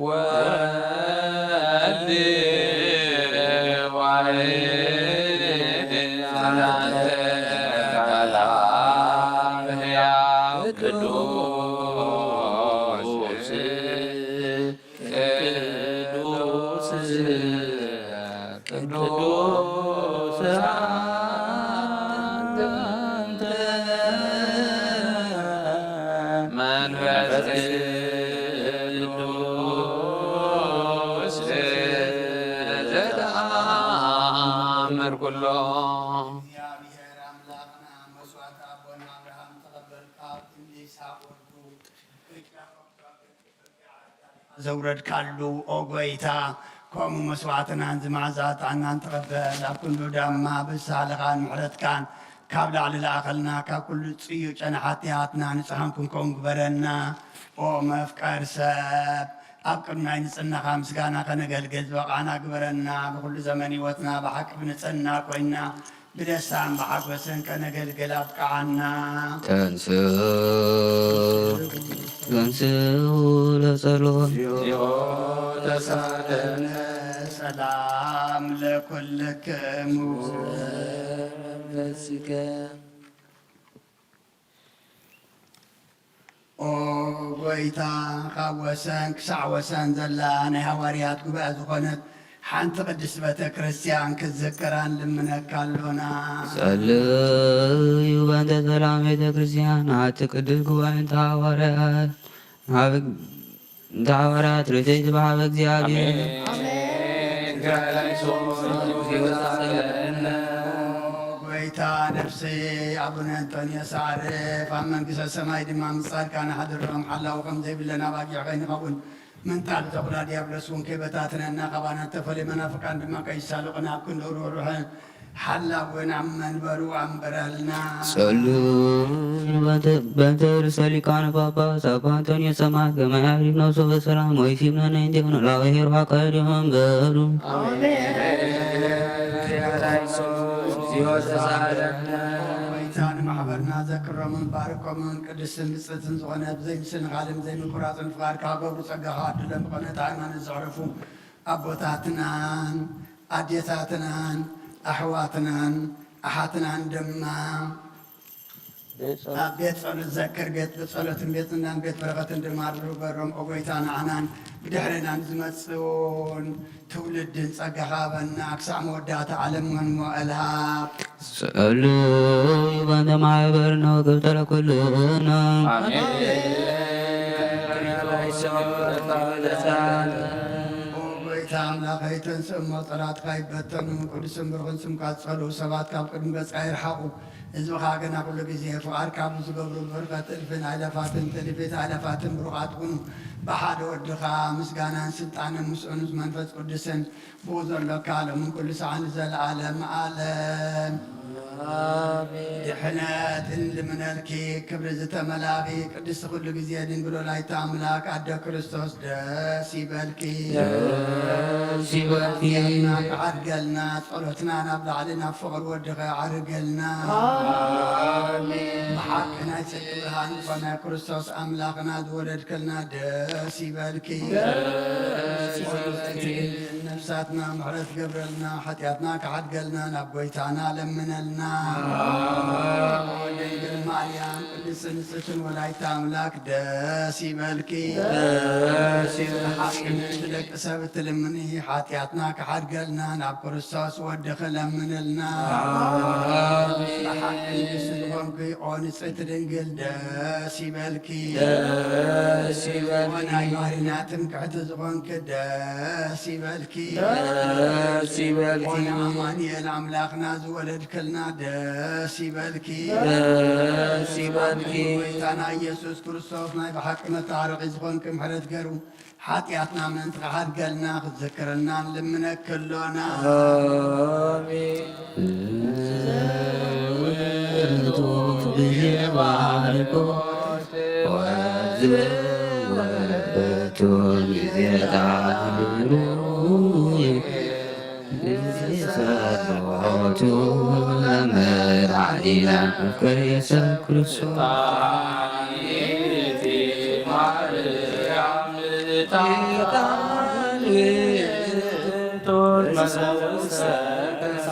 ወልድ ዋሕድ ሕያው ቅዱስ ቅዱስ ቅዱስ አንተ መንፈስ ቅዱስ ዘተአምር ኩሎ። እግዚኣብሔር ኣምላኽና መስዋዕቲ ኣቦና ኣብርሃም ተቐበል፣ ካብ ክንዲ ይስሐቅ ወልዱ ዘውረድካሉ፣ ኦ ጐይታ፣ ከምኡ መስዋዕትናን ዝመዓዛ ዕጣንናን ተቐበል። ኣብ ክንዱ ዳማ ብሳልኻን ምሕረትካን ካብ ላዕሊ ለኣኸልና፣ ካብ ኩሉ ጽዩቕ ጨና ሓጢኣትና ንጹሓን ክንከውን ግበረና። ኦ መፍቀር ሰብ፣ ኣብ ቅድሚ ናይ ንጽህናኻ ምስጋና ከነገልግል ዝበቓዕና ግበረና። ብኹሉ ዘመን ህይወትና ብሓቂ ብንጽህና ኮይና ብደስታን ብሓጎስን ከነገልግል ኣብቅዓና። ተንስኡ፣ ተንስኡ ለጸሎት። እግዚኦ ተሳለነ። ሰላም ለኩልክሙ። መንፈስከ። ኦ ጐይታ፣ ካብ ወሰን ክሳዕ ወሰን ዘላ ናይ ሃዋርያት ጉባኤ ዝኾነት ሓንቲ ቅድስት ቤተ ክርስቲያን ክትዝክራ ንልምነካ ኣሎና። ጸልዩ በእንተ ሰላም ቤተ ክርስቲያን፣ ናቲ ቅዱስ ጉባኤ እንተ ሃዋርያት፣ ናብ እንተ ሃዋርያት ርትዕት በሃበ እግዚኣብሔር። ኣሜን። ጐይታ፣ ነፍሲ ኣቡነ እንጦንዮስ ኣዕርፍ፣ ኣብ መንግስተ ሰማይ ድማ ምስ ጻድቃን ኣሕድሮም። ሓላዊ ከም ዘይብለን ኣባጊዕ ከይንኸውን ምንጣል ተኹላ ዲያብሎስ እውን ከይበታትነና፣ ካባና እተፈልዩ መናፍቃን ድማ ከይሳልቑና ኣብ ክንዲ ርህሩህን ሓላውን ኣብ መንበሩ ኣንብረልና። ጸልዩ በእንተ፣ በእንተ ርእሰ ሊቃነ ጳጳስ ኣባ እንጦንዮስ ሰማዕት ከመ የዕርፍ ነፍሱ በሰላም ወይሲምነ ነይንቲሆን ላውሄር ፋቀር ይሁን በሉ። ኣሜን። ጌታ ኢየሱስ፣ ዚወ ተሳለነ። ጐይታ ንማሕበርና ዘክሮምን ባርኮምን ቅድስትን ብጽእትን ዝኾነ ብዘይ ምስንኻልን ዘይምቁራጽን ፍቓድካ ክገብሩ ጸጋኻ ኣድሎም። ብቐኖት ሃይማኖት ዘዕረፉ ኣቦታትናን ኣዴታትናን ኣሕዋትናን ኣሓትናን ድማ ኣብ ቤት ጸሎት ዘክር፣ ቤት ጸሎትን ቤት ጽናን ቤት በረኸትን ድማ ድሩበሮም። ኦ ጐይታ፣ ንዓናን ብድሕሬናን ዝመጽእ እውን ትውልድን ጸጋኻ ሃበና፣ ክሳዕ መወዳእታ ዓለም መንሞ እልሃብ። ጸልዩ በእንተ ማሕበርነ ወክብተለ ኩልነ። ኣሜን። ኦ ጐይታ ኣምላኸይ፣ ተንስእ እሞ ጸላእትኻ ይበተኑ፣ ቅዱስን ብሩኽን ስምካ ዝጸልኡ ሰባት ካብ ቅድሚ ገጽካ ይርሓቑ። ህዝብኻ ግና ኩሉ ግዜ ፍቓድካ ብዝገብሩ ብርኸት እልፍን ኣእላፋትን ጥልፊት ኣእላፋትን ብሩኻት ኩኑ። ብሓደ ወድኻ ምስጋናን ስልጣንን ምስ እኑስ መንፈስ ቅዱስን ብኡ ዘሎካ ሎምን ኩሉ ሰዓን ንዘለዓለም ዓለም። ኣሜን። ድሕነት እንልምነልኪ፣ ክብሪ ዝተመላኺ ቅድስቲ ኩሉ ግዜ ድንግል ወላዲተ ኣምላክ ኣደ ክርስቶስ ደስ ይበልኪ። ደስ ይበልኪ። ሓጢኣትና ክዓርገልና፣ ጸሎትና ናብ ላዕሊ ናብ ፍቕሪ ወድኺ ዓርገልና። ኣሜን። ብሓቂ ናይ ጽድቂ ብርሃን ዝኾነ ክርስቶስ ኣምላኽና ዝወለድክልና ደስ ይበልኪ። ደስ ይበልኪ። ነፍሳትና ምሕረት ገብረልና፣ ሓጢኣትና ክሓድገልና ናብ ጎይታና ለምነልና። ኣሜን። ድንግል ማርያም ቅድስትን ንጽሕትን ወላዲተ ኣምላክ ደስ ይበልኪ። ደስ ይበልኪ። ሓቂ ንደቂ ሰብ እትልምኒ፣ ሓጢኣትና ክሓድገልና ናብ ክርስቶስ ወድኺ ለምንልና። ኣሜን። ብሓቂ ንግስቲ ዝኾንኪ ኦ ንጽሕቲ ድንግል ደስ ይበልኪ። ደስ ይበልኪ። ኦ ናይ ባህርና ትምክሕቲ ዝኾንኪ ደስ ይበልኪ። ደስ ይበልኪ። ኦ ንኣማኑኤል ኣምላኽና ዝወለድክልና ደስ ይበልኪ። ደስ ይበልኪ። ጎይታና ኢየሱስ ክርስቶስ ናይ ብሓቂ መታረቒ ዝኾንኪ ምሕረት ገሩ ሓጢኣትና ምእንቲ ክሓድገልና ክትዝክርና ንልምነኪ ኣሎና። ኣሜን። ዘውቱ ብባርኮት ወዘወቱ ጊዜ ጣዕሩ ብጸሎቱ ለመድኃኒነ ፍቅር የሰብ ክርስቶስ። ጣይቲ ማርያም ጣይታን ቶት መሰውሰ ከሳ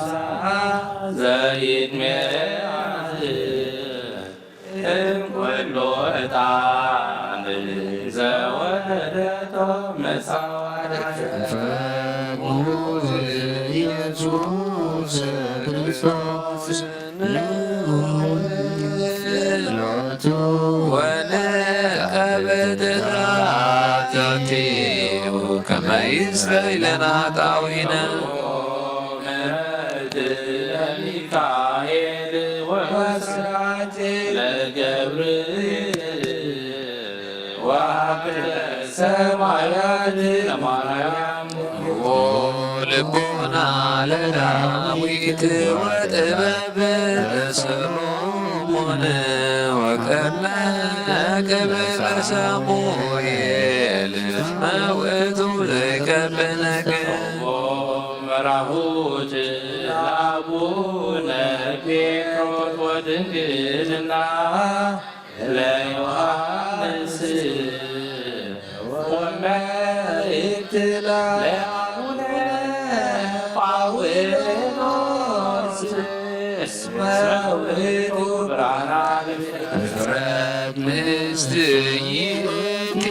ዘይት ሜያት እምኩሉ ዕጣን ዘወረደቶ መጻዋዕት። ፈሙ ኢየሱስ ክርስቶስ ንዑ ሎቱ ወነቀበ ደራታቲሁ ከመ ይስረይ ለነ ኃጣውኢነ። ምሕረት ለሚካኤል ወስብሐት ለገብርኤል ወሀብተ ሰማያት ለማርያም። ልቦና ለዳዊት ወጥበብ ለሰሎሞን ወቀርነ ቅብር ለሳሙኤል መውእቱ ለይቀብነክ። መራሁት ለአቡነ ጴጥሮስ ወድንግልና ለዮሐንስ ወመልእክት ለአቡነ ጳውሎስ እስመ ውእቱ ብርሃና ለቤተ እፍረት ምስትይእቲ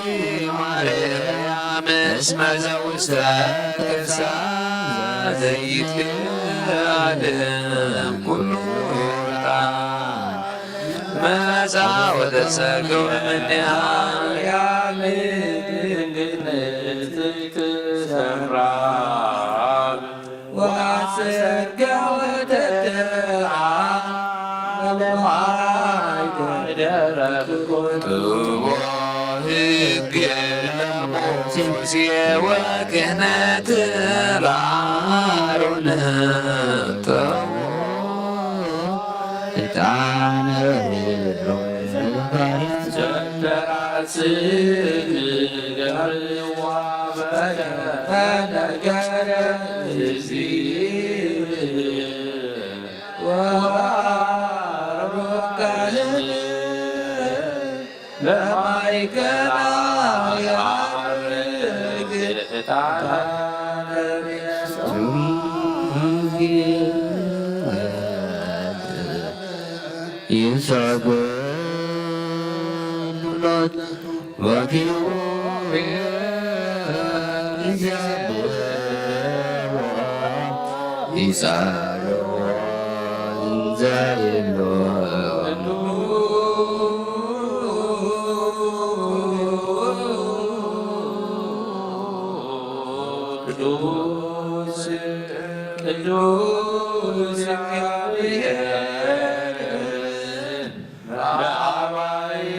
ማርያም እስመ ዘውስተ ከርሳ ዘይትለዓል ኩሉ ዕጣን መጻ ወተሰገወ እምኔሃ። ማርያም ድንግል ንጽሕት ሰምራ ወአሰርገ ወተደዓ ለማይ ደረብ ጥቦ ሕግ ለሙሴ ወክህነት ለአሮን ጥቦ ዕጣን ዘተራስን ገርዋ በነገረ እግዚእ ወአሮን ለማእከላ ያዕርግ ዕጣነ ይሰግድ ሎቱ ወኪሩቤል ይሰብሕዎ ይጸልዎ እንዘ ይብሉ። ቅዱስ ቅዱስ እግዚአብሔር በአርባዕየ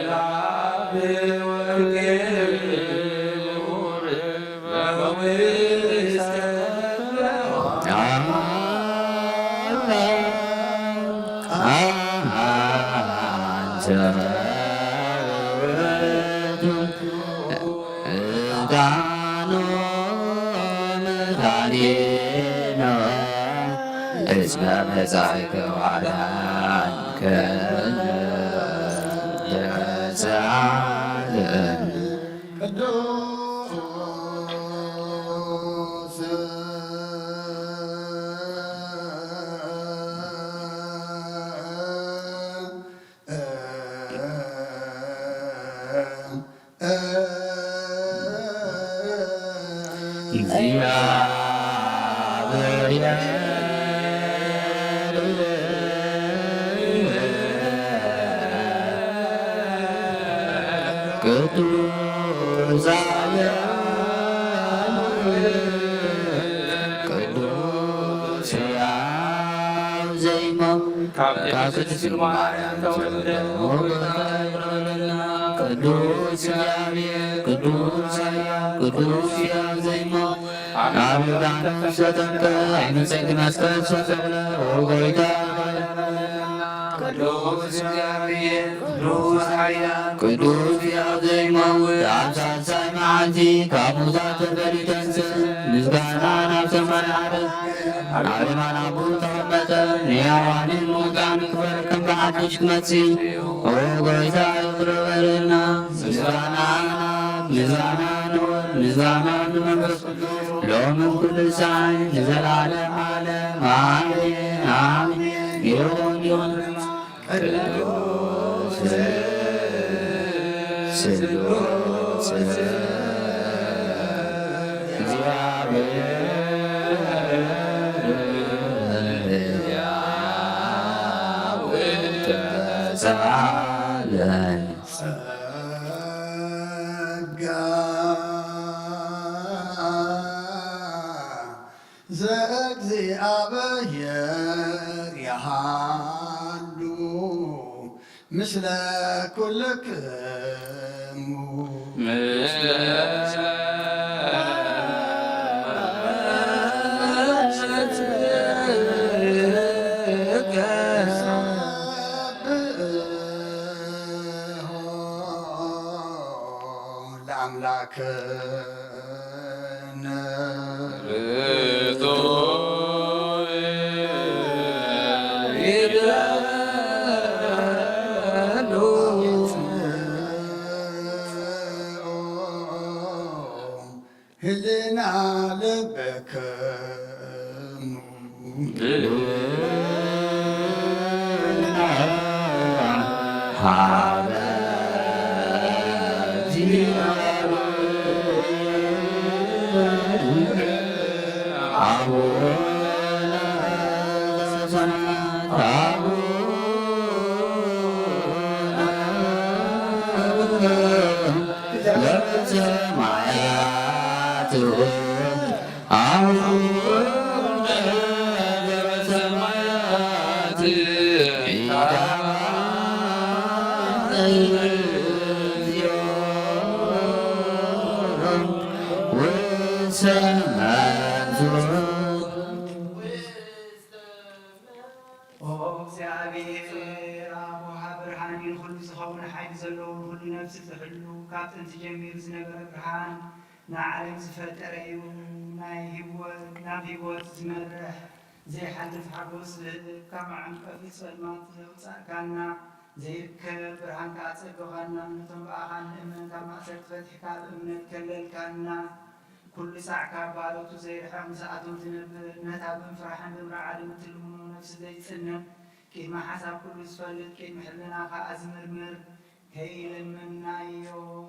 ለአብ ወወልድ ወመንፈስ ቅዱስ። ኖ መድኃኒነ እስመ መጻእከ ወአድኃንከነ ተሳለነ። ቅዱስ ቅዱስ ቅዱስ ሕያው ዘይሞት ካብ ቅድስት ድንግል ማርያም ተወልደ። ቅዱስ እግዚአብሔር ቅዱስ ሕያው ቅዱስ ሕያው ዘይሞት ኣብ ዮርዳኖስ ተጠምቀ ኣብ ንጽሕቲ መስቀል ተሰቕለ። ኦ ጎይታ ቅዱስ እግዚኣብሔር ቅዱስ ኃያል ቅዱስ ሕያው ዘይመውት ኣብ ሳልሳይ መዓልቲ ካብ ሙታን ተፈልዩ ተንሥእ። ምስጋና ናብ ሰማይ ዓረግ። ኣብ የማን ኣቦኡ ተቐመጠ። ንሕያዋንን ምውታንን ክፈርድ ከም ብሓድሽ ክመጽእ እዩ። ኦ ጎይታ ይቕረ በለልና። ምስጋና ምስጋና ንወልድ ምስጋና ንመንፈስ ሎምን ኩሉ ሳይ ንዘለዓለም ዓለም ኣሜን ኣሜን። ይኹን ይኹን። ቅዱስ ስሉስ እግዚአብሔር ተሳለን። ጸጋ ዘእግዚኣብሔር የሃሉ ምስለ ኩልክሙ። ምስለ ለአምላክነ ርቱዕ ይደሉ ህልና ልብክሙ። ዘበሰማያት አቡነ ዘበሰማያት ይትሐባእ ውስተ መንሱት። ኦ እግዚኣብሔር አብ ወሃብ ብርሃን እዩ። ንኹሉ ዝኸውን ሓይሊ ዘለዎ ንኹሉ ነፍሲ ዝሕሉ ካብ ጥንቲ ጀሚሩ ዝነበረ ብርሃን ንዓለም ዝፈጠረ እዩ። ናይ ህይወት ናብ ህይወት ዝመርሕ ዘይሓልፍ ሓጎስ ዝህብ ካብ መዓንቀፊ ጸልማት ዘውጻእካና ዘይርከብ ብርሃን ከኣ ጸገኻና። ነቶም ብኣኻ ንእመን ካብ ማእሰርቲ ፈቲሕካ ብእምነት ከለልካና። ኩሉ ሳዕ ካብ ባሮቱ ዘይርሕቕ ምስኣቶም ዝነብር ነታ ብምፍራሕን ብምርዓድን እትልምኖ ነፍሲ ዘይጽነን ቅድሚ ሓሳብ ኩሉ ዝፈልጥ ቅድሚ ሕልናኻ ዝምርምር ከይለመንናዮ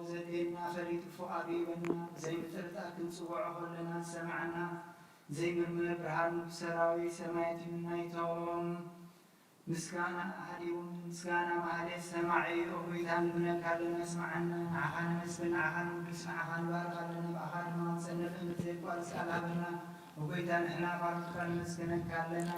ዘድልየና ፈሊጡ ፍቓዱ ይበና። ብዘይምጥርጣር ክንጽውዖ ከለና ዝሰማዓና ዘይምርምር ብርሃን ንጉስ ሰራዊት ሰማያት እዩ። ናይቶም ምስጋና ኣሃዲዎም ምስጋና ማህሌት ሰማዒ ኦ ጎይታ ንብነካ ኣለና ስምዓና። ንዓኻ ነመስግን ንዓኻ ንውድስ ንዓኻ ንባርኽ ኣለና ብኣኻ ድማ ንጸንዕ እምነት ዘየቋርጽ ቃል ሃበና። ኦ ጎይታ ንሕና ባሮትካ ነመስግነካ ኣለና።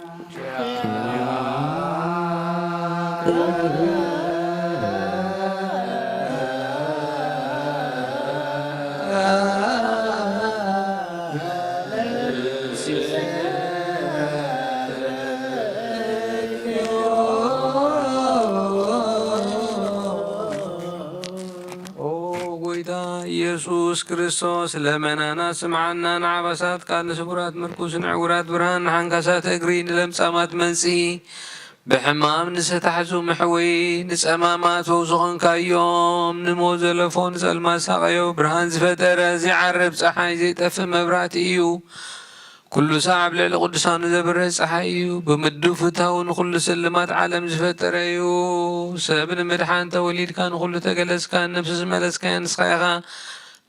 ኦ ጎይታ ኢየሱስ የሱስ ክርስቶስ ለመናና ስምዓና። ንዓባሳት ቃል ንስቡራት ምርኩስ ንዕውራት ብርሃን ንሓንካሳት እግሪ ንለምጻማት መንጽሂ ብሕማም ንዝተታሕዙ ምሕወይ ንጸማማት ፈውሲ ኾንካዮም። ንሞት ዘለፎ ንጸልማት ሳቐዮ ብርሃን ዝፈጠረ ዘይዓርብ ጸሓይ ዘይጠፍእ መብራህቲ እዩ። ኩሉ ሳዕ ኣብ ልዕሊ ቅዱሳኑ ዘብርህ ጸሓይ እዩ። ብምዱብ ፍታው ንኹሉ ስልማት ዓለም ዝፈጠረ እዩ። ሰብ ንምድሓን ተወሊድካ ንኹሉ ተገለጽካ፣ ነብሲ ዝመለስካያ ንስኻ ኢኻ።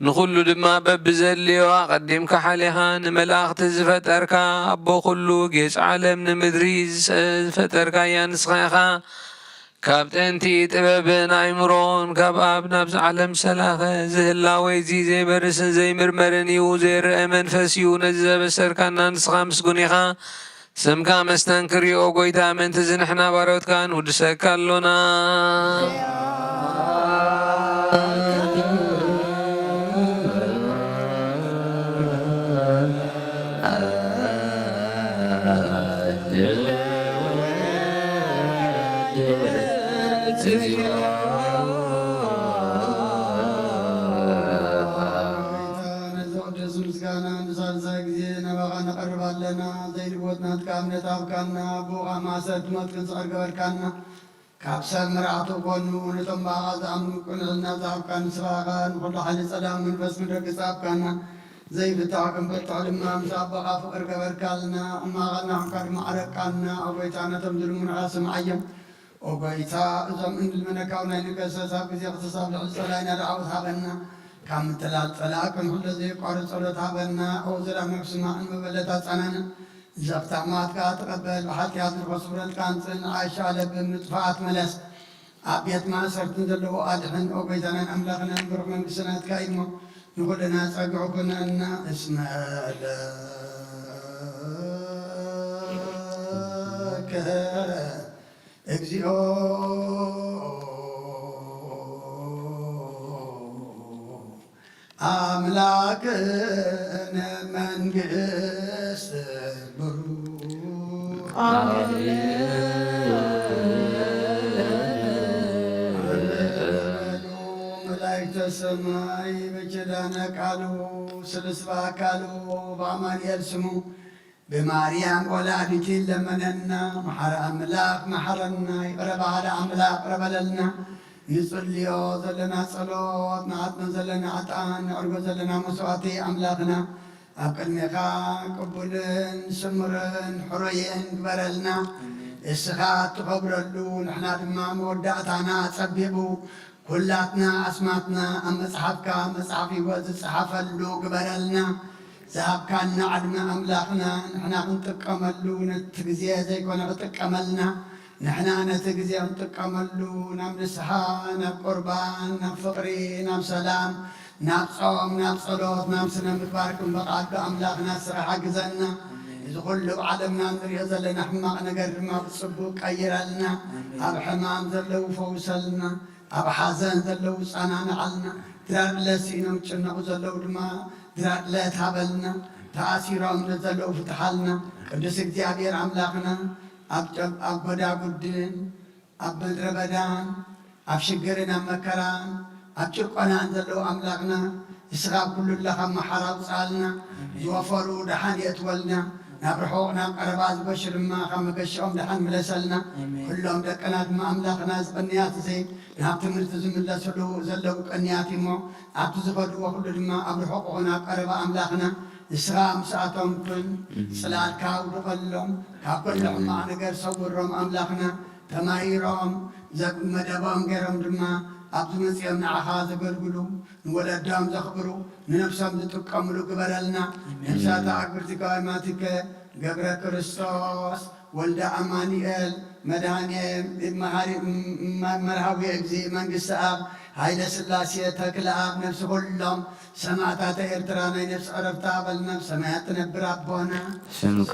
ንኹሉ ድማ በብዘድልዮ ኣቐዲምካ ሓሊኻ፣ ንመላእኽቲ ዝፈጠርካ፣ ኣቦ ኩሉ ጌጽ ዓለም ንምድሪ ዝሰ-፣ ዝፈጠርካያ ንስኻ ኢኻ። ካብ ጥንቲ ጥበብን ኣእምሮን ካብ ኣብ ናብዚ ዓለም ዝሰላኸ፣ እዚ ህላዌ እዚ ዘይበርስን ዘይምርመርን እዩ፣ ዘይረአ መንፈስ እዩ። ነዚ ዘበሰርካና ንስኻ ምስጉን ኢኻ። ስምካ መስተንክር እዩ፣ ኦ ጎይታ፣ ምእንቲ እዚ ንሕና ባሮትካ ንውድሰካ ኣሎና። ነዚ ቅዱስ ምስጋና ንሳልሳይ ግዜ ናባኻ ነቐርብ ኣለና። ዘይልወጥ ናትካ እምነት ሃብካና። ብኡ ኸኣ ማእሰርቲ ሞት ክንስዕር ገበርካና። ካብ ሰብ ምርኣቱ ጎኑ ነቶም ብኣኻ ዝኣምኑ ቅንዕና ዝሃብካ ንስኻ ኢኻ። ንኹሉ ሓይሊ ጸላም መንፈስ ክንረግጽ ሃብካና። ዘይፍታሕ ክንፈትሕ ድማ ምስ ኣቦኻ ፍቕሪ ገበርካልና። እማኻና ኹንካ ድማ ዓረቃና። ኦ ጎይታ፣ ነቶም ዝልምኑኻ ስምዓዮም። ኦ ጎይታ፣ እዞም እንልምነካ ኣብ ናይ ነገሰስ ኣብ ግዜ ክሰሳብ ልዕሊ ጸላኢና ደዓወት ሃበና። ካብ ምትላል ጸላኢ ክንሕሎ ዘየቋርጽ ጸሎት ሃበና። ኦ ዘላ ነፍስና እንመበለት ኣጻናና። ዘኽታማትካ ተቐበል፣ ብሓጢኣት ዝረኸሱ ፍረድካ ኣምጽእ፣ ንዓሻ ለብም ንጥፋኣት መለስ። ኣብ ቤት ማእሰርትን ዘለዎ ኣድሕን። ኦ ጎይታናን ኣምላኽናን ብሩኽ መንግስቲ ናትካ እዩ እሞ፣ ንኹልና ጸግዑ ኩነና። እስመ ለከ እግዚኦ ኣምላክነ መንግስት ብሩ። መላእክተ ሰማይ በኪዳነ ቃሉ ስልስባ አካሉ በአማኑኤል ስሙ ብማርያም ወላዲት ለመነና። መሓሪ ኣምላኽ መሓረና፣ ይቕረ በሃሊ ኣምላኽ ይቕረ በለልና። ንጽልዮ ዘለና ጸሎት፣ ንዓጥኖ ዘለና ዕጣን፣ ነዕርጎ ዘለና መስዋዕቲ ኣምላኽና ኣብ ቅድሜኻ ቅቡልን ስሙርን ሕሩይን ግበረልና። እስኻ እትኸብረሉ፣ ንሕና ድማ መወዳእታና ጸቢቑ ኩላትና ኣስማትና ኣብ መጽሓፍካ፣ መጽሓፍ ህይወት ዝጸሓፈሉ ግበረልና። ዝሃብካና ዕድመ ኣምላኽና ንሕና ክንጥቀመሉ፣ ነቲ ግዜ ዘይኮነ ክጥቀመልና፣ ንሕና ነቲ ግዜ ክንጥቀመሉ፣ ናብ ንስሓ፣ ናብ ቁርባን፣ ናብ ፍቕሪ፣ ናብ ሰላም፣ ናብ ጾም፣ ናብ ጸሎት፣ ናብ ስነ ምግባር ክንበቕዓሉ ኣምላኽና ንስኻ ሓግዘና። እዚ ኩሉ ኣብ ዓለምና ንሪኦ ዘለና ሕማቕ ነገር ድማ ብጽቡቕ ቀይረልና። ኣብ ሕማም ዘለዉ ፈውሰልና። ኣብ ሓዘን ዘለዉ ጸናንዓልና። ድራር ዕለት ስኢኖም ዝጭነቑ ዘለዉ ድማ ድራር ዕለት ሃበልና። ተኣሲሮም ንዘለዉ ፍትሓልና። ቅዱስ እግዚኣብሔር ኣምላኽና ኣብ ጨብ-፣ ኣብ ጎዳጉድን ኣብ ምድረ በዳን ኣብ ሽግርን ኣብ መከራን ኣብ ጭቆናን ዘለዉ ኣምላኽና፣ ንስኻ ኣብ ኩሉ ኣለኻ፣ መሓራ ኣውጽኣልና። ኣሜን። ዝወፈሩ ደሓን የእትወልና፣ ናብ ርሑቕ ናብ ቀረባ ዝገሹ ድማ ካብ መገሽኦም ደሓን ምለሰልና። ኣሜን። ኩሎም ደቅና ድማ ኣምላኽና፣ እዚ ቅንያት እዚ ናብ ትምህርቲ ዝምለስሉ ዘለዉ ቅንያት እሞ፣ ኣብቲ ዝኸድዎ ኩሉ ድማ ኣብ ርሑቕ ይኹን ኣብ ቀረባ ኣምላኽና፣ ንስኻ ምስኣቶም ኩን፣ ኣሜን። ጽላልካ ኣውድቐሎም፣ ካብ ኩሉ ሕማቕ ነገር ሰውሮም ኣምላኽና። ተማሂሮም ዘ-፣ መደቦም ገይሮም ድማ ኣብዚ መጺኦም ንዓኻ ዘገልግሉ፣ ንወለዶም ዘኽብሩ፣ ንነብሶም ዝጥቀምሉ ግበረልና። ኣሜን። ነፍሳት ኣግብርቲ ከማቲከ ገብረ ክርስቶስ ወልደ ኣማኑኤል መድኃኔ መሃሪ መ-፣ መርሃዊ እግዚእ መንግስቲ ኣብ ኃይለ ሥላሴ ተክለ ኣብ ነፍሲ ኩሎም ሰማዕታተ ኤርትራ ናይ ነፍሲ ዕረፍታ በል ናብ ሰማያት ትነብር ኣቦና። ስምካ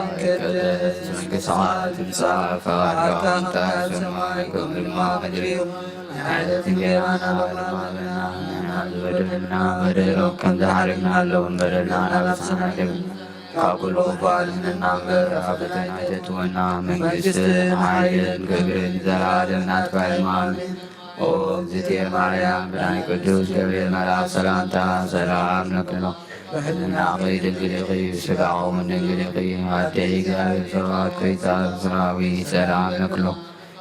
ይቀደስ፣ መንግሥትኻ ትምጻእ፣ ፈቃድካ ከምታ ኣብ ሰማይ ከምኡ ድማ ኣብ ምድሪ ይኹን። ንዕለት እንጀራና ሃበና ሎሚ፣ ንሕና ዝበደሉና በደሎም ከም ዝሓረግና ለውን በደልና ናባስና ኣይተግብር፣ ካብ ኩሉ ክፉእ ኣድሕነና እምበር፣ ኣብ ፈተና ኣይተእትወና። መንግስትን ሓይልን ክብርን ዘለዓለም ናትካ እዩ። ኣሜን። ኦ እግዝእትየ ማርያም፣ ብናይ ቅዱስ ገብርኤል መልኣክ ሰላምታ ሰላም ንብለኪ። ብሕልናኺ ድንግል ኢኺ፣ ስጋኺ እውን ድንግል ኢኺ። ኣደይ እግዚኣብሔር ሰብኣት ኮይታ ሰራዊት ሰላም ንብለኪ።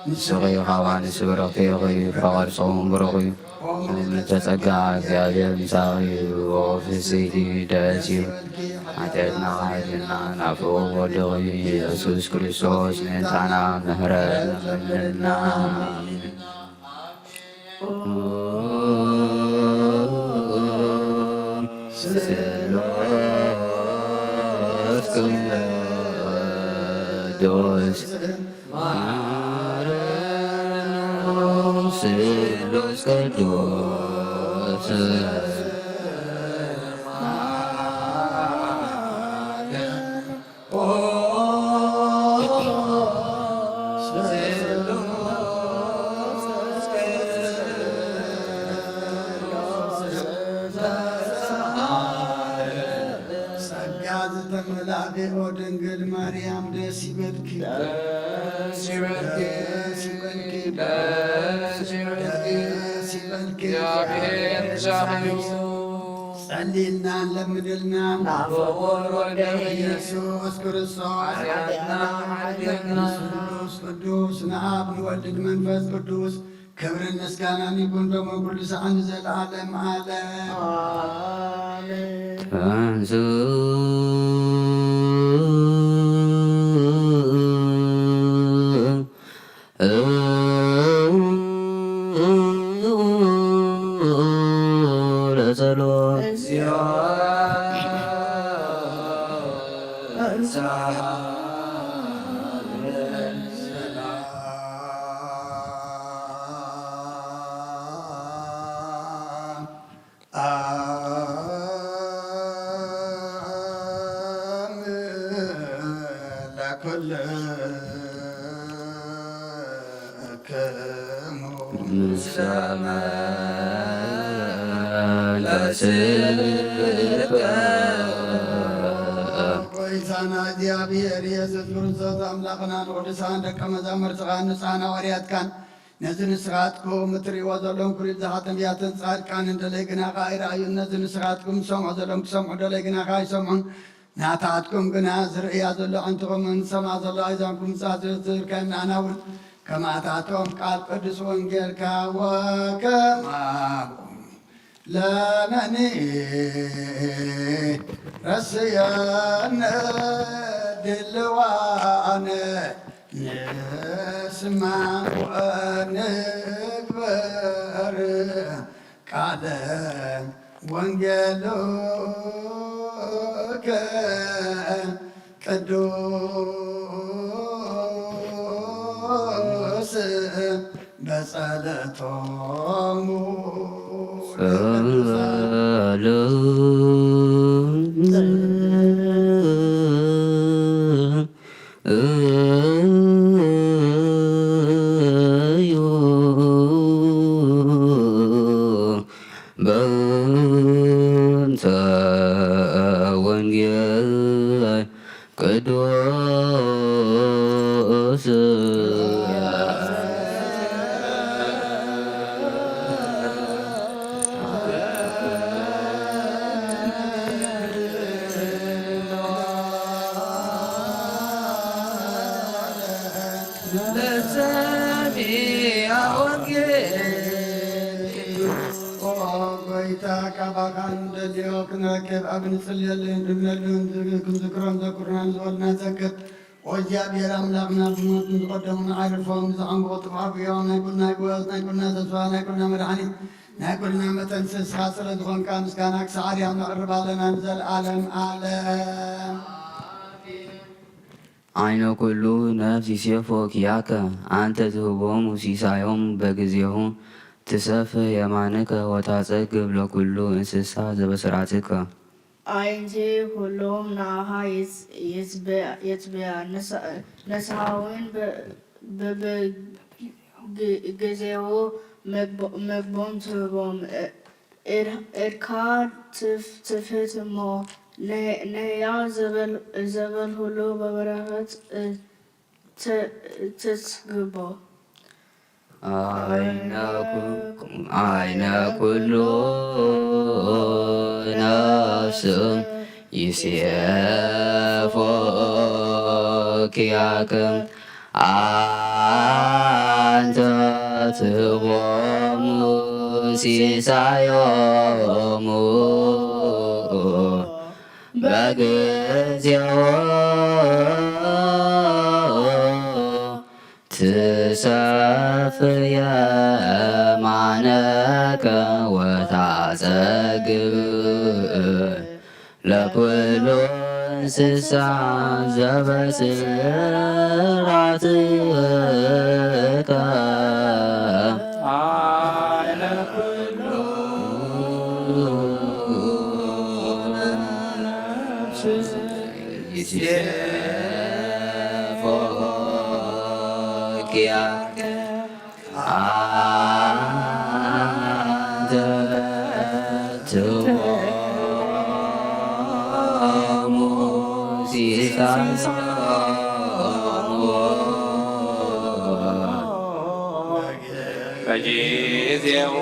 ንስኺ ካብ ኣንስቲ ብርኽቲ ኢኺ፣ ፍረ ከርሥኺ እውን ብሩኽ እዩ። ኦ ምልዕተ ጸጋ፣ እግዚኣብሔር ምሳኺ እዩ። ኦ ፍስሕቲ ደስ ይበልኪ፣ ሓጢኣትና ሓይልና ናብ ፍቑር ወድኺ ኢየሱስ ክርስቶስ ምእንታና ምሕረት ለምንልና። ኣሜን። ስሉስ ቅዱስ ማርያም ስሉስ ቅዱስ ጸጋ ዝተመላእኪ ኦ ድንግል ማርያም ደስ ይበልኪ፣ ደስ ይበልኪ፣ ደስ ይበልኪ፣ ደስ ይበልኪ፣ ደስ ይበልኪ። እግዚአብሔር ምሳኺ እዩ። ጸልይልና ለምንልና ናብ ፍቑር ወልደ ኢየሱስ ክርስቶስ ሓጢኣትና ሓድገና። ስሉስ ቅዱስ ንኣብ ንወልድ መንፈስ ቅዱስ ክብርን ምስጋናን ይኹን ሎምን ኩሉ ሰዓት ንዘለዓለም ዓለም። ኣሜን። እንሱ ለጸሎት። ጎይታና እግዚኣብሔር ኢየሱስ ክርስቶስ ኣምላኽና ንቅዱሳን ደቀ መዛሙርትኻን ንጹሓን ሃዋርያትካን ነዚ ንስኻትኩም እትርእይዎ ዘለኹም ኩሉ ዝሓተም ያትን ጻድቃንን ደለይ ግናኻ ኣይረኣዩን። ነዚ ንስኻትኩም ትሰምዑ ዘለኹም ክሰምዑ ደለይ ግናኻ ኣይሰምዑን። ናታትኩም ግና ዝርእያ ዘሎ ኣዕንትኹምን ዝሰምዓ ዘሎ ኣእዛንኩም ምጻእ ስለ ዝብል ከም ንኣና እውን ከማታቶም ቃል ቅዱስ ወንጌልካ ወከማኹም ለነኒ ረስየነ ድልዋነ ንስማዕ ወንግበር ቃለ ወንጌልከ ቅዱስ በጸለቶሙ በእንተ ወንጌል ቅዱስ ለሰሚዐ ወንጌል። ኦ ጎይታ፣ ካባኻ እንደልዮ ክንረክብ ኣብ ንጽልየሉ፣ እንድምነሉ፣ ክንዝክሮም ዘኩርናን ዝበልና ዘክር። ኦ እግዚኣብሔር ኣምላኽና፣ ዝሞቱ ንዝቐደሙ ንዓርፎም፣ ንዝዓንብቑ ጥፍኣት እዮም። ናይ ኩልና ህይወት፣ ናይ ኩልና ተስፋ፣ ናይ ኩልና መድሓኒት፣ ናይ ኩልና መጠን ንስኻ ስለ ዝኾንካ ምስጋና ክሳዕ ኣርያም ነቕርብ ኣለና ንዘለኣለም ዓለም። ዓይነ ኩሉ ነፍስ ይሴፎ ኪያከ፣ ኣንተ ትህቦሙ ሲሳዮም በጊዜሁ፣ ትሰፍሕ የማንከ ወታጸግብ ለኩሉ እንስሳ ዘበስራትከ። ኣዒንቲ ኩሎም ንዓኻ ይጽ-፣ ይጽበ-፣ ይጽበያ፣ ንስ-፣ ንስኻ እውን በ-፣ በበ-፣ ግ-፣ ግዜኡ መግቦ-፣ መግቦም ትህቦም። እ-፣ እድ-፣ እድካ ትፍ-፣ ትፍት እሞ፣ ነ-፣ ነያ ዘበል-፣ ዘበልሁሉ በበረኸት እ-፣ ተ-፣ ተጽግቦ። አይነ ኩ-፣ አይነ ኩሉ ነፍስ ይሴፎ ኪያከ አንተ ትቦሙ ሲሳዮሙ በጊዜው ትሰፍ የማነከ ወታጸግብ ለኩሉ እንስሳ ዘበስራትከ። አይነ ኩሉ ነፍስ ይሴፎኪያ አንተ ትቦሙ ሲሳዮሙ በጊዜው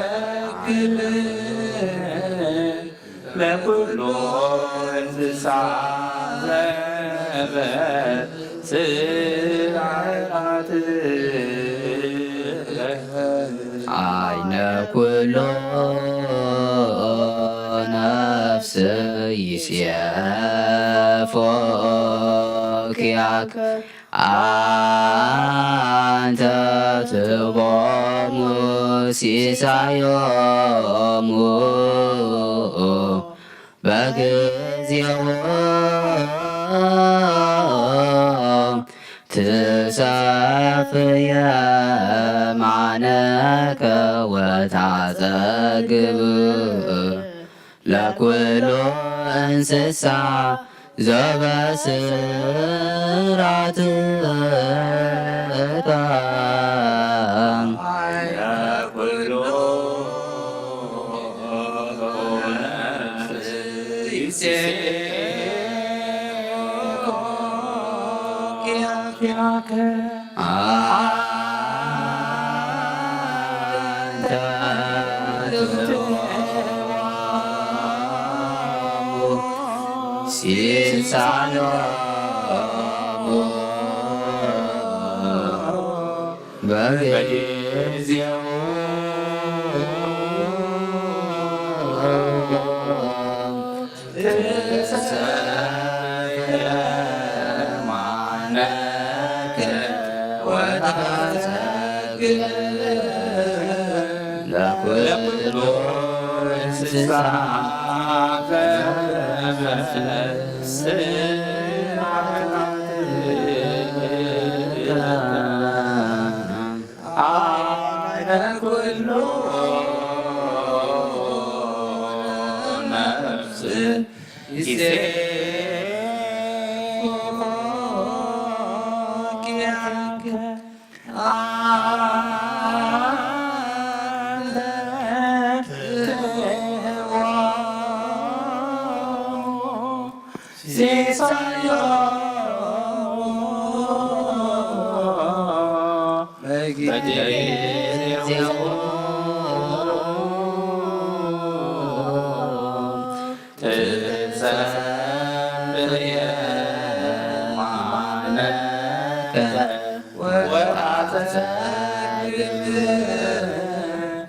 ትሰፍ የማነከ ወታጸግብ ለኩሉ እንስሳ ዘበስራትከ። አይነ ኩሉ ነፍስ ይሴፎ ኪያከ አንተ ትቦሙ ሲሳዮሙ በጊዜው ትሰፍ የማነከ ወታጸግብ ለኩሉ እንስሳ ዘበስራትከ። ለኩሉ ነፍስ ይሴፎ ኪያከ አንተ ትቦሙ ሲሳዮሙ በጊዜው ትሰፍ የማነከ ወታጸግብ ለኩሉ እንስሳ ዘበስራትከ። አይነ ኩሉ ነፍስ ይሴፎ ኪያከ አንተ ትቦሙ ሲሳዮሙ በጊዜው ትሰፍ የማነከ ወታጸግብ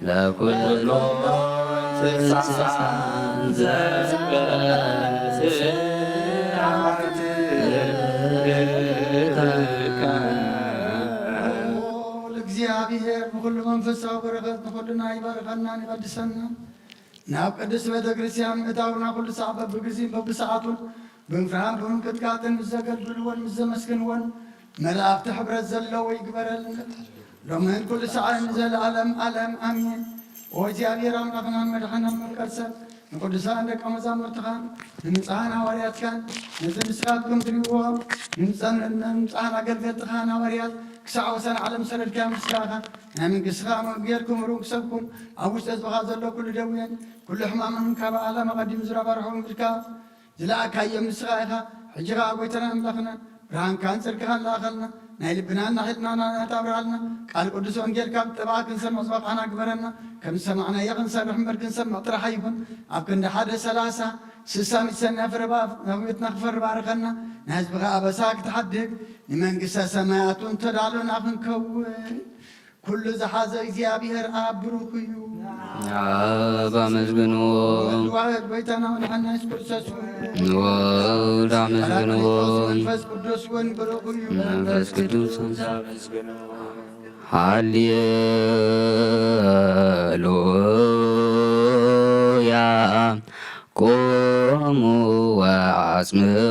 ለኩሉ እንስሳ ዘበስራትከ። ልዑል እግዚኣብሔር ንኹሉ መንፈሳዊ በረኸት ንኹልና ይባርኸናን ይቐድሰናን። ናብ ቅድስት ቤተ ክርስቲያን ምእታውና ኩሉ ሳዕ በብግዜን በብሰዓቱን ብምፍርሃን ብምንቅጥቃጥን ምስ ዘገልግልዎን ምስ ዘመስግንዎን መላእኽቲ ሕብረት ዘለዎ ይግበረልና። ሎምን ኩሉ ሳዕን ንዘለዓለም ዓለም ኣሜን። ኦ እግዚኣብሔር ኣምላኽናን መድሓናን መፍቀር ሰብ ንቅዱሳን ደቀ መዛሙርትኻን ንንጹሓን ሃዋርያትካን ነዚ ንስኻትኩም ትልእዎ ንንጹሓን ኣገልገልትኻን ሃዋርያት ክሳዕ ወሰን ዓለም ሰደድካዮም ስጋኻ፣ ናይ መንግስትኻ ወንጌል ክምህሩን ክሰብኩን፣ ኣብ ውሽጢ ህዝብኻ ዘሎ ኩሉ ደዌን ኩሉ ሕማምን ካብ ዓለም ኣቐዲሙ ዝረባርሖም ኢልካ ዝለኣካዮም ንስኻ ኢኻ። ሕጂ ኸኣ ጎይታና ኣምላኽና፣ ብርሃንካን ጽድቅኻን ለኣኸልና፣ ናይ ልብና እናኸድና ናታ ኣብርሃልና። ቃል ቅዱስ ወንጌልካ ብጥበቓ ክንሰምዕ ዝበቕዓና ግበረና። ከም ዝሰማዕናዮ ክንሰርሕ እምበር ክንሰምዕ ጥራሕ ኣይኹን። ኣብ ክንዲ ሓደ ሰላሳ፣ ስሳ ሚእቲ ሰናይ ፍረ ባ-፣ ናብ ቤትና ክፈሪ ባርኸና። ናይ ህዝብኻ ኣበሳ ክትሓድግ፣ ንመንግስተ ሰማያት እውን ተዳሎና ክንከውን። ኩሉ ዝሓዘ እግዚኣብሔር ኣብ ብሩኽ እዩ። ኣብ ኣመስግንዎ። ወልድ ዋሕድ ጎይታና መድሓኒና የሱስ ክርስቶስ እውን። ወልድ ኣመስግንዎ። መንፈስ ቅዱስ እውን ብሩኽ እዩ። መንፈስ ቅዱስ ኣመስግንዎ። ሃሌሉያ። ቁሙ ወአጽምዑ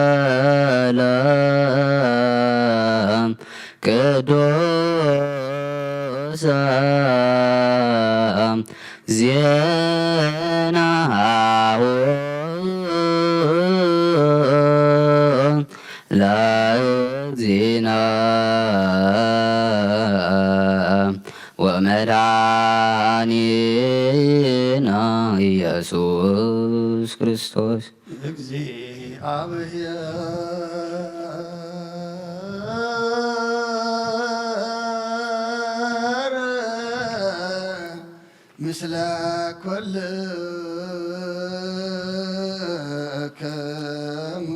ወንጌለ ቅዱሰ ዜናሁ ለእግዚእነ ወመድኃኒነ ኢየሱስ ክርስቶስ። እግዚአብሔር ምስለ ኩልክሙ።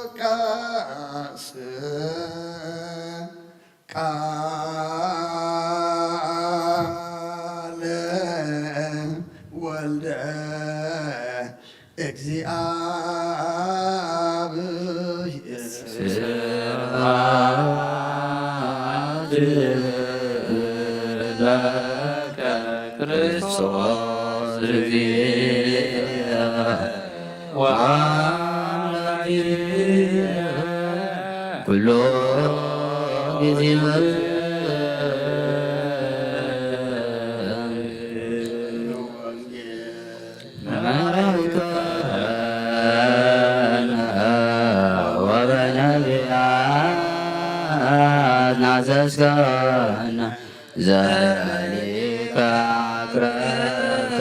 ሉቃስ ቃለ ወልደ እግዚአብሔር። ስብሐት ለከ ክርስቶስ እግዚእነ ወአምላክነ ኩሎ ጊዜ መራሕከነ ወበነቢያት ናዘዝከነ ዘሊከ አቅረብከ።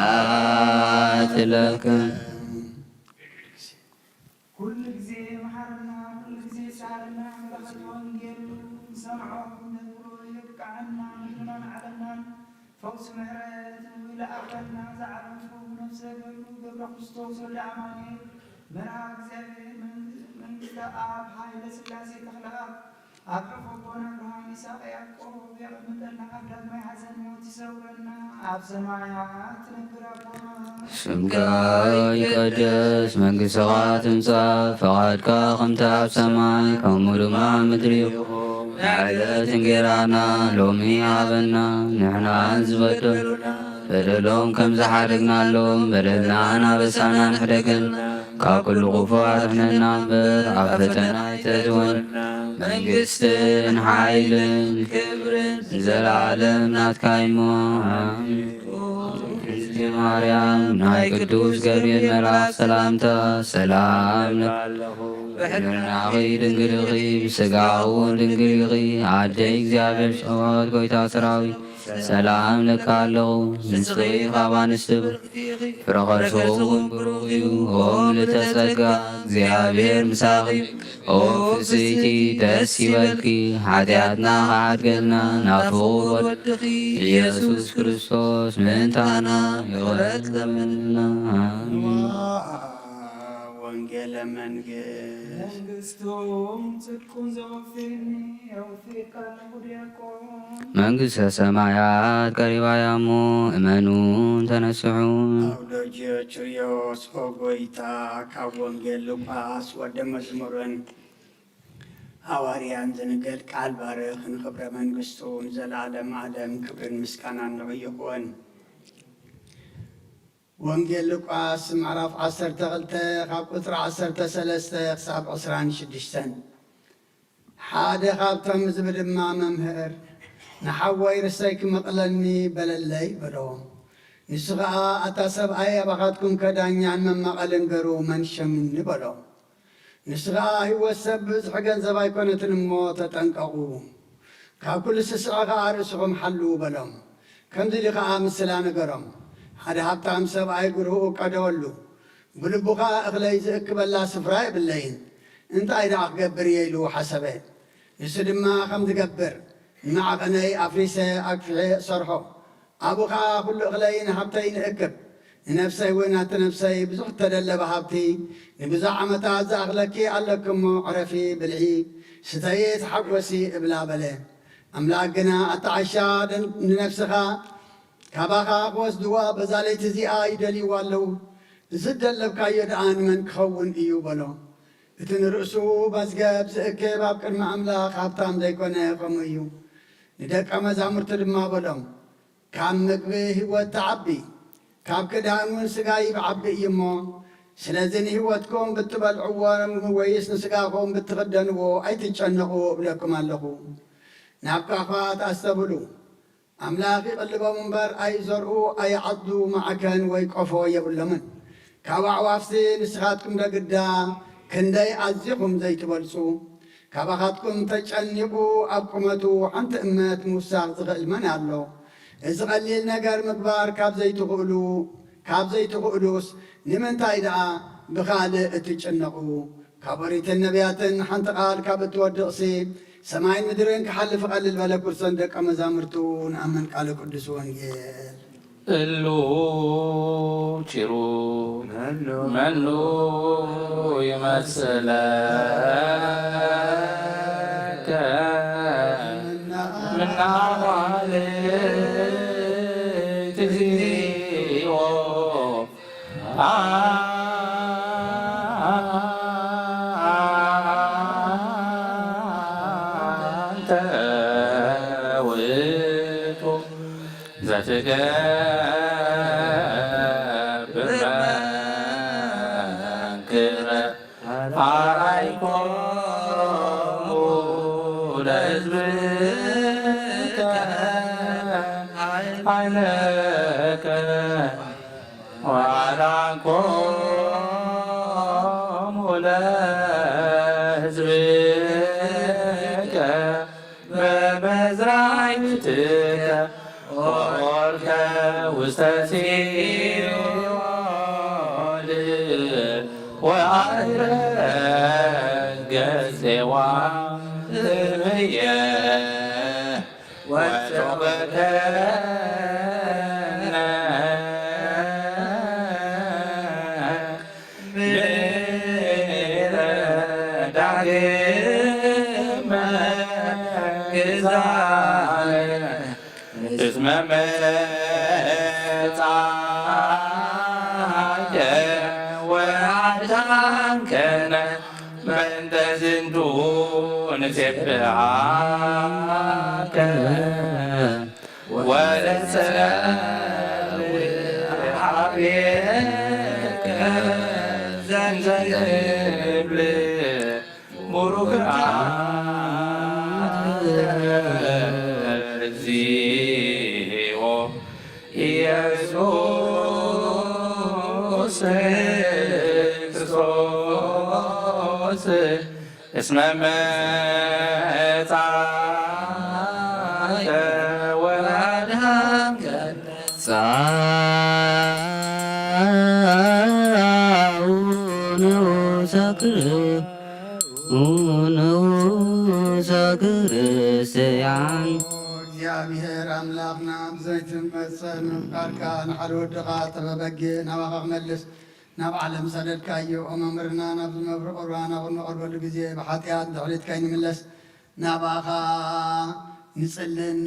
ስብሐት ለከ። ኩሉ ግዜ መሓረና፣ ኩሉ ግዜ ሳልና፣ በረኸት ወንጌሉ ንሰምዖ ክንነግሮ የብቅዓና። ምድርናን ዓለምናን ፈውሲ ምሕረት ንለኣኸልና። ዝዓረፉ ነፍሰ ገሉ ገብረ ክርስቶስ ወልደ ኣማኑኤል፣ መርሃ እግዚኣብሔር፣ መንግ-፣ መንግስተ ኣብ፣ ኃይለ ሥላሴ ተኽለ ኣብ፣ ኣብ ሕቆ ኣቦና ኣብርሃም፣ ይስሐቅ፣ ያዕቆብ የቐምጠልና፣ ኣብ ዳግማይ ሐዘን ሞት ይሰውረና፣ ኣብ ሰማያት ትነብር ኣቦና። ስምካ ይቀደስ፣ መንግሥትኻ ትምጻእ፣ ፈቓድካ ከምቲ ኣብ ሰማይ ከምኡ ድማ ኣብ ምድሪ ይኹን። ዕለት እንጌራና ሎሚ ሃበና፣ ንሕና ዝበደሉና በደሎም ከም ዝሓደግናሎም በደልናን ኣበሳናን ሕደገልና፣ ካብ ኩሉ ክፉ ኣድሕነና እምበር፣ ኣብ ፈተና ኣይተእትወና፣ መንግስትን ሓይልን ክብርን ንዘለዓለም ናትካ እሞ። ኣሜን። ማርያም ናይ ቅዱስ ገብርኤል መልኣክ ሰላምታ ሰላም ኣለኹ። ብሕልናኺ ድንግል ኢኺ፣ ብስጋኺ እውን ድንግል ኢኺ። ኣደ እግዚኣብሔር ጸባኦት ጎይታ ሰራዊት ሰላም ለካ ኣለኹ። ንስኺ ካብ ኣንስቲ ብርክቲ ኢኺ፣ ፍረ ከርስኺ እውን ብሩኽ እዩ። ኦ ምልዕተ ጸጋ፣ እግዚኣብሔር ምሳኺ። ኦ ፍስይቲ፣ ደስ ይበልኪ፣ ሓጢኣትና ከዓድገልና ናብ ፍቑር ወድኺ ኢየሱስ ክርስቶስ ምእንታና ይቕረት ለምንልና። ኣሜን። ወንጌለ መንግስት። መንግስቱን ጽድቁን ዘወፍየኒ የውፍየካ ኣለኹ ዲያቆን። መንግስተ ሰማያት ቀሪባ እያ እሞ እመኑን ተነስሑ። ኣውዶጅዮ ቹርዮስ ኦ ጎይታ፣ ካብ ወንጌል ሉቃስ ወደ መዝሙርን ሃዋርያን ዝንገር ቃል ባርኽ። ንኽብረ መንግስቱ ንዘለዓለም ዓለም ክብርን ምስጋናን ንዑ ይኹን። ወንጌል ሉቃስ ምዕራፍ ዓሰርተ ክልተ ካብ ቁጽሪ ዓሰርተ ሰለስተ ክሳብ ዕስራን ሽዱሽተን። ሓደ ካብቶም ህዝቢ ድማ፣ "መምህር፣ ንሓወይ ርሰይ ክምቕለኒ በለለይ" በሎ። ንሱ ኸኣ፣ "ኣታ ሰብኣይ፣ ኣባኻትኩም ከዳኛን መማቐልን ገሩ መን ሸሚኒ?" በሎ። ንሱ ኸኣ፣ "ህይወት ሰብ ብብዝሒ ገንዘብ ኣይኮነትን እሞ ተጠንቀቑ። ካብ ኩሉ ስስዐ ኸኣ ርእስኹም ሓልዉ" በሎም። ከምዚ ኢሉ ኸኣ ምስላ ነገሮም። ሓደ ሃብታም ሰብኣይ ግርህኡ ቀደወሉ። ብልቡ ኸኣ፣ "እኽለይ ዝእክበላ ስፍራ የብለይን፣ እንታይ ደኣ ክገብር እየ?" ኢሉ ሓሰበ። ንሱ ድማ፣ "ከም ዝገብር ንመዓቐነይ ኣፍሪሰ ኣግፊሐ እሰርሖ፣ ኣብኡ ኸኣ ኩሉ እኽለይን ሃብተይን እእክብ። ንነፍሰይ እውን፣ ኣቲ ነፍሰይ፣ ብዙሕ እተደለበ ሃብቲ ንብዙሕ ዓመታት ዝኣኽለኪ ኣለኪ እሞ፣ ዕረፊ፣ ብልዒ፣ ስተዪ፣ ተሓጎሲ" እብላ በለ። ኣምላኽ ግና፣ "ኣታ ዓሻ፣ ደን-፣ ንነፍስኻ ካባኻ ክወስድዋ በዛ ለይቲ እዚኣ ይደልይዋ ኣለዉ። እዚ እተደለብካዮ ደኣ ንመን ክኸውን እዩ?" በሎ። እቲ ንርእሱ መዝገብ ዝእክብ ኣብ ቅድሚ ኣምላኽ ሃብታም ዘይኮነ ከምኡ እዩ። ንደቀ መዛሙርቱ ድማ በሎም፣ "ካብ ምግቢ ህይወት ትዓቢ፣ ካብ ክዳን እውን ስጋ ይዓቢ እዩ እሞ፣ ስለዚ ንህይወትኩም ብትበልዕዎ ወይስ ንስጋኹም ብትኽደንዎ ኣይትጨነቑ እብለኩም ኣለኹ። ናብ ኳዃት ኣስተብህሉ። ኣምላኽ ይቕልቦም እምበር ኣይዘርኡ፣ ኣይዓጽዱ፣ ማዕከን ወይ ቆፎ የብሎምን። ካብ ኣዕዋፍሲ ንስኻትኩም ዶ ግዳ ክንደይ ኣዚኹም ዘይትበልጹ? ካባኻትኩም ተጨኒቑ ኣብ ቁመቱ ሓንቲ እመት ምውሳኽ ዝኽእል መን ኣሎ? እዚ ቐሊል ነገር ምግባር ካብ ዘይትኽእሉ፣ ካብ ዘይትኽእሉስ ንምንታይ ደኣ ብኻልእ እትጭነቑ? ካብ ኦሪትን ነቢያትን ሓንቲ ቃል ካብ እትወድቕሲ፣ ሰማይን ምድርን ክሓልፍ ቀልል በለ። ክርስቶን ደቀ መዛሙርቱ ንኣምን ቃለ ቅዱስ ወንጌል። እሉ ቺሩ መኑ ይመስለከ ምናዋልት እዚኦ ኣንተ ውእቱ ዘትገብር መንክረ ኣርኣይኮሙ ለሕዝብከ ኃይለከ ወአዳንኮሙ ለሕዝብከ በመዝራዕትከ ኦርከ ውስተ ሲኦል ወአረገ ጽዋ እምየ ወተወከነ ምረ ዳግመ ግዛነ እስመ መጻእከ ወአድኃንከነ። በእንተ ዝንቱ ንሴብሐከ ወንጸውዕ ኀቤከ ዘንተ ንብል ቡሩክ እግዚኦ ኢየሱስ ክርስቶስ እስመ መጻእከ ወአድኃንከነ። ጻኡ ንዑሰ ክር-፣ ንዑሰ ክርስቲያን። እግዚኣብሔር ኣምላኽና፣ ብዘይትመጸ ምፍቃርካ ንዓል ወድኻ ጥበበ በጌ ናባኻ ክመልስ ናብ ዓለም ሰደድካዮ። ኦ መምህርና፣ ናብዚ መብርቕ ቁርባን ኣብ እንቐርበሉ ግዜ ብሓጢኣት ድሕሪት ከይንምለስ ናባኻ ንጽልን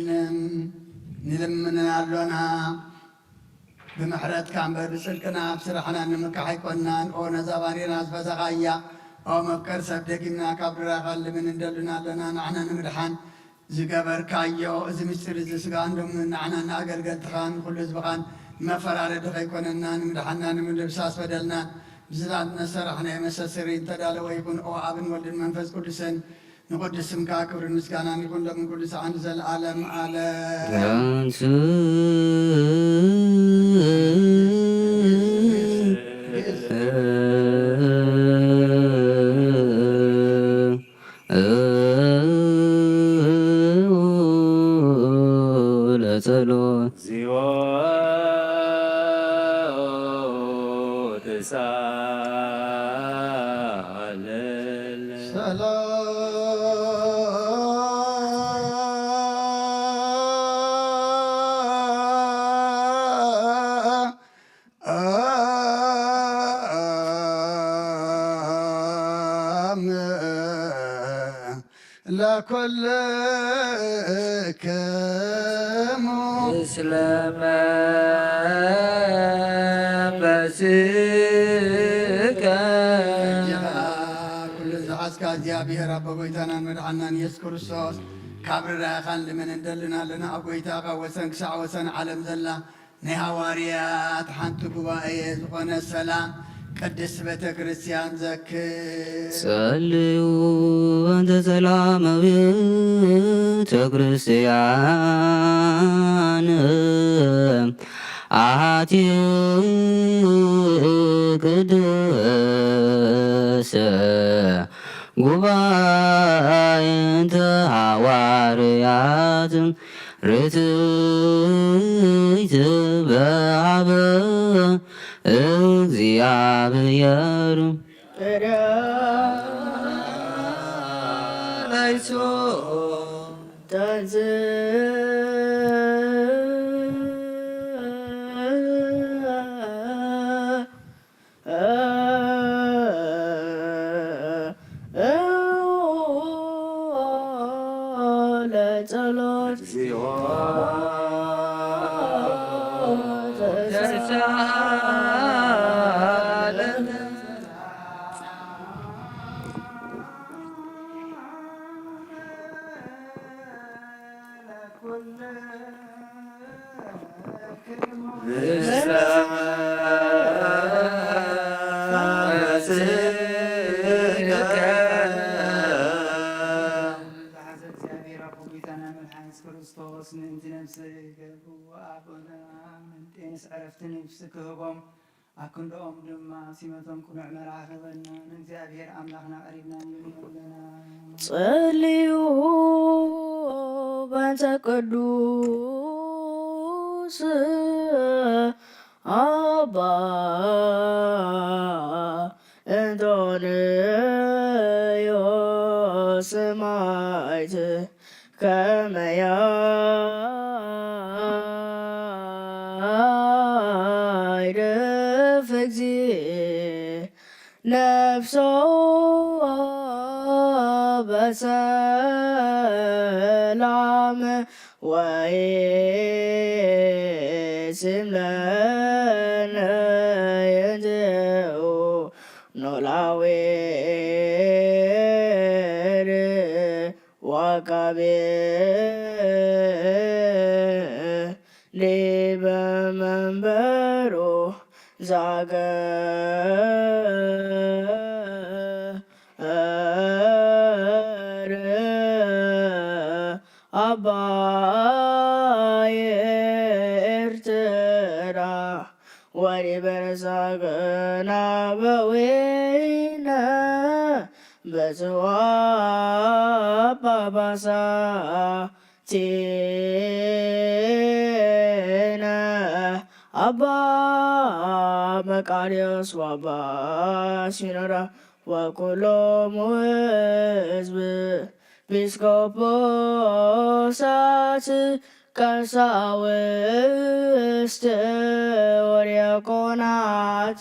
ንልምንን ኣሎና። ብምሕረትካ እምበር ብጽድቅና ኣብ ስራሕና ንምካሕ ኣይኮንናን። ኦ ነዛ ባሪና ዝፈሰኻያ፣ ኦ መፍቀር ሰብ ደጊምና ካብ ድራኻ ልምን እንደሉና ኣሎና። ንዓና ንምድሓን ዝገበርካዮ እዚ ምስጢር እዚ ስጋን ደሙን ንዓና ንኣገልገልትኻን ንኹሉ ህዝብኻን መፈራረዲ ከይኮነና ንምድሓና ንምድምሳስ በደልና ብዝላት መሰራሕና የመሰስሪ እንተዳለወ ይኹን። ኦ ኣብን ወልድን መንፈስ ቅዱስን ንቕዱስ ስምካ ክብርን ምስጋናን ይኹን ሎምን ኩሉ ሰዓን ንዘለኣለም ኣለም። ለጸሎት። ሰላም ለኩልክሙ። ምስለ መንፈስከ። እጅኻ ኩሉ ዝሓዝካ እግዚኣብሔር ኣቦ ጎይታናን መድሓናን ኢየሱስ ክርስቶስ፣ ካብ ርራይኻን ልምን እንደልን ኣለና። ኣብ ጎይታ ካብ ወሰን ክሳዕ ወሰን ዓለም ዘላ ናይ ሃዋርያት ሓንቲ ጉባኤ ዝኾነ ሰላም ቅድስት ቤተ ክርስቲያን ዘክር። ጸልዩ በእንተ ሰላም ቤተ ክርስቲያን አቲ ቅድስት ጉባኤ እንተ ሃዋርያት ርትዕት በሃበ እግዚኣብሔር። ለጸሎት። እግዚኣብሔር ኣቦ ጐይታና መድሓኒት ክርስቶስ ምእንቲ ነፍሰይ ገብርዎ ኣቦና ምንጤንስ ዕረፍቲ ነፍሲ ክህቦም፣ ኣክንዶኦም ድማ ሲመቶም ቅኑዕ መልኣኽ ህበና፣ ንእግዚኣብሔር ኣምላኽና ቀሪብና ንልምኖ ኣለና። ጸልዩ በእንተ ቅዱስ ኣባ እንጦንዮስ ሰማዕት ከመ ያዕርፍ እግዚእ ነፍሶ በሰላም ወይሲም ለነ ይንዝኡ ኖላዊ ዋቃቤ ሊበ መንበሩ ዛገር ኣባይ ኤርትራ ወሪበ ርዛግና በዊነ በጽዋ ኣባባሳ ቲነ ኣባ መቃርዮስ ወኣባ ሲኖዳ ወኩሎም ህዝብ ቢስቆጶሳት ቀሳውስት ወዲያቆናት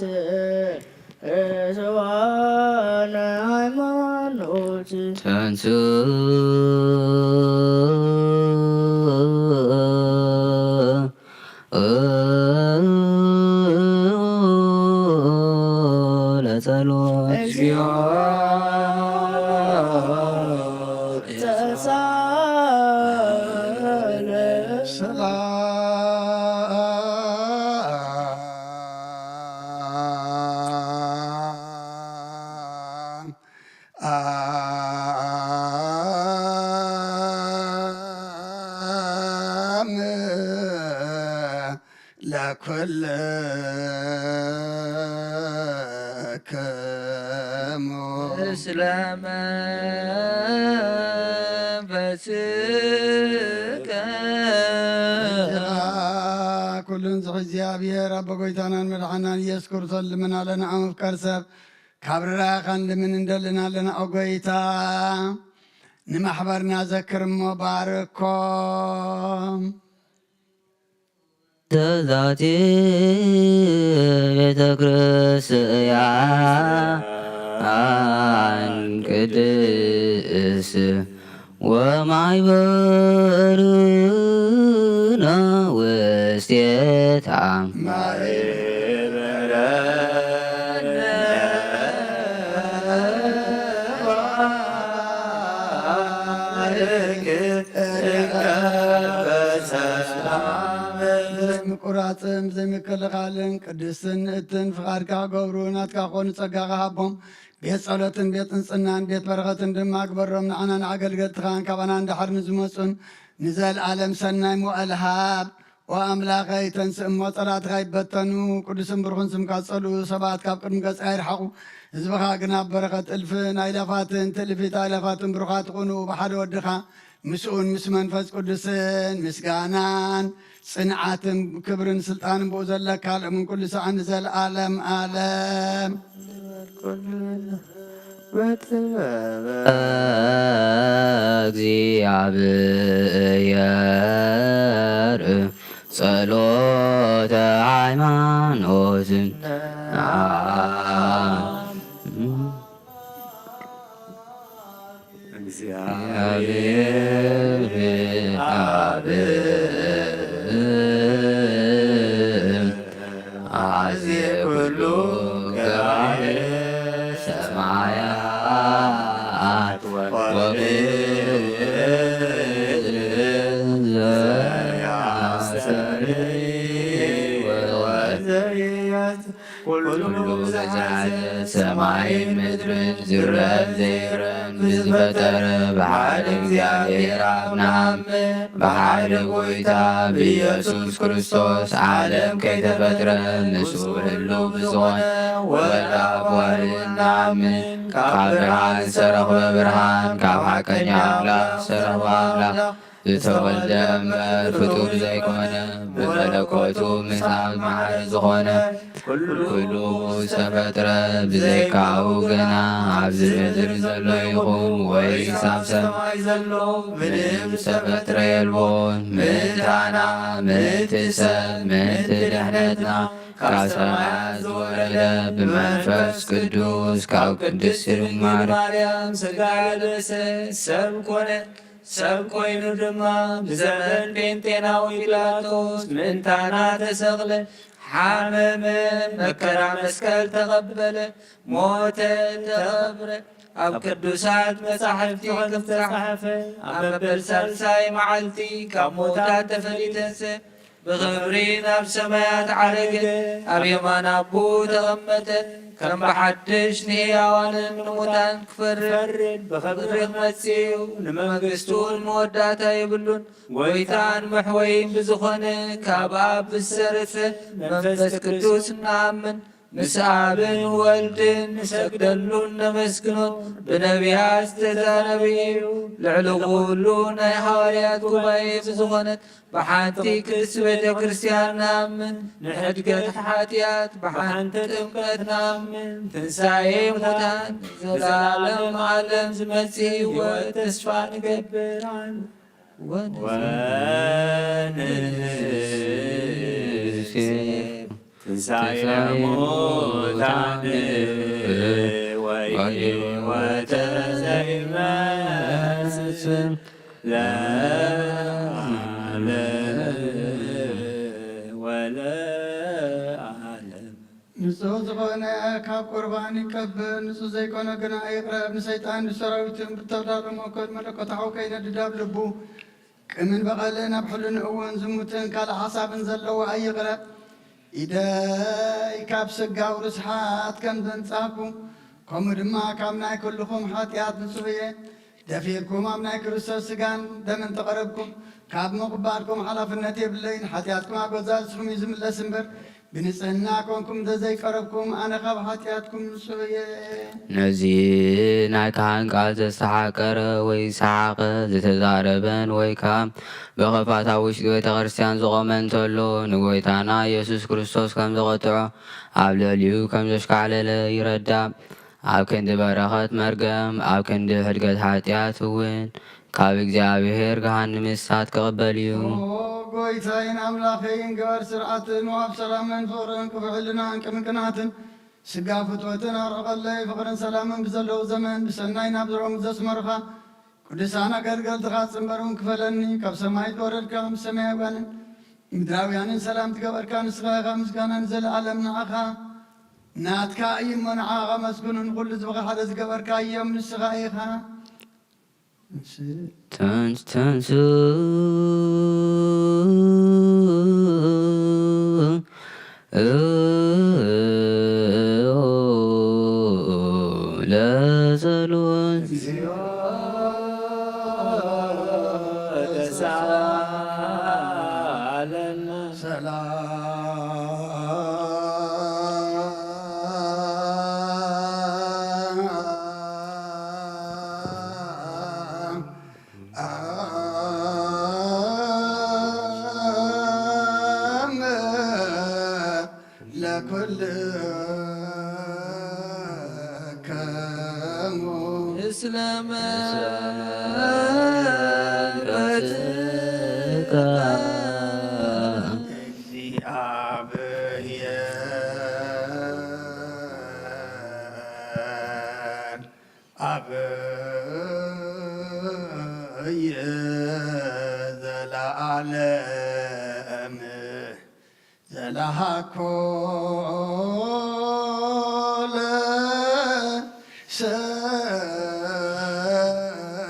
ርቱዓን ሃይማኖት ተንሱ ለጸሎት እግዚኦ ተሳለ። ሰላም። ኣም ለኩልክሙ። ስለ መንፈስከ። ኩሉን ዝሕዝ እግዚኣብሔር ኣቦ ጎይታናን መድሓናን ኢየሱስ ክርስቶስ ልመና ለና ኣብ ምፍቃር ሰብ ካብ ርራኻን ልምን እንደልን ኣለና። ኦ ጎይታ፣ ንማሕበርና ዘክር እሞ ባርኮም። ተዛቲ ቤተ ክርስቲያን ቅድስት ወማይበርነ ውስቴታ። ዘይምቁራፅን ዘይምክልኻልን ቅድስትን ንእትን ፍቓድካ ክገብሩ ናትካ ክኾኑ ጸጋኻ ሃቦም። ቤት ጸሎትን ቤት ጽንጽናን ቤት በረኸትን ድማ ግበሮም። ንዓናን ኣገልገልትኻን ካባና እንድሕር ንዝመጹን ንዘለኣለም ሰናይ መዋእል ሃብ። ኦ ኣምላኸይ፣ ተንስእ እሞ ጸላእትኻ ይበተኑ፣ ቅዱስን ብሩኽን ስምካ ዝጸልኡ ሰባት ካብ ቅድሚ ገጽካ ይርሓቑ። ህዝብኻ ግና ኣብ በረኸት እልፍን ኣእላፋትን ትእልፊት ኣእላፋትን ብሩኻት ይኹኑ። ብሓደ ወድኻ ምስኡን ምስ መንፈስ ቅዱስን ምስጋናን ጽንዓትን ክብርን ስልጣንን ብኡ ዘለካ፣ ሎምን ኩሉ ሰዓት ንዘለኣለም ኣለም። እግዚኣብሔር ጸሎተ ሃይማኖትን እግዚኣብሔር ኣብ ኣዜ ኩሉ ገባሬ ሰማያት ወምድር ዘያስተሪ ወዘያት ኩሉ ዘያዘ ሰማይን ምድርን ዝረብ ዘይረብ ብዝፈጠረ ብሓደ እግዚኣብሔር ኣብ ንኣምን። ብሓደ ጎይታ ብኢየሱስ ክርስቶስ ዓለም ከይተፈጥረ ምስኡ ህሉው ብዝኾነ ወልድ ኣብ ዋህድ ንኣምን። ካብ ብርሃን ዝተረኽበ ብርሃን፣ ካብ ሓቀኛ ኣምላኽ ዝተረኽበ ኣምላኽ ዝተወልደ እምበር ፍጡር ዘይኮነ፣ ብመለኮቱ ምስ ኣብ ማዕረ ዝኾነ ኩሉ ዝተፈጥረ፣ ብዘይካኡ ግና ኣብዚ ምድሪ ዘሎ ይኹን ወይስ ኣብ ሰማይ ዘሎ ምንም ዝተፈጥረ የልቦን። ምእንታና፣ ምእንቲ ሰብ፣ ምእንቲ ድሕነትና ካብ ሰማያት ዝወረደ ብመንፈስ ቅዱስ ካብ ቅድስት ድንግል ማርያም ስጋ ለበሰ፣ ሰብ ኮነ። ሰብ ኮይኑ ድማ ብዘመን ጴንጤናዊ ጲላጦስ ምእንታና ተሰቕለ፣ ሓመመ፣ መከራ መስቀል ተቐበለ፣ ሞተ፣ ተቐብረ። ኣብ ቅዱሳት መጻሕፍቲ ከም ዝተጻሕፈ ኣብ መበል ሳልሳይ መዓልቲ ካብ ሞታት ተፈልዩ ተንስአ። ብኽብሪ ናብ ሰማያት ዓረገ፣ ኣብ የማን ኣቦኡ ተቐመጠ። ከም ብሓድሽ ንህያዋንን ንሙታን ክፈርድ ብኽብሪ ክመጽእ እዩ። ንመንግስቱ እውን መወዳእታ የብሉን። ጎይታን መሕወይን ብዝኾነ ካብ ኣብ ብዝሰረጸ መንፈስ ቅዱስ እንኣምን። ምስ ኣብን ወልድን ንሰግደሉን ነመስግኖ። ብነቢያት ዝተዛረበ እዩ። ልዕሊ ኩሉ ናይ ሃዋርያት ጉባኤ ብዝኾነት ብሓንቲ ቅድስቲ ቤተ ክርስቲያን ንኣምን። ንሕድገት ሓጢኣት ብሓንቲ ጥምቀት ንኣምን። ትንሳኤ ሙታን ዘላለም ዓለም ዝመጽእ ህይወት ተስፋ ንገብር። ወንሴም ትንሳኤ ሙታን ወሕይወተ ዘይመስል ለዓለም ወለዓለም። ንጹህ ዝኾነ ካብ ቁርባን ይቀበል፣ ንጹህ ዘይኮነ ግና ይቕረብ። ንሰይጣን ንሰራዊትን ብተዳሎ መኮድ መለኮታዊ ከይነድድ ኣብ ልቡ ቅምን በቐልን ኣብ ሕልንኡ እውን ዝሙትን ካልእ ሓሳብን ዘለዎ ኣይቕረብ። ኢደይ ካብ ስጋው ርስሓት ከም ዘንጻኩ፣ ከምኡ ድማ ካብ ናይ ኩልኹም ሓጢኣት ንጹህ እየ። ደፊርኩም ኣብ ናይ ክርስቶስ ስጋን ደምን ተቐረብኩም፣ ካብ ምቕባልኩም ሓላፍነት የብለይን። ሓጢኣትኩም ኣብ ገዛእ ርእስኹም እዩ ዝምለስ እምበር፣ ብንጽህና ኮንኩም እንተዘይቀረብኩም፣ ኣነ ካብ ሓጢኣትኩም ንጹህ እየ። ነዚ ናይ ካህን ቃል ዘስተሓቀረ ወይ ዝሰሓቐ፣ ዝተዛረበን ወይ ከኣ ብኽፋት ኣብ ውሽጢ ቤተ ክርስቲያን ዝቖመ እንተሎ፣ ንጎይታና ኢየሱስ ክርስቶስ ከም ዘቐጥዖ፣ ኣብ ልዕሊኡ ከም ዘሽካዕለለ ይረዳእ። ኣብ ክንዲ በረኸት መርገም፣ ኣብ ክንዲ ሕድገት ሓጢኣት እውን ካብ እግዚኣብሔር ገሃንም እሳት ክቕበል እዩ። ኦ ጎይታይን ኣምላኸይን፣ ገባር ስርዓትን ወሃብ ሰላምን ፍቕርን ቅቡሕ ሕልናን ቅምቅናትን ስጋ ፍትወትን ኣርሕቐለይ። ፍቕርን ሰላምን ብዘለዉ ዘመን ብሰናይ ናብ ዝሮም ዘስመርኻ ቅዱሳን ኣገልገልትኻ ጽንበርውን ክፈለኒ። ካብ ሰማይ ዝወረድካ ምስ ሰማያውያንን ምድራውያንን ሰላም ትገበርካ ንስኻ ኢኻ። ምስጋና ንዘለኣለም ንዓኻ ናትካ እዩ እሞ ንዓኻ ከመስግኑ ንኹሉ ህዝብኻ ሓደ ዝገበርካ እዮም ንስኻ ኢኻ። ተንስ-፣ ተንሱ ለጸሎት። ሰላም ለኩልክሙ እስለመ በትካ እግዚአብሔር አብ እየ ዘለዓለም ዘለሃኮ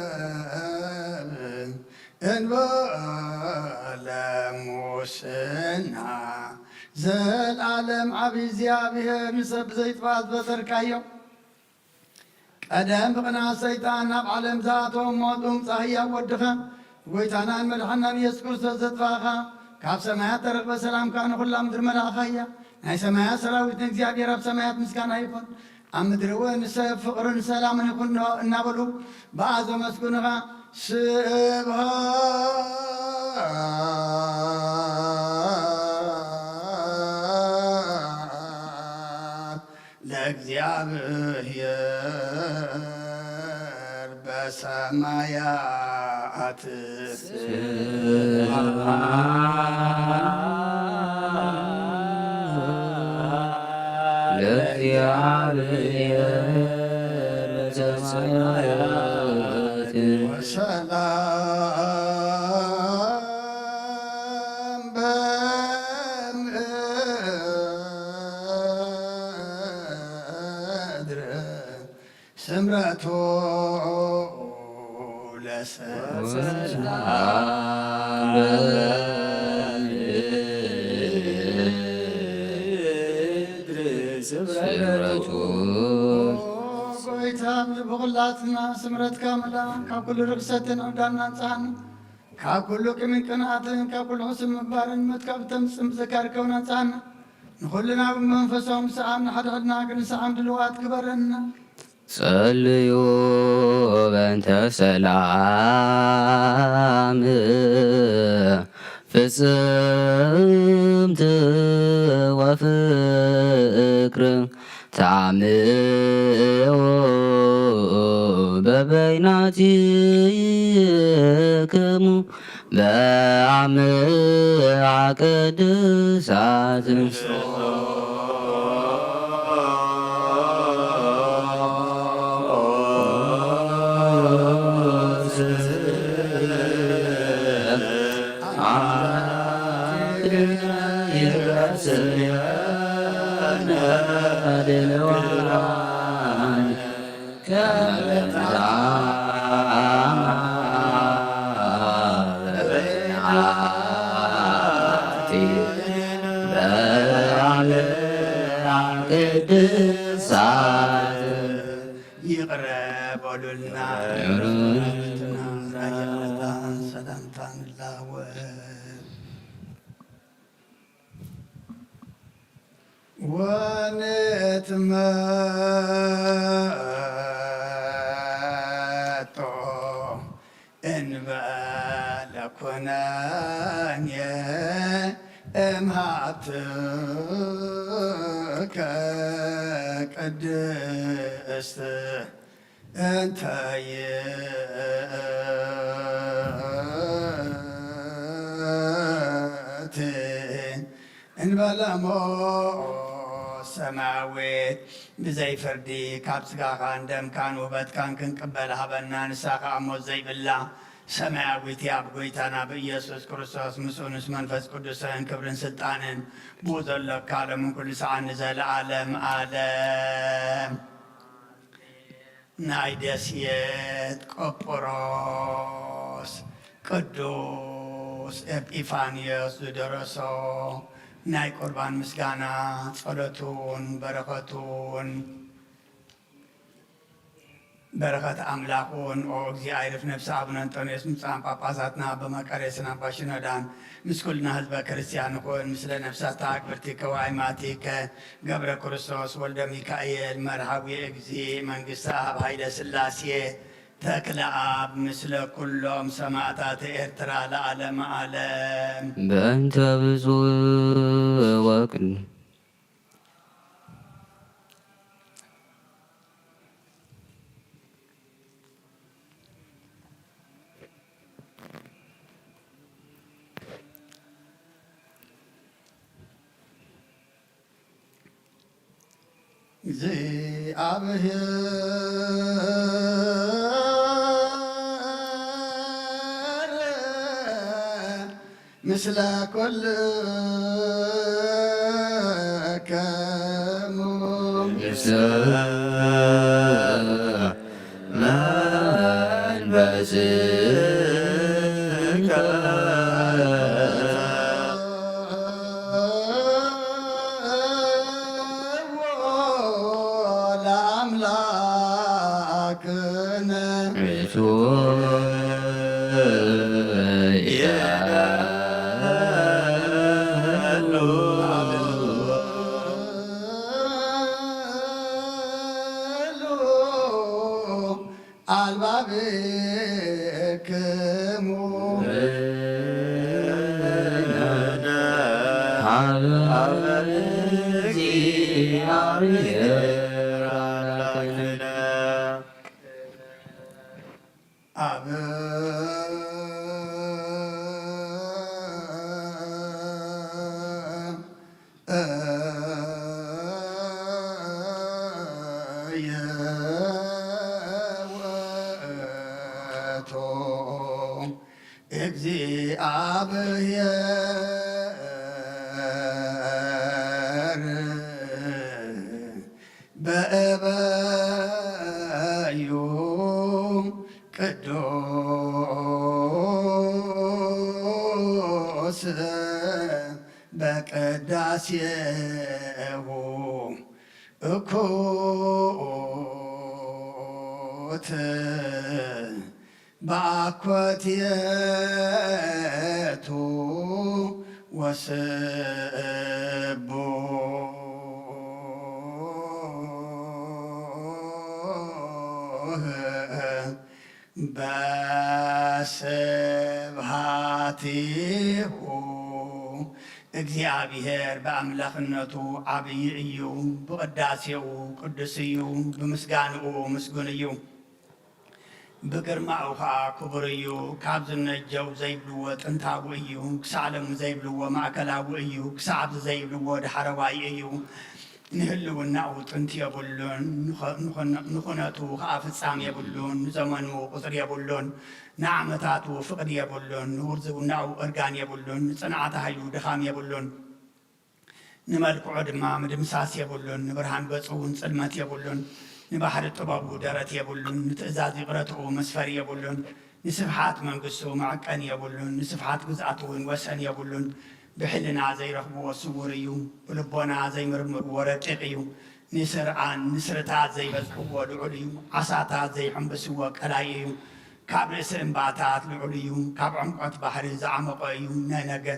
ለሰብ እንበለ ሙስና። ዘለዓለም ዓቢ እግዚኣብሔር ንሰብ ብዘይጥፋእ ዝፈጠርካዮ ቀደም ብቕንዓት ሰይጣን ናብ ዓለም ዝኣተወ እሞ ጥዑም ጻህያ ወድኻ፣ ጎይታናን መድሓናን ኢየሱስ ክርስቶስ ዘጥፋእኻ፣ ካብ ሰማያት ተረኽበ ሰላምካ ንኹላ ምድሪ መላእኻያ። ናይ ሰማያት ሰራዊት ንእግዚኣብሔር ኣብ ሰማያት ምስጋና ይኹን፣ ኣብ ምድሪ እውን ንሰብ ፍቕርን ሰላምን ይኹን እናበሉ ብኣ ዘመስግኑኻ። ስብሃት ለእግዚኣብሔር በሰማያት። ስብሐት ለእግዚኣብሔር በሰማያት። ወሰላም በምድር ስምረቱ ለሰብ። ወሰላም በምድር ስምረቱ ላትና ስምረትካ ምላ ካብ ኩሉ ርክሰትን ዕብዳን ናንጽሃና፣ ካብ ኩሉ ቅምን ቅንኣትን ካብ ኩሉ ሕሱም ምግባርን ሞት ካብ ተምጽም ዘካርከውን ኣንጽሃና። ንኹልና ብመንፈሳዊ ምሳዓን ንሓድሕድና ክንሰዓን ድልዋት ግበረና። ጸልዩ በእንተ ሰላም ፍጽምት ወፍቅር ተዓምዮ በበይናቲክሙ በአምዓ ቅድሳት። ቅድሳት ይቕረ በሉልና። ሰላምታ ንላወ ወንትመጦ እንበለ ኩነኔ እምሃብትከ ቅድስት እንተ ይእቲ እንበለ ሞት ሰማያዊት፣ ብዘይ ፍርዲ ካብ ስጋኻን ደምካን ውህበትካን ክንቅበል ሃበና። ንሳ ኸኣ ሞት ዘይብላ ሰማያዊት እያ። ብጎይታና ብኢየሱስ ክርስቶስ ምስኡ ምስ መንፈስ ቅዱስን ክብርን ስልጣንን ብኡ ዘሎ ካለምን ኩሉ ሰዓን ንዘለዓለም ዓለም። ናይ ደሴት ቆጵሮስ ቅዱስ ኤጲፋንዮስ ዝደረሶ ናይ ቁርባን ምስጋና ጸሎቱን በረኸቱን በረኸት ኣምላኽ እውን ኦ እግዚእ ኣይርፍ ነፍሲ ኣቡነ እንጦንዮስ ብፁዓን ጳጳሳትና ኣቦ መቃርዮስን ኣባ ሽኖዳን ምስ ኩልና ህዝበ ክርስቲያን ይኹን። ምስለ ነፍሳታ ኣክብርቲ ከዋይማቲከ ገብረ ክርስቶስ ወልደ ሚካኤል መርሃዊ እግዚእ መንግስተ ኣብ ኃይለ ሥላሴ ተክለ ኣብ ምስለ ኩሎም ሰማዕታት ኤርትራ ለዓለመ ዓለም። በእንተ ብፁዕ ወቅዱስ እግዚኣብሔር ምስለ ኩልክሙ። ኣልባብክሙ ኣብ የውእቱ እግዚአብሔር በእበዩ ቅዱስ በቅዳሴሁ እኩ ት ብኣኮቴቱ ወስቡህ በስብሐቲሁ። እግዚኣብሔር ብኣምላኽነቱ ዓብዪ እዩ፣ ብቕዳሴኡ ቅዱስ እዩ፣ ብምስጋንኡ ምስጉን እዩ። ብግርማኡ ኸኣ ክቡር እዩ። ካብ ዝነጀው ዘይብልዎ ጥንታዊ እዩ፣ ክሳዕ ሎሚ ዘይብልዎ ማእከላዊ እዩ፣ ክሳዕ ኣብዚ ዘይብልዎ ዳሕረዋይ እዩ። ንህልውናኡ ጥንቲ የብሉን፣ ንኸ-፣ ንኹነ-፣ ንኹነቱ ኸኣ ፍጻም የብሉን፣ ንዘመኑ ቁጽሪ የብሉን፣ ንዓመታቱ ፍቕዲ የብሉን፣ ንውርዝውናኡ እርጋን የብሉን፣ ንጽንዓተ ኃይሉ ድኻም የብሉን። ንመልክዑ ድማ ምድምሳስ የብሉን፣ ንብርሃን ገጹ እውን ጽልመት የብሉን፣ ንባሕሪ ጥበቡ ደረት የብሉን፣ ንትእዛዝ ይቕረትኡ መስፈሪ የብሉን፣ ንስፍሓት መንግስቱ መዐቀኒ የብሉን፣ ንስፍሓት ግዝኣቱ እውን ወሰን የብሉን። ብሕልና ዘይረኽብዎ ስውር እዩ፣ ብልቦና ዘይምርምርዎ ረቂቕ እዩ። ንስርዓን ንስርታት ዘይበጽሕዎ ልዑል እዩ፣ ዓሳታት ዘይሕንብስዎ ቀላይ እዩ። ካብ ርእሲ እምባታት ልዑል እዩ፣ ካብ ዕምቆት ባሕሪ ዝዓመቖ እዩ። ነነገ-፣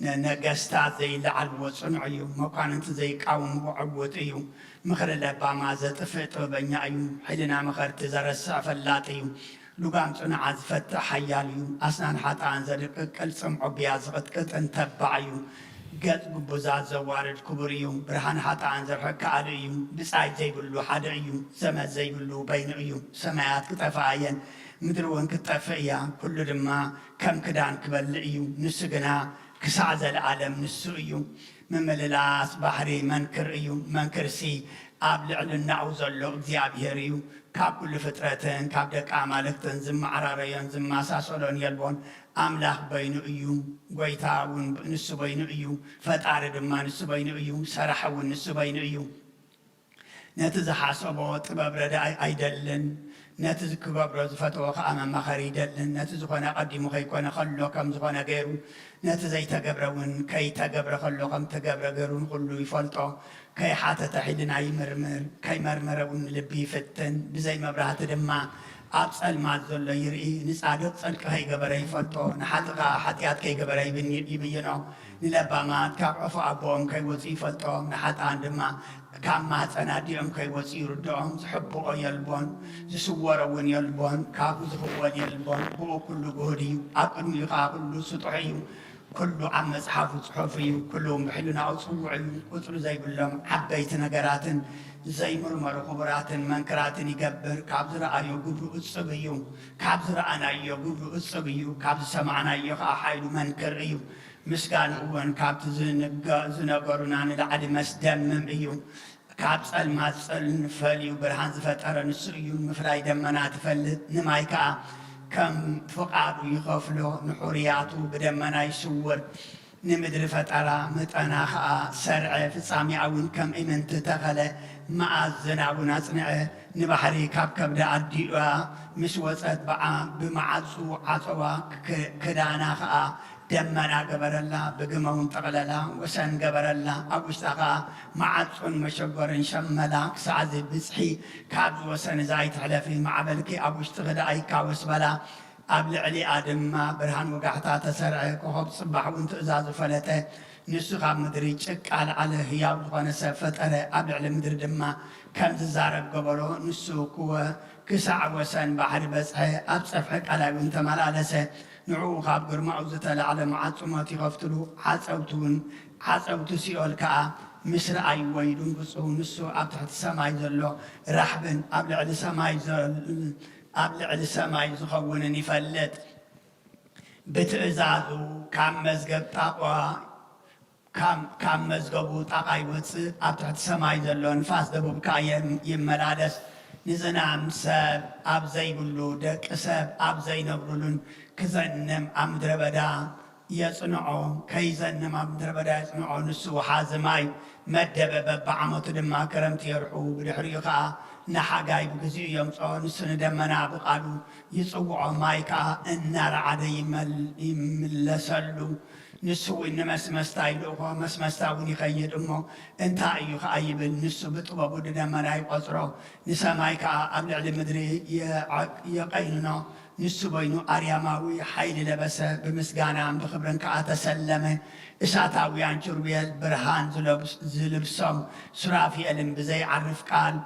ነነገስታት ዘይለዓልዎ ጽኑዕ እዩ፣ መኳንንቲ ዘይቃወምዎ ዕውት እዩ። ምኽሪ ለባማት ዘጥፍእ ጥበበኛ እዩ፣ ሕልና መኸርቲ ዘረስዕ ፈላጥ እዩ። ልጓም ጽኑዓት ዝፈትሕ ሓያል እዩ፣ ኣስናን ሓጥኣን ዘድቅቅ ቅልጽም ዖብያ ዝቕጥቅጥን ተባዕ እዩ። ገጽ ግቡዛት ዘዋርድ ክቡር እዩ፣ ብርሃን ሓጥኣን ዘርሕቅ ከኣሉ እዩ። ብጻይ ዘይብሉ ሓደ እዩ፣ ዘመድ ዘይብሉ በይኑ እዩ። ሰማያት ክጠፍኣ እየን፣ ምድሪ እውን ክትጠፍእ እያ፣ ኩሉ ድማ ከም ክዳን ክበልእ እዩ። ንሱ ግና ክሳዕ ዘለኣለም ንሱ እዩ። ምምልላስ ባሕሪ መንክር እዩ፣ መንክርሲ ኣብ ልዕልናኡ ዘሎ እግዚኣብሔር እዩ። ካብ ኩሉ ፍጥረትን ካብ ደቂ ኣማልክትን ዝመዓራረዮን ዝመሳሰሎን የልቦን። ኣምላኽ በይኑ እዩ፣ ጐይታ እውን ንሱ በይኑ እዩ፣ ፈጣሪ ድማ ንሱ በይኑ እዩ፣ ሰራሕ እውን ንሱ በይኑ እዩ። ነቲ ዝሓሰቦ ጥበብ ረዳኢ ኣይደልን፣ ነቲ ክገብሮ ዝፈተዎ ኸኣ መማኸሪ ይደልን። ነቲ ዝኾነ ኣቐዲሙ ከይኮነ ኸሎ ከም ዝኾነ ገይሩ፣ ነቲ ዘይተገብረ እውን ከይተገብረ ኸሎ ከም ተገብረ ገይሩ ንኹሉ ይፈልጦ። ከይሓተተ ሕልና ይምርምር፣ ከይመርመረ እውን ልቢ ይፍትን። ብዘይ መብራህቲ ድማ ኣብ ጸልማት ዘሎ ይርኢ። ንጻድቕ ጽድቂ ከይገበረ ይፈልጦ፣ ንሓጥእ ከኣ ሓጢኣት ከይገበረ ይብን-፣ ይብይኖ። ንለባማት ካብ ዕፉ ኣቦኦም ከይወጹ ይፈልጦም፣ ንሓጥኣን ድማ ካብ ማህጸን ኣዲኦም ከይወጹ ይርድኦም። ዝሕብኦ የልቦን፣ ዝስወሮ እውን የልቦን፣ ካብኡ ዝኽወል የልቦን። ብኡ ኩሉ ግሁድ እዩ፣ ኣብ ቅድሚኡ ከኣ ኩሉ ስጡሕ እዩ። ኩሉ ኣብ መጽሓፉ ጽሑፍ እዩ፣ ኩሉ ብሕልናኡ ጽዉዕ እዩ። ቁጽሪ ዘይብሎም ዓበይቲ ነገራትን ዘይምርመሩ ክቡራትን መንክራትን ይገብር። ካብ ዝረኣዮ ግብሩ እጹብ እዩ፣ ካብ ዝረኣናዮ ግብሩ እጹብ እዩ፣ ካብ ዝሰማዕናዮ ከኣ ሓይሉ መንክር እዩ። ምስጋንኡ እውን ካብቲ ዝንገ-፣ ዝነገሩና ንላዕሊ መስደምም እዩ። ካብ ጸልማት ጸልም ፈልዩ ብርሃን ዝፈጠረ ንሱ እዩ። ምፍላይ ደመና ትፈልጥ፣ ንማይ ከኣ ከም ፍቓዱ ይኸፍሎ። ንሕሩያቱ ብደመና ይስውር፣ ንምድሪ ፈጠራ፣ መጠና ከኣ ሰርዐ። ፍጻሜኣ እውን ከም ኢምንቲ ተኸለ፣ መኣዝና እውን ኣጽንዐ። ንባሕሪ ካብ ከብዳ ኣዲኣ ምስ ወጸት ብዓ-፣ ብመዓጹ ዓጸዋ፣ ክ-፣ ክዳና ከኣ ደመና ገበረላ፣ ብግመ እውን ጠቕለላ፣ ወሰን ገበረላ። ኣብ ውሽጣ ኸኣ መዓጹን መሸጎርን ሸመላ። ክሳዕ እዚ ብጽሒ፣ ካብዚ ወሰን እዚ ኣይትሕለፊ፣ ማዕበልኪ ኣብ ውሽጥኺ ደኣ ይካወስ በላ። ኣብ ልዕሊኣ ድማ ብርሃን ወጋሕታ ተሰርዐ፣ ኮኸብ ጽባሕ እውን ትእዛዙ ፈለጠ። ንሱ ካብ ምድሪ ጭቃ ኣልዓለ፣ ህያው ዝኾነ ሰብ ፈጠረ፣ ኣብ ልዕሊ ምድሪ ድማ ከም ዝዛረብ ገበሮ። ንሱ ክወ-፣ ክሳዕ ወሰን ባሕሪ በጽሐ፣ ኣብ ጸፍሒ ቀላይ እውን ተመላለሰ። ንዕኡ ካብ ግርማኡ ዝተላዕለ መዓጽሞት ይኸፍትሉ፣ ዓጸውቲ እውን፣ ዓጸውቲ ሲኦል ከኣ ምስ ረኣይዎ ይድንግጹ። ንሱ ኣብ ትሕቲ ሰማይ ዘሎ ራሕብን ኣብ ልዕሊ ሰማይ ዘ-፣ ኣብ ልዕሊ ሰማይ ዝኸውንን ይፈልጥ። ብትእዛዙ ካብ መዝገብ ጣቋ፣ ካብ፣ ካብ መዝገቡ ጣቓ ይወጽእ፣ ኣብ ትሕቲ ሰማይ ዘሎ ንፋስ ደቡብ ከኣ የም-፣ ይመላለስ። ንዝናም ሰብ ኣብ ዘይብሉ፣ ደቂ ሰብ ኣብ ዘይነብሩሉን ክዘንም ኣብ ምድረ በዳ የጽንዖ፣ ከይዘንም ኣብ ምድረ በዳ የጽንዖ። ንሱ ወሓዚ ማይ መደበ፣ በብዓመቱ ድማ ክረምቲ የርሑ፣ ብድሕሪኡ ኸኣ ንሓጋይ ብግዚኡ የምጽኦ፣ ንሱ ንደመና ብቃሉ ይጽውዖ፣ ማይ ከኣ እናረዓደ ይመል-፣ ይምለሰሉ። ንሱ እውን ንመስመስታ ይልእኾ፣ መስመስታ እውን ይኸይድ እሞ፣ እንታይ እዩ ከኣ ይብል፣ ንሱ ብጥበቡ ንደመና ይቖጽሮ፣ ንሰማይ ከኣ ኣብ ልዕሊ ምድሪ የዐ-፣ የቐይንኖ። ንሱ በይኑ ኣርያማዊ ሓይሊ ለበሰ፣ ብምስጋናን ብኽብርን ከኣ ተሰለመ። እሳታውያን ኪሩቤል ብርሃን ዝለብስ-፣ ዝልብሶም ሱራፊኤልን ብዘይዓርፍ ቃል፣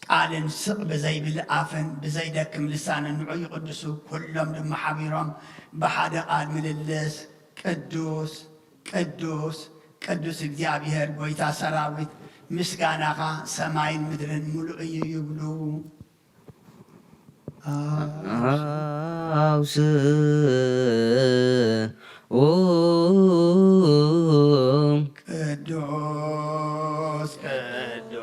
ቃልን ስቕ ብዘይብል ኣፍን ብዘይደክም ልሳንን ንዑ ይቕድሱ። ኩሎም ድማ ሓቢሮም ብሓደ ቃል ምልልስ፣ ቅዱስ፣ ቅዱስ፣ ቅዱስ እግዚኣብሔር ጐይታ ሰራዊት፣ ምስጋናኻ ሰማይን ምድርን ምሉእ እዩ ይብሉ። ኣውስኡ ቅዱስ ቅዱስ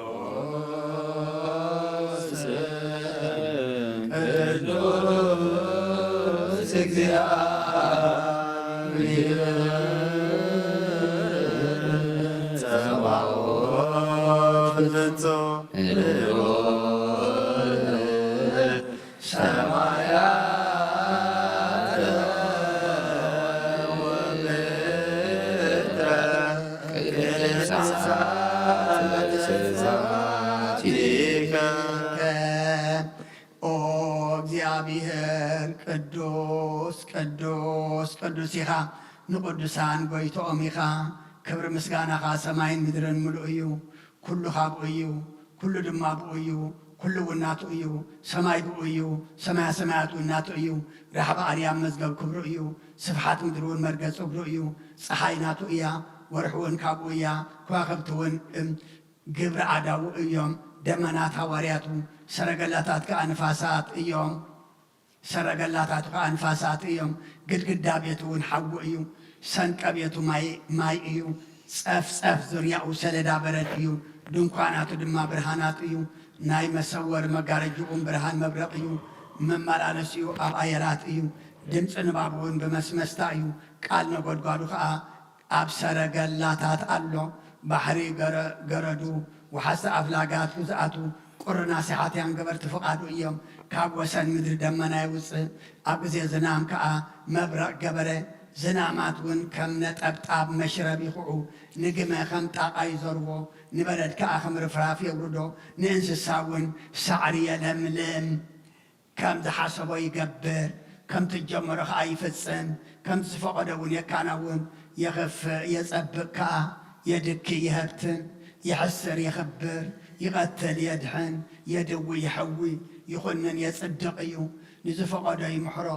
ቅዱስ እግዚአብሔር ጸባኦት ፍጹም ልዑል ሰማያት ወምድር ቅድሳት ስብሐቲከ። ኦ እግዚኣብሔር ቅዱስ ቅዱስ ቅዱስ ኢኻ፣ ንቅዱሳን ጎይትኦም ኢኻ። ክብሪ ምስጋናኻ ሰማይን ምድርን ምሉእ እዩ። ኩሉ ካብኡ እዩ፣ ኩሉ ድማ ብኡ እዩ፣ ኩሉ እውን ናቱ እዩ። ሰማይ ብኡ እዩ፣ ሰማያ ሰማያት እውን ናቱ እዩ። ራሕቢ ኣርያም መዝገብ ክብሩ እዩ፣ ስፍሓት ምድሪ እውን መርገጽ እግሩ እዩ። ጸሓይ ናቱ እያ፣ ወርሒ እውን ካብኡ እያ፣ ከዋኽብቲ እውን፣ እም፣ ግብሪ ኣእዳዉ እዮም። ደመናት ሃዋርያቱ፣ ሰረገላታት ከኣ ንፋሳት እዮም። ሰረገላታቱ ኸዓ ንፋሳት እዮም። ግድግዳ ቤቱ እውን ሓዊ እዩ። ሰንቀ ቤቱ ማይ፣ ማይ እዩ። ጸፍጸፍ ዙርያኡ ሰሌዳ በረድ እዩ። ድንኳናቱ ድማ ብርሃናት እዩ። ናይ መሰወሪ መጋረጅኡን ብርሃን መብረቕ እዩ። መመላለሲኡ ኣብ ኣየራት እዩ። ድምፂ ንባቡ እውን ብመስመስታ እዩ። ቃል ነጎድጓዱ ኸዓ ኣብ ሰረገላታት ኣሎ። ባሕሪ ገረ-፣ ገረዱ፣ ወሓዝቲ ኣፍላጋት ግዝኣቱ፣ ቁሪ ናሲሓትያን ገበርቲ ፍቓዱ እዮም። ካብ ወሰን ምድሪ ደመና የውጽእ፣ ኣብ ግዜ ዝናም ከኣ መብረቕ ገበረ። ዝናማት እውን ከም ነጠብጣብ መሽረብ ይኹዑ። ንግመ ከም ጣቓ ይዘርዎ፣ ንበረድ ከኣ ከም ርፍራፍ የውርዶ። ንእንስሳ እውን ሳዕሪ የለምልም። ከም ዝሓሰቦ ይገብር፣ ከምቲ ዝጀመሮ ኸኣ ይፍጽም፣ ከምቲ ዝፈቐዶ እውን የካናውን። የኽፍእ የጸብቕ ከኣ፣ የድኪ ይሀብትም፣ የሕስር የኽብር፣ ይቐትል የድሕን፣ የድዊ የሕዊ፣ ይኹንን የጽድቕ እዩ። ንዝፈቐዶ ይምሕሮ፣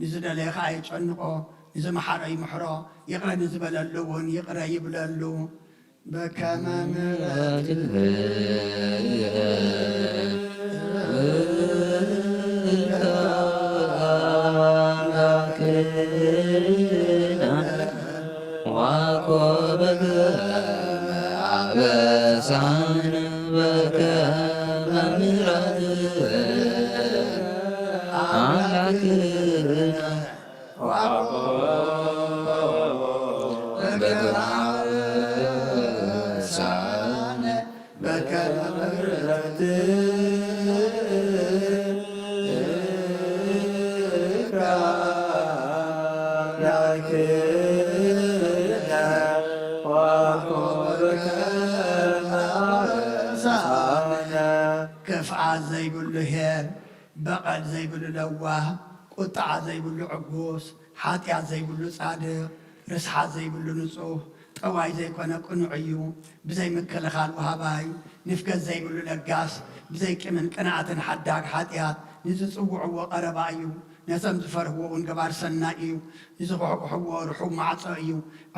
ንዝደለዮ ኸኣ የጨንቖ፣ ንዝመሓሮ ይምሕሮ፣ ይቕረ ንዝበለሉ እውን ይቕረ ይብለሉ። በከመ ምሕረትከ አምላክነ ወኮበከ አበሳነ በከመ ምሕረትከ አምላክነ ክፍኣት ዘይብሉ ኄር፣ በቐል ዘይብሉ ለዋህ፣ ቁጥዓ ዘይብሉ ዕጉስ፣ ሓጢኣት ዘይብሉ ጻድቕ፣ ርስሓት ዘይብሉ ንጹህ፣ ጠዋይ ዘይኮነ ቅኑዕ እዩ። ብዘይ ምክልኻል ወሃባይ፣ ንፍገት ዘይብሉ ለጋስ፣ ብዘይ ቂምን ቅንኣትን ሓዳግ ሓጢኣት፣ ንዝጽውዕዎ ቀረባ እዩ። ነቶም ዝፈርህዎ እውን ገባር ሰናይ እዩ። ንዝኹሕኩሕዎ ርሑው ማዕጾ እዩ።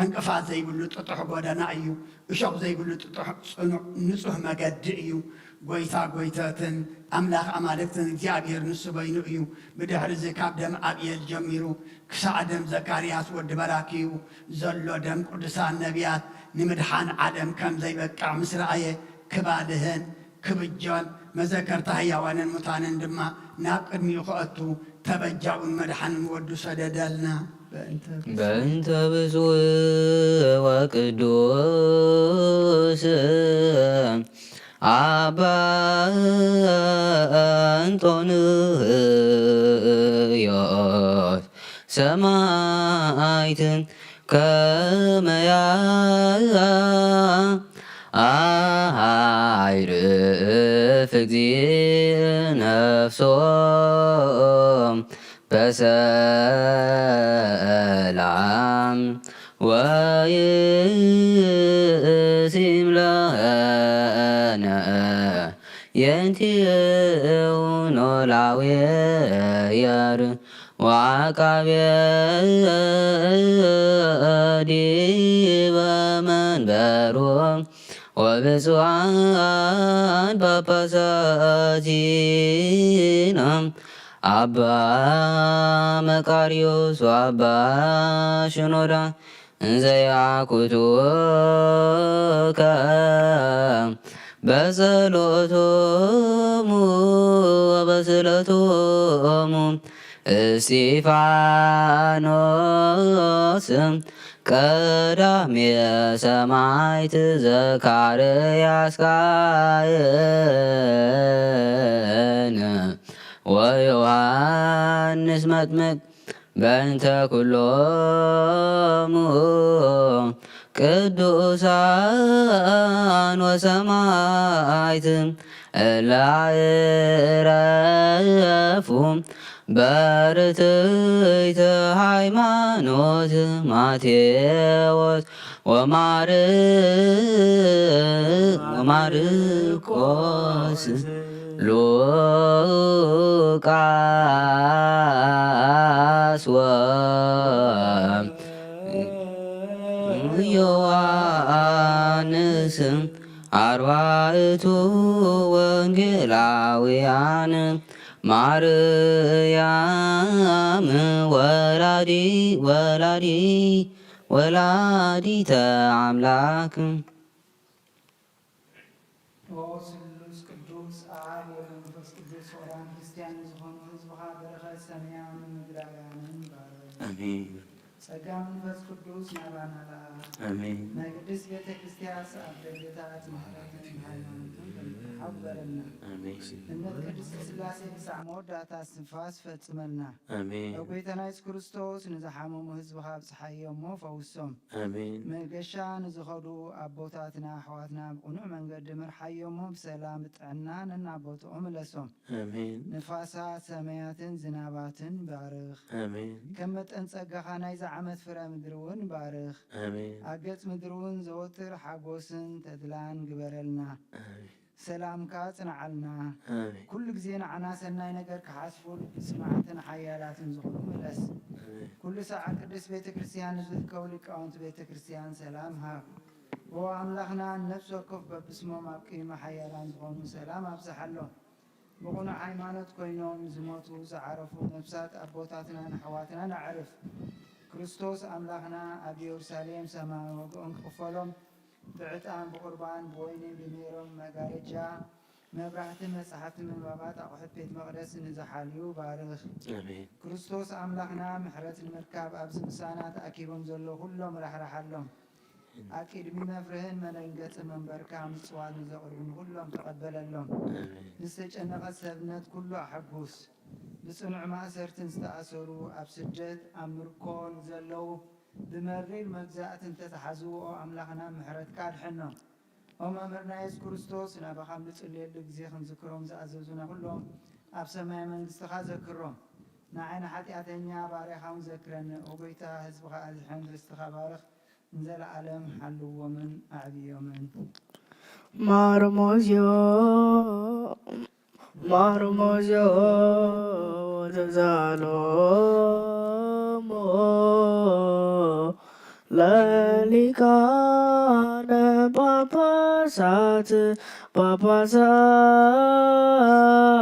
ዕንቅፋት ዘይብሉ ጥጡሕ ጎደና እዩ። እሾኽ ዘይብሉ ጥጡሕ ጽኑዕ ንጹህ መገዲ እዩ። ጐይታ ጐይታትን ኣምላኽ ኣማልክትን እግዚኣብሔር ንሱ በይኑ እዩ። ብድሕርዚ ካብ ደም ኣብኤል ጀሚሩ ክሳዕ ደም ዘካርያስ ወዲ በራክዩ ዘሎ ደም ቅዱሳን ነቢያት ንምድሓን ዓለም ከም ዘይበቅዕ ምስ ረኣየ ክባልህን ክብጆን መዘከርታ ህያዋንን ሙታንን ድማ ናብ ቅድሚኡ ክኣቱ ተበጃውን መድሓንን ወዱ ሰደደልና። በእንተ በእንተ ብፁዕ ወቅዱስ ኣባ እንጦንዮስ ሰማዕትን ከመያ ኣይርፍ እግዚእ ነፍሶም በሰላም ወይሲም ለነ የንቲኡ ኖላዊ የር ወዓቃቤ ዲበ መንበሩ ወብፁዓን ጳጳሳቲና ኣባ መቃርዮስ ወኣባ ሽኖዳ እንዘ ያኩቱከ በጸሎቶሙ ወበስእለቶሙ እስጢፋኖስ ቀዳሜ ሰማዕት ዘካርያስ ካህን ወዮሃንስ መጥምቅ በእንተ ኩሎሙ ቅዱሳን ወሰማዕት እለ አዕረፉ በርትዕተ ሃይማኖት ማቴዎስ ወማር ወማርቆስ ሉቃስ ወዮሐንስ ኣርባዕቱ ወንጌላውያን ማርያም ወላዲ ወላዲ ወላዲተ ኣምላክ። ኦ ስሉስ ቅዱስ አብ ወመንፈስ ቅዱስ ፍቁራን ክርስቲያን ንዝኾኑ ህዝብኻ በረኸት ሰማያውያንን ምድራውያንን ባርኽ። ኣሜን። ጸጋ መንፈስ ቅዱስ ናባና ለኣኽ። ኣሜን። ናይ ቅድስት ቤተ ክርስቲያን ኣብ ደገታት ምሕረትን ሃይማኖትን ከምትሓው በረልና። ኣሜን። እምነት ቅድስት ስላሴ ክሳዕ መወዳእታ እስትንፋስ ፈጽመልና። ኣሜን። ኦ ጎይታና የሱስ ክርስቶስ ንዝሓመሙ ህዝብኻ ኣብጽሓዮም እሞ ፈውሶም። ኣሜን። መገሻ ንዝኸዱ ኣቦታትና ኣሕዋትና ብቕኑዕ መንገዲ ምርሓዮሞ ብሰላም ብጥዕና ነናቦትኦም ምለሶም። ኣሜን። ንፋሳት ሰማያትን ዝናባትን ባርኽ። ኣሜን። ከም መጠን ጸጋኻ ናይዛ ዓመት ፍረ ምድሪ እውን ባርኽ። ኣሜን። ኣብ ገጽ ምድሪ እውን ዘወትር ሓጎስን ተድላን ግበረልና። ኣሜን። ሰላምካ ጽንዓልና። ኣሜን። ኩሉ ግዜ ንዓና ሰናይ ነገር ክሓስቡ ልቢ ስማዕትን ሓያላትን ዝኾኑ ምለስ። ኣሜን። ኩሉ ሰዓት ቅድስት ቤተ ክርስቲያን ንዝርከቡ ሊቃውንቲ ቤተ ክርስቲያን ሰላም ሃብ። ኦ ኣምላኽና፣ ንነፍሲ ወከፍ በብስሞም ኣብ ቅድሚ ሓያላን ዝኾኑ ሰላም ኣብዝሓሎም። ብቕኑዕ ሃይማኖት ኮይኖም ዝሞቱ ዝዓረፉ ነፍሳት ኣቦታትናን ኣሕዋትናን ኣዕርፍ። ክርስቶስ ኣምላኽና ኣብ ኢየሩሳሌም ሰማያዊ ዋጋኦም ክኽፈሎም ብዕጣን፣ ብቑርባን፣ ብወይኒ፣ ብሜሮን፣ መጋረጃ፣ መብራህቲ፣ መጻሕፍቲ ምንባባት፣ ኣቑሑት ቤት መቕደስ ንዝሓልዩ ባርኽ። ኣሜን። ክርስቶስ ኣምላኽና ምሕረት ንምርካብ ኣብዚ ምሳና ተኣኪቦም ዘለዉ ኩሎም ራሕርሓሎም። ኣብ ቅድሚ መፍርህን መደንገጽን መንበርካ ምጽዋት ንዘቕርቡ ንኹሎም ተቐበለሎም። ኣሜን። ንዝተጨነቐ ሰብነት ኩሉ ኣሐጉስ። ብጽኑዕ ማእሰርትን ዝተኣሰሩ፣ ኣብ ስደት ኣብ ምርኮ ንዘለዉ፣ ብመሪር መግዛእቲ እንተተሓዝዎ ኣምላኽና ምሕረትካ ኣድሕኖም። ኦ መምህርና የሱስ ክርስቶስ፣ ናባኻ ኣብ ንጽልየሉ ግዜ ክንዝክሮም ዝኣዘዙና ኩሎም ኣብ ሰማይ መንግስትኻ ዘክሮም። ንዓይ ንሓጢኣተኛ ባርያኻ እውን ዘክረኒ። ኦ ጎይታ፣ ህዝብኻ ኣዝሕን ርስትኻ ባርኽ፣ ንዘለኣለም ሓልዎምን ኣዕብዮምን። ማርሞዝዮ ማርሞዝዮ ወተዛሎሞ ለሊቃነ ጳጳሳት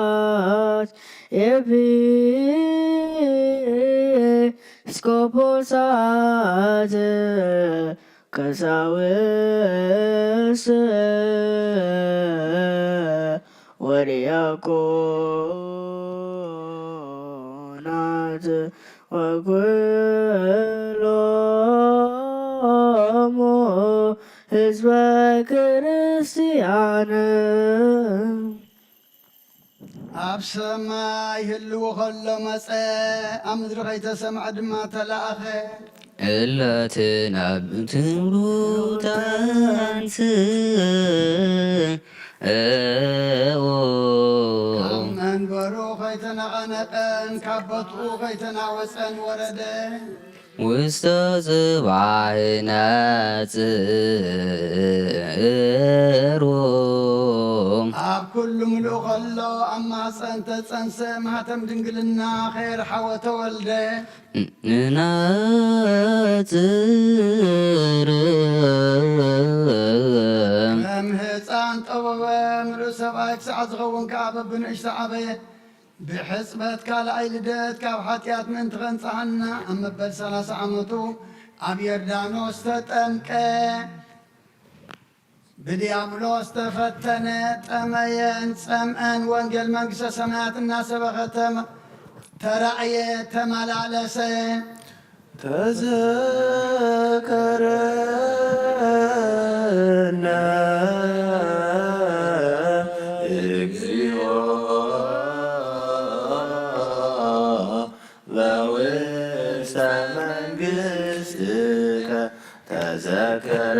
ጳጳሳት ኤጲስቆጶሳት ቀሳውስት ወዲያቆናት ወኩሎሙ ህዝበ ክርስ ክርስቲያን ኣብ ሰማይ ህልው ከሎ መጸ፣ ኣብ ምድሪ ከይተሰምዐ ድማ ተላእኸ። እለትን ኣብ ትንቡታንስ እዎ ካብ መንበሩ ከይተነቐነቀን ካብ ቦትኡ ከይተናወጸን ወረደ። ውስተ ጽባሕ ነጽሩ ኣብ ኩሉ ምሉእ ከሎ ኣብ ማህፀን ተጸንሰ ማህተም ድንግልና ከየርሓወ ተወልደ። ንነጽር ከም ህፃን ጠወወ ምሉእ ሰብኣይ ክሳዕ ዝኸውን ከዓ በብንእሽቶ ዓበየ። ብሕጽበት ካልኣይ ልደት ካብ ሓጢኣት ምእንቲ ኸንጽሃና ኣብ መበል ሰላሳ ዓመቱ ኣብ ዮርዳኖስ ተጠምቀ። ብድያብሎስ ተፈተነ፣ ጠመየን ጸምአን ወንጌል መንግስተ ሰማያት እናሰበኸ ተራእየ፣ ተመላለሰ። ተዘከረነ እግዚኦ በውስተ መንግስትከ ተዘከረ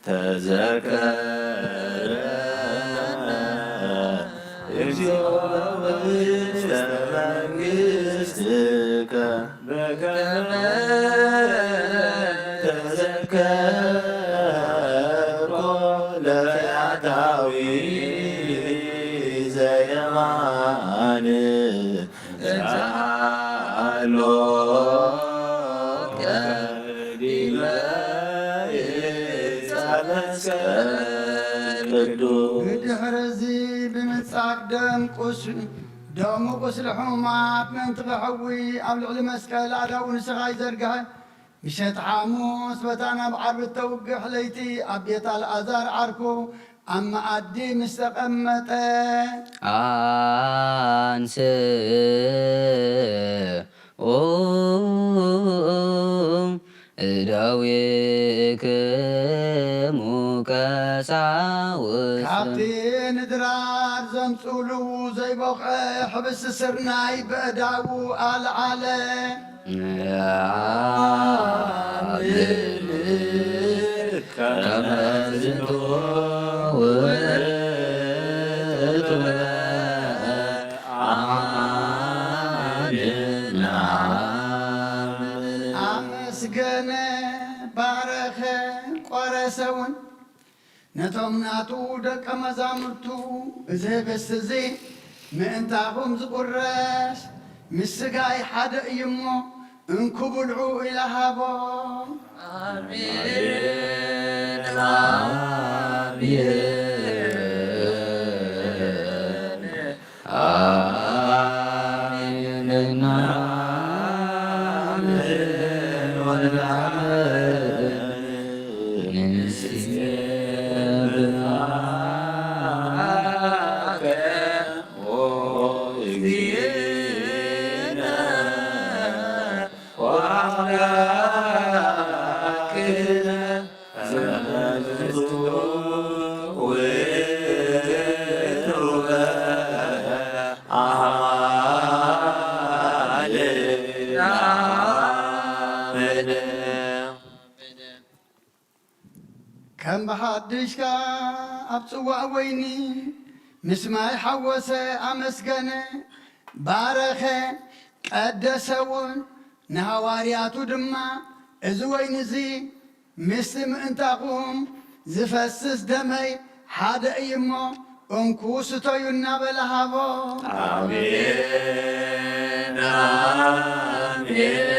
ተዘከረ እግዚኦ ውስተ መንግስትከ በከመ ተዘከርኮ ለፈያታዊ ዘየማን ዛሎ ብድሕርዚ ብምጻግ ደም ቁስል ደሙ ቁስሊ ሕሙማት ምእንቲ ከሕዊ ኣብ ልዕሊ መስቀል ኣእዳዉ ንስኻ ይዘርግሐ። ምሸት ሓሙስ በታ ናብ ዓርቢ እተውግሕ ለይቲ ኣብ ቤት ኣልኣዛር ዓርኩ ኣብ መኣዲ ምስ ተቐመጠ። ኣንስኡ እደዊክሙ ቀሳውስት። ካብቲ ንድራር ዘምጽኡሉ ዘይቦኽዐ ሕብስቲ ስርናይ በእዳዉ ኣልዓለ። ከመ ዝንቱ ውእቱ ኣማን። ኣመስገነ፣ ባረኸ፣ ቆረሰ እውን። ነቶም ናቱ ደቀ መዛሙርቱ፣ እዚ ህብስቲ እዚ ምእንታኹም ዝቑረስ ምስ ስጋይ ሓደ እዩ እሞ፣ እንኩ ብልዑ ኢለ ሃቦም። ኣሜን፣ ኣሜን፣ ኣሜን፣ ኣሜን። ንሴብሐከ ኦ እግዚእነ ወአምላክነ። ከም ብሓድሽ ከኣ ኣብ ጽዋእ ወይኒ ምስ ማይ ሓወሰ፣ ኣመስገነ፣ ባረኸ፣ ቀደሰ እውን። ንሃዋርያቱ ድማ፣ እዚ ወይኒ እዚ ምስቲ ምእንታኹም ዝፈስስ ደመይ ሓደ እዩ እሞ፣ እንኩ ስተዩ እናበለ ሃቦ። ኣሜን፣ ኣሜን፣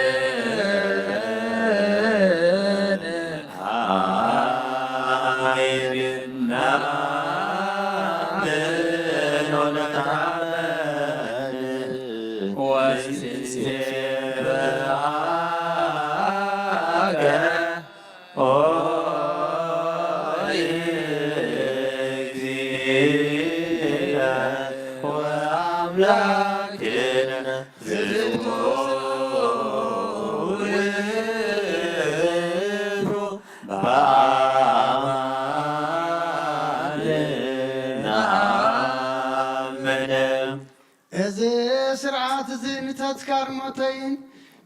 ኣሜን። ናምን ወነታመን ወንሴብሐከ ኦ እግዚእነ። ኣማን ንኣምን። እዚ ስርዓት እዚ ንተዝካር ሞተይን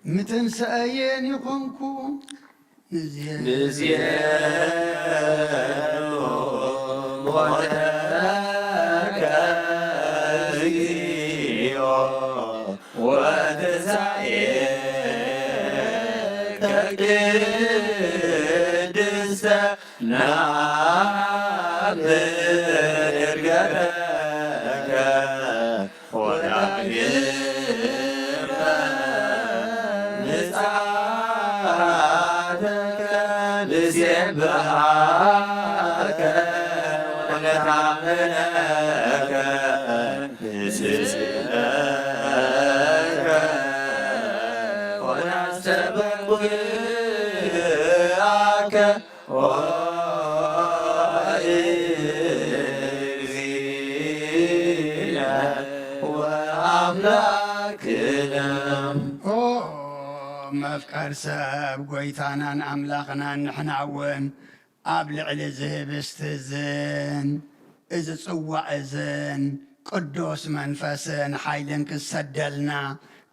ምትንስኣየን ይኹንኩ። ንዜኑ ንዜኑ ሞተከ እግዚኦ ወትንሳኤከ ቅድስተ ነአምን ዕርገተከ ወዳግመ ምጽኣተከ ንሴብሐከ ወነታመነከ ንስእለከ ወናስተበቅዓከ። ኦ እግዚእነ ወአምላክነ። ኦ መፍቀር ሰብ፣ ጐይታናን ኣምላኽናን፣ ንሕና እውን ኣብ ልዕሊ እዚ ህብስቲ እዝን እዚ ጽዋእ እዝን ቅዱስ መንፈስን ሓይልን ክሰደልና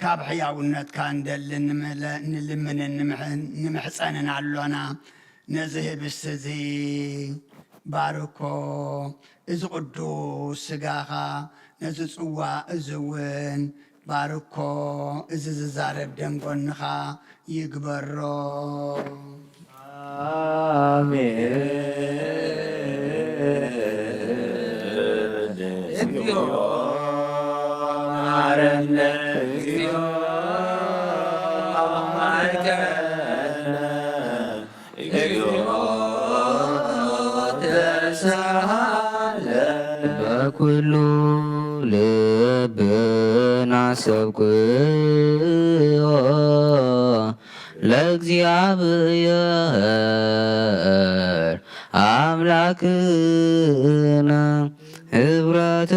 ካብ ሕያውነትካ እንደሊ ንምለ-፣ ንልምንን ንምሕ-፣ ንምሕጸንን ኣሎና። ነዚ ህብስቲ እዚ ባርኮ፣ እዚ ቅዱስ ስጋኻ፣ ነዚ ጽዋእ እዚ እውን ባርኮ፣ እዚ ዝዛረብ ደም ጎንኻ ይግበሮ። ኣሜን። እግዚኦ መሐረነ፣ እግዚኦ መሐረነ። እግዚኦ ተሳሃለ። በኩሉ ልብና ሰብክዎ ለእግዚኣብሔር ኣምላክነ። ህብረተ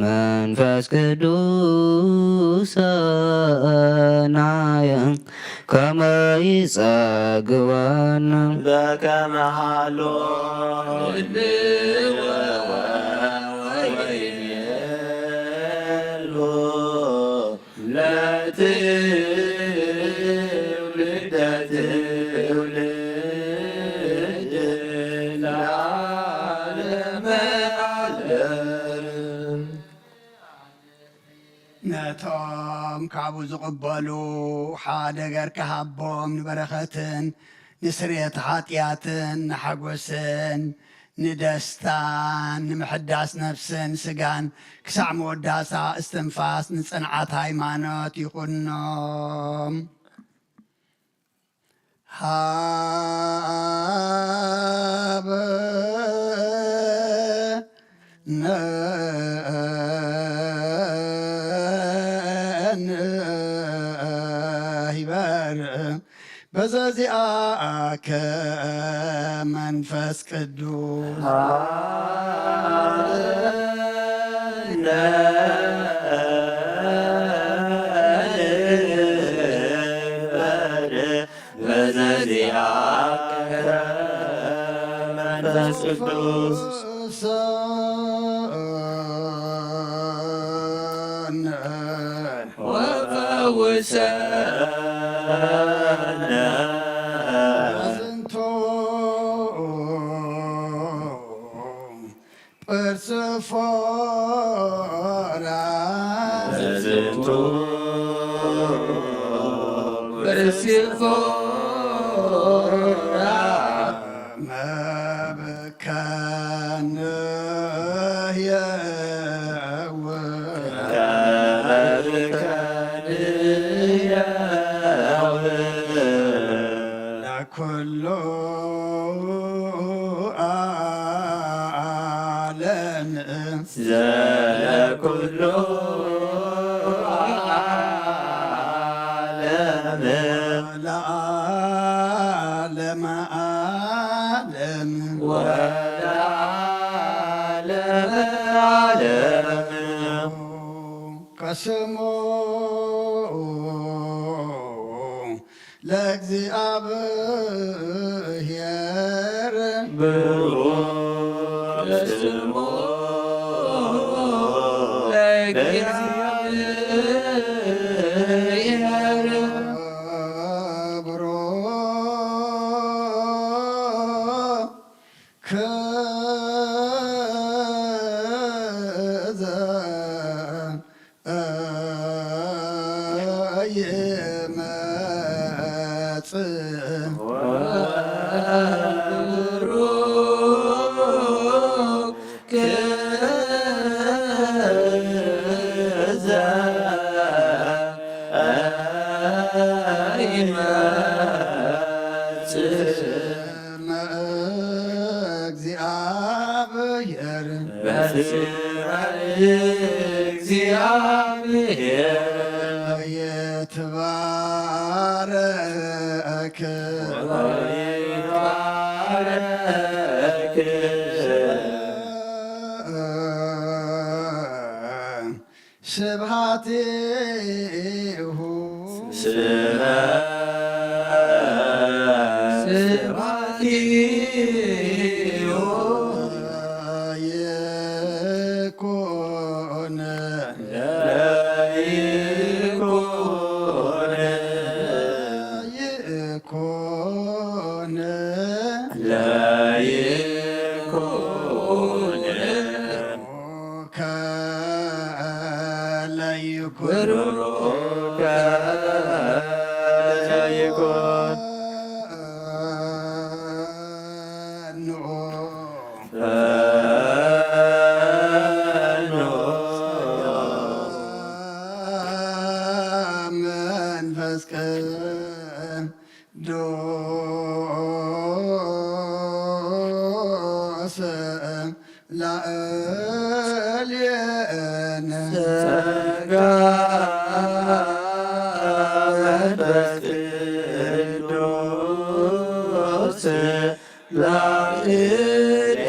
መንፈስ ቅዱስ ሰናየ ከመ ይጸግበነ። በከመ ሀሎ ልብወ ወይቤሉ ለትውልደ ትውልድ ለዓለመ ዓለም። ነቶም ካብኡ ዝቕበሉ ሓደ ገርካ ሃቦም፣ ንበረኸትን ንስርየት ሓጢኣትን ንሓጎስን ንደስታን ንምሕዳስ ነፍስን ስጋን ክሳዕ መወዳእታ እስትንፋስ ንጽንዓት ሃይማኖት ይኹኖም። ሃበነ ይበር በዘዚአከ መንፈስ ቅዱስ። በዘዚአከ መንፈስ ቅዱስ። ወፈውሰነ። ወዝንቱ ጵርስፎራ። ወዝንቱ ጵርስፎራ። መብከን የው። ከመብከን የው። ለኩሉ ዓለም። ዘለኩሉ ዓለም። ለዓለመ ዓለም። ወለዓለመ ዓለም። ከስሙ ለእግዚኣብሔር ብሩክ ስሙ ለእግዚኣብሔር። ይመጽእ። እግዚአብሔር በስመ እግዚአብሔር ይትባረክ ወይትባረክ ስብሐቲሁ ስብሐቲሁ ይኩን ለይኩን ይኩን ለይኩን ከለይኩን ብሩክ ለይኩን መንፈስ ቅዱስ ላዕሌነ ጸጋ መንፈስ ቅዱስ ላዕሌነ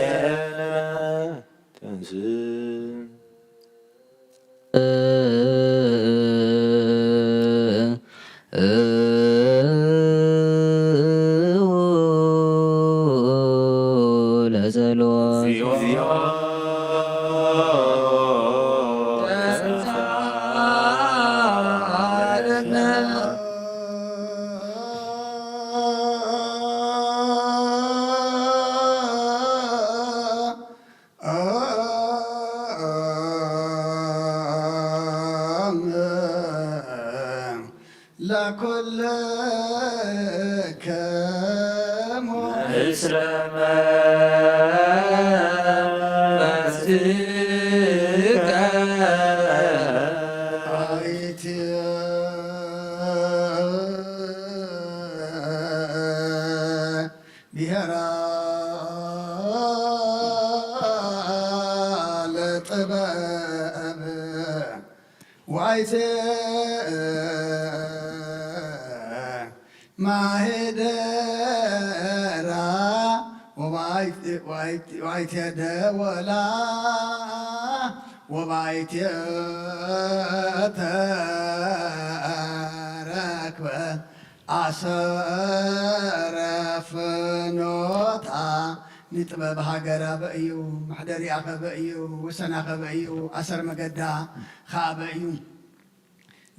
ተንስ ለኩልክሙ ምስለ መንፈስከ አይትየ ብሔራ ለጥበብ ዋይቴ ማሄደራ ወባይቴ ደወላ ወባይቴ ተረክበ ኣሰረ ፍኖታ ንጥበብ ሃገር ኣበይ እዩ? መሕደሪኣ ከበይ እዩ? ወሰና ከበይ እዩ? ኣሰር መገዳ ከኣበይ እዩ?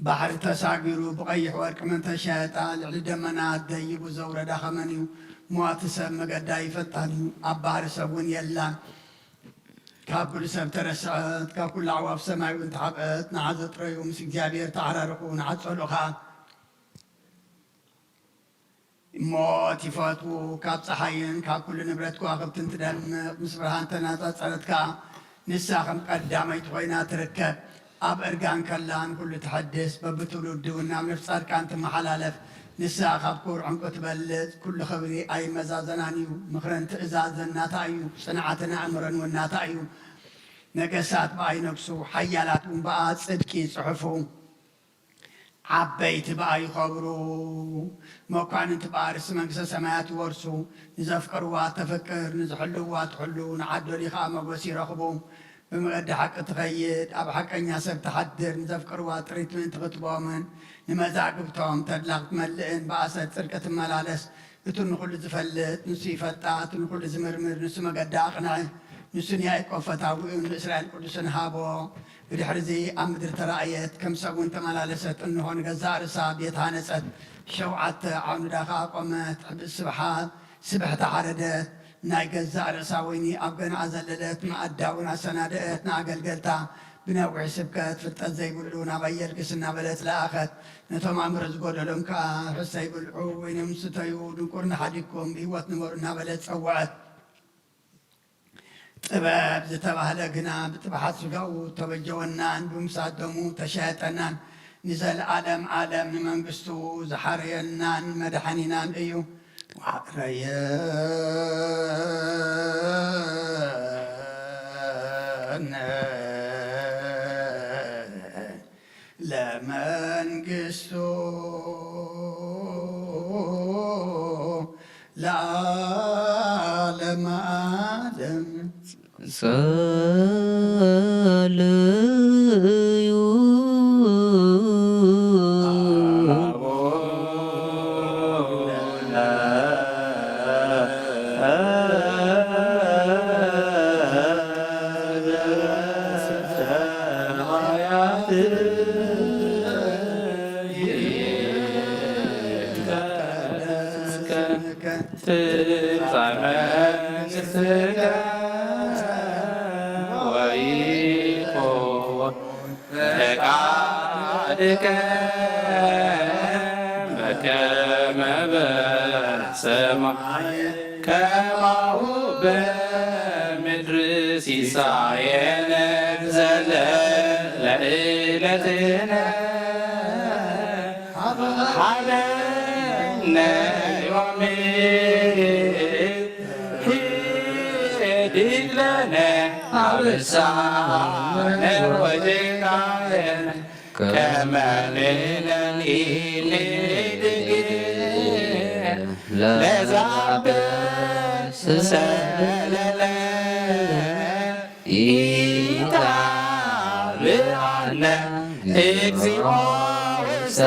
ባሕሪ ተሳጊሩ ብቐይሕ ወርቂ መን ተሻየጣ? ልዕሊ ደመናት ደይቡ ዘውረዳ ከመን እዩ? ሟቲ ሰብ መገዳ ይፈልጣን እዩ። ኣብ ባሕሪ ሰብ እውን የላን። ካብ ኩሉ ሰብ ተረስዐት፣ ካብ ኩሉ ኣዕዋፍ ሰማይ እውን ተሓብአት። ንዓ ዘጥረዩ ምስ እግዚኣብሔር ተዓራርቑ፣ ንዓ ዝጸልኡ ኸኣ ሞት ይፈትዉ። ካብ ጸሓይን ካብ ኩሉ ንብረት ከዋኽብትን ትደምቕ፣ ምስ ብርሃን ተነጻጸረት ከኣ ንሳ ከም ቀዳመይቲ ኮይና ትርከብ። ኣብ እርጋን ከላ ንኹሉ ትሐድስ፣ በብትውልዲ እውን ናብ ነፍሲ ጻድቃን ትመሓላለፍ። ንሳ ካብ ክቡር ዕንቁ ትበልጽ፣ ኩሉ ክብሪ ኣይመዛዘናን እዩ። ምኽርን ትእዛዝን ናታ እዩ፣ ጽንዓትን ኣእምሮን እውን ናታ እዩ። ነገሳት ብኣ ይነግሱ፣ ሓያላት እውን ብኣ ጽድቂ ይጽሕፉ። ዓበይቲ ብኣ ይኸብሩ፣ መኳንንቲ ብኣ ርስቲ መንግስተ ሰማያት ይወርሱ። ንዘፍቀርዋ ተፍቅር፣ ንዝሕልውዋ ትሕሉ፣ ንዓዶሊ ኸኣ መጎስ ይረኽቡ። ብመገዲ ሓቂ ትኸይድ፣ ኣብ ሓቀኛ ሰብ ትሓድር፣ ንዘፍቅርዋ ጥሪት ምእንቲ ክትቦምን ንመዛግብቶም ተድላ ክትመልእን ብኣሰር ጽድቂ ትመላለስ። እቱ ንኹሉ ዝፈልጥ ንሱ ይፈልጣ፣ እቱ ንኹሉ ዝምርምር ንሱ መገዳ ኣቕንዐ። ንሱ ንያዕቆብ ፈታዊኡን ንእስራኤል ቅዱስን ሃቦ። ብድሕርዚ ኣብ ምድሪ ተራእየት፣ ከም ሰብ እውን ተመላለሰት፣ እንሆ ንገዛእ ርእሳ ቤት ሃነጸት፣ ሸውዓተ ዓምዳ ኸኣ ኣቆመት። ስብሓት ስብሕቲ ሓረደት፣ ናይ ገዛእ ርእሳ ወይኒ ኣብ ገንኣ ዘለለት መኣዳ እውን ኣሰናደአት። ንኣገልገልታ ብነዊሕ ስብከት ፍልጠት ዘይብሉ ናባይ የልግስ እናበለት ለኣኸት። ነቶም ኣእምሮ ዝጎደሎም ከኣ ሕሰይ ብልዑ፣ ወይኖም ስተዩ፣ ድንቁርና ሓዲግኩም ብህይወት ንበሩ እናበለት ጸውዐት። ጥበብ ዝተባህለ ግና ብጥብሓት ስጋኡ ተበጀወናን ብምሳት ደሙ ተሸየጠናን ንዘለዓለም ዓለም ንመንግስቱ ዝሓረየናን መድሓኒናን እዩ። ወሓረየነ ለመንግስቱ ለዓለመ ዓለም። ጸልዩ ትምጻእ መንግስትከ ወይኩን ፈቃድከ በከመ በሰማይ ከማሁ በምድሪ። ሲሳየነ ዘለለ ዕለትነ ሃበነ ዮም ህድግ ለነ አበሳነ ወጌጋየነ ከመ ንሕነኒ ንህድግ ለዘአበሰ ለነ ኢታብአነ እግዚኦ ውስተ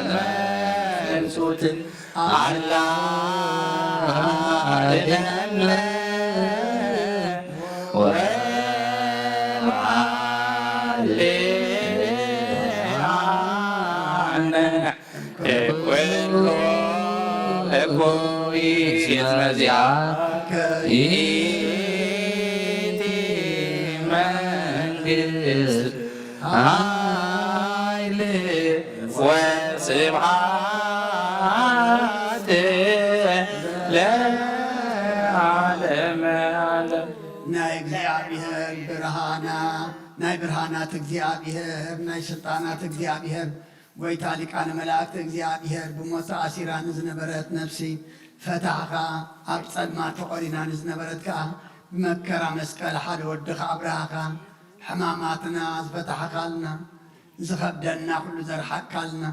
መንሱት አላ አድነነ ወአድነነ። እኩይ እኩይ ሲት መዚያ ይእቲ መንግስት ኃይል ወስብሐት ለዓለመ ዓለም። ናይ እግዚኣብሔር ብርሃና፣ ናይ ብርሃናት እግዚኣብሔር፣ ናይ ስልጣናት እግዚኣብሔር ጎይታ ሊቃነ መላእክት እግዚኣብሔር ብሞት ተኣሲራ ንዝነበረት ነፍሲ ፈታሕኻ፣ ኣብ ጸልማት ተቖሪና ንዝነበረት ከኣ ብመከራ መስቀል ሓደ ወድኻ ኣብርሃኻ። ሕማማትና ዝፈታሕኻልና፣ ዝኸብደና ኩሉ ዘርሓቅካልና፣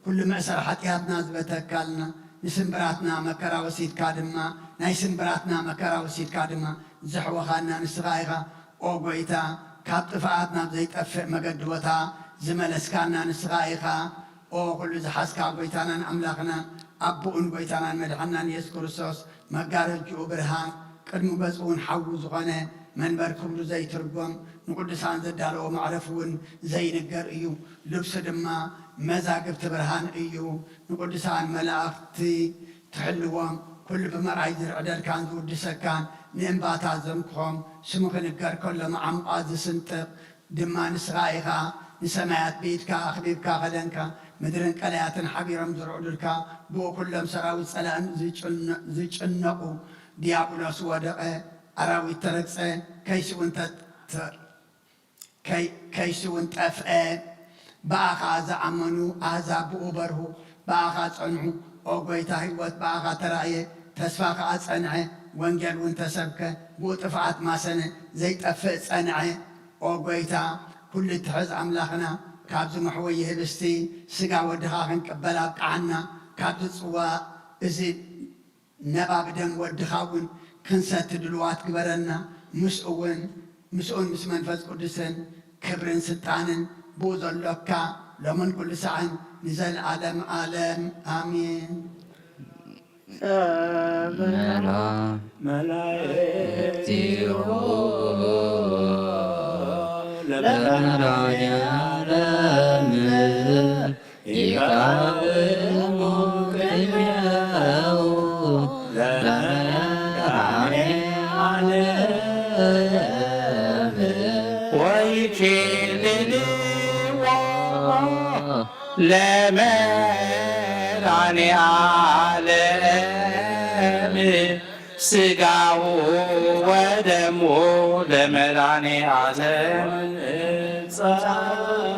ኩሉ መእሰር ሓጢኣትና ዝበተካልና፣ ንስንብራትና መከራ ወሲድካ ድማ፣ ናይ ስንብራትና መከራ ወሲድካ ድማ ዘሕወኻና ንስኻ ኢኻ። ኦ ጎይታ፣ ካብ ጥፍኣት ናብ ዘይጠፍእ መገዲ ቦታ ዝመለስካና ንስኻ ኢኻ። ኦ ኩሉ ዝሓዝካ ጎይታናን ኣምላኽና፣ ኣቦኡን ጎይታናን መድሓናን የሱስ ክርስቶስ፣ መጋረጅኡ ብርሃን፣ ቅድሚ ገጹ እውን ሓዊ ዝኾነ፣ መንበር ክብሩ ዘይትርጎም፣ ንቅዱሳን ዘዳለዎ መዕረፊ እውን ዘይንገር እዩ። ልብሱ ድማ መዛግብቲ ብርሃን እዩ። ንቅዱሳን መላእኽቲ ትሕልዎም፣ ኩሉ ብመርኣይ ዝርዕደልካን ዝውድሰካን፣ ንእምባታት ዘምክኾም፣ ስሙ ክንገር ከሎ መዓሙቓት ዝስንጥቕ ድማ ንስኻ ኢኻ። ንሰማያት ብኢድካ ኣኽቢብካ ከደንካ፣ ምድርን ቀላያትን ሓቢሮም ዝርዕዱልካ፣ ብኡ ኩሎም ሰራዊት ጸላእን ዝጭነ-፣ ዝጭነቑ። ዲያብሎስ ወደቐ፣ ኣራዊት ተረግጸ፣ ከይሲ እውን ተ-፣ ተ-፣ ከይ-፣ ከይሲ እውን ጠፍአ። ብኣኻ ዝኣመኑ ኣህዛብ ብኡ በርሁ፣ ብኣኻ ጸንሑ። ኦ ጐይታ፣ ህይወት ብኣኻ ተራእየ፣ ተስፋ ኸኣ ጸንዐ፣ ወንጌል እውን ተሰብከ፣ ብኡ ጥፍኣት ማሰነ፣ ዘይጠፍእ ጸንዐ። ኦ ጐይታ፣ ኩሉ እትሕዝ ኣምላኽና፣ ካብዚ መሕወዪ ህብስቲ ስጋ ወድኻ ክንቅበል ኣብቅዓና፣ ካብዚ ጽዋ እዚ ነባቢ ደም ወድኻ እውን ክንሰቲ ድሉዋት ግበረና። ምስኡ እውን ምስኡን ምስ መንፈስ ቅዱስን ክብርን ስልጣንን ብኡ ዘሎካ ሎምን ኩሉ ሳዕን ንዘለዓለም ዓለም ኣሜን። መላእክቲሁ ለመድኃኔዓለም ይቃውሙ ቅድሜሁ ለመድኃኔዓለም ወይኬልልዎ ለመድኃኔ ዓለም ሥጋሁ ወደሙ ለመድኃኔ ዓለም ጻይ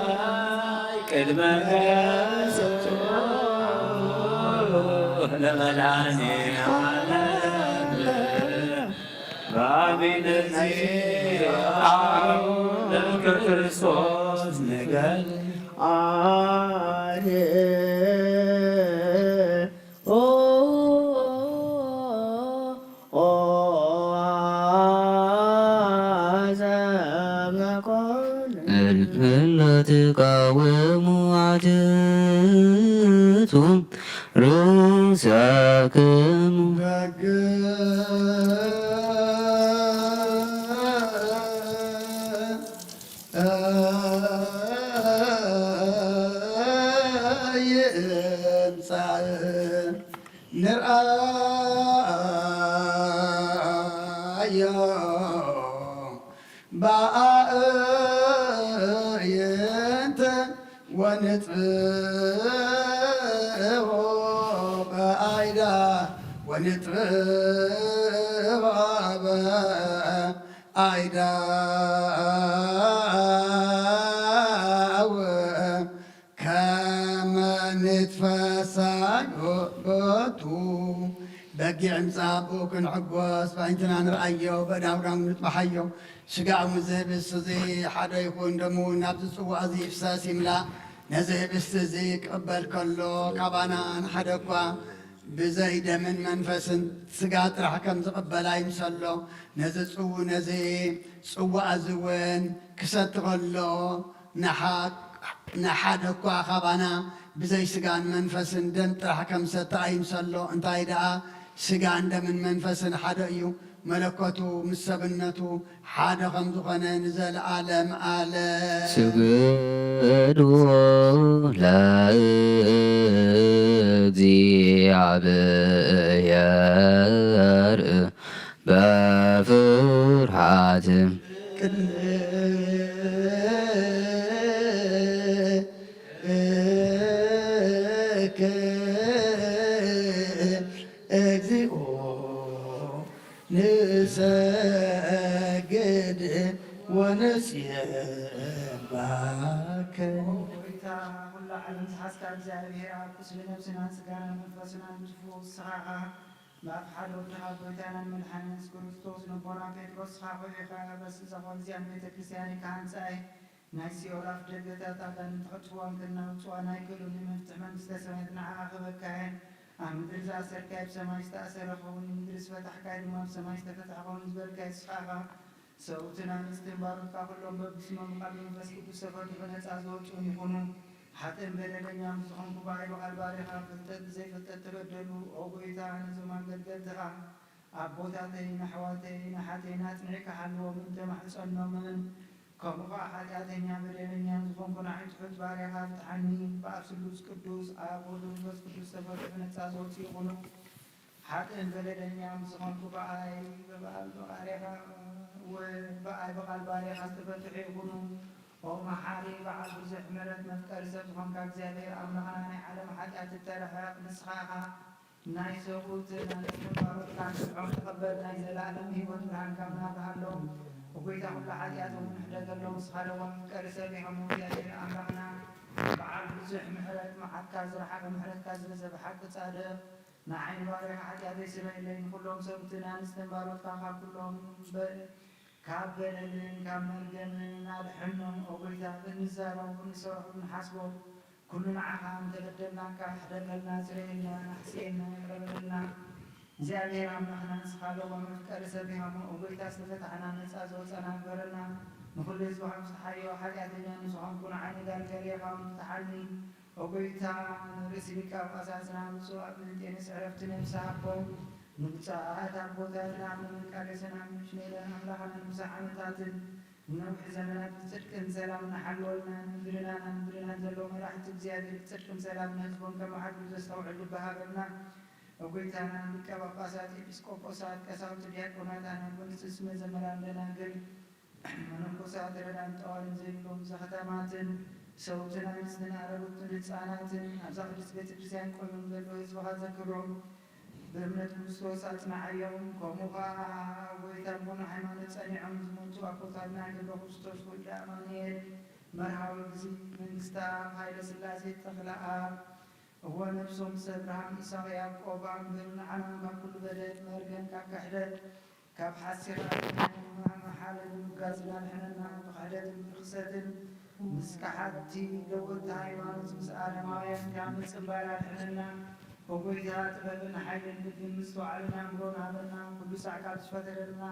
ቅድመ ገጹ ለመድኃኔ ዓለም ባቢለዚ አብ ለክርስቶስ ንገል አየ ኦ ኦ አዘመኮን እለ ትቃወሙ አትቱ ርእሰክሙ ይምጻእ ንርኣዮ ብኣእይንተ ወንጽቦ ብኣይዳ ወንጽቦ ብኣይዳ ከመ ንትፈሳህ ቦቱ በጊዕ ምጻእ ኣቦኡ ክንዕጎስ በኣይንትና ንርኣዮ በእዳውዳሙ ንጥባሓዮ። ስጋኡ ምስዚ ህብስት እዚ ሓደ ይኹን፣ ደሙ እውን ናብዚ ጽዋእ እዚ ይፍሰስ ይምላእ። ነዚ ህብስት እዚ ክቕበል ከሎ ካባና ንሓደ እኳ ብዘይ ደምን መንፈስን ስጋ ጥራሕ ከም ዝቕበል ኣይምሰሎ። ነዚ ጽው ነዚ ጽዋእ እዚ እውን ክሰቲ ከሎ ንሓ ንሓደ እኳ ካባና ብዘይ ስጋን መንፈስን ደም ጥራሕ ከም ዝሰቲ ኣይምሰሎ። እንታይ ደኣ ስጋን ደምን መንፈስን ሓደ እዩ። መለኮቱ ምስ ሰብነቱ ሓደ ከም ዝኾነ ንዘለዓለም ዓለም። ስግዱ ለእግዚኣብሔር በፍርሃት ቅድሜከ እግዚኦ ንሰግድ ወንሴብሐከ። ጎይታ ኩሉ ዓለም ዝሓዝካ እግዚኣብሔር ኣብ ቁስሊ ነብስናን ስጋናን መንፈስናን ትፉ ንስኻ ኢኻ። ብኣፍ ሓደ ወድኻ ጎይታናን መድሓኒን የሱስ ክርስቶስ ነቦና ጴጥሮስ ንስኻ ኮይንካ በዚ እዛ ኾልዚኣን ቤተ ክርስቲያን ክሃንጻ እየ። ናይ ሲኦል ኣፍ ደገታት ኣጋንንቲ ከጥፍዎም ከናውጽዋ ናይ ክእሉኒ መፍትሕ መንግስተ ሰማያት ንዓኻ ክህበካ እየ። ኣብ ምድሪ ዝኣሰርካዮ ብሰማይ ዝተኣሰረ ክኸውን፣ ምድሪ ዝፈታሕካዮ ድማ ብሰማይ ዝተፈትሐ ክኸውን ዝበልካዮ ንስኻ ኢኻ። ሰብኡትን ኣንስትን ባሮትካ ኩሎም በብስሞም ብቓል መንፈስ ቅዱስ ተፈትሑ ነጻ ዝወጹን ይኹኑ። ሓጥእን በደለኛን ብዝኾንኩ ብኣይ ብቓል ባሪኻ ብፍልጠት ብዘይፍልጠት ተበደሉ። ኦ ጎይታ፣ ነዞም ኣገልገልትኻ ኣቦታተይን ኣሕዋተይን ኣሓተይን ኣጽኒዕካ ሓልዎም፣ እንተማሕጸኖምን ከምኡ ኸኣ ሓጢኣተኛ በደለኛን ዝኾንኩ ንዓይ ትሑት ባርያኻ ፍትሓኒ። ብኣብ ስሉስ ቅዱስ ኣብ ወልድ መንፈስ ቅዱስ ተፈትሑ ነጻ ዝወጹ ይኹኑ። ሓጥእን በደለኛን ዝኾንኩ ብኣይ ብቓል ባርያኻ ወ-፣ ብኣይ ብቓል ባርያኻ ዝተፈትሑ ይኹኑ። ኦ መሓሪ በዓል ብዙሕ ምሕረት መፍቀሪ ሰብ ዝኾንካ እግዚኣብሔር ኣምላኽና ናይ ዓለም ሓጢኣት እተርሕቕ ንስኻ ኢኻ። ናይ ሰብኡት ናይ እስትንፋሮት ካብ ስምዖም ተቐበል ናይ ዘለኣለም ህይወት ብርሃን ካብ ናብርሃሎም። እጎይታ ኩሉ ሓጢኣቶም ንሕደገሎም። ንስኻ ደሞ መፍቀሪ ሰብ ኢኻ እሞ እግዚኣብሔር ኣምላኽና በዓል ብዙሕ ምሕረት መዓትካ ዝረሓቐ ምሕረትካ ዝበዘ ብሓቂ ጻድቕ ንዓይ ንባርያኻ ሓጢኣተይ ስረየለይ ንኹሎም ሰብኡትን ኣንስትን ባሮትካ ካብ ኩሎም በ ካብ በደልን ካብ መርገምን ኣድሕኖም። ኦ ጎይታ፣ እንዛረቦ፣ እንሰርሖ፣ እንሓስቦ ኩሉ ንዓኻ እንተበደልናካ ሕደገልና፣ ስረየልና፣ ኣሕስየና፣ ይቕረ በለልና። እግዚኣብሔር ኣምላኽና ንስኻ ኣለዎ መፍቀሪ ሰብ ኢኻ እሞ፣ ኦ ጐይታ ዝተፈታሕና ነጻ ዝወጸና ግበረና። ንኹሉ ህዝቢ ከም ፍትሓዮ ሓጢኣተኛ ንዝኾንኩ ንዓኒ ጋል ገሌኻ እውን ፍትሓኒ። ኦ ጐይታ ንርእሲ ሊቀ ጳጳሳትና ብፁዕ ኣቡነ እንጤንዮስ ዕረፍቲ ነፍሲ ሃቦም። ንብፁዓት ኣቦታትና ኣቡነ መቃርዮስን ኣቡነ ፊኔላን ኣምላኽና ንብዙሕ ዓመታትን ንነዊሕ ዘመናት ብጽድቅን ሰላምን ሓልወልና። ንምድርናን ኣብ ምድርናን ዘለዉ መራሕቲ እግዚኣብሔር ብጽድቅን ሰላምን ህዝቦም ከመሓድሩ ዘስተውዕል ልቢ ሃበና። ኦ ጐይታና ሊቀ ጳጳሳት፣ ኤጲስቆጶሳት፣ ቀሳውስቲ፣ ዲያቆናት፣ ኣናብስት፣ መዘምራን፣ ደናግል፣ መነኮሳት፣ ረዳን ጠዋልን ዘይብሎም ዘኸተማትን ሰውትን ኣንስትን ኣረጉትን ህፃናትን ኣብዛ ቅድስት ቤተ ክርስቲያን ቆይሞም ዘለዉ ህዝብኻ ዘክሮም። ብእምነት ክርስቶስ ኣጽንዓዮም። ከምኡ ኸዓ ኣብ ጐይታ ልቦና ሃይማኖት ጸኒዖም ዝሞቱ ኣቦታትና ገብረ ክርስቶስ ወልደ ኣማኑኤል መርሃዊ ግዚ መንግስተ ኣብ ሃይለ ስላሴ ተኽለ ኣብ እወ ነፍሶም ምስ ኣብርሃም፣ ይስሐቅ፣ ያዕቆብ ኣንብር ንዓናን ካብ ኩሉ በደል መርገም ካብ ክሕደት ካብ ሓሲኻ መሓለል ምጋዝን ኣድሕነና። ብክሕደትን ብርኽሰትን ምስ ከሓድቲ ለወጥቲ ሃይማኖት ምስ ኣረማውያን ካብ ምጽንባል ኣድሕነና። ኦ ጐይታ ጥበብን ሓይልን ልብን ምስትውዓልን ኣእምሮን ሃበና። ኩሉ ሳዕ ካብ ዝፈተረና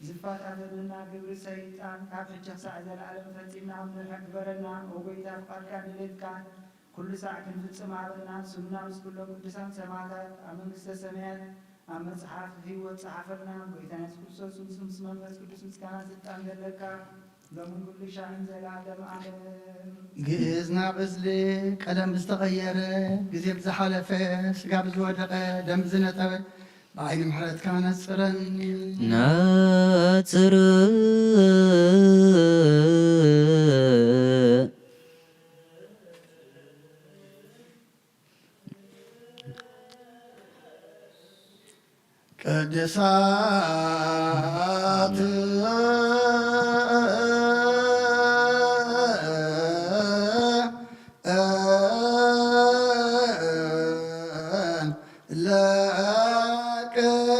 ዝፈታተነና ግብሪ ሰይጣን ካብ ሕጂ ክሳዕ ዘለኣለም ፈጺምና ክንርሕቕ ግበረና። ኦ ጐይታ ፍቓድካን ድሌትካን ኩሉ ሳዕ ክንፍጽም ሃበና። ስምና ምስ ኩሎም ቅዱሳን ሰማዕታት ኣብ መንግስተ ሰማያት ኣብ መጽሓፍ ህይወት ጸሓፈልና። ጐይታ የሱስ ክርስቶስ፣ ምስ ምስ መንፈስ ቅዱስ ምስጋና ስልጣን ዘለካ ሎምን ኩሉ ሻዕን ዘለዓለም ዓለም። ግእዝ ናብ እዝሊ ቀለም ብዝተቐየረ፣ ግዜ ብዝሓለፈ፣ ስጋ ብዝወደቐ፣ ደም ብዝነጠበ፣ ብዓይኒ ምሕረትካ ነጽረኒ። ነጽር ቅድሳት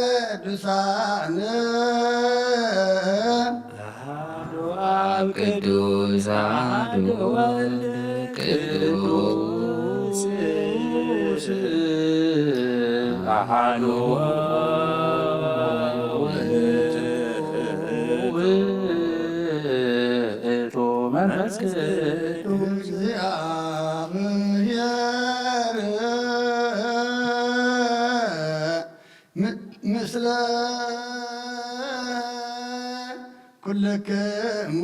ለቅዱሳን አሐዱ አብ ቅዱስ አሐዱ ወልድ ቅዱስ አሐዱ ውእቱ መንፈስ ቅዱስ እግዚአብሔር ም- ምስለ ኩልክሙ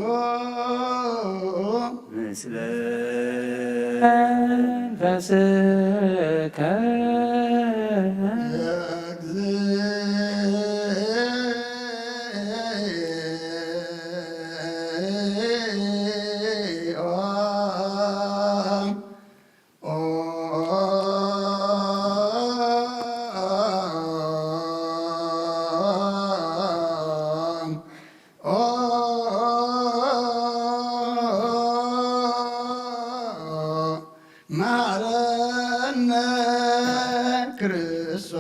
ምስለ መንፈስከ እግዚኦ። መሐረነ ክርስቶስ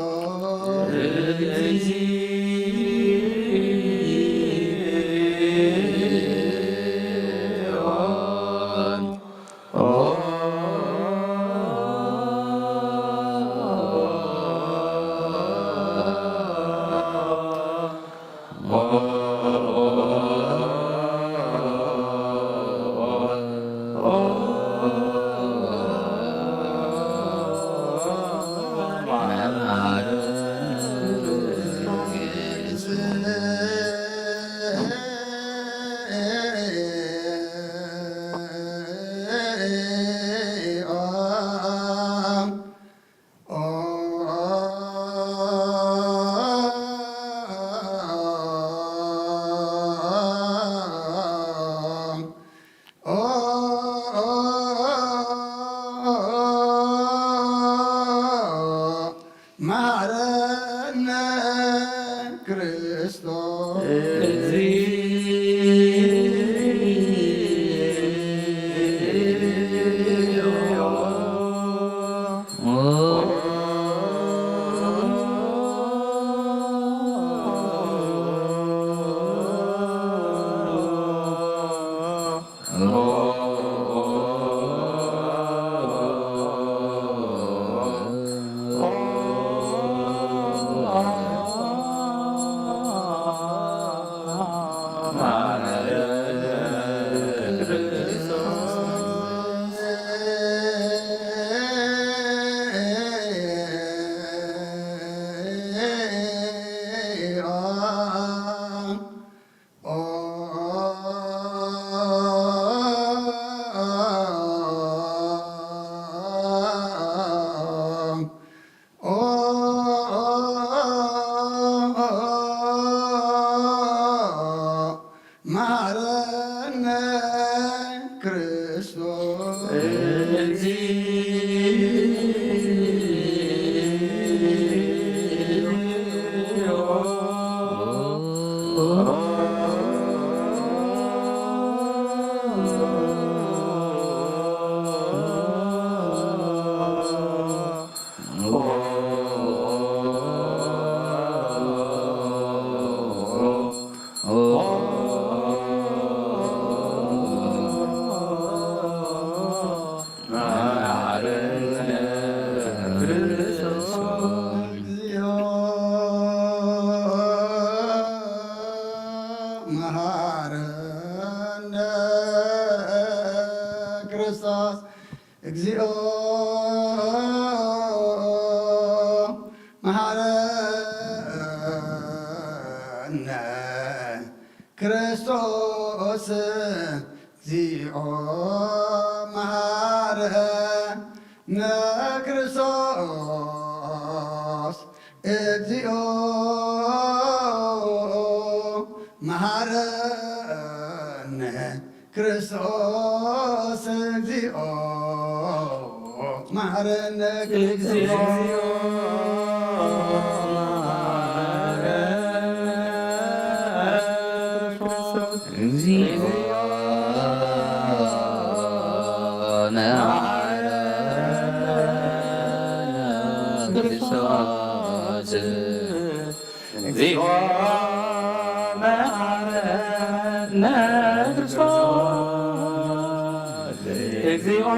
መሐረነ ክርስቶስ እግዚኦ መሐረነ ክርስቶስ፣ እግዚኦ መሐረነ ክርስቶስ፣ እግዚኦ መሐረነ ክርስቶስ፣ እግዚኦ መሐረነ። እግዚኦ መሐረነ ክርስቶስ፣ እግዚኦ መሐረነ ክርስቶስ፣ እግዚኦ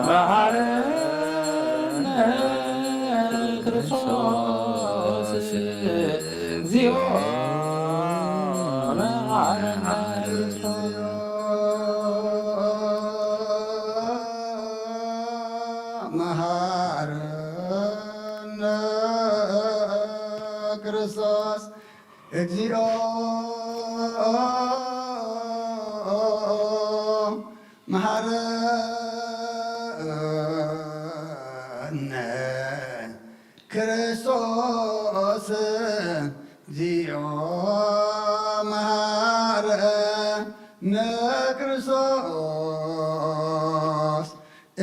መሐረነ ክርስቶስ፣ እግዚኦ መሐረነ ክርስቶስ። መሐረነ ክርስቶስ፣ እግዚኦ መሐረነ ክርስቶስ፣ እግዚኦ መሐረነ ክርስቶስ፣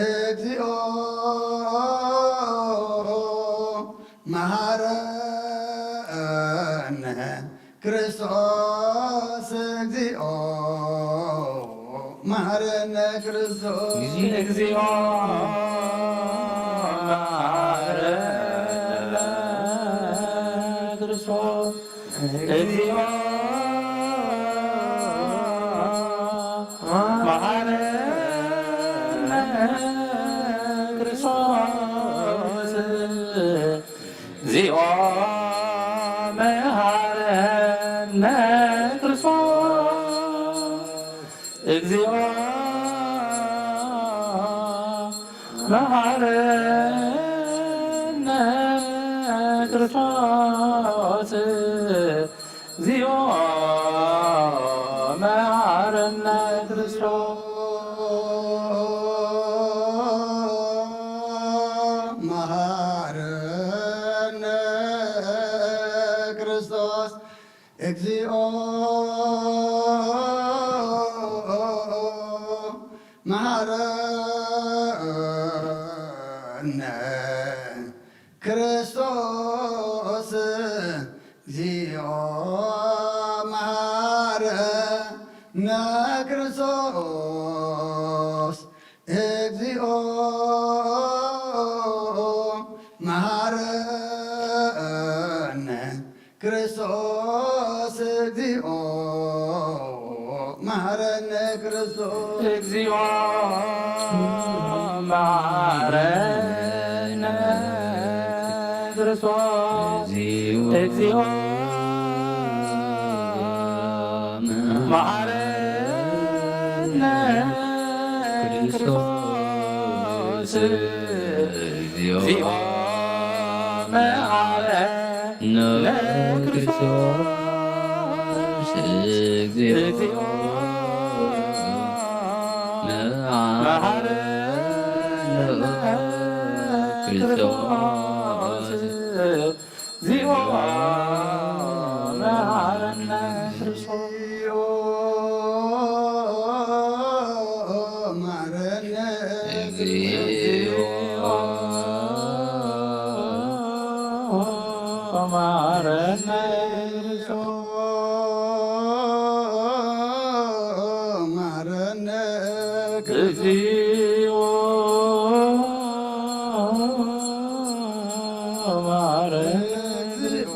እግዚኦ መሐረነ ክርስቶስ፣ እግዚኦ መሐረነ ክርስቶስ። እግዚኦ መሐረነ ክርስቶስ፣ እግዚኦ መሐረነ ክርስቶስ፣ እግዚኦ መሐረነ ክርስቶስ፣ እግዚኦ መሐረነ ክርስቶስ፣ እግዚኦ መሐረነ ክርስቶስ። መሐረነ ክርስቶስ፣ እግዚኦ መሐረነ ክርስቶስ፣ እግዚኦ መሐረነ ክርስቶስ፣ እግዚኦ መሐረነ ክርስቶስ፣ እግዚኦ መሐረነ ክርስቶስ። እግዚኦ መሐረነ ክርስቶስ፣ እግዚኦ መሐረነ ክርስቶስ፣ እግዚኦ መሐረነ ክርስቶስ፣ እግዚኦ መሐረነ ክርስቶስ፣ እግዚኦ መሐረነ ክርስቶስ። መሐረነ እግዚኦ መሐረነ ክርስቶስ። መሐረነ እግዚኦ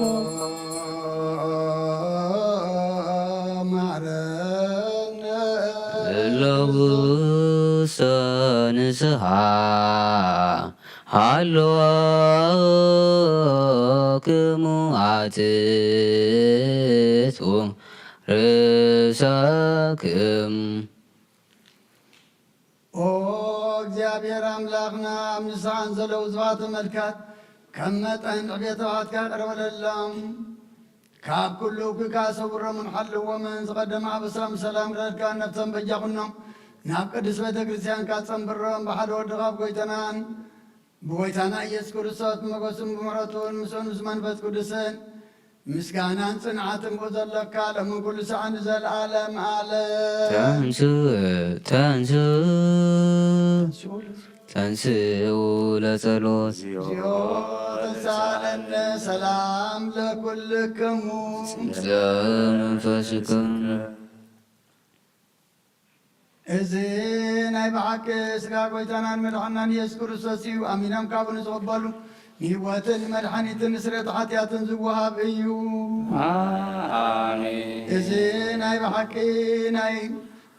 መሐረነ ለውሰ ንስሓ ሃለወክሙ ኣትቱ ርእሰክም። ኦ እግዚኣብሔር ኣምላኽና፣ ኣብ ንስኻን ዘለዉ ዝባተ መልካት ከም መጠን ዕቤት ተባህትካ ይቕረ በለሎም። ካብ ኩሉ እኩይ ሰውሮምን ሓልዎምን። ዝቐደመ ኣበሳም ሰላም ረድካ ነፍሰም በጃኹኖም ናብ ቅድስት ቤተ ክርስቲያንካ ጸንብሮም። ብሓደ ወድኻ ብጎይታናን ብጎይታና ኢየሱስ ክርስቶስ ብመጎስን ብምሕረቱን ምስኡን ምስ መንፈስ ቅዱስን ምስጋናን ጽንዓትን ብኡ ዘለካ ሎምን ኩሉ ሰዓን ንዘለዓለም ዓለም። ተንስእ፣ ተንስእ፣ ተንስኡ ለጸሎት። እግዚኦ ተሳለነ ሰላም ለኩልክሙ። ለመንፈስክም። እዚ ናይ ብሓቂ ስጋ ጎይታናን መድሓናን ኢየሱስ ክርስቶስ እዩ። ኣሚኖም ካብኡ ንዝቕበሉ ንህይወትን መድሓኒትን ንስርየት ሓጢኣትን ዝወሃብ እዩ። ኣሜን። እዚ ናይ ብሓቂ ናይ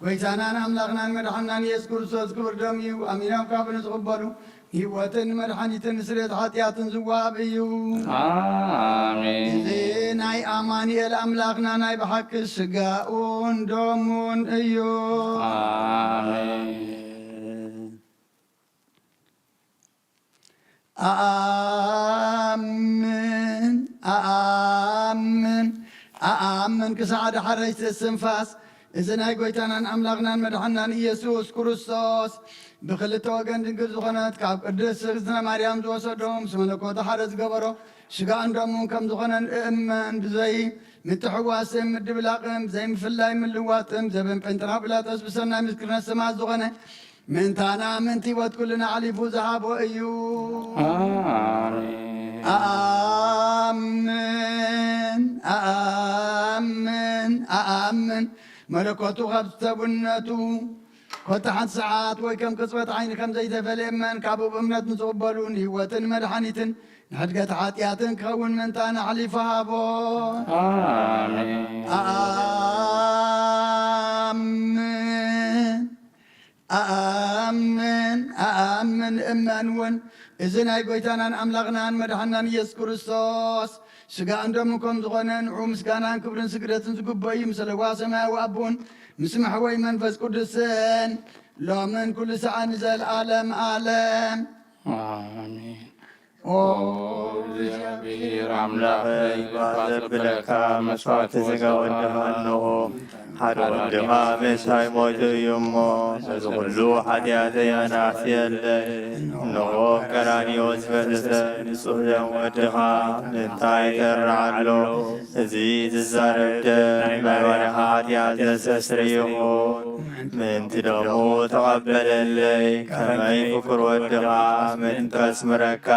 ጎይታናን ኣምላኽናን መድሓናን ኢየሱስ ክርስቶስ ክቡር ደም እዩ። ኣሚኖም ካብኡ ንዝቕበሉ ንህይወትን መድሓኒትን ንስርየት ሓጢኣትን ዝወሃብ እዩ። ኣሜን። እዚ ናይ ኣማኑኤል ኣምላኽና ናይ ብሓቂ ስጋኡን ደሙን እዩ። ኣሜን። ኣኣምን፣ ኣኣምን፣ ኣኣምን ክሳዕ ዳሕረይቲ እስትንፋስ እዚ ናይ ጎይታናን ኣምላኽናን መድሓናን ኢየሱስ ክርስቶስ ብኽልተ ወገን ድንግል ዝኾነት ካብ ቅድስት እግዝእትነ ማርያም ዝወሰዶ ምስ መለኮቱ ሓደ ዝገበሮ ስጋኡን ደሙን ከም ዝኾነን እእመን። ብዘይ ምትሕዋስን ምድብላቕን ብዘይ ምፍላይ ምልዋጥን ዘበን ጴንጠና ጲላጦስ ብሰናይ ምስክርነት ሰማዕት ዝኾነ ምእንታና ምእንቲ ህይወት ኩልና ኣሕሊፉ ዝሃቦ እዩ። ኣሜን። ኣኣምን፣ ኣኣምን፣ ኣኣምን። መለኮቱ ካብ ሰብነቱ ኮታ ሓንቲ ሰዓት ወይ ከም ቅጽበት ዓይኒ ከም ዘይተፈልየ እመን። ካብኡ ብእምነት ንዝቕበሉ ንህይወትን መድሓኒትን ንሕድገት ሓጢኣትን ክኸውን ምእንታና ኣሕሊፉ ሃቦ። ኣሜን። ኣኣምን፣ ኣኣምን፣ ኣኣምን፣ እመን እውን። እዚ ናይ ጎይታናን ኣምላኽናን መድሓናን ኢየሱስ ክርስቶስ ስጋኡን ደሙን ከም ዝኾነ ንዑ ምስጋናን ክብርን ስግደትን ዝግበኦ እዩ። ምስ ለዋ ሰማያዊ ኣቦን ምስ መሕወይ መንፈስ ቅዱስን ሎምን ኩሉ ሰዓት ንዘለዓለም ዓለም። ኣሜን። ኦ ኦ እግዚኣብሔር ኣምላኸይ፣ ኣምላኸይ፣ ባዘብለካ መስዋዕቲ ስጋ ወድኻ ኣለኹ። ሓደ ወድኻ ምእንታይ ሞይቱ እዩ እሞ፣ ነዚ ኩሉ ሓጢኣተይ ኣናእስየለይ። እንሆ ቀራንዮ ዝፈሰሰ ንጹህ ደም ወድኻ ምእንታይ ይጠርዕ ኣሎ? እዚ ዝዛረብ ደም ናይ ባርያኻ ሓጢኣት ዘስተስርይ ይኹን። ምእንቲ ደሙ ተቐበለለይ፣ ከመይ ፍቁር ወድኻ ምእንቲ ከስምረካ፣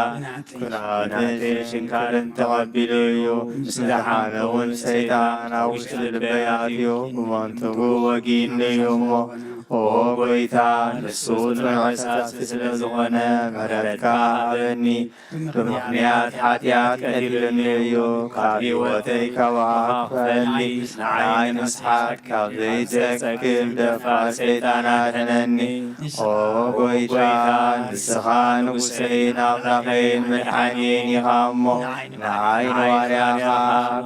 ኩናትን ሽንካርን ተቐቢሉ እዩ። ምስ ደሓነ እውን ሰይጣን ኣብ ውሽጢ ልበይ ኣትዩ፣ ብመንትጉ ወጊእኒ እዩ እሞ፣ ኦ ጐይታ፣ ንሱ ጽኑዕ ሳስቲ ስለ ዝኾነ፣ ምሕረትካ ሃበኒ። ብምኽንያት ሓጢኣት ቀቲሉኒ እዩ። ካብ ህይወተይ ካባኻ ክፈሊ፣ ንዓይ ንምስሓት ካብ ዘይጸግም ደፋር ሰይጣን ኣድሕነኒ። ኦ ጐይታ፣ ንስኻ ንጉሰይን ኣምላኸይን መድሓኒየይን ኢኻ እሞ፣ ንዓይ ንባርያኻ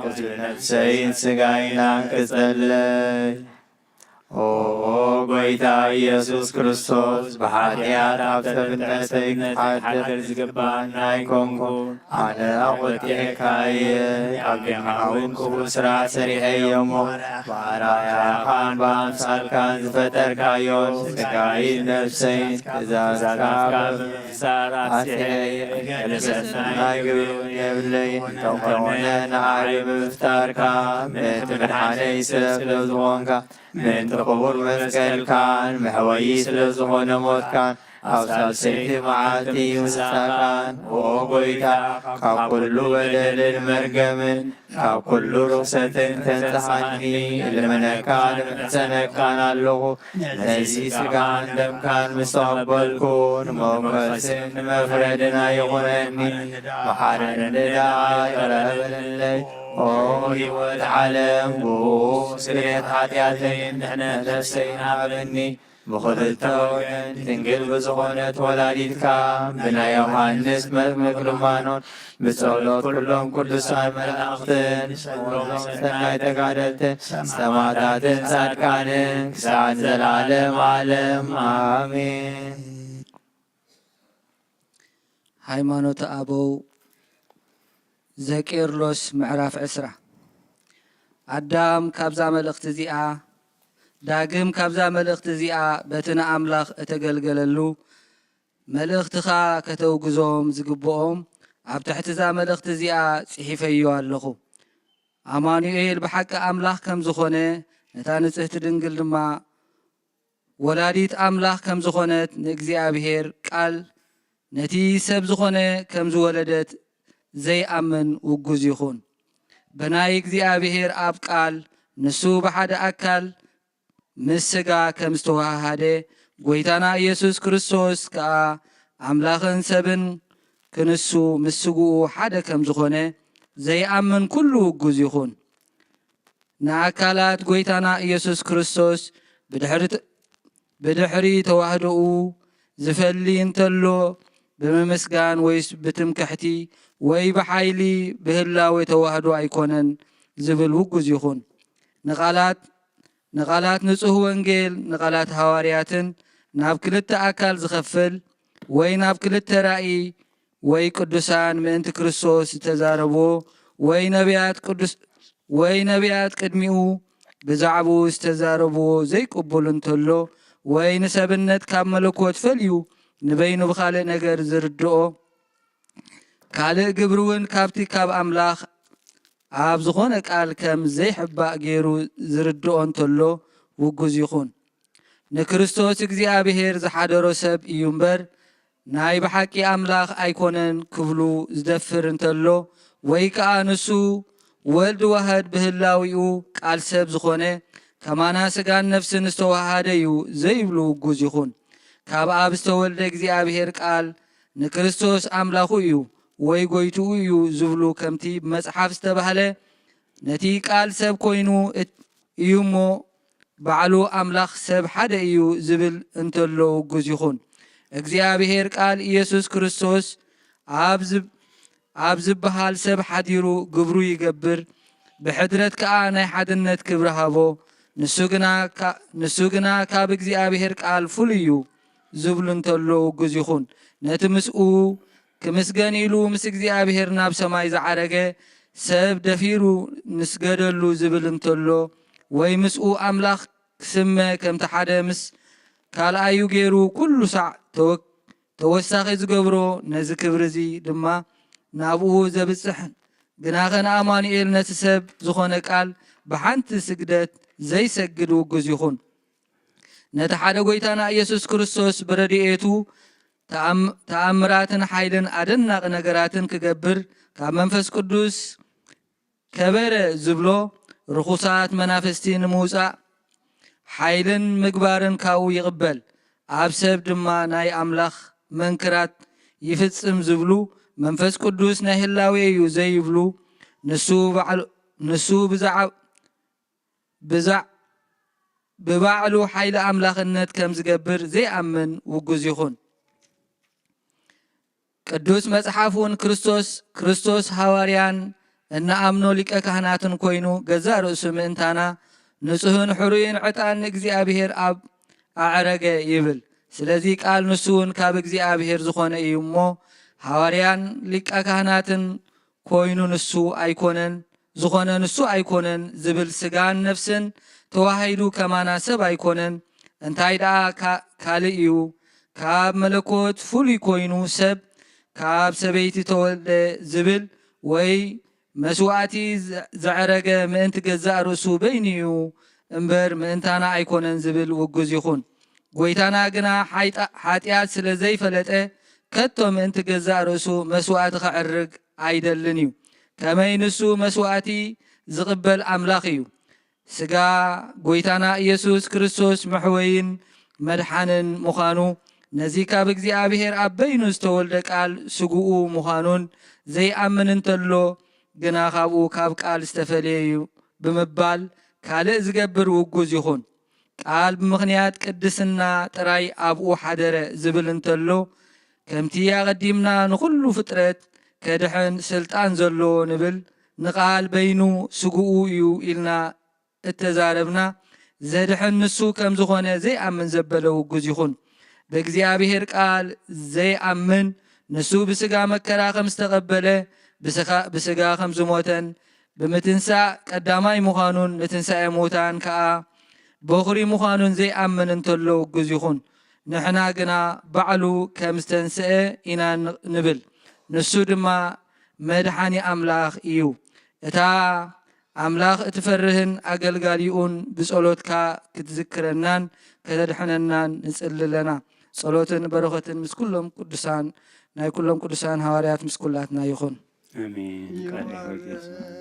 ቁስሊ ነፍሰይን ስጋይን ኣንቅጸለይ። ኦ ጐይታ ኢየሱስ ክርስቶስ፣ ብሓጢኣት ኣብ ሰብነተይ ክሓድር ዝግባኣኒ ኣይኮንኩን። ኣነ ኣቖጢዐካ እየ፣ ኣብ ጌጋኻ እውን ክፉእ ስራሕ ሰሪሐ እየ እሞ፣ ብኣርኣያኻን ብኣምሳልካን ዝፈጠርካዮ ስጋይን ነፍሰይን ትእዛዝካ ብምፍጻም ኣስሒቐ እየ። ገለ ሰናይ ግብሪ እውን የብለይን። እንተኾነ ንዓይ ብምፍጣርካ ምእንቲ ምድሓነይ ሰብ ስለ ዝኾንካ፣ ምእንቲ ክቡር መስቀልካን መሕወዪ ስለ ዝኾነ ሞትካን፣ ኣብ ሳልሰይቲ መዓልቲ ምሳኻን፣ ኦ ጐይታ፣ ካብ ኩሉ በደልን መርገምን ካብ ኩሉ ርኽሰትን ተንጽሓኒ እልምነካን እምሕጸነካን ኣለኹ። ነዚ ስጋን ደምካን ምስ ተቐበልኩ፣ ንመውቀስን ንመፍረድን ኣይኹነኒ። መሓረኒ ደኣ ይቕረ በለለይ። ኦ ህይወት ዓለም፣ ብኡ ስርየት ሓጢኣተይን ድሕነት ነፍሰይን ሃበኒ። ብኽልተ ወገን ድንግል ብዝኾነት ወላዲትካ ብናይ ዮሃንስ መጥምቅ ልማኖን ብጸሎት ኩሎም ቅዱሳን መላእኽትን ሰናይ ተጋደልትን ሰማዕታትን ጻድቃንን ክሳዕ ዘላለም ዓለም ኣሜን። ሃይማኖተ ኣበው ዘቄርሎስ ምዕራፍ ዕስራ። ኣዳም ካብዛ መልእኽቲ እዚኣ ዳግም ካብዛ መልእኽቲ እዚኣ በቲ ንኣምላኽ እተገልገለሉ መልእኽትኻ ከተውግዞም ዝግብኦም ኣብ ትሕቲ እዛ መልእኽቲ እዚኣ ጽሒፈዮ ኣለኹ። ኣማኑኤል ብሓቂ ኣምላኽ ከም ዝኾነ ነታ ንጽህቲ ድንግል ድማ ወላዲት ኣምላኽ ከም ዝኾነት ንእግዚኣብሔር ቃል ነቲ ሰብ ዝኾነ ከም ዝወለደት ዘይኣምን ውጉዝ ይኹን። ብናይ እግዚኣብሔር ኣብ ቃል ንሱ ብሓደ ኣካል ምስ ሥጋ ከም ዝተዋሃሃደ ጐይታና ኢየሱስ ክርስቶስ ከኣ ኣምላኽን ሰብን ክንሱ ምስ ሥግኡ ሓደ ከም ዝኾነ ዘይኣምን ኩሉ ውጉዝ ይኹን። ንኣካላት ጐይታና ኢየሱስ ክርስቶስ ብድሕሪ ተዋህዶኡ ዝፈሊ እንተሎ ብምምስጋን ወይስ ብትምክሕቲ ወይ ብሓይሊ ብህላዌ ተዋህዶ ኣይኮነን ዝብል ውጉዝ ይኹን። ንቓላት ንቓላት ንጹህ ወንጌል ንቓላት ሃዋርያትን ናብ ክልተ ኣካል ዝኸፍል ወይ ናብ ክልተ ራእይ ወይ ቅዱሳን ምእንቲ ክርስቶስ ዝተዛረብዎ ወይ ነቢያት ቅዱስ ወይ ነቢያት ቅድሚኡ ብዛዕባኡ ዝተዛረብዎ ዘይቅቡል እንተሎ ወይ ንሰብነት ካብ መለኮት ፈልዩ ንበይኑ ብኻልእ ነገር ዝርድኦ ካልእ ግብሪ እውን ካብቲ ካብ ኣምላኽ ኣብ ዝኾነ ቃል ከም ዘይሕባእ ገይሩ ዝርድኦ እንተሎ ውጉዝ ይኹን። ንክርስቶስ እግዚኣብሔር ዝሓደሮ ሰብ እዩ እምበር ናይ ብሓቂ ኣምላኽ ኣይኮነን ክብሉ ዝደፍር እንተሎ ወይ ከኣ ንሱ ወልድ ዋህድ ብህላዊኡ ቃል ሰብ ዝኾነ ከማና ስጋን ነፍስን ዝተዋሃደ እዩ ዘይብሉ ውጉዝ ይኹን። ካብ ኣብ ዝተወልደ እግዚኣብሔር ቃል ንክርስቶስ ኣምላኹ እዩ ወይ ጎይትኡ እዩ ዝብሉ ከምቲ ብመጽሓፍ ዝተባህለ ነቲ ቃል ሰብ ኮይኑ እዩ እሞ ባዕሉ ኣምላኽ ሰብ ሓደ እዩ ዝብል እንተሎ ውጉዝ ይኹን። እግዚኣብሔር ቃል ኢየሱስ ክርስቶስ ኣብ ኣብ ዝበሃል ሰብ ሓዲሩ ግብሩ ይገብር፣ ብሕድረት ከኣ ናይ ሓድነት ክብሪ ሃቦ። ንሱ ግና ካብ እግዚኣብሔር ቃል ፍሉይ እዩ ዝብሉ እንተሎ ውጉዝ ይኹን። ነቲ ምስኡ ክምስገን ኢሉ ምስ እግዚኣብሔር ናብ ሰማይ ዝዓረገ ሰብ ደፊሩ ንስገደሉ ዝብል እንተሎ ወይ ምስኡ ኣምላኽ ክስመ ከምቲ ሓደ ምስ ካልኣዩ ገይሩ ኩሉ ሳዕ ተወሳኺ ዝገብሮ ነዚ ክብሪ እዚ ድማ ናብኡ ዘብጽሕ ግናኸ ንኣማኑኤል ነቲ ሰብ ዝኾነ ቃል ብሓንቲ ስግደት ዘይሰግድ ውጉዝ ይኹን። ነቲ ሓደ ጐይታና ኢየሱስ ክርስቶስ ብረድኤቱ ተኣምራትን ሓይልን ኣደናቒ ነገራትን ክገብር ካብ መንፈስ ቅዱስ ከበረ ዝብሎ ርኹሳት መናፍስቲ ንምውጻእ ሓይልን ምግባርን ካብኡ ይቕበል። ኣብ ሰብ ድማ ናይ ኣምላኽ መንክራት ይፍጽም ዝብሉ መንፈስ ቅዱስ ናይ ህላዌ እዩ ዘይብሉ ንሱ ብባዕሉ ሓይሊ ኣምላኽነት ከም ዝገብር ዘይኣምን ውጉዝ ይኹን። ቅዱስ መጽሓፍ እውን ክርስቶስ ክርስቶስ ሃዋርያን እንኣምኖ ሊቀ ካህናትን ኮይኑ ገዛእ ርእሱ ምእንታና ንጹህን ሕሩይን ዕጣን ንእግዚኣብሔር ኣብ ኣዕረገ ይብል። ስለዚ ቃል ንሱ እውን ካብ እግዚኣብሔር ዝኾነ እዩ እሞ ሃዋርያን ሊቀ ካህናትን ኮይኑ ንሱ ኣይኮነን ዝኾነ ንሱ ኣይኮነን ዝብል ስጋን ነፍስን ተዋሃሂዱ ከማና ሰብ ኣይኮነን እንታይ ደኣ ካልእ እዩ ካብ መለኮት ፍሉይ ኮይኑ ሰብ ካብ ሰበይቲ ተወልደ ዝብል ወይ መስዋእቲ ዘዕረገ ምእንቲ ገዛእ ርእሱ በይኑ እዩ እምበር ምእንታና ኣይኮነን ዝብል ውጉዝ ይኹን። ጐይታና ግና ሓጢኣት ስለ ዘይፈለጠ ከቶ ምእንቲ ገዛእ ርእሱ መስዋእቲ ከዕርግ ኣይደልን እዩ። ከመይ ንሱ መስዋእቲ ዝቕበል ኣምላኽ እዩ። ስጋ ጐይታና ኢየሱስ ክርስቶስ መሕወይን መድሓንን ምዃኑ ነዚ ካብ እግዚኣብሔር ኣብ በይኑ ዝተወልደ ቃል ስግኡ ምዃኑን ዘይኣምን እንተሎ ግና ካብኡ ካብ ቃል ዝተፈልየ እዩ ብምባል ካልእ ዝገብር ውጉዝ ይኹን። ቃል ብምኽንያት ቅድስና ጥራይ ኣብኡ ሓደረ ዝብል እንተሎ፣ ከምቲ ኣቐዲምና ንኹሉ ፍጥረት ከድሕን ስልጣን ዘለዎ ንብል፣ ንቃል በይኑ ስግኡ እዩ ኢልና እተዛረብና፣ ዘድሕን ንሱ ከም ዝኾነ ዘይኣምን ዘበለ ውጉዝ ይኹን። ብእግዚኣብሔር ቃል ዘይኣምን፣ ንሱ ብስጋ መከራ ከም ዝተቐበለ፣ ብስኻ-፣ ብስጋ ከም ዝሞተን፣ ብምትንሳእ ቀዳማይ ምዃኑን፣ ንትንሳኤ ሙታን ከኣ በኹሪ ምዃኑን ዘይኣምን እንተሎ ውጉዝ ይኹን። ንሕና ግና ባዕሉ ከም ዝተንስአ ኢና ን-፣ ንብል። ንሱ ድማ መድሓኒ ኣምላኽ እዩ። እታ ኣምላኽ እትፈርህን ኣገልጋሊኡን ብጸሎትካ ክትዝክረናን ከተድሕነናን ንጽሊ ኣለና። ጸሎትን በረኸትን ምስ ኩሎም ቅዱሳን፣ ናይ ኩሎም ቅዱሳን ሃዋርያት ምስ ኩላትና ይኹን። ኣሜን። ቃለ ሕይወት የስማዕ።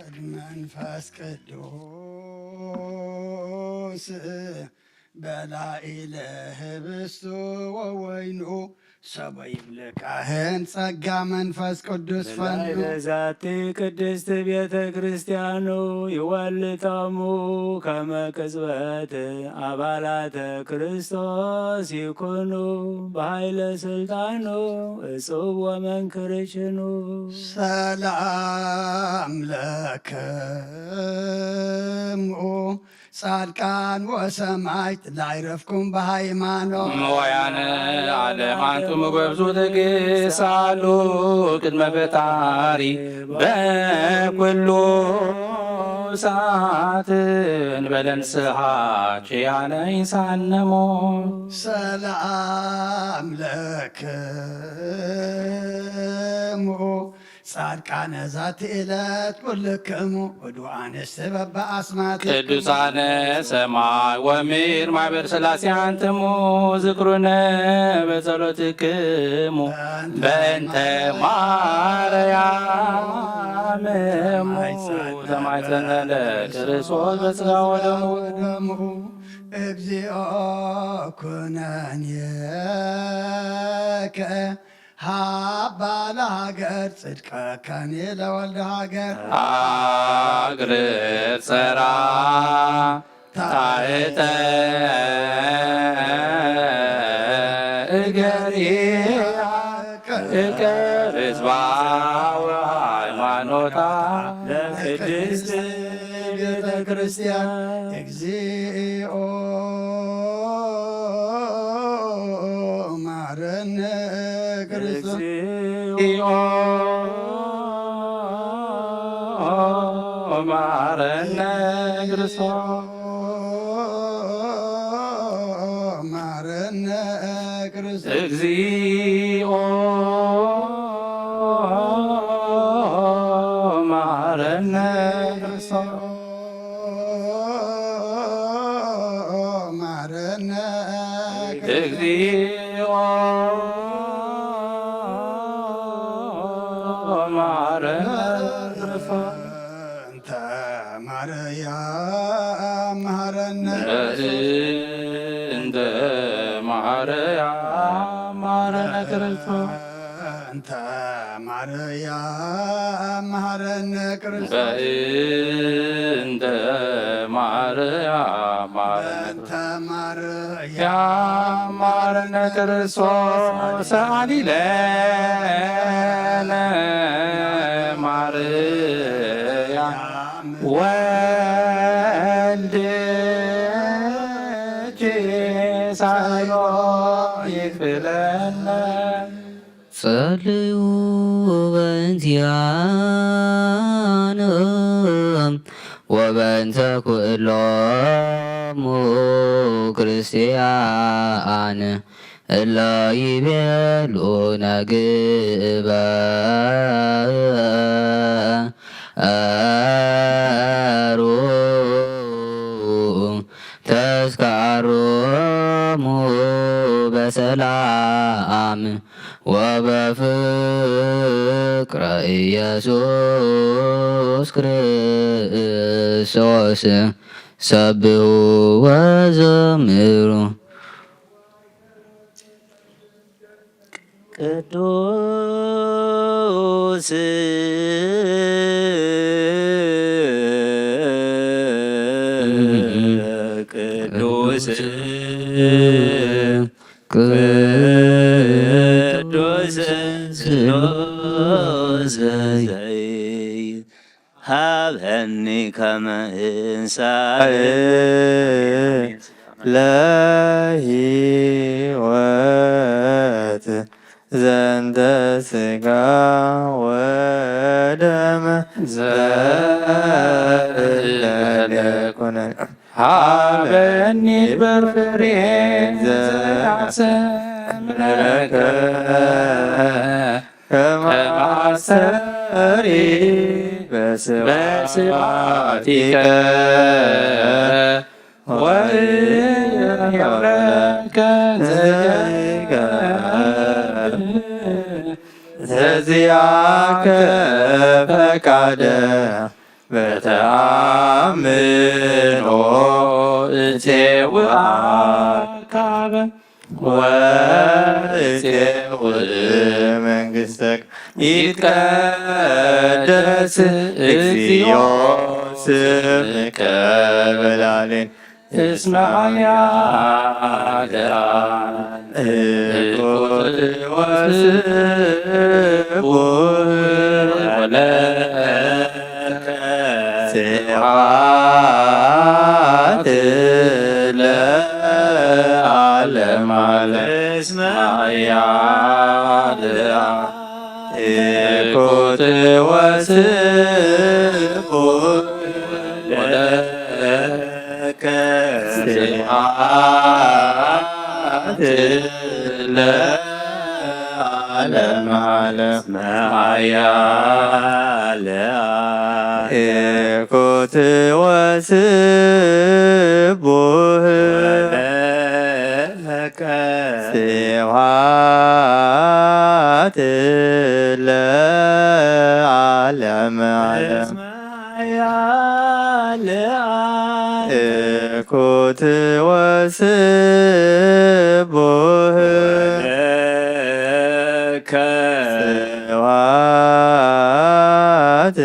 ይወርድ መንፈስ ቅዱስ በላዕለ ህብስቱ ወወይኑ ሰበ ይብለ ካህን ጸጋ መንፈስ ቅዱስ ፈኑ። በላዕለ ዛቲ ቅድስት ቤተ ክርስቲያኑ ይወልድ ጣዕሙ ከመ ቅጽበት ኣባላተ ክርስቶስ ይኩኑ ብኃይለ ስልጣኑ እጹብ ወመንክር ችኑ። ሰላም ለክሙ ጻድቃን ወሰማዕት ላዕረፍኩም ብሃይማኖት። መዋያነ ዓለም ኣንቱም ጎብዙ ትግሳሉ ቅድመ ፈጣሪ በኩሉ ሰዓት እንበለ ንስሓ ኪያነ ይሳነሞ። ሰላም ለክሙ ጻድቃነ ዛቲ ዕለት ኩልክሙ እዱ ኣንስቲ በበኣስማቲ ቅዱሳነ ሰማይ ወምድር ማሕበር ሥላሴ ኣንትሙ ዝክሩነ በጸሎትክሙ በእንተ ማርያም እሙ ተማይጸነ ለክርስቶስ በሥጋ ወደሙ። ደሙ እግዚኦ ኩነንየከ ሃባ ለሃገር ጽድቀከኒ ለወልደ ሃገር። ሃግር ጸራ ታሕተ እገሪያ እገር ህዝባ ወሃይማኖታ ለቅድስት ቤተ ክርስቲያን። እግዚኦ ማረነ ክርስቶስ። እግዚኦ ማረነ ክርስቶስ። ማረነ ክርስቶስ። እግዚኦ ማረነ ክርስቶስ። ማረነ እግዚኦ ማረነ ክርስቶስ። እንተ ማርያም መሐረነ። እንተ ማርያም መሐረነ ክርስቶስ። እንተ ማርያም መሐረነ ክርስቶስ። በእንተ ማርያም መሐረነ እንተ ማርያም መሐረነ ክርስቶስ። ሰአሊ ለነ ማርያም ወልድኪ ሳይሎ ይክፍለነ። ጸልዩ በእንቲአነ ወበእንተ ኩሎሙ ክርስቲያን እለ ይቤሉ ነግበሩ ተስካሮሙ በሰላም ወበፍቅረ ኢየሱስ ክርስቶስ ሰብሑ ወዘምሩ። ቅዱስ ቅዱስ ስሉስ ዘይት ሃበኒ ከመ እንሳእ ለህይወት ዘንተ ስጋ ወደም ዘእለለ ኩነኒ። ሃበኒ ብፍሬ ዘያሰምረከ ከማስተሪ በስብሐቲከ ወእምረከ ዘይገብእ ዘዚአከ ፈቃደ በተአምኖ እጼውአ ካበ ወእጼውእ መንግሥተከ። ይትቀደስ እግዚኦ ስምከ በላሌን እስመ ኃያል እኩት ወስቡሕ ወለከ ስብሐት ለዓለመ ዓለም። እስመ ኃያል እኩት ወስቡሕ ወለከ ስብሐት ለዓለመ ዓለም። እስመ ኃያል እኩት ወስቡሕ ወለከ ስብሐት ለዓለመ ዓለም። እኩት ወስቡሕ ወለከ ስብሐት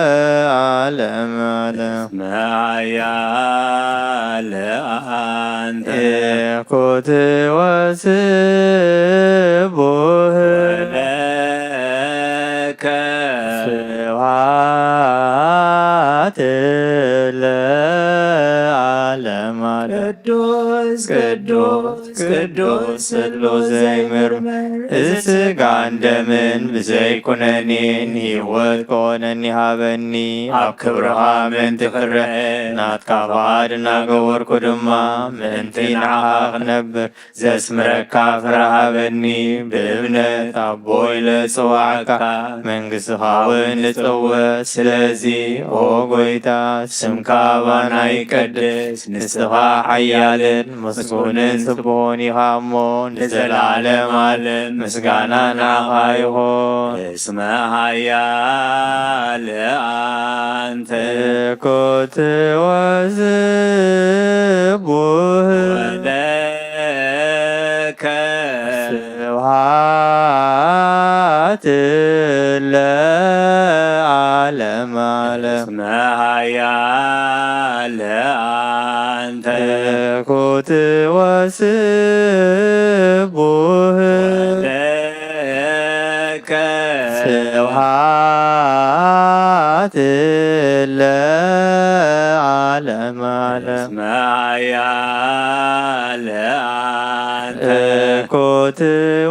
ለዓለመ ዓለም። እስመ ኃያል አንተ እኩት ወስቡሕ ወለከ ስብሐት ለዓለመ ዓለም። ቅዱስ ቅዱስ ቅዱስ ስሉስ ዘይምርመር፣ እዚ ሥጋን ደምን ብዘይ ኩነኔ ንህይወት ከኾነኒ ሃበኒ። ኣብ ክብርኻ ምእንቲ ክረአ ናትካ ፍቓድ እናገበርኩ ድማ ምእንቲ ንዓኻ ክነብር ዘስምረካ ፍረ ሃበኒ። ብእምነት ኣቦ ኢለ ዝጽዋዕካ መንግሥትኻ እውን እጽውዕ። ስለዚ ኦ ጐይታ ስምካ ኣባና ይቀደስ። ንስኻ ሓያልን ምስጉንን ስቡሕን ኢኻ እሞ ንዘለዓለም ዓለም ምስጋና ንዓኻ ይኹን። እስመ ኃያል አንተ እኩት ወስቡሕ ወለከ ስብሐት ለዓለመ ዓለም። እስመ ኃያል አንተ እኩት ወስቡሕ ወለከ ስብሐት ለዓለመ ዓለም። እስመ ኃያል አንተ እኩት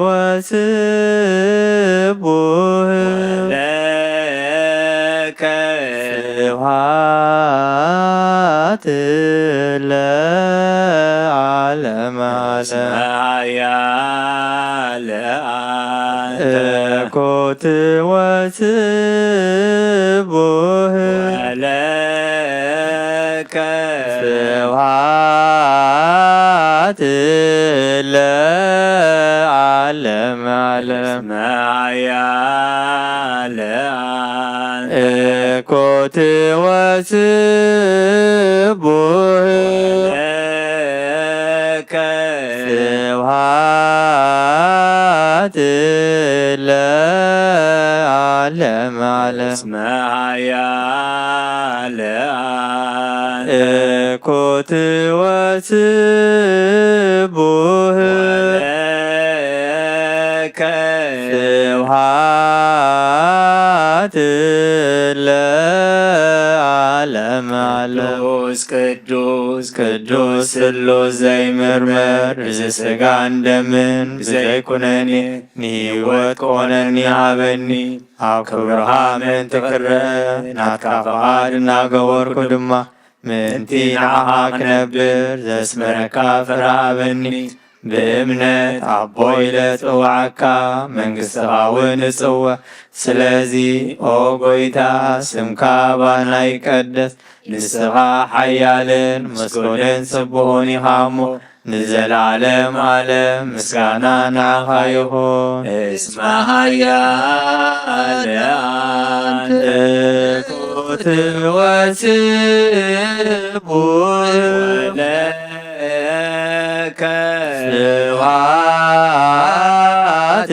ወስቡሕ ወለከ ስብሐት ለዓለመ ዓለም። እስመ ኃያል አንተ እኩት ወስቡሕ ወለከ ስብሐት ለዓለመ ዓለም። እስመ ኃያል አንተ እኩት ወስቡሕ ወለከ ስብሐት ለዓለመ ዓለም ዓለም። እስመ ኃያል አንተ እኩት ወስቡህ ወለከ ስብሐት ለዓለም ዓለም። ቅዱስ ቅዱስ ቅዱስ ስሉስ ዘይምርመር፣ እዚ ሥጋን ደምን ብዘይኩነኔ ንሕይወት ክኾነኒ ሃበኒ። ኣብ ክብርኻ ምእንቲ ክረአ ናትካ ፍቓድ እናገበርኩ ድማ ምእንቲ ንዓኻ ክነብር ዘስመረካ ፍረ ሃበኒ። ብእምነት ኣቦ ኢለ ጽውዓካ መንግሥትኻ እውን እጽውዕ። ስለዚ ኦ ጐይታ ስምካ ባና ይቀደስ። ንስኻ ሓያልን ምስጉንን ስቡህን ኢኻ እሞ ንዘለዓለም ዓለም ምስጋና ንዓኻ ይኹን። እስመ ኃያል አንተ እኩት ወስቡህ ወለከ ስብሐት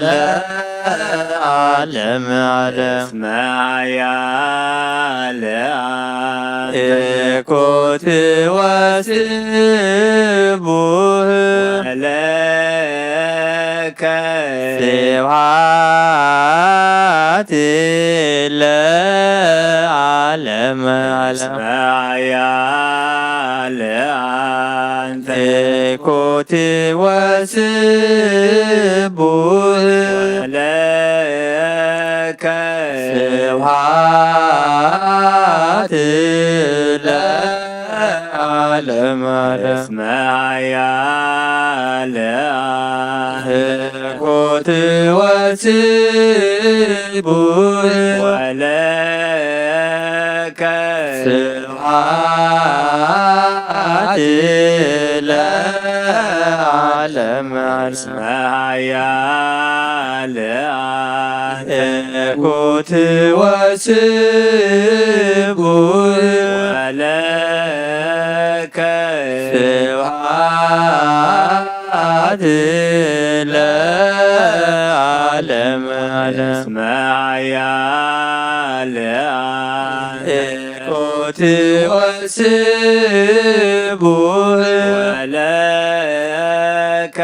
ለዓለም ዓለም። እስመ ኃያል አንተ እኩት ወስቡህ ወለከ ስብሐት ለዓለም ዓለም። እስመ ኃያል አንተ እኩት ወስቡህ ወለከ ስብሐት ለዓለም ዓለም። እስመ ኃያል አንተ እኩት ወስቡህ ወለከ ስብሐት ለዓለም ዓለም። እስመ ኃያል አንተ እኩት ወስቡህ ወለከ ስብሐት ለዓለም ዓለም። እስመ ኃያል አንተ እኩት ወስቡህ ወለከ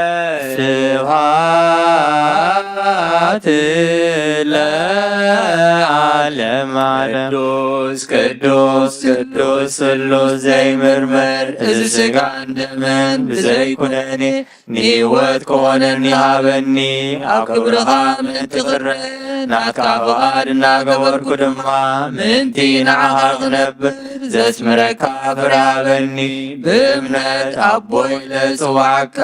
ስብሐት ለዓለም ዓለም። ቅዱስ ቅዱስ ቅዱስ ስሉስ ዘይምርመር፣ እዚ ሥጋን ደምን ብዘይኩነኔ ንሕይወት ክኾነኒ ሃበኒ። ኣብ ክብርኻ ምእንቲ ክረአ ናትካ ፍቓድ እናገበርኩ ድማ ምእንቲ ንዓኻ ክነብር ዘስምረካ ፍረ ሃበኒ። ብእምነት ኣቦ ኢለ ጽውዓካ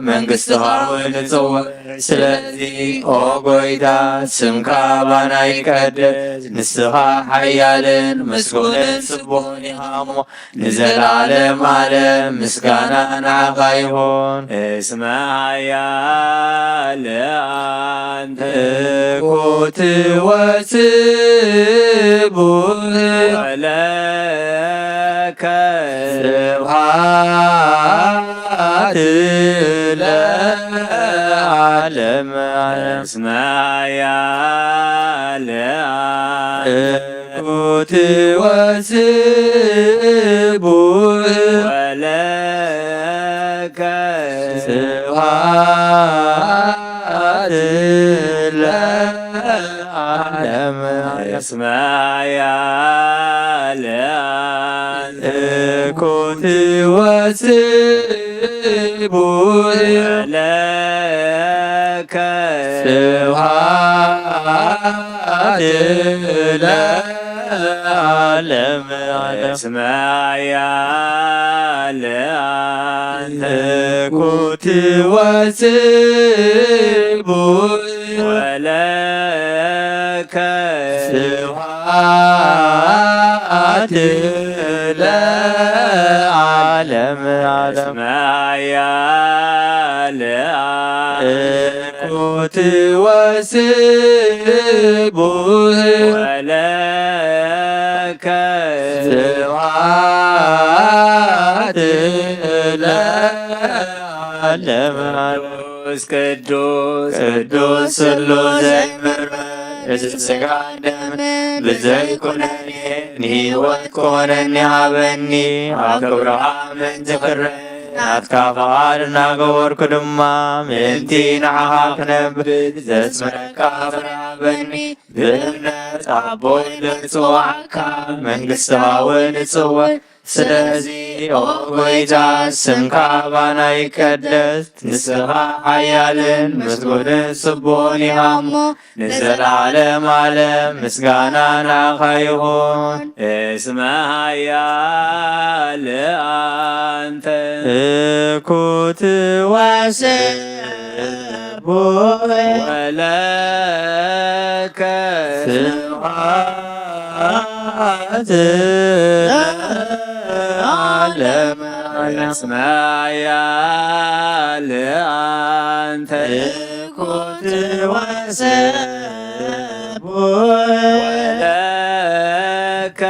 መንግሥትኻ እውን እጽውዕ። ስለዚ ኦ ጐይታ ስምካ ባና ይቀደስ። ንስኻ ሓያልን ምስጉንን ስቡሕን ኢኻ እሞ ንዘለዓለም ዓለም ምስጋና ንዓኻ ይኹን። እስመ ኃያል አንተ እኩት ወስቡህ ወለከ ስብሐት ለዓለም ዓለም። እስመ ኃያል አንተ እኩት ወስቡህ ወለከ ስብሐት ለዓለም። እስመ ኃያል አንተ እኩት ወስቡህ ወለከ ስብሐት ለዓለም ዓለም። እስመ ኃያል አንተ እኩት ወስቡህ ወለከ ስብሐት ለዓለም ዓለም። እስመ ኃያል አንተ እኩት ወስቡህ ወለከ ስብሐት ለዓለም ዓለም። ቅዱስ ቅዱስ ቅዱስ ስሉስ ዘይምርመር እዚ ስጋን ደምን ብዘይኩነኔ ንህይወት ክኾነኒ ሃበኒ። ኣብ ክብርኻ ምእንቲ ክረ ናትካ ፍቓድ እናገበርኩ ድማ ምእንቲ ንዓኻ ክነብር ዘስምረካ ፍረ ሃበኒ። ብእምነት ኣቦይ ልጽዋዕካ መንግስትኻ እውን እጽውዕ። ስለዚ ኦ ጎይታ ስምካ ባና ይቀደስ። ንስኻ ሓያልን ምስጉንን ስቡን ኢኻ እሞ ንዘለዓለም ዓለም ምስጋና ንዓኻ ይኹን። እስመ ሓያል ኣንተ እኩት ወስቡሕ ወለከ ስብሐት ለዓለም። እስመ ሓያል ኣንተ እኩት ወስቡሕ ወለከ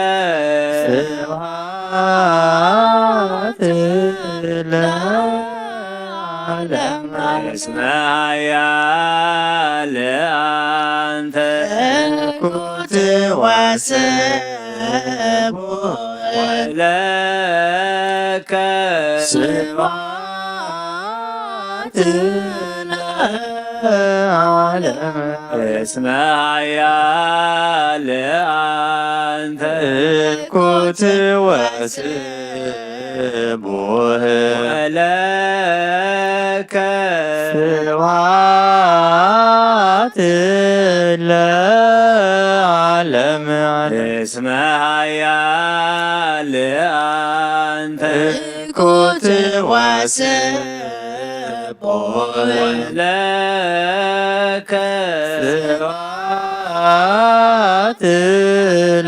ስብሐት ለዓለም። እስመ ሓያል ኣንተ እኩት ወስቡሕ ወለከ ስብሐት ለዓለም። እስመ ሓያል ኣንተ እኩት ወስቡሕ ወለከ ስብሐት ለዓለም። እስመ ሓያል ኣንተ እኩት ወስቡሕ ወለከ ስብሐት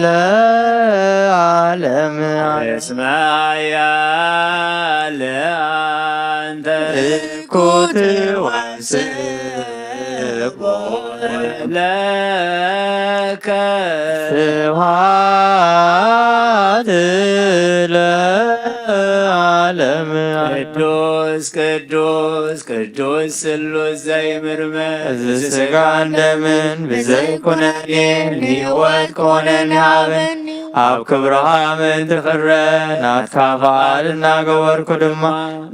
ለዓለም። እስመ ሓያል ኣንተ እኩት ወስቡሕ ወለከ ስብሐት ለዓለም። ቅዱስ ቅዱስ ቅዱስ ስሉስ ዘይምርመር እዚ ስጋን ደምን ብዘይኩነኔ ንህይወት ክኾነኒ ሃበኒ። ኣብ ክብርኻ ምእንቲ ክረ ናትካ ፍቓድ እናገበርኩ ድማ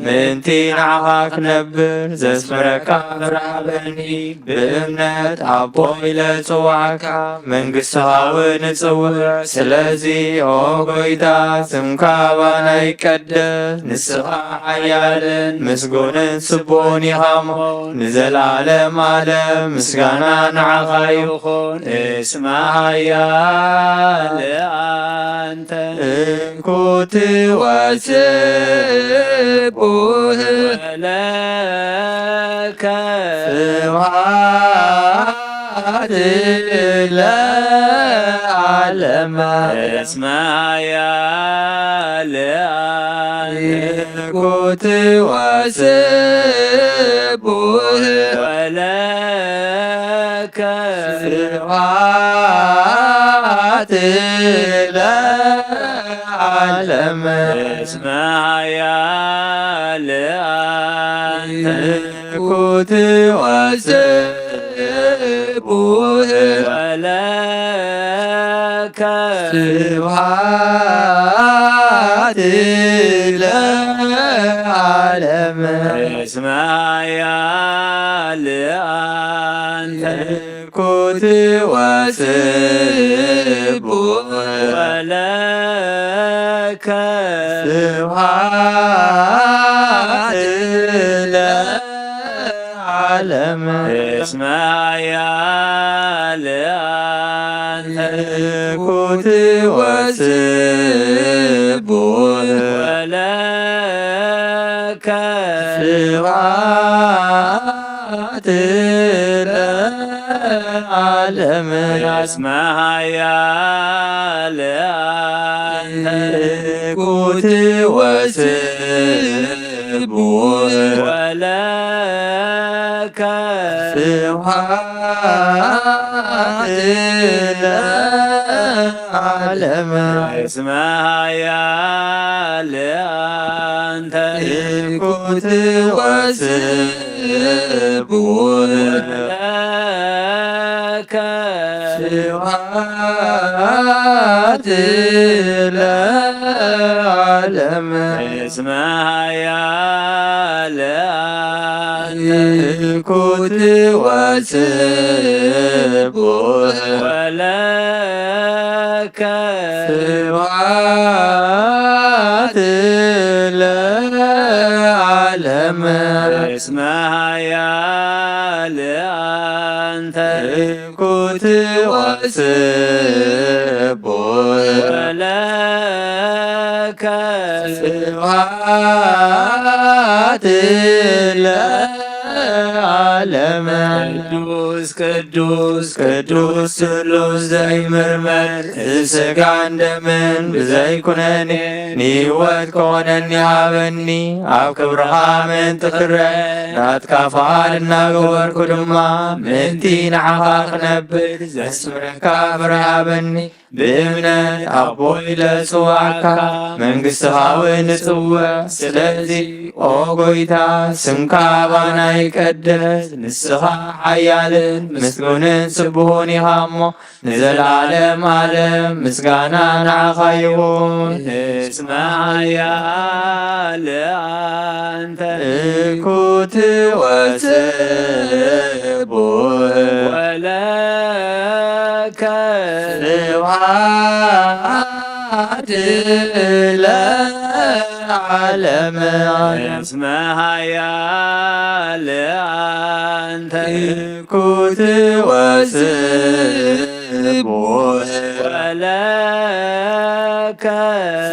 ምእንቲ ንዓኻ ክነብር ዘስምረካ ፍረ ሃበኒ። ብእምነት ኣቦ ኢለ ጽዋዕካ መንግስትኻ እውን እጽውዕ። ስለዚ ኦ ጎይታ ስምካ ባና ይቀደስ። ንስኻ ሓያልን ምስጉንን ስቡን ኢኻ እሞ ንዘለዓለም ዓለም ምስጋና ንዓኻ ይኹን። እስመ ሓያል ኣንተ እኩት ወስቡህ ለከ ስብሐት ለዓለም። እስመ ሓያል እኩት ወስቡህ ወለከ ስብሐት ለዓለም። እስመ ሓያል ኣንተ እኩት ወስቡህ ወለከ ስብሐት ለዓለም። እስመ ሓያል ኣንተ እኩት ወስቡህ ወለከ ስብሐት ለዓለም። እስመ ሓያል ኣንተ እኩት ወስቡህ ወለከ ስብሐት ለዓለም። እስመ ሓያል ኣንተ እኩት ወስቡህ ወለከ ስብሐት ለዓለም። እስመ ሓያል ኣንተ እኩት ወስቡህ ወለከ ስብሐት ለዓለም። እስመ ኃያል አንተ ትኩት ወስቡሕ ወለከ ስብሐት ለዓለም። እስመ ኃያል አንተ ትኩት ወስቡሕ ወለከ ስብሐት ለዓለም። ቅዱስ ቅዱስ ቅዱስ ስሉስ ዘይምርመር፣ ስጋን ደምን ብዘይኩነኔ ንህይወት ከኾነኒ ሃበኒ። ኣብ ክብርኻ ምእንቲ ክረ ናትካ ፍቓድ እናገበርኩ ድማ ምእንቲ ንዓኻ ክነብር ዘስምረካ ፍረ ሃበኒ። ብእምነት ኣቦይ ለጽዋዕካ መንግሥትኻ እውን ንጽውዕ። ስለዚ ኦ ጎይታ ስምካ ኣባና ይቀደስ። ንስኻ ሓያልን ምስጉንን ስቡሁን ኢኻ እሞ ንዘለዓለም ዓለም ምስጋና ንዓኻ ይኹን። እስመ ኃያል አንተ ትኩት ወስቡሕ ወለከ ስብሐት ለዓለም። እስመ ኃያል አንተ ትኩት ወስቡሕ ወለከ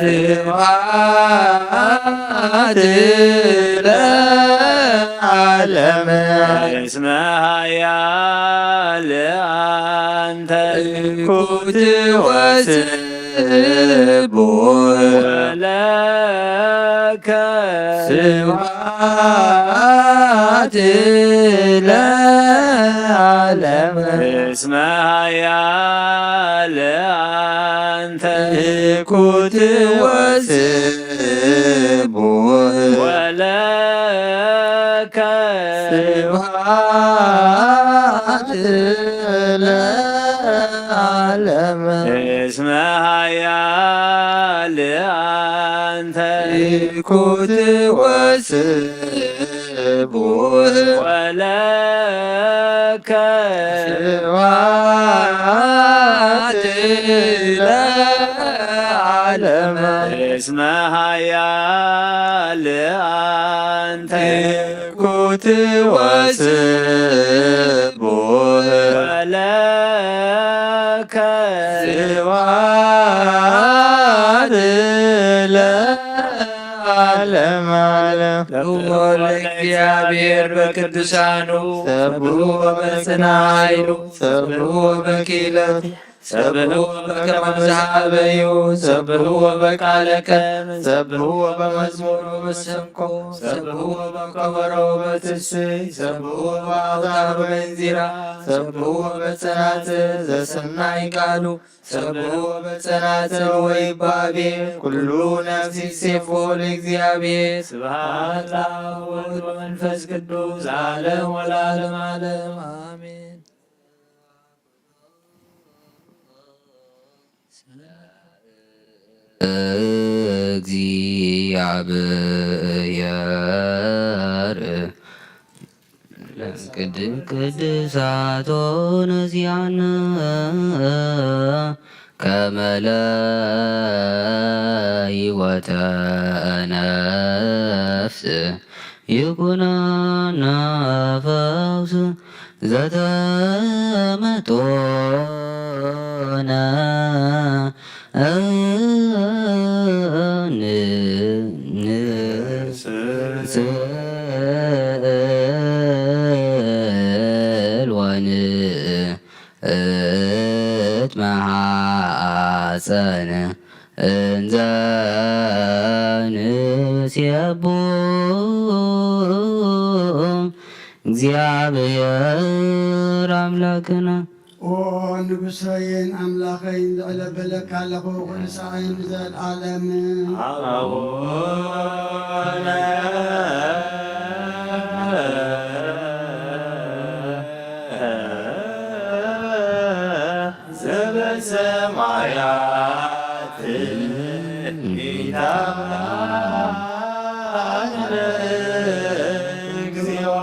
ስብሐት ለዓለም። እስመ ኃያል አንተ ትኩት ወስቡሕ ወለከ ስብሐት ለዓለም። እስመ ኃያል አንተ ትኩት ወስቡሕ ወለከ ስብሐት ለዓለም። እስመ ኃያል አንተ ትኩት ወስቡሕ ወለከ ስብሐት ለዓለም። እስመ ኃያል አንተ ትኩት ወስቡሕ ወለከ ስብሐት ለዓለም ዓለም። ሰብሖ ለእግዚአብሔር በቅዱሳኑ፣ ሰብሖ በጽንዓ ኃይሉ፣ ሰብሖ በክኢለቱ፣ ሰብሕዎ በከመ ዘሃበዩ፣ ሰብሕዎ በቃለ ቀን፣ ሰብሕዎ በመዝሙር ወመሰንቆ፣ ሰብሕዎ በከበሮ ወበትስብእት፣ ሰብሕዎ በአውታር ወበእንዚራ፣ ሰብሕዎ በጸናጽል ዘሰናይ ቃሉ፣ ሰብሕዎ በጸናጽል ወይባቤ፣ ኩሉ ነፍስ ይሴፎ ለእግዚአብሔር። ስብሐት ለአብ ወወልድ ወመንፈስ ቅዱስ ለዓለም ወለዓለመ ዓለም አሜን። እግዚአብሔር ቅድ-፣ ቅድሳቶ ነዚያነ ከመ ለሕይወተ ነፍስ ይኩናና ፈውስ ዘተመጦነ ንስእል ወንእት መሓፀን እንዘ ንሴቡ እግዚኣብሔር ኣምላክና። ኦ ንጉሰይን ኣምላኸይን፣ ልዕለ በለካ ኣለኹ፣ ኩሉ ሳዕን ንዘለዓለም። ኣቡነ ዘበሰማያት ኢታብአነ እግዚኦ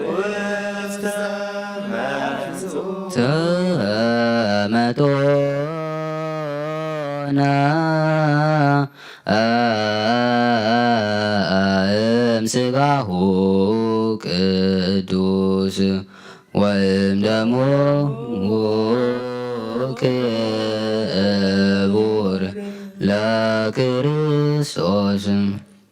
ውስተ መንሱ ተመጦነ እም ስጋሁ ቅዱስ ወእም ደሙ ክቡር ለክርስቶስ።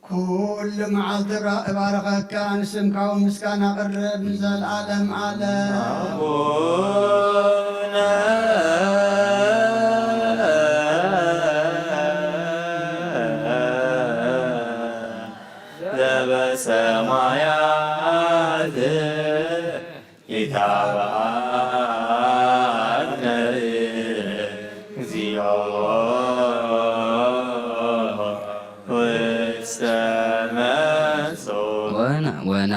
ኩሉ መዓልቲ እባ-፣ እባርኸካ፣ ንስምካ እውን ምስጋና ኣቕርብ ንዘለኣለም ዓለም። ኣቡነ ዘበሰማያት ኢታብአነ እግዚኦ ውስተ መንሱ ወና-፣ ወናእኩቶ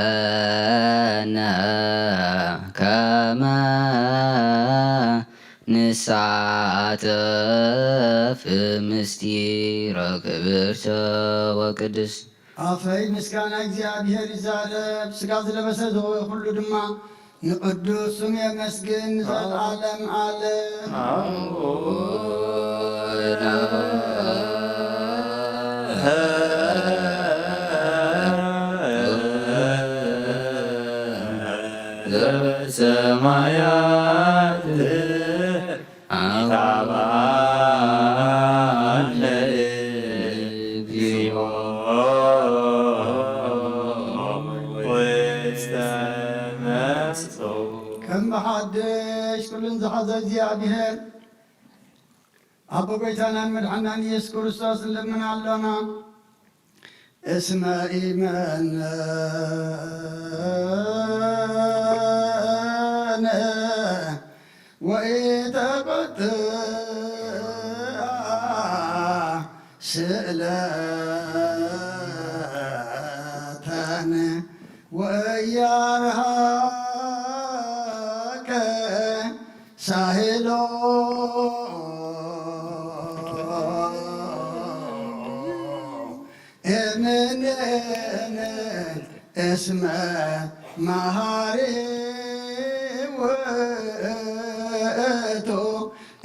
ይደልወነ ከመ ንሳተፍ ምስጢረ ክብርተ ወቅድስት። ኣፈይ ምስጋና እግዚኣብሔር ይዛረብ፣ ስጋ ዝለበሰ ዝሆ ኩሉ ድማ ንቅዱስ ስሙ የመስግን ንዘለዓለም ዓለም። ኣቡነ ዘበሰማያት ኢታብአነ እግዚኦ ውስተ መንሱ። ከም ብሓድሽ ኩሉን ዝሓዘ እግዚኣብሔር ኣቦ ጎይታናን መድሓናን ኢየሱስ ክርስቶስ ንልምን ኣሎና። እስመ ኢመነ ወኢተቆጥአ ስእለተነ ወኢያርሃቀ ሳሄሎ እምኔነ እስመ መሃሪ ውእቱ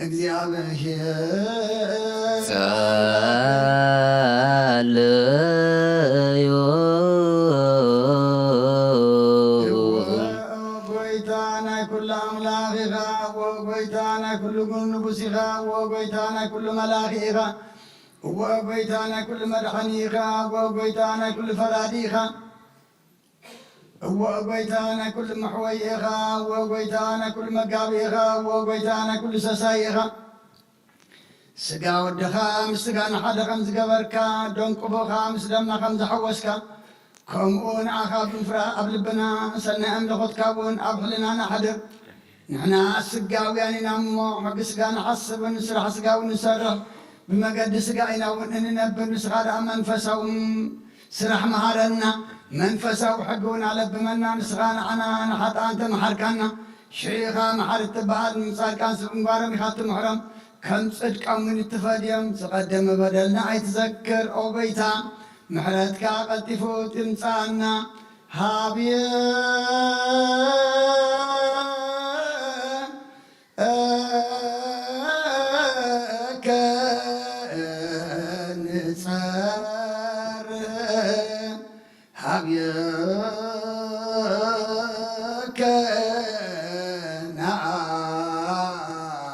እግዚኣብሔር። ጸልዩ። እወ፣ ጎይታ ናይ ኩሉ ኣምላኽ ኢኻ። እወ፣ ጎይታ ናይ ኩሉ ንጉስ ኢኻ። እወ፣ ጎይታ ናይ ኩሉ መላኺ ኢኻ። እወ፣ ጎይታ ናይ ኩሉ መድሓኒ ኢኻ። እወ፣ ጎይታ ናይ ኩሉ ፈራዲ ኢኻ። እወ፣ ጎይታ ናይ ኩሉ መሕወይ ኢኻ። እወ፣ ጎይታ ናይ ኩሉ መጋቢ ኢኻ። እወ፣ ጎይታ ናይ ኩሉ ሰሳይ ኢኻ። ስጋ ወድኻ ምስ ስጋና ሓደ ከም ዝገበርካ፣ ደም ቅቦኻ ምስ ደምና ከም ዝሓወስካ፣ ከምኡ ንዓኻ ብምፍራህ ኣብ ልብና ሰናይ ኣምልኾትካ እውን ኣብ ሕልናና ኣሕድር። ንሕና ስጋውያን ኢና እሞ፣ ሕጊ ስጋ ንሓስብን ስራሕ ስጋ እውን ንሰርሕ፣ ብመገዲ ስጋ ኢና እውን እንነብር። ንስኻ ደኣ መንፈሳዊ ስራሕ መሃረና። መንፈሳዊ ሕጊ እውን ኣለብመና። ንስኻ ንዓና ንሓጥኣን ተመሓርካና። ሽዑ ኢኻ መሓሪ እትበሃል፣ ንጻድቃን ስግንባሮም ኢኻ እትምሕሮም፣ ከም ጽድቆም እውን እትፈድዮም። ዝቐደመ በደልና ኣይትዘክር ኦ ጎይታ፣ ምሕረትካ ቀልጢፉ ትምጻኣና። ሃብየ እከ ንጸር ሃብየ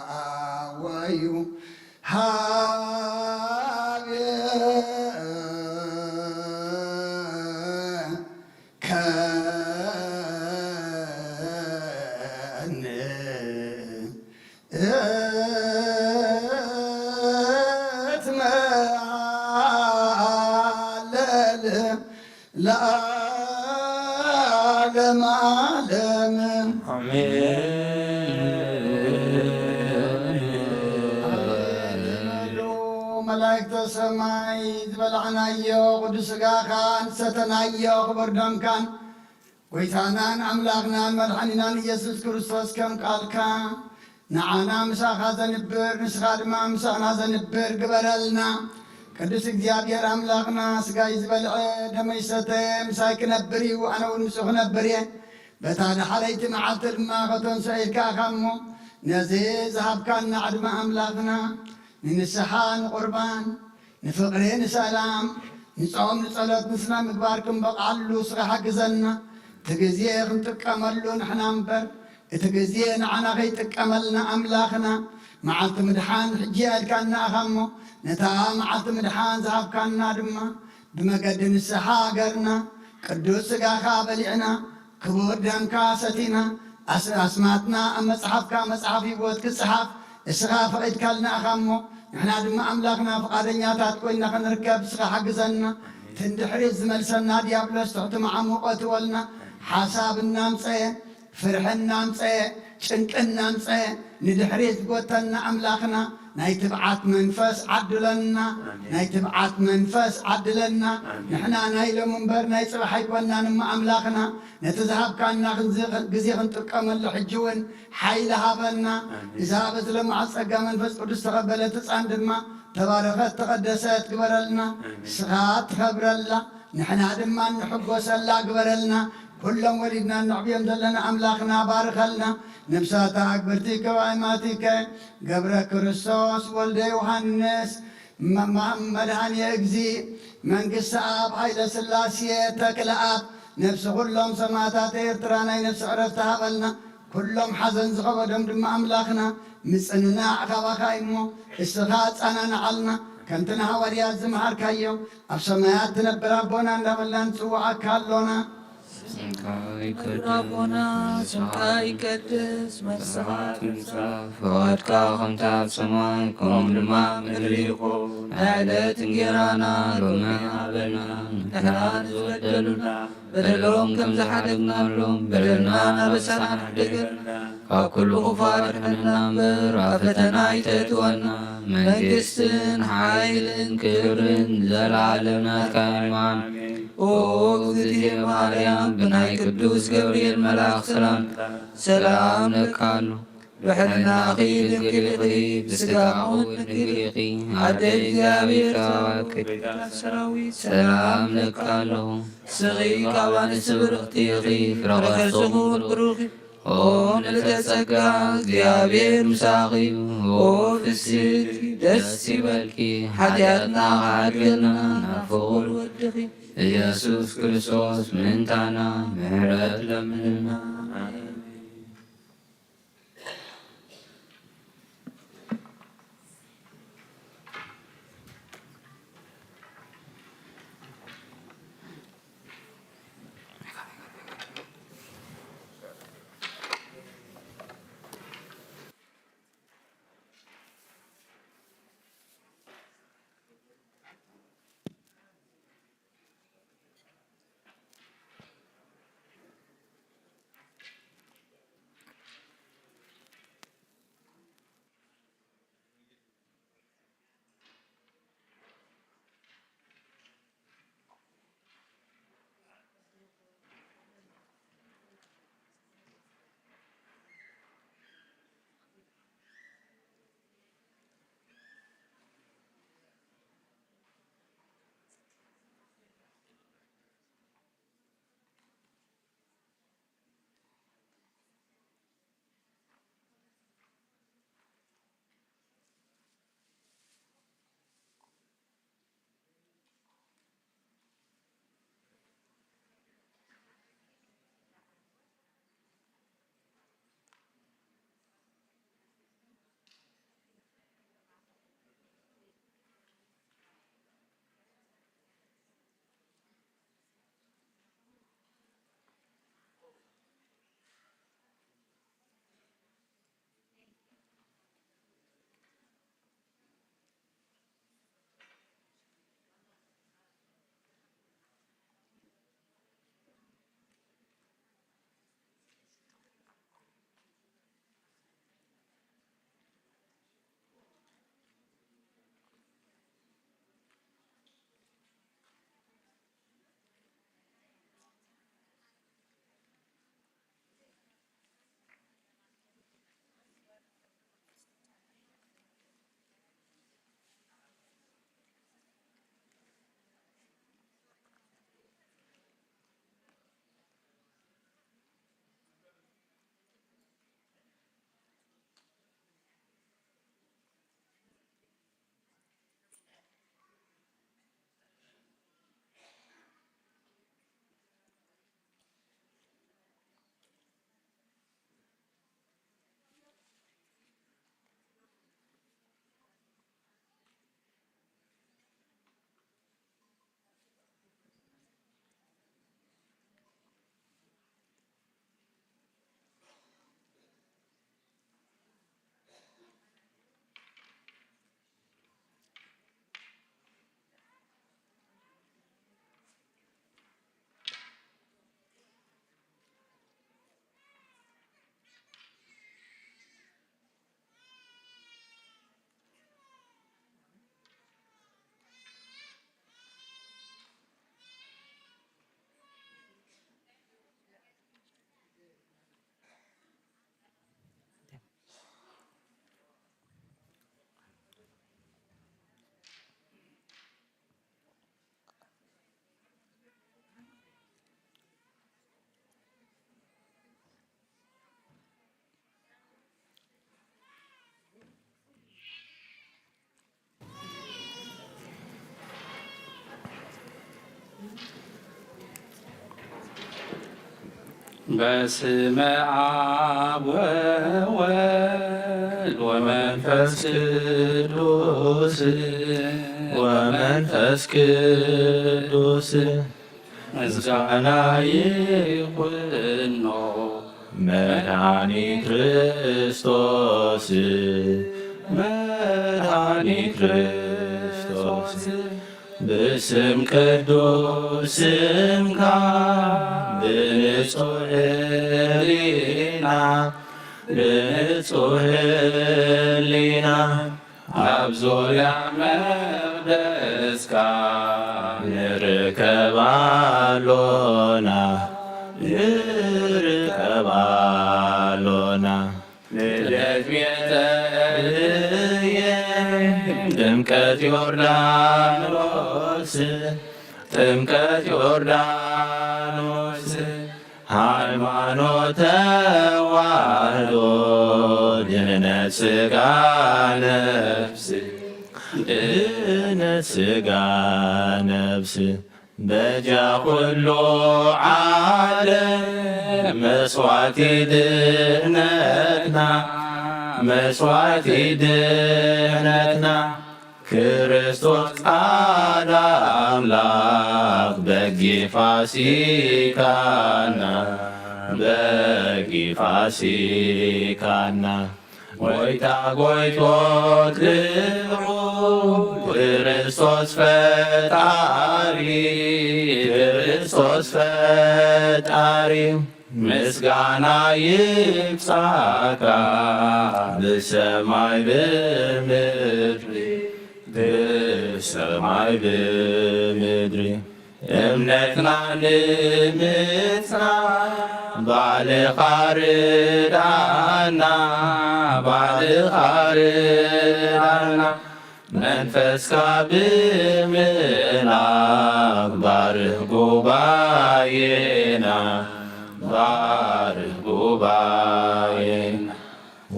ከነኣወዩ ሃብየ ከን እትመዓለል ለዓለም ዓለም። ኣሜን። ኣሜን። በሉ መላእክተ ሰማይ ዝበላዕናዮ ቅዱስ ሥጋኻን ዝሰተናዮ ክቡር ደምካን፣ ጎይታናን ኣምላኽናን መድሓኒናን ኢየሱስ ክርስቶስ ከም ቃልካ ንዓና ምሳኻ ዘንብር፣ ንስኻ ድማ ምሳና ዘንብር ግበረልና። ቅዱስ እግዚኣብሔር ኣምላኽና፣ ሥጋይ ዝበልዐ ደመይ ዝሰተ ምሳይ ክነብር እዩ፣ ኣነ እውን ምስኡ ክነብር እየ። በታ ዳሕረይቲ መዓልቲ ድማ ከተንስኦ ኢልካ ኢኻ እሞ፣ ነዚ ዝሃብካና ዕድመ ኣምላኽና ንንስሓ፣ ንቁርባን፣ ንፍቕሪ፣ ንሰላም፣ ንጾም፣ ንጸሎት፣ ንስነ ምግባር ክንበቕዓሉ ንስኻ ሓግዘና። እቲ ግዜ ክንጥቀመሉ ንሕና እምበር፣ እቲ ግዜ ንዓና ከይጥቀመልና ኣምላኽና፣ መዓልቲ ምድሓን ሕጂ እያ ኢልካና ኢኻ እሞ፣ ነታ መዓልቲ ምድሓን ዝሃብካና ድማ ብመገዲ ንስሓ ሃገርና ቅዱስ ሥጋኻ በሊዕና ክቡር ደምካ ሰቲና፣ ኣስ-፣ ኣስማትና ኣብ መጽሓፍካ መጽሓፍ ህይወት ክጽሓፍ እስኻ ፈቒድካልና ኢኻ እሞ፣ ንሕና ድማ ኣምላኽና ፍቓደኛታት ኮይና ክንርከብ እስኻ ሓግዘና። እቲ ንድሕሪት ዝመልሰና ዲያብሎስ ትሕቲ መዓሙቕ እትወልና፣ ሓሳብ እናምጸየ፣ ፍርሒ እናምጸየ፣ ጭንቂ እናምጸየ፣ ንድሕሪት ዝጎተና ኣምላኽና፣ ናይ ትብዓት መንፈስ ዓድለና፣ ኣሜን። ናይ ትብዓት መንፈስ ዓድለና። ኣሜን። ንሕና ናይ ሎሚ እምበር ናይ ጽባሕ ኣይኮናን እሞ ኣምላኽና፣ ነቲ ዝሃብካና ክንዚ-፣ ግዜ ክንጥቀመሉ ሕጂ እውን ሓይሊ ሃበና። ኣሜን። እዛ በዚ ለማዓት ጸጋ መንፈስ ቅዱስ ተቐበለት ህጻን ድማ ተባረኸት፣ ተቐደሰት ግበረልና። ኣሜን። ንስኻ ትኸብረላ፣ ንሕና ድማ እንሕጎሰላ ግበረልና። ኩሎም ወሊድና እነዕብዮም ዘለና ኣምላኽና ባርኸልና። ነብሳታ ኣግብርቲከ ወኣማቲከ ገብረ ክርስቶስ ወልደ ዮሃንስ መ-፣ መ-፣ መድኃኔ እግዚእ መንግሥተ ኣብ ኃይለ ሥላሴ ተክለ ኣብ ነፍሲ ኩሎም ሰማዕታት ኤርትራ ናይ ነፍሲ ዕረፍቲ ሃበልና። ኩሎም ሓዘን ዝኸበዶም ድማ ኣምላኽና ምጽንናዕ ካባኻ እሞ እስኻ ኣጸናንዓልና። ከምቲ ንሃዋርያት ዝመሃርካዮም ኣብ ሰማያት ትነብር ኣቦና እንዳበልና ንጽውዓካ ኣሎና። ስምካ ይቀደስ፣ ኣቦና፣ ስምካ ይቀደስ፣ መጽኣትካ ትምጻእ፣ ፍቓድካ ከምቲ ኣብ ሰማይ፣ ከምኡ ድማ ኣብ ምድሪ ይኹን። ናይ ዕለት እንጌራና ሎሚ ሃበና፣ ንሕና ንዝበደሉና በደሎም ከም ዝሓደግናሎም፣ በደልና ኣበሳና ሕደገልና፣ ካብ ኩሉ ክፉእ ኣድሕነና እምበር፣ ኣብ ፈተና ኣይተእትወና። መንግስትን ሓይልን ክብርን ዘለዓለም ናትካ እዩ። ኣሜን። ኦ እግዝእትየ ማርያም፣ ብናይ ቅዱስ ገብርኤል መልኣክ ሰላምታ ሰላም እለኪ ኣሎ። ብሕልናኺ ድንግል ኢኺ፣ ብስጋኺ እውን ድንግል ኢኺ። ኣደ እግዚኣብሔር፣ ሰራዊት ሰላም እለኪ ኣለኹ። ስቂ ካብ ኣንስቲ ብርኽቲ ኢኺ፣ ፍረ ከርስኺ እውን ብሩኽ እዩ። ኦ ምልዕተ ጸጋ፣ እግዚኣብሔር ምሳኺ እዩ። ኦ ፍስሕቲ፣ ደስ ይበልኪ፣ ሓጢኣትና ክሓድገልና ናብ ፍቑር ወድኺ ኢየሱስ ክርስቶስ ምእንታና ምሕረት ለምንልና። ኣሜን። በስመ አብ ወወልድ ወመንፈስ ቅዱስ ወመንፈስ ቅዱስ ምስጋና ይኩኖ መድኃኒ ክርስቶስ መድኃኒ ክርስቶስ ብስም ቅዱስ ስምካ ብንጹሕ ህሊና ብንጹሕ ህሊና ኣብ ዙርያ መቕደስካ ንርከብ ኣሎና ንርከብ ኣሎና። ልደት ቤተ ጥምቀት ዮርዳኖስ ጥምቀት ዮርዳኖስ ሃይማኖት ተዋህዶ ድህነት ስጋ ነፍስ ድህነት ስጋ ነፍስ በጃ ኩሉ ዓለም መስዋዕቲ ድህነትና መስዋዕቲ ድህነትና ክርስቶስ ቃል ኣምላኽ በጊ ፋሲካና በጊ ፋሲካና ጎይታ ጎይቶት ልዑል ክርስቶስ ፈጣሪ ክርስቶስ ፈጣሪ ምስጋና ይብጻካ ብሰማይ ብምድሪ ብሰማይ ብምድሪ እምነትና ንምጽና ባልኻ ርዳና ባልኻ ርዳና መንፈስካ ብምልኣክ ባርኽ ጉባኤና ባርኽ ጉባኤና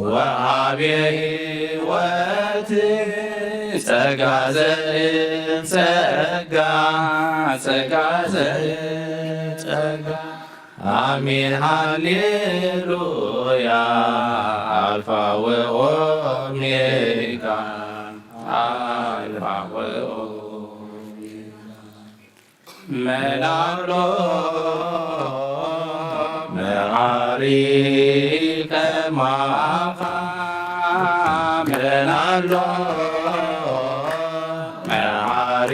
ወሃቤ ሕይወት ጸጋ ዘእም ጸጋ ጸጋ ዘእም ጸጋ አሜን ሃሌሉያ አልፋ ወኦሜጋ አልፋ ወኦሜጋ መላሎ መዓሪ ከማኻ መላሎ መዓሪ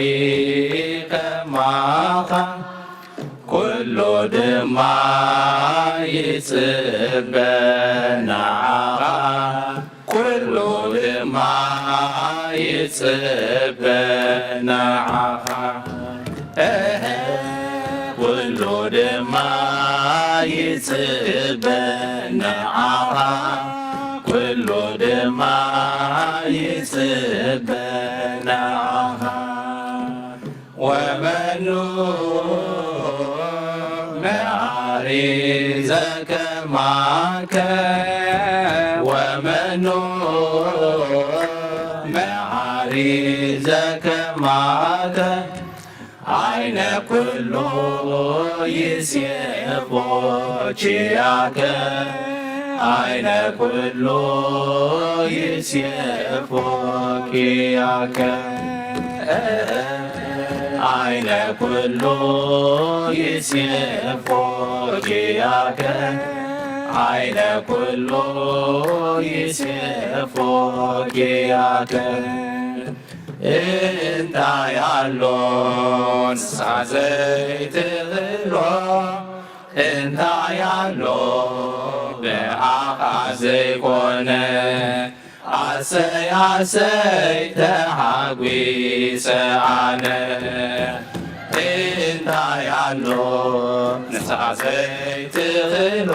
ከማኻ ኩሉ ድማ ይጽበ ንዓኻ ኩሉ ድማ ይጽበ ንዓኻ ኩሉ ድማ ይጽበ ንዓኻ ኩሉ ድማ ይጽበ ንዓኻ ወመኑ መዓሪ ዘከማከ ወመኑ መዓሪ ዘከማከ አይነ ኩሉ ይሴፎ ኪያከ አይነ ኩሉ ይሴፎ ኪያከ አይነ ኩሉ ይሴፎ ኪያከ አይነ ኩሉ ይሴፎ ኪያከ እንታይ ኣሎ ንስኻ ዘይትኽእሎ እንታይ ኣሎ ብኣኻ ዘይኮነ ኣሰይ ኣሰይ ተሓጒሰ ኣነ እንታይ ኣሎ ንስኻ ዘይትኽእሎ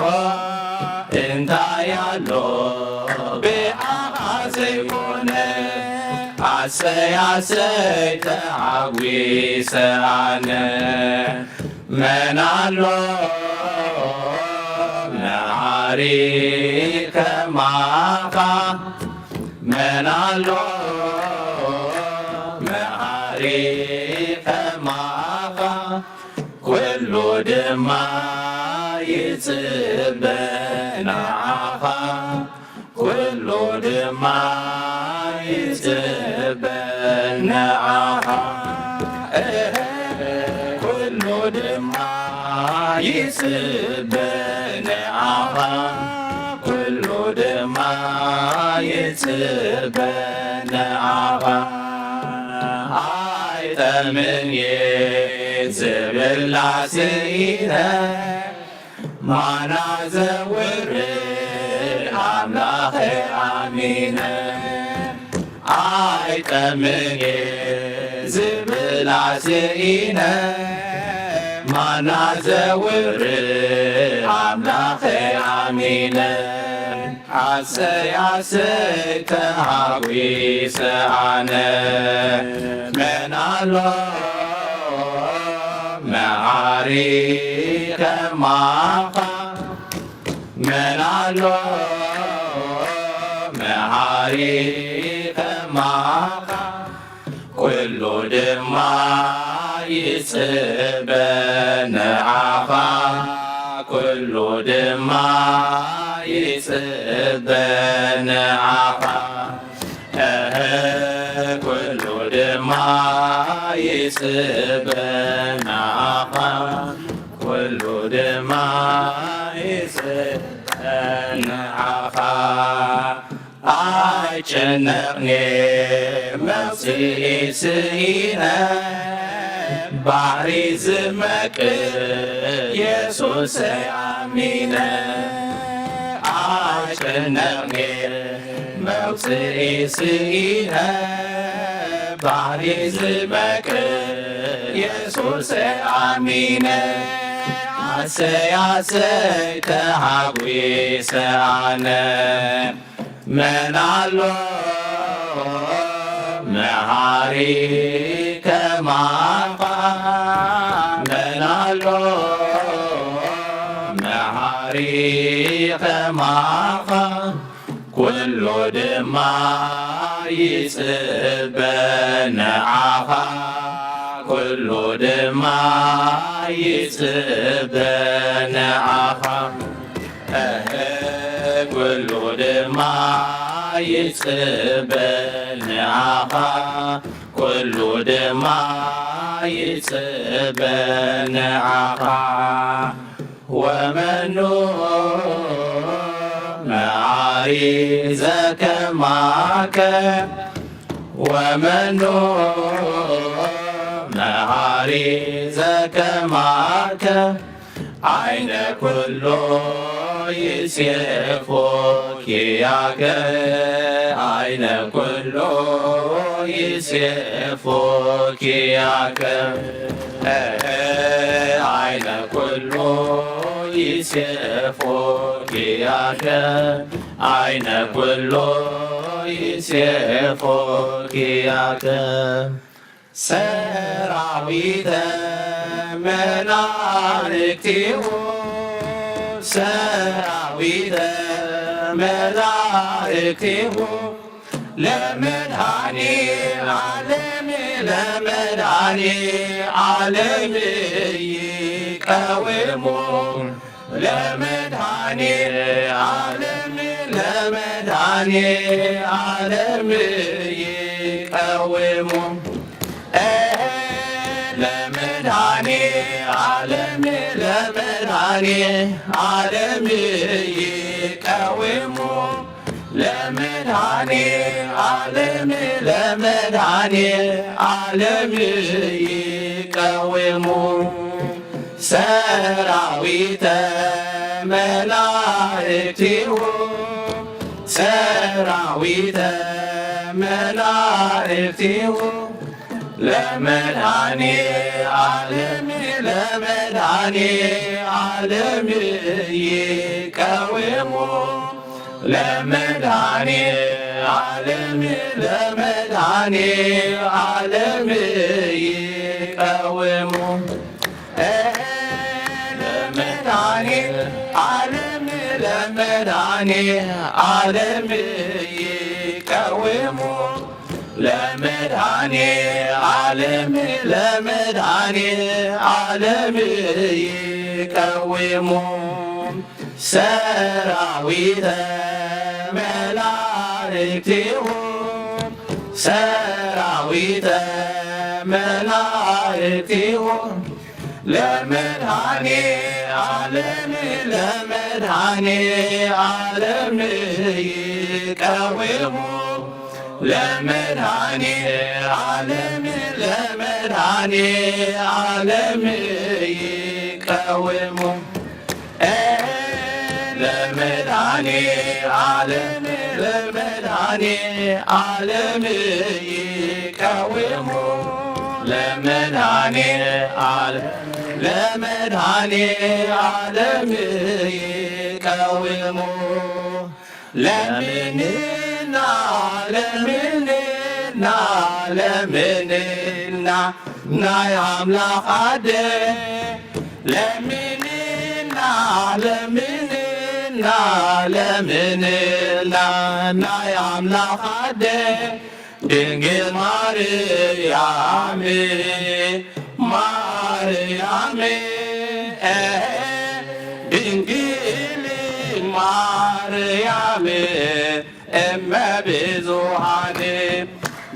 እንታይ ኣሎ ብኣኻ ዘይኮነ ኣሰይ ኣሰይ ተሓጒሰ ኣነ መን ኣሎ መዓሪ ከማኻ መን ኣሎ መዓሪ ከማኻ ኩሉ ድማ ይጽበ ንዓኻ፣ ኩሉ ድማ ይጽበ ንዓኻ። ኩሉ ድማ ይጽበ ንዓኻ፣ ኩሉ ድማ ይጽበ ንዓኻ። ኣይጠምን እየ ዝብላ ስኢነ፣ ማና ዘውርድ ኣምላኸ ኣሚነ። ኣይጠምን እየ ዝብላ ስኢነ፣ ማና ዘውርድ ኣምላኸ ኣሚነ። ኣሰይ ኣሰይ ተሃጒሰ ኣነ፣ መን ኣሎ መሃሪ ከማኻ፣ መን ኣሎ መሃሪ ከማኻ፣ ኩሉ ድማ ይጽበ ንዓኻ፣ ኩሉ ድማ ይጽበ ንዓኻ። እህ፣ ኩሉ ድማ ይጽበ ንዓኻ፣ ኩሉ ድማ ይጽበ ንዓኻ። ኣይጨነቕን መውጽኢ ስኢነ፣ ባሕሪ ዝመክእ የሱሰይ ኣሚነ። ኣይጨነቕን መውጽኢ ስኢነ፣ ባሕሪ ዝመክእ የሱሰይ ኣሚነ። ኣሰይ ኣሰይ ተሃጒሰ ኣነ፣ መን ኣሎ መሃሪ ከማኻ፣ መን ኣሎ መሃሪ ከማኻ፣ ኩሉ ድማ ይጽበ ንዓኻ፣ ኩሉ ድማ ይጽበ ንዓኻ። እህ፣ ኩሉ ድማ ይጽበ ንዓኻ፣ ኩሉ ድማ ይጽበ ንዓኻ። ወመኑ መዓሪ ዘከማከ፣ ወመኑ መዓሪ ዘከማከ፣ ዓይነ ኩሉ ይሴፎ ኪያከ፣ ዓይነ ኩሉ ይሴፎ ኪያከ። ዓይነ ኩሉ ይሴፎ ኪያከ፣ ዓይነ ኩሉ ይሴፎ ኪያከ። ሰራዊተ መላእክቲሁ፣ ሰራዊተ መላእክቲሁ፣ ለመድኃኔ ዓለም፣ ለመድኃኔ ዓለም ይቀውሙ። ለመድኃኔ ዓለም፣ ለመድኃኔ ዓለም ይቀውሙ። ለመድኃኔ ዓለም፣ ለመድኃኔ ዓለም ይቀውሙ። ለመድኃኔ ዓለም፣ ለመድኃኔ ዓለም ይቀውሙ። ሰራዊተ መላእክቲሁ፣ ሰራዊተ መላእክቲሁ፣ ለመድኃኔ ዓለም፣ ለመድኃኔ ዓለም ይቀውሙ። ለመድኃኔ ዓለም፣ ለመድኃኔ ዓለም ይቀውሙ። ለመድኃኔ ዓለም፣ ለመድኃኔ ዓለም ይቀውሙ። ለመድኃኔ ዓለም፣ ለመድኃኔ ዓለም ይቀውሙ። ሰራዊተ መላእክቲሁ ሰራዊተ መላእክቲሁ ለመድኃኔ ዓለም ለመድኃኔ ዓለም ይቀውሙ ለመድኃኔ ዓለም ለመድኃኔ ዓለም ይቀውሙ ለመድኃኔ ዓለም ለመድኃኔ ዓለም ይቀውሙ ለመድኃኔ ዓለም ለመድኃኔ ዓለም ይቀውሙ ለምንና ለምንና ለምንና ናይ ኣምላኽ ኣደ ለምንና ለምንና ለምንና ናይ ኣምላኽ ኣደ ድንግል ማርያም ማርያም ድንግል ማርያም እመ ብዙኃን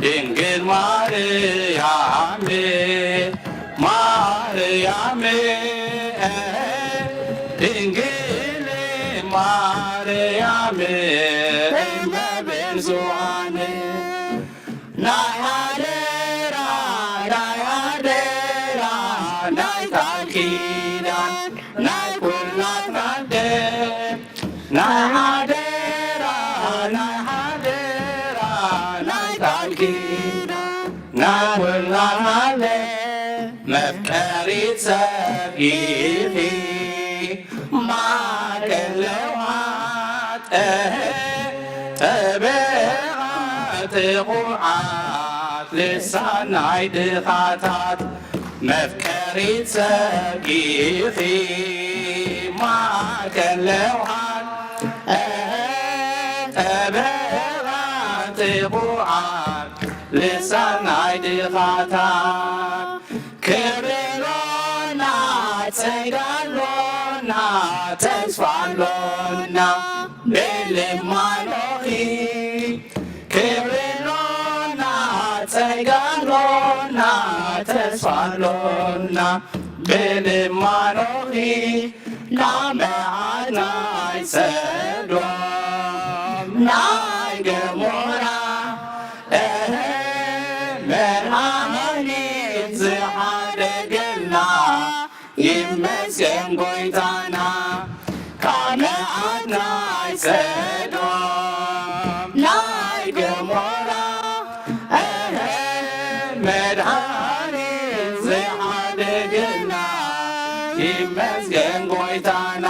ድንግል ማርያም ማርያም ድንግል ማርያም እመ ብዙኃን ናይ ሓደራ ናይ ሓደራ ናይ ቃል ኪዳን ናይ ኩላትና ናይ ሓደራ ናይ ሓደራ ናይ ቃል ኪዳን ናይ ኩላትና መፍቀሪት ሰብ ኢኺ ማእከል ለውሃት ጠበቓ ጥቑዓት ልሳን ናይ ድኻታት መፍቀሪት ሰብ ኢኺ ማእከል ለውሃት ጠበቓ ጥቑዓት ልሳን ናይ ድኻታት ክብሪ ኣሎና ጸጋ ኣሎና ተስፋ ኣሎና ብልማኖኺ ክብሪ ኣሎና ጸጋ ኣሎና ተስፋ ኣሎና ብልማኖኺ ካብ መዓት ናይ ሰዶም ናይ ገሞራ እህ መድኃኒት ዝሓደገልና ይመስገን ጎይታና ካብ መዓት ናይ ሰዶም ናይ ገሞራ እህ መድኃኒት ዝሓደገልና ይመስገን ጎይታና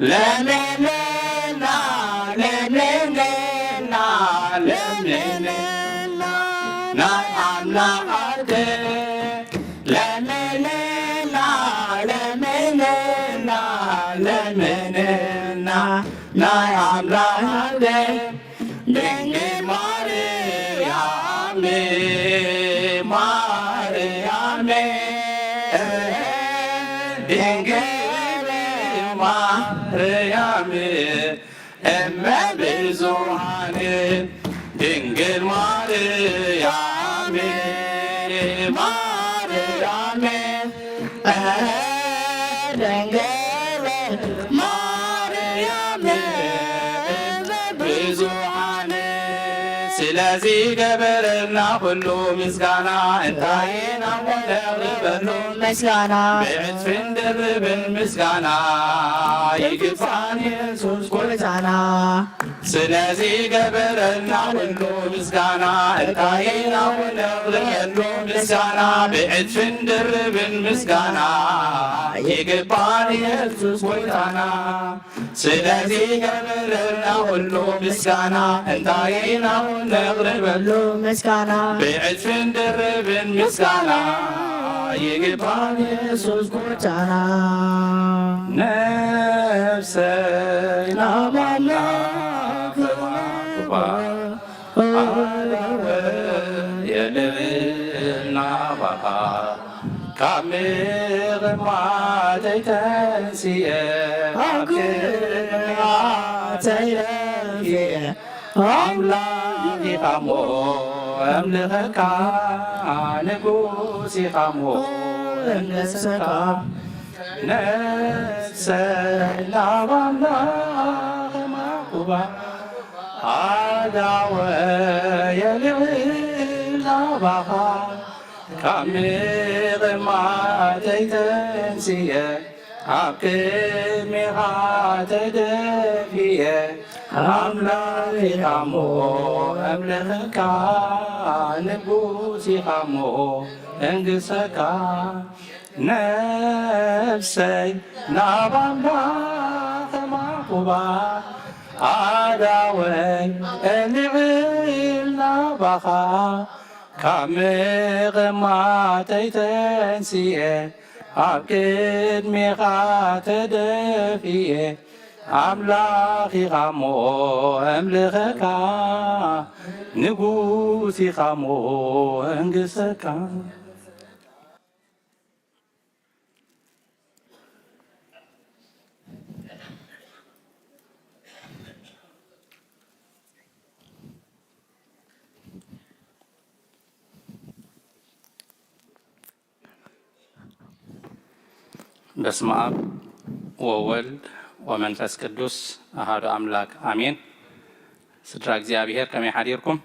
ለምንና ለምንና ለምንና ናይ ኣምላኽ ኣደ ለምንና ለምንና ለምንና ናይ ኣምላኽ ኣደ ድንግል ማርያም ማርያም ድንግል ማርያም እመ ብዙኃን ድንግል ማርያም ማርያም ድንግል ማርያም እመ ብዙኃን ስለዚህ ገበረልና ሁሉ ምስጋና እንታይ ነው ነቅርበሉ ምስጋና ብዕጥፍን ድርብን ምስጋና ይግባን ኢየሱስ ጎይታና ስለዚህ ገበረልና ሁሉ ምስጋና እንታይ ነው ነቅርበሉ ምስጋና ብዕጥፍን ድርብን ምስጋና ይግባን ኢየሱስ ጎይታና ስለዚህ ገበረልና ሁሉ ምስጋና እንታይ ነው ነቅርበሉ ምስጋና ብዕጥፍን ድርብን ምስጋና ይግባን ኢየሱስ ጎይታና ነፍሰይ ናብ ኣምላኽዋ ኣለወ የልብና ባኻ ካብ ምቕማጠይ ተንስኤ፣ ካብ ግርማተይ ደፊኤ፣ ኣምላኽ ኢኻ እሞ እምልኸካ፣ ንጉስ ኢኻ እሞ እንግሰካ። ነፍሰይ ናብ ኣምላኽ ማዕቁባ፣ ኣዳወየ ልዕል ናባኻ። ካብ ምቕማጠይ ተንስኤ፣ ኣብ ቅድሜኻ ተደፊኤ፣ ኣምላኽ ኢኻ እሞ እምልኸካ፣ ንጉስ ኢኻ እሞ እንግሰካ። ነፍሰይ ናብ ኣምላኽ ማዕቁባ፣ ኣዳወይ ልዕል ናባኻ። ካብ ምቕማጠይ ተንስኤ፣ ኣብ ቅድሜኻ ተደፊኤ፣ ኣምላኽ ኢኻ እሞ እምልኸካ፣ ንጉስ ኢኻ እሞ እንግሰካ። በስመ ኣብ ወወልድ ወመንፈስ ቅዱስ ኣሃዱ ኣምላክ ኣሜን። ስድራ እግዚኣብሔር ከመይ ሓዲርኩም?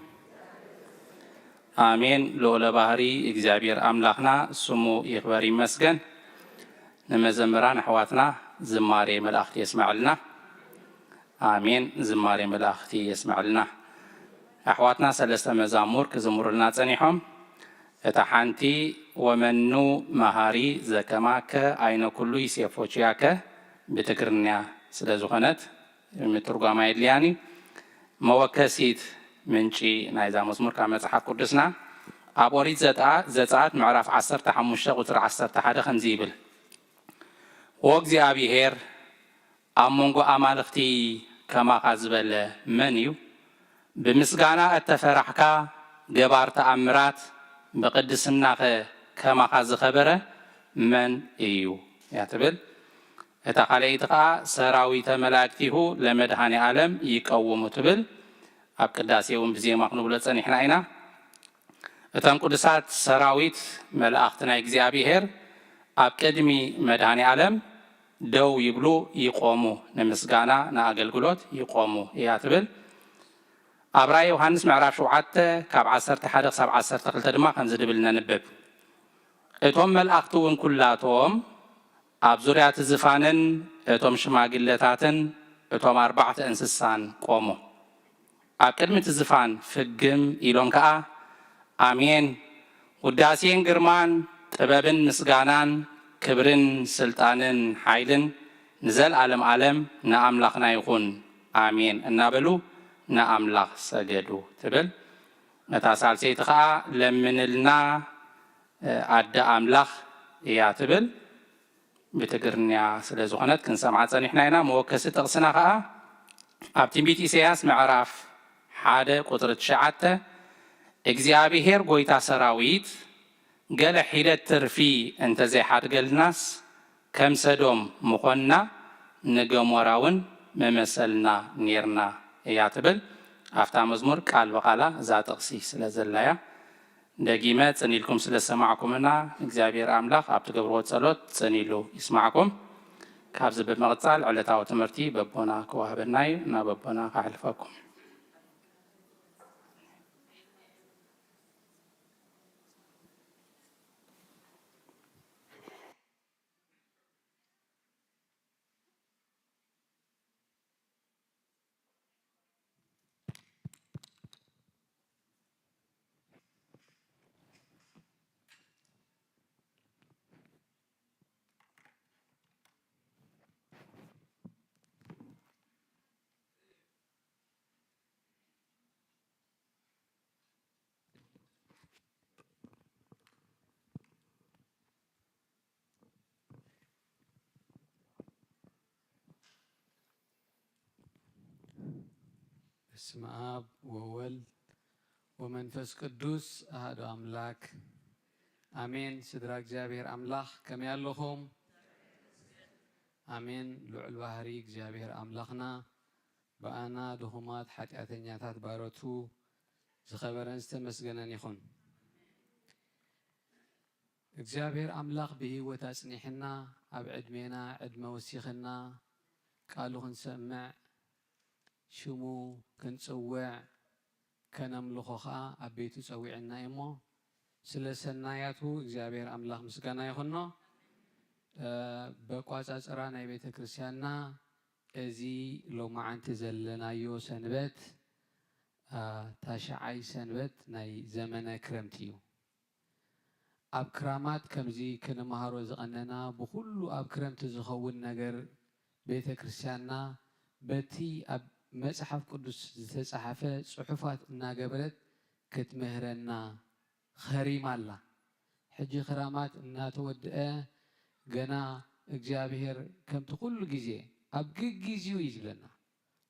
ኣሜን። ልዑለ ባህሪ እግዚኣብሔር ኣምላኽና ስሙ ይኽበር ይመስገን። ንመዘምራን ኣሕዋትና ዝማሬ መላእኽቲ የስመዐልና። ኣሜን። ዝማሬ መላእኽቲ የስመዐልና። ኣሕዋትና ሰለስተ መዛሙር ክዝምሩልና ጸኒሖም። እታ ሓንቲ "ወመኑ መሃሪ ዘከማከ ኣይነ ኩሉ ይሴፎችያከ" ብትግርኛ ስለ ዝኾነት ምትርጓም ኣየድልያን እዩ። መወከሲት ምንጪ ናይዛ መዝሙር ካብ መጽሓፍ ቅዱስና ኣብ ኦሪት ዘጥኣ-፣ ዘጸኣት ምዕራፍ ዓሰርተ ሓሙሽተ ቁጽሪ ዓሰርተ ሓደ ከምዚ ይብል፣ "ወእግዚኣብሔር ኣብ መንጎ ኣማልኽቲ ከማኻ ዝበለ መን እዩ? ብምስጋና እተፈራሕካ ገባር ተኣምራት፣ ብቕድስናኸ ከማኻ ዝኸበረ መን እዩ?" እያ ትብል። እታ ካልኣይቲ ኸኣ "ሰራዊተ መላእክቲሁ ለመድኃኔ ዓለም ይቀውሙ" ትብል። ኣብ ቅዳሴ እውን ብዜማ ክንብሎ ጸኒሕና ኢና። እቶም ቅዱሳት ሰራዊት መላእኽቲ ናይ እግዚኣብሔር ኣብ ቅድሚ መድኃኔ ዓለም ደው ይብሉ ይቆሙ፣ ንምስጋና ንኣገልግሎት ይቆሙ እያ ትብል። ኣብ ራእይ ዮሃንስ ምዕራፍ ሸውዓተ ካብ ዓሰርተ ሓደ ክሳብ ዓሰርተ ክልተ ድማ ከምዚ ድብል ነንብብ፣ "እቶም መላእኽቲ እውን ኩላቶም ኣብ ዙርያ እቲ ዝፋንን እቶም ሽማግለታትን እቶም ኣርባዕተ እንስሳን ቆሙ። ኣብ ቅድሚ እቲ ዝፋን ፍግም ኢሎም ከኣ፣ ኣሜን፣ ውዳሴን ግርማን ጥበብን ምስጋናን ክብርን ስልጣንን ሓይልን ንዘለዓለም ዓለም ንኣምላኽና ይኹን፣ ኣሜን" እናበሉ ንኣምላኽ ሰገዱ ትብል። እታ ሳልሰይቲ ኸኣ "ለምንልና ኣደ ኣምላኽ" እያ ትብል። ብትግርኛ ስለ ዝኾነት ክንሰምዓ ጸኒሕና ኢና። መወከሲ ጥቕስና ኸኣ ኣብ ትንቢት ኢሳይያስ ምዕራፍ ሓደ ቁጽሪ ትሽዓተ፣ "እግዚኣብሄር ጐይታ ሰራዊት ገለ ሒደት ትርፊ እንተ ዘይሓድገልናስ፣ ከም ሰዶም ምኾንና፣ ንገሞራ እውን ምመሰልና ኔርና" እያ ትብል። ኣብታ መዝሙር ቃል ብቓላ እዛ ጥቕሲ ስለ ዘላያ፣ ደጊመ ጽን ኢልኩም ስለ ዝሰማዕኩምና፣ እግዚኣብሔር ኣምላኽ ኣብ ትገብርዎ ጸሎት ጽን ኢሉ ይስማዕኩም። ካብዚ ብምቕጻል ዕለታዊ ትምህርቲ በቦና ክወሃበና እዩ። ናብ በቦና ከሕልፈኩም። በስመ አብ ወወልድ ወመንፈስ ቅዱስ አሐዱ አምላክ ኣሜን። ስድራ እግዚኣብሔር ኣምላኽ ከመይ ኣለኹም? ኣሜን። ልዑል ባህሪ እግዚኣብሔር ኣምላኽና ብኣና ድኹማት ሓጢኣተኛታት ባሮቱ ዝኸበረን ዝተመስገነን ይኹን። እግዚኣብሔር ኣምላኽ ብህይወት ኣጽኒሕና፣ ኣብ ዕድሜና ዕድመ ወሲኽና፣ ቃሉ ክንሰምዕ፣ ሽሙ ክንጽውዕ፣ ከነምልኾ ኸኣ ኣብ ቤቱ ጸዊዕና እዩ እሞ፣ ስለ ሰናያቱ እግዚኣብሔር ኣምላኽ ምስጋና ይኹኖ። እ፣ በቋጻጽራ ናይ ቤተ ክርስቲያንና፣ እዚ ሎማዓንቲ ዘለናዮ ሰንበት፣ እ፣ ታሽዓይ ሰንበት ናይ ዘመነ ክረምቲ እዩ። ኣብ ክራማት ከምዚ ክንመሃሮ ዝቐነና፣ ብኹሉ ኣብ ክረምቲ ዝኸውን ነገር ቤተ ክርስቲያንና በቲ ኣብ መጽሓፍ ቅዱስ ዝተጻሕፈ ጽሑፋት እናገበረት ክትምህረና ኸሪማ ኣላ። ሕጂ ክራማት እናተወድአ፣ ገና እግዚኣብሔር ከምቲ ኩሉ ግዜ ኣብ ግጊዜኡ እዩ ዝብለና።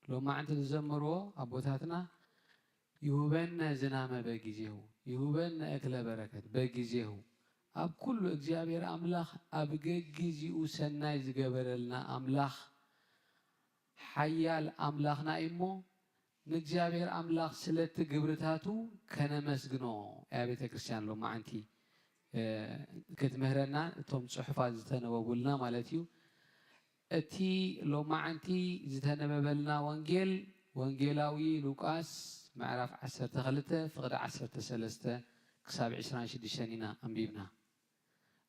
ሎማዕንቲ ዝዘመርዎ ኣቦታትና፣ ይሁበነ ዝናመ በጊዜሁ፣ ይሁበነ እክለ በረከት በጊዜሁ። ኣብ ኩሉ እግዚኣብሔር ኣምላኽ ኣብ ገጊዜኡ ሰናይ ዝገበረልና ኣምላኽ፣ ሓያል ኣምላኽና እዩ እሞ፣ ንእግዚኣብሔር ኣምላኽ ስለቲ ግብርታቱ ከነመስግኖ እያ ቤተ ክርስቲያን ሎማዓንቲ፣ እ፣ ክትምህረና፣ እቶም ጽሑፋት ዝተነበቡልና ማለት እዩ። እቲ ሎማዓንቲ ዝተነበበልና ወንጌል፣ ወንጌላዊ ሉቃስ ምዕራፍ ዓሰርተ ክልተ ፍቕዲ ዓሰርተ ሰለስተ ክሳብ ዕስራን ሽዱሽተን ኢና ኣንቢብና።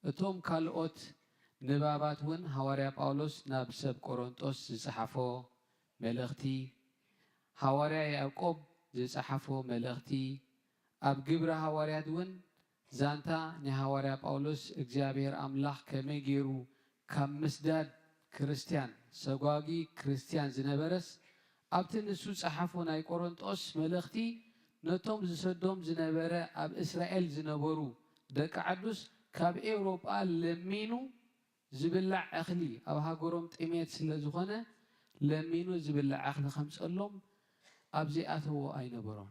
እቶም ካልኦት ንባባት እውን ሃዋርያ ጳውሎስ ናብ ሰብ ቆሮንጦስ ዝጸሓፎ መልእኽቲ፣ ሃዋርያ ያዕቆብ ዝጸሓፎ መልእኽቲ፣ ኣብ ግብሪ ሃዋርያት እውን ዛንታ ናይ ሃዋርያ ጳውሎስ እግዚኣብሔር ኣምላኽ ከመይ ገይሩ ካብ ምስዳድ ክርስትያን፣ ሰጓጒ ክርስትያን ዝነበረስ፣ ኣብቲ ንሱ ጸሓፎ ናይ ቆሮንጦስ መልእኽቲ፣ ነቶም ዝሰዶም ዝነበረ ኣብ እስራኤል ዝነበሩ ደቂ ዓዱስ ካብ ኤውሮጳ ለሚኑ ዝብላዕ እኽሊ፣ ኣብ ሃገሮም ጥሜት ስለ ዝኾነ ለሚኑ ዝብላዕ እኽሊ ከምጸሎም ኣብ ዘይኣተዎ ኣይነበሮን።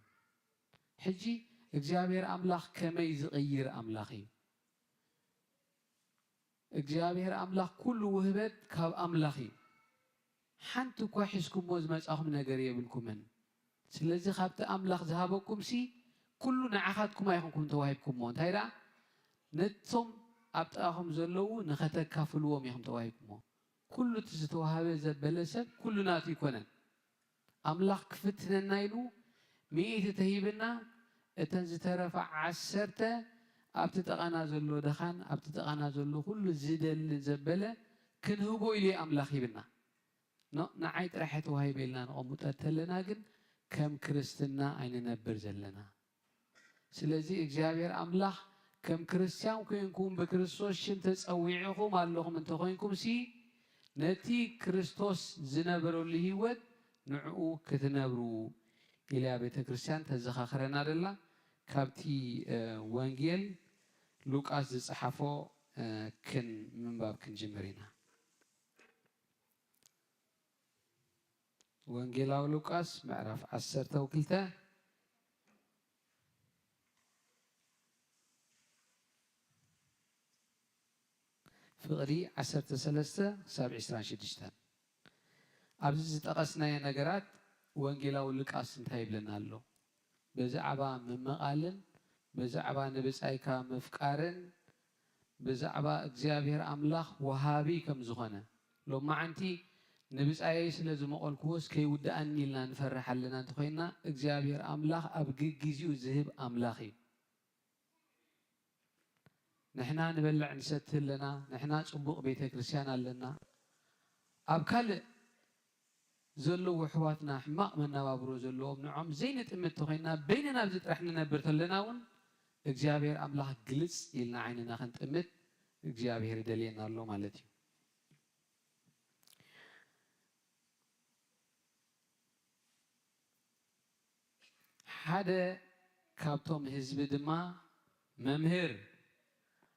ሕጂ እግዚኣብሔር ኣምላኽ ከመይ ዝቕይር ኣምላኽ እዩ። እግዚኣብሔር ኣምላኽ ኩሉ ውህበት ካብ ኣምላኽ እዩ። ሓንቲ እኳ ሒዝኩሞ ዝመጻኹም ነገር የብልኩምን። ስለዚ ካብቲ ኣምላኽ ዝሃበኩምሲ ኩሉ ንዓኻትኩም ኣይኹንኩም ተዋሂብኩሞ። እንታይ ደኣ? ነቶም ኣብ ጥቓኹም ዘለዉ ንኸተካፍልዎም ኢኹም ተዋሂብኩሞ። ኩሉ እቲ ዝተዋህበ ዘበለ ሰብ ኩሉ ናቱ ኣይኮነን። ኣምላኽ ክፍትነና ኢሉ ሚእቲ ተሂብና፣ እተን ዝተረፋ ዓሰርተ ኣብቲ ጥቓና ዘሎ ደኻን ኣብቲ ጥቓና ዘሎ ኩሉ ዝደሊ ዘበለ ክንህቦ ኢሉ እዩ ኣምላኽ ሂብና። ኖ፣ ንዓይ ጥራሕ እየ ተዋሂበ ኢልና ነቐምጦ ተለና ግን ከም ክርስትና ኣይንነብር ዘለና። ስለዚ እግዚኣብሔር ኣምላኽ ከም ክርስትያን ኮይንኩም ብክርስቶስ ሽም ተጸዊዕኹም ኣለኹም እንተኾይንኩምሲ፣ ነቲ ክርስቶስ ዝነበረሉ ህይወት ንዕኡ ክትነብሩ ኢላ ቤተ ክርስቲያን ተዘኻኽረና ደላ። ካብቲ፣ እ፣ ወንጌል ሉቃስ ዝጸሓፎ፣ እ፣ ክን-፣ ምንባብ ክንጅምር ኢና። ወንጌላዊ ሉቃስ ምዕራፍ ዓሰርተ ክልተ ፍቕዲ ዓሰርተ ሰለስተ ክሳብ ዕስራን ሽዱሽተን። ኣብዚ ዝጠቐስናዮ ነገራት ወንጌላዊ ሉቃስ እንታይ ይብለና ኣሎ? ብዛዕባ ምምቓልን ብዛዕባ ንብጻይካ ምፍቃርን ብዛዕባ እግዚኣብሔር ኣምላኽ ወሃቢ ከም ዝኾነ፣ ሎማዓንቲ ንብጻየይ ስለ ዝመቐልክዎስ ከይውድኣኒ ኢልና ንፈርሕ ኣለና እንተኾይንና፣ እግዚኣብሔር ኣምላኽ ኣብ ግጊዜኡ ዝህብ ኣምላኽ እዩ። ንሕና ንበልዕ ንሰቲ ኣለና፣ ንሕና ጽቡቕ ቤተ ክርስቲያን ኣለና። ኣብ ካልእ ዘለዉ ኣሕዋትና ሕማቕ መነባብሮ ዘለዎም ንዖም ዘይንጥምት ተኾይንና በይንና ኣብዚ ጥራሕ ንነብር ተለና እውን እግዚኣብሔር ኣምላኽ ግልጽ ኢልና ዓይንና ክንጥምት እግዚኣብሔር ይደልየና ኣሎ ማለት እዩ። ሓደ ካብቶም ህዝቢ ድማ፣ "መምህር፣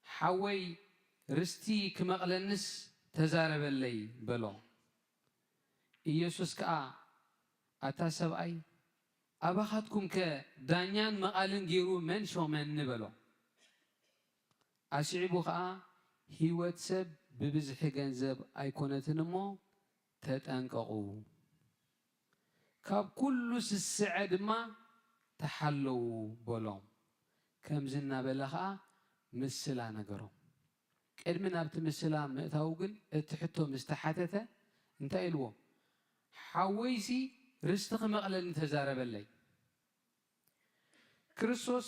ሓወይ ርስቲ ክመቕለንስ ተዛረበለይ" በሎ። ኢየሱስ ከኣ፣ "ኣታ ሰብኣይ፣ ኣባኻትኩምከ ዳኛን መቓልን ገይሩ መን ሾመኒ?" በሎ። ኣስዒቡ ኸኣ፣ ህይወት ሰብ ብብዝሒ ገንዘብ ኣይኮነትን እሞ ተጠንቀቑ፣ ካብ ኩሉ ስስዐ ድማ ተሓለዉ በሎም። ከምዚ እናበለ ኸኣ ምስላ ነገሮም። ቅድሚ ናብቲ ምስላ ምእታዉ ግን እቲ ሕቶ ምስ ተሓተተ እንታይ ኢልዎ? ሓወይሲ ርስቲ ክመቕለኒ ተዛረበለይ። ክርስቶስ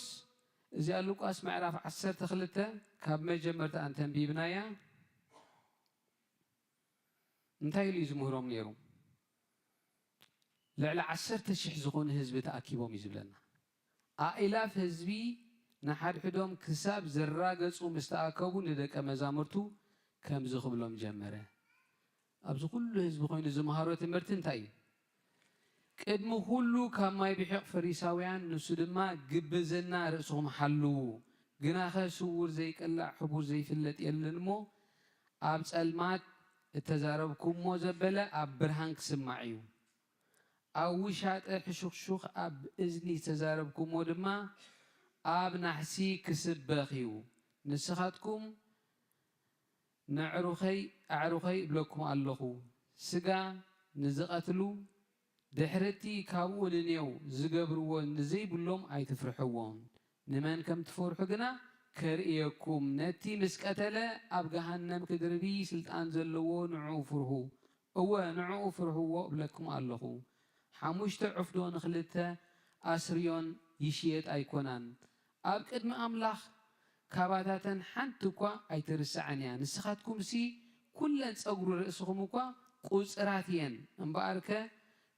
እዚኣ ሉቃስ ምዕራፍ ዓሰርተ ክልተ ካብ መጀመርታ እንተንቢብናያ እንታይ ኢሉ እዩ ዝምህሮም ነይሩ? ልዕሊ ዓሰርተ ሽሕ ዝኾኑ ህዝቢ ተኣኪቦም እዩ ዝብለና። ኣእላፍ ህዝቢ ንሓድሕዶም ክሳብ ዝራገጹ ምስ ተኣከቡ ንደቀ መዛሙርቱ ከምዚ ክብሎም ጀመረ። ኣብዚ ኩሉ ህዝቢ ኮይኑ ዝመሃሮ ትምህርቲ እንታይ እዩ? ቅድሚ ኩሉ ካብ ማይ ብሒቕ ፈሪሳውያን፣ ንሱ ድማ ግብዝና ርእስኹም ሓልዉ፣ ግናኸ ስዉር ዘይቅላዕ ሕቡር ዘይፍለጥ የለን እሞ፣ ኣብ ጸልማት እተዛረብኩሞ ዘበለ ኣብ ብርሃን ክስማዕ እዩ። ኣብ ውሻጠ ሕሹኽሹኽ ኣብ እዝኒ ዝተዛረብኩሞ ድማ ኣብ ናሕሲ ክስበኽ እዩ። ንስኻትኩም ነዕሩኸይ ኣዕሩኸይ እብለኩም ኣለኹ፣ ስጋ ንዝቐትሉ ድሕርቲ ካብኡ ንኔው ዝገብርዎ ንዘይብሎም ኣይትፍርሕዎም። ንመን ከም ትፈርሑ ግና ከርእየኩም፣ ነቲ ምስ ቀተለ ኣብ ገሃነም ክድርቢ ስልጣን ዘለዎ ንዕኡ ፍርሁ። እወ ንዕኡ ፍርህዎ እብለኩም ኣለኹ። ሓሙሽተ ዑፍዶ ንኽልተ ኣስርዮን ይሽየጥ ኣይኮናን? ኣብ ቅድሚ ኣምላኽ ካባታተን ሓንቲ እኳ ኣይትርሳዕን እያ። ንስኻትኩምሲ ኩለን ጸጉሪ ርእስኹም እኳ ቁጽራት እየን። እምበኣርከ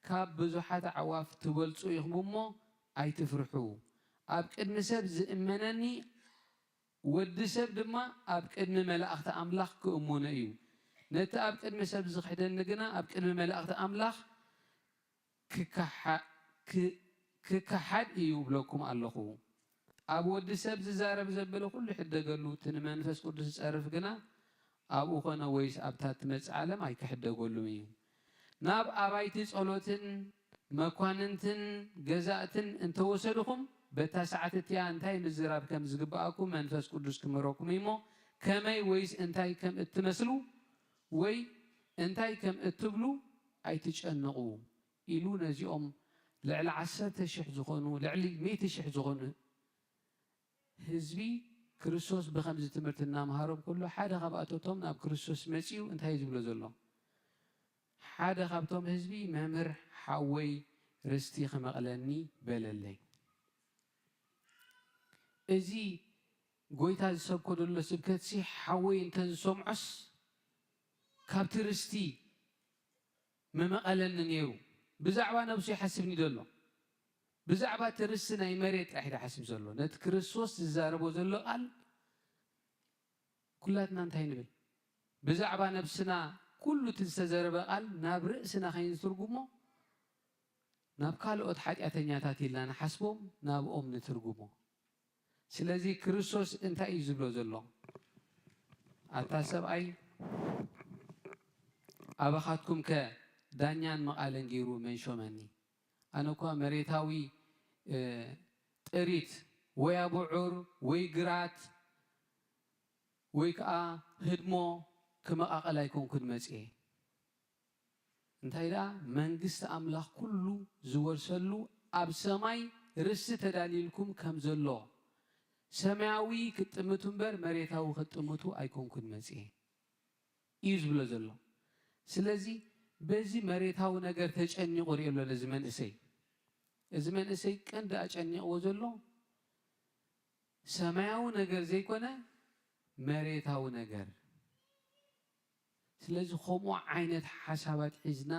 ካብ ብዙሓት ኣዕዋፍ ትበልጹ ኢኹም እሞ ኣይትፍርሑ። ኣብ ቅድሚ ሰብ ዝእመነኒ ወዲ ሰብ ድማ ኣብ ቅድሚ መላእኽቲ ኣምላኽ ክእመኖ እዩ። ነቲ ኣብ ቅድሚ ሰብ ዝኽሕደኒ ግና ኣብ ቅድሚ መላእኽቲ ኣምላኽ ክከሓ-፣ ክ-፣ ክከሓድ እዩ እብለኩም ኣለኹ። ኣብ ወዲ ሰብ ዝዛረብ ዘበለ ኩሉ ይሕደገሉ፣ እቲ ንመንፈስ ቅዱስ ዝጸርፍ ግና ኣብኡ ኾነ ወይስ ኣብታ ትመጽእ ዓለም ኣይክሕደገሉን እዩ። ናብ ኣባይቲ ጸሎትን መኳንንትን ገዛእትን እንተወሰድኹም፣ በታ ሰዓት እቲኣ እንታይ ምዝራብ ከም ዝግብኣኩም መንፈስ ቅዱስ ክምህረኩም እዩ እሞ፣ ከመይ ወይስ እንታይ ከም እትመስሉ ወይ እንታይ ከም እትብሉ ኣይትጨነቑ ኢሉ ነዚኦም ልዕሊ ዓሰርተ ሽሕ ዝኾኑ፣ ልዕሊ ሚእቲ ሽሕ ዝኾኑ ህዝቢ ክርስቶስ ብኸምዚ ትምህርቲ እናምሃሮም ከሎ፣ ሓደ ካብኣቶም ናብ ክርስቶስ መጺኡ እንታይ እዩ ዝብሎ ዘሎ? ሓደ ካብቶም ህዝቢ፣ "መምህር ሓወይ ርስቲ ክመቕለኒ በለለይ።" እዚ ጎይታ ዝሰብኮ ዘሎ ስብከትሲ ሓወይ እንተ ዝሰምዖስ ካብቲ ርስቲ ምመቐለኒ ነይሩ። ብዛዕባ ነብሱ ይሓስብ እዩ ዘሎ። ብዛዕባ እቲ ርስቲ ናይ መሬት ጥራሕ እዩ ዝሓስብ ዘሎ። ነቲ ክርስቶስ ዝዛረቦ ዘሎ ቃል ኩላትና እንታይ ንብል? ብዛዕባ ነብስና ኩሉ እቲ ዝተዘረበ ቃል ናብ ርእስና ከይንትርጉሞ፣ ናብ ካልኦት ሓጢኣተኛታት ኢልና ንሓስቦም፣ ናብኦም ንትርጉሞ። ስለዚ ክርስቶስ እንታይ እዩ ዝብሎ ዘሎ? "ኣታ ሰብኣይ፣ ኣባኻትኩም ከ ዳኛን መቓልን ገይሩ መን ሾመኒ? ኣነ እኳ መሬታዊ፣ እ፣ ጥሪት ወይ ኣቡዑር ወይ ግራት ወይ ከኣ ህድሞ ክመቓቐል ኣይኮንኩን መጽየ።" እንታይ ደኣ፣ መንግስቲ ኣምላኽ ኩሉ ዝወርሰሉ ኣብ ሰማይ ርስቲ ተዳልዩልኩም ከም ዘሎ፣ ሰማያዊ ክትጥምቱ እምበር መሬታዊ ክትጥምቱ ኣይኮንኩን መጽየ እዩ ዝብሎ ዘሎ። ስለዚ በዚ መሬታዊ ነገር ተጨኒቑ ርእዮ ኣሎ ነዚ መንእሰይ። እዚ መንእሰይ ቀንዲ ኣጨኒቕዎ ዘሎ ሰማያዊ ነገር ዘይኮነ መሬታዊ ነገር። ስለዚ ከምኡ ዓይነት ሓሳባት ሒዝና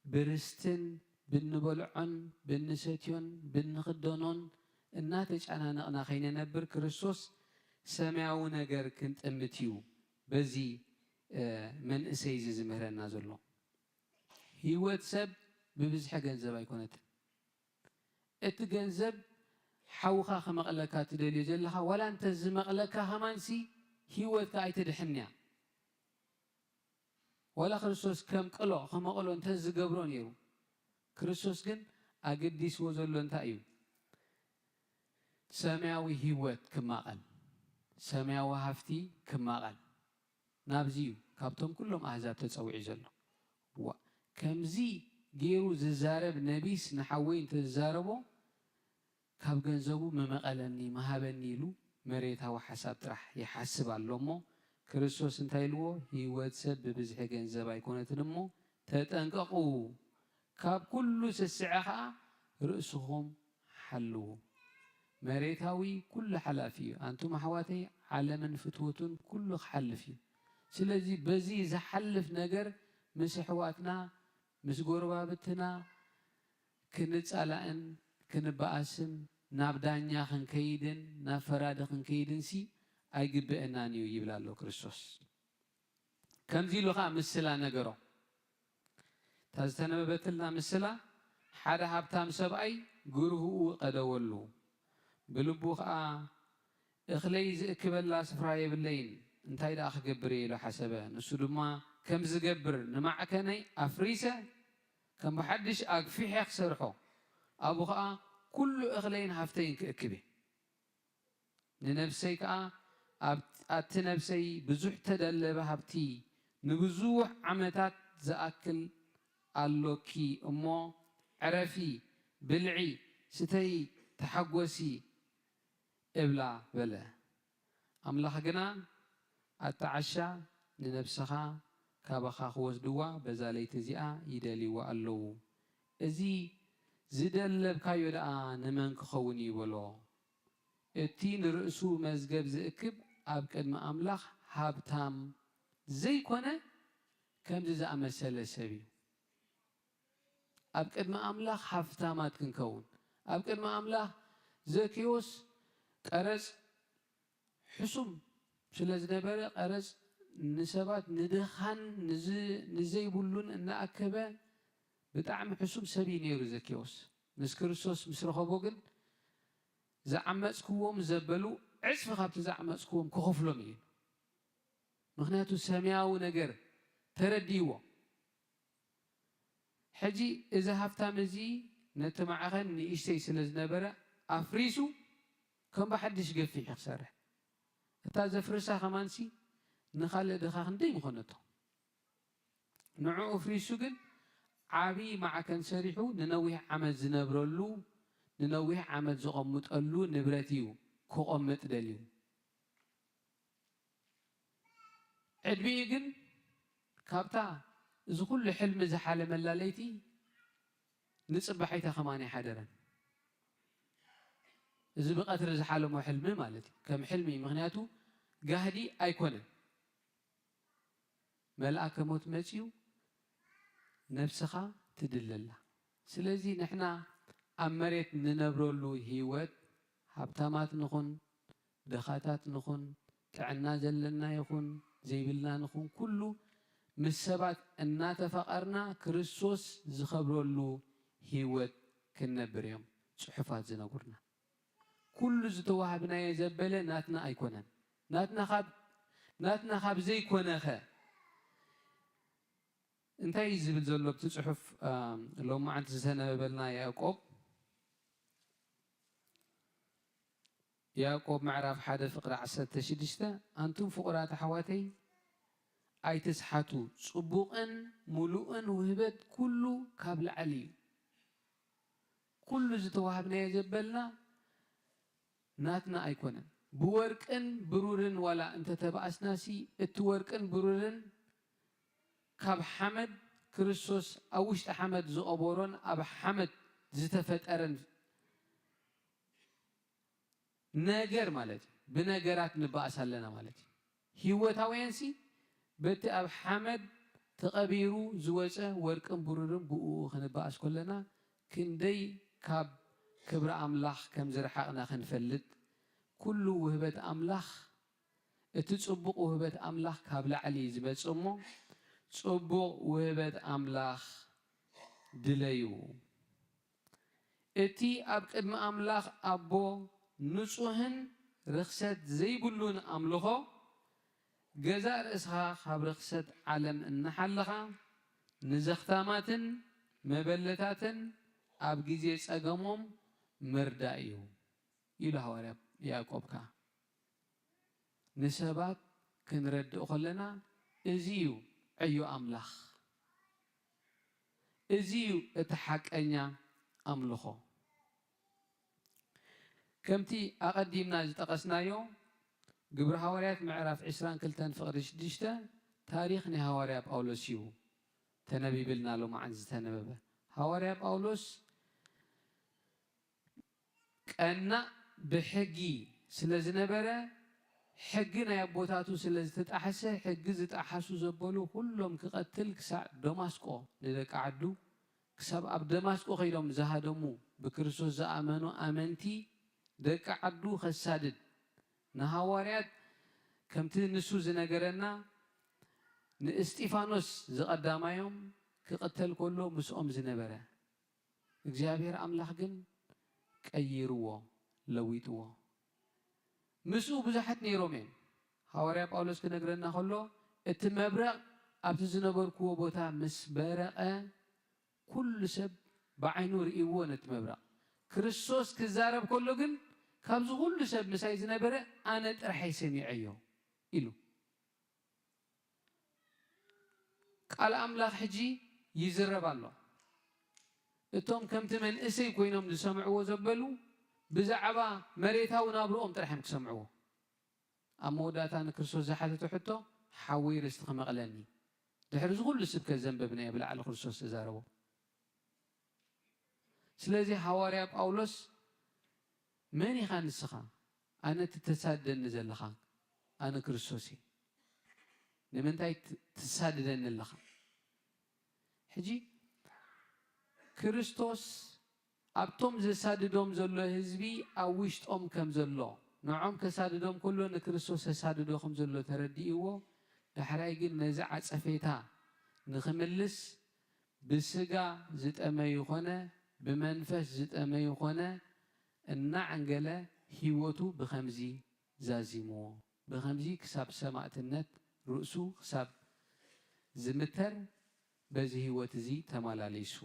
ብርስትን ብንበልዖን ብንሰትዮን ብንኽደኖን እናተጨናነቕና ከይንነብር ክርስቶስ ሰማያዊ ነገር ክንጥምት እዩ በዚ፣ እ፣ መንእሰይ እዚ ዝምህረና ዘሎ። ህይወት ሰብ ብብዝሒ ገንዘብ ኣይኮነትን። እቲ ገንዘብ ሓውኻ ክመቕለካ ትደልዮ ዘለኻ፣ ዋላ እንተ ዝመቕለካ ከማንሲ ህይወትካ ኣይትድሕን እያ። ዋላ ክርስቶስ ከም ቅሎ ክመቕሎ እንተ ዝገብሮ ነይሩ፣ ክርስቶስ ግን ኣገዲስዎ ዘሎ እንታይ እዩ? ሰማያዊ ህይወት ክማቐል። ሰማያዊ ሃፍቲ ክማቐል። ናብዚ እዩ ካብቶም ኩሎም ኣህዛብ ተጸዊዑ ዘሎ። ዋ፣ ከምዚ ገይሩ ዝዛረብ ነቢስ ንሓወይ እንተዝዛረቦ፣ ካብ ገንዘቡ ምመቐለኒ፣ ምሃበኒ ኢሉ መሬታዊ ሓሳብ ጥራሕ ይሓስብ ኣሎ እሞ፣ ክርስቶስ እንታይ ኢልዎ? ህይወት ሰብ ብብዝሒ ገንዘብ ኣይኮነትን እሞ፣ ተጠንቀቑ። ካብ ኩሉ ስስዐ ኸኣ ርእስኹም ሓልዉ። መሬታዊ ኩሉ ሓላፊ እዩ። ኣንቱም ኣሕዋተይ፣ ዓለምን ፍትወቱን ኩሉ ክሓልፍ እዩ። ስለዚ በዚ ዝሓልፍ ነገር ምስ ኣሕዋትና፣ ምስ ጎረባብትና ክንጻላእን ክንበኣስን፣ ናብ ዳኛ ክንከይድን ናብ ፈራዲ ክንከይድንሲ ኣይግበአናን እዩ ይብል ኣሎ ክርስቶስ። ከምዚ ኢሉ ኸኣ ምስላ ነገሮ። እታ ዝተነበበትልና ምስላ፣ ሓደ ሃብታም ሰብኣይ ግርህኡ ቀደወሉ። ብልቡ ኸኣ፣ "እኽለይ ዝእክበላ ስፍራ የብለይን፣ እንታይ ደኣ ክገብር እየ?" ኢሉ ሓሰበ። ንሱ ድማ፣ "ከም ዝገብር ንማዕከነይ ኣፍሪሰ፣ ከም ብሓድሽ ኣግፊሐ ክሰርሖ፣ ኣብኡ ኸኣ ኩሉ እኽለይን ሃፍተይን ክእክብ እየ። ንነብሰይ ከኣ፣ ኣብ-፣ ኣቲ ነብሰይ፣ ብዙሕ ተደለበ ሃብቲ ንብዙሕ ዓመታት ዝኣክል ኣሎኪ እሞ፣ ዕረፊ፣ ብልዒ፣ ስተዪ፣ ተሓጎሲ" እብላ በለ። ኣምላኽ ግና፣ "ኣቲ ዓሻ፣ ንነብስኻ ካባኻ ክወስድዋ በዛ ለይቲ እዚኣ ይደልይዋ ኣለዉ። እዚ ዝደለብካዮ ደኣ ንመን ክኸውን እዩ?" በሎ። እቲ ንርእሱ መዝገብ ዝእክብ ኣብ ቅድሚ ኣምላኽ ሃብታም ዘይኮነ ከምዚ ዝኣመሰለ ሰብ እዩ። ኣብ ቅድሚ ኣምላኽ ሃብታማት ክንከውን፣ ኣብ ቅድሚ ኣምላኽ፣ ዘኬዎስ ቀረጽ ሕሱም ስለ ዝነበረ፣ ቀረጽ ንሰባት፣ ንድኻን ንዝ-፣ ንዘይብሉን እናኣከበ፣ ብጣዕሚ ሕሱም ሰብ እዩ ነይሩ ዘኬዎስ። ምስ ክርስቶስ ምስ ረኸቦ ግን፣ ዝዓመጽክዎም ዘበሉ ዕጽፊ ካብቲ ዝዓመጽክዎም ክኸፍሎም እዩ። ምኽንያቱ ሰማያዊ ነገር ተረዲእዎ። ሕጂ እዚ ሃብታም እዚ ነቲ ማዕኸን ንእሽተይ ስለ ዝነበረ ኣፍሪሱ ከም ብሓድሽ ገፊሕ እዩ ክሰርሕ። እታ ዘፍርሳ ከማንሲ ንኻልእ ድኻ ክንደይ ምኾነቶ። ንዕኡ ኣፍሪሱ ግን ዓቢ ማዕከን ሰሪሑ ንነዊሕ ዓመት ዝነብረሉ፣ ንነዊሕ ዓመት ዘቐምጠሉ ንብረት እዩ ክቐምጥ ደልዩ። ዕድሚኡ ግን ካብታ እዚ ኩሉ ሕልሚ ዝሓለመላ ለይቲ ንጽባሒታ ከማን ኣይሓደረን። እዚ ብቐትሪ ዝሓለሞ ሕልሚ ማለት እዩ። ከም ሕልሚ እዩ፣ ምኽንያቱ ጋህዲ ኣይኮነን። መልኣከ ሞት መጺኡ ነብስኻ ትድለላ። ስለዚ ንሕና ኣብ መሬት ንነብረሉ ህይወት ሃብታማት ንኹን፣ ድኻታት ንኹን፣ ጥዕና ዘለና ይኹን ዘይብልና ንኹን፣ ኩሉ ምስ ሰባት እናተፋቐርና ክርስቶስ ዝኸብረሉ ህይወት ክንነብር እዮም ጽሑፋት ዝነግሩና። ኩሉ ዝተዋህብናዮ ዘበለ ናትና ኣይኮነን። ናትና ካብ፣ ናትና ካብ ዘይኮነኸ እንታይ እዩ ዝብል ዘሎ ኣብቲ ጽሑፍ፣ ኣም፣ ሎማዓንቲ ዝተነበበልና ያዕቆብ? ያዕቆብ ምዕራፍ ሓደ ፍቕሪ ዓሰርተ ሽዱሽተ፣ ኣንቱም ፍቑራት ኣሕዋተይ፣ ኣይትስሓቱ፣ ጽቡቕን ምሉእን ውህበት ኩሉ ካብ ላዕሊ እዩ። ኩሉ ዝተዋህብናዮ ዘበልና ናትና ኣይኮነን። ብወርቅን ብሩርን ዋላ እንተተባእስናሲ፣ እቲ ወርቅን ብሩርን ካብ ሓመድ፣ ክርስቶስ ኣብ ውሽጢ ሓመድ ዝቐበሮን ኣብ ሓመድ ዝተፈጠረን ነገር ማለት እዩ። ብነገራት ንበኣስ ኣለና ማለት እዩ። ህይወታውያንሲ በቲ ኣብ ሓመድ ተቐቢሩ ዝወጸ ወርቅን ብሩርን ብእኡ ክንበኣስ ከለና፣ ክንደይ ካብ ክብሪ ኣምላኽ ከም ዝረሓቕና ክንፈልጥ፣ ኩሉ ውህበት ኣምላኽ፣ እቲ ጽቡቕ ውህበት ኣምላኽ ካብ ላዕሊ እዩ ዝመጽእ እሞ፣ ጽቡቕ ውህበት ኣምላኽ ድለዩ። እቲ ኣብ ቅድሚ ኣምላኽ ኣቦ ንጹህን ርኽሰት ዘይብሉን ኣምልኾ፣ ገዛእ ርእስኻ ካብ ርኽሰት ዓለም እናሓለኻ፣ ንዘኽታማትን መበለታትን ኣብ ግዜ ጸገሞም ምርዳእ እዩ፣ ኢሉ ሃዋርያ ያዕቆብ ከኣ። ንሰባት ክንረድእ ከለና፣ እዚ እዩ ዕዮ ኣምላኽ። እዚ እዩ እቲ ሓቀኛ ኣምልኾ። ከምቲ ኣቐዲምና ዝጠቐስናዮ፣ ግብሪ ሃዋርያት ምዕራፍ ዕስራን ክልተን ፍቕዲ ሽዱሽተ ታሪኽ ናይ ሃዋርያ ጳውሎስ እዩ ተነቢብልና፣ ሎማዓን ዝተነበበ። ሃዋርያ ጳውሎስ ቀናእ ብሕጊ ስለ ዝነበረ፣ ሕጊ ናይ ኣቦታቱ ስለ ዝተጣሕሰ፣ ሕጊ ዝጠሓሱ ዘበሉ ኩሎም ክቐትል ክሳዕ ደማስቆ ንደቂ ዓዱ፣ ክሳብ ኣብ ደማስቆ ከይዶም ዝሃደሙ፣ ብክርስቶስ ዝኣመኑ ኣመንቲ ደቂ ዓዱ ከሳድድ፣ ንሃዋርያት ከምቲ ንሱ ዝነገረና ንእስጢፋኖስ ዝቐዳማዮም ክቕተል ከሎ ምስኦም ዝነበረ፣ እግዚኣብሔር ኣምላኽ ግን ቀይርዎ፣ ለዊጥዎ። ምስኡ ብዙሓት ነይሮም እዮም። ሃዋርያ ጳውሎስ ክነግረና ከሎ፣ እቲ መብረቕ ኣብቲ ዝነበርክዎ ቦታ ምስ በረቐ፣ ኩሉ ሰብ ብዓይኑ ርእይዎ ነቲ መብረቕ። ክርስቶስ ክዛረብ ከሎ ግን፣ ካብዚ ኩሉ ሰብ ምሳይ ዝነበረ ኣነ ጥራሐይ ሰሚዐዮ ኢሉ። ቃል ኣምላኽ ሕጂ ይዝረብ ኣሎ። እቶም ከምቲ መንእሰይ ኮይኖም ዝሰምዕዎ ዘበሉ፣ ብዛዕባ መሬታዊ ናብርኦም ጥራሕ እዮም ክሰምዕዎ። ኣብ መወዳእታ ንክርስቶስ ዝሓተቶ ሕቶ፣ "ሓወይ ርስቲ ክመቕለኒ?" ድሕሪ እዚ ኩሉ ስብከት ዘንበብናዮ ብላዕሊ ክርስቶስ ተዛረቦ። ስለዚ ሃዋርያ ጳውሎስ፣ "መን ኢኻ ንስኻ? ኣነ እቲ ተሳድደኒ ዘለኻ ኣነ ክርስቶስ እየ። ንምንታይ ት-፣ ትሳድደኒ ኣለኻ?" ሕጂ ክርስቶስ ኣብቶም ዘሳድዶም ዘሎ ህዝቢ ኣብ ውሽጦም ከም ዘሎ፣ ንዖም ከሳድዶም ከሎ ንክርስቶስ ተሳድዶ ከም ዘሎ ተረዲእዎ፣ ዳሕራይ ግን ነዚ ዓጸፌታ ንኽምልስ ብስጋ ዝጠመዩ ኾነ ብመንፈስ ዝጠመዩ ኾነ እናዓንገለ ህይወቱ ብኸምዚ ዛዚምዎ። ብኸምዚ ክሳብ ሰማእትነት ርእሱ ክሳብ ዝምተር በዚ ህይወት እዚ ተመላሊሱ።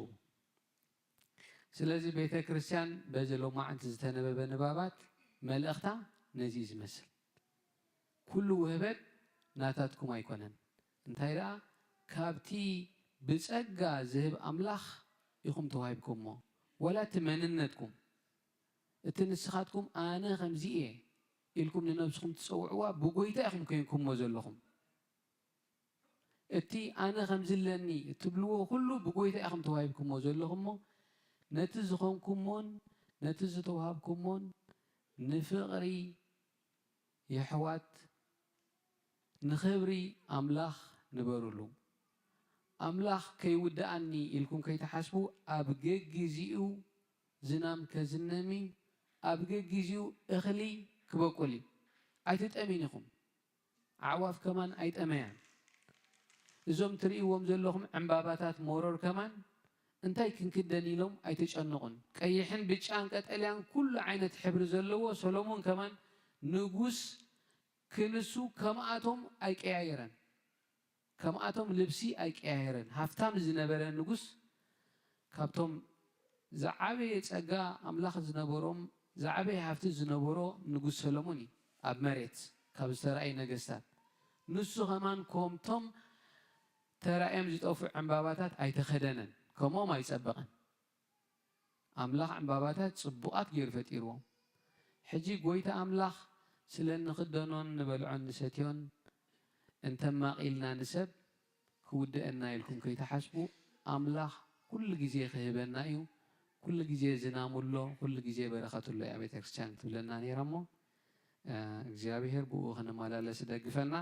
ስለዚ ቤተ ክርስቲያን በዚ ሎማዓንቲ ዝተነበበ ንባባት መልእኽታ ነዚ እዩ ዝመስል። ኩሉ ውህበት ናታትኩም ኣይኮነን። እንታይ ደኣ፣ ካብቲ ብጸጋ ዝህብ ኣምላኽ ኢኹም ተዋሂብኩሞ። ወላ እቲ መንነትኩም፣ እቲ ንስኻትኩም ኣነ ከምዚ እየ ኢልኩም ንነብስኹም ትጸውዕዋ፣ ብጎይታ ኢኹም ኮይንኩሞ ዘለኹም። እቲ ኣነ ከምዚ ኣለኒ እትብልዎ ኩሉ ብጎይታ ኢኹም ተዋሂብኩሞ ዘለኹሞ፣ ነቲ ዝኾንኩሞን ነቲ ዝተዋሃብኩሞን ንፍቕሪ የሕዋት፣ ንኽብሪ ኣምላኽ ንበሩሉ። ኣምላኽ ከይውድኣኒ ኢልኩም ከይትሓስቡ፣ ኣብ ገጊዜኡ ዝናም ከዝነሚ፣ ኣብ ገጊዜኡ እኽሊ ክበቁል እዩ። ኣይትጠምዩን ኢኹም። ኣዕዋፍ ከማን ኣይጠመያን። እዞም ትርእይዎም ዘለኹም ዕምባባታት መሮር ከማን እንታይ ክንክደን ኢሎም ኣይተጨንቑን። ቀይሕን ብጫን ቀጠልያን ኩሉ ዓይነት ሕብሪ ዘለዎ ሰሎሞን ከማን ንጉስ ክንሱ ከምኣቶም ኣይቀያየረን። ከምኣቶም ልብሲ ኣይቀያየረን። ሃፍታም ዝነበረ ንጉስ፣ ካብቶም ዝዓበየ ጸጋ ኣምላኽ ዝነበሮም፣ ዝዓበየ ሃፍቲ ዝነበሮ ንጉስ ሰሎሞን እዩ። ኣብ መሬት ካብ ዝተራእዩ ነገስታት፣ ንሱ ከማን ከምቶም ተራእዮም ዝጠፍኡ ዕምባባታት ኣይተኸደነን፣ ከምኦም ኣይጸበቐን። ኣምላኽ ዕምባባታት ጽቡቓት ገይሩ ፈጢርዎም። ሕጂ ጎይታ ኣምላኽ ስለ እንኽደኖን ንበልዖን ንሰትዮን እንተማቒልና ንሰብ ክውድአና ኢልኩም ከይትሓስቡ፣ ኣምላኽ ኩሉ ግዜ ክህበና እዩ። ኩሉ ግዜ ዝናም ኣሎ፣ ኩሉ ግዜ በረኸት ኣሎ እያ ቤተ ክርስቲያን ትብለና ነይራ እሞ፣ እ፣ እግዚኣብሔር ብኡ ክንመላለስ ይደግፈና።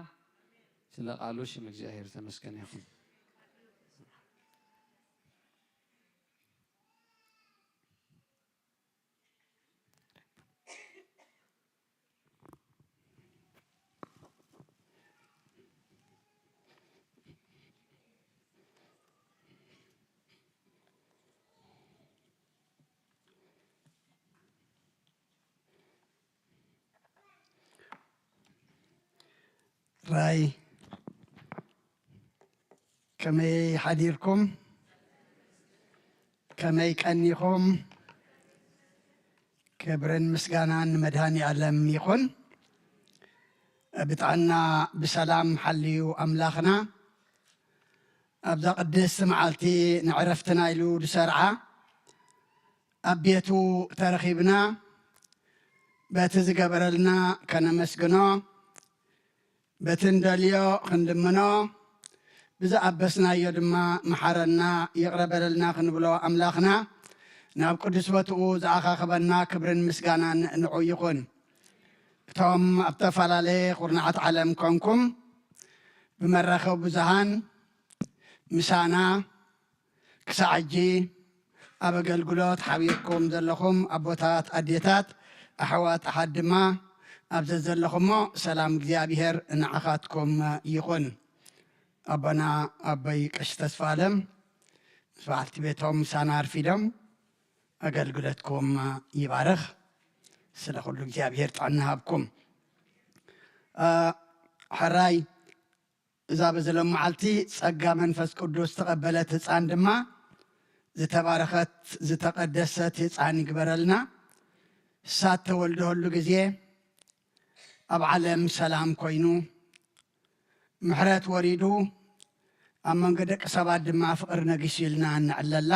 ስለ ቃሉ ሽም እግዚኣብሔር ተመስገን ይኹን። ራይ፣ ከመይ ሓዲርኩም? ከመይ ቀኒኹም? ክብርን ምስጋናን ንመድሃኒ ኣለም ይኹን። ብጥዕና ብሰላም ሓልዩ ኣምላኽና ኣብዛ ቅድስቲ መዓልቲ ንዕረፍትና ኢሉ ዝሰርዓ ኣብ ቤቱ ተረኺብና በቲ ዝገበረልና ከነመስግኖ፣ በቲ እንደልዮ ክንልምኖ፣ ብዝኣበስናዮ ድማ መሓረና ይቕረ በለልና ክንብሎ ኣምላኽና ናብ ቅዱስ ቦትኡ ዝኣኻኸበና ክብርን ምስጋናን ንዑ ይኹን። እቶም ኣብ ዝተፈላለየ ኩርናዓት ዓለም ኮንኩም ብመራኸቢ ብዙሃን ምሳና ክሳዕ ሕጂ ኣብ ኣገልግሎት ሓቢርኩም ዘለኹም ኣቦታት፣ ኣዴታት፣ ኣሕዋት፣ ኣሓት ድማ ኣብ ዘዘለኹሞ ሰላም እግዚኣብሔር ንዓኻትኩም ይኹን። ኣቦና ኣቦይ ቀሺ ተስፋ ኣለም ምስ በዓልቲ ቤቶም ምሳና ኣርፊዶም ኣገልግሎትኩም ይባርኽ። ስለ ኩሉ እግዚኣብሔር ጥዕና ሃብኩም። አ፣ ሕራይ እዛ በዚ ሎም መዓልቲ ጸጋ መንፈስ ቅዱስ ተቐበለት ህፃን ድማ ዝተባረኸት ዝተቐደሰት ህፃን ይግበረልና። እሳ እተወልደሉ ግዜ ኣብ ዓለም ሰላም ኮይኑ ምሕረት ወሪዱ ኣብ መንጎ ደቂ ሰባት ድማ ፍቕሪ ነጊሱ ኢልና እንዕለላ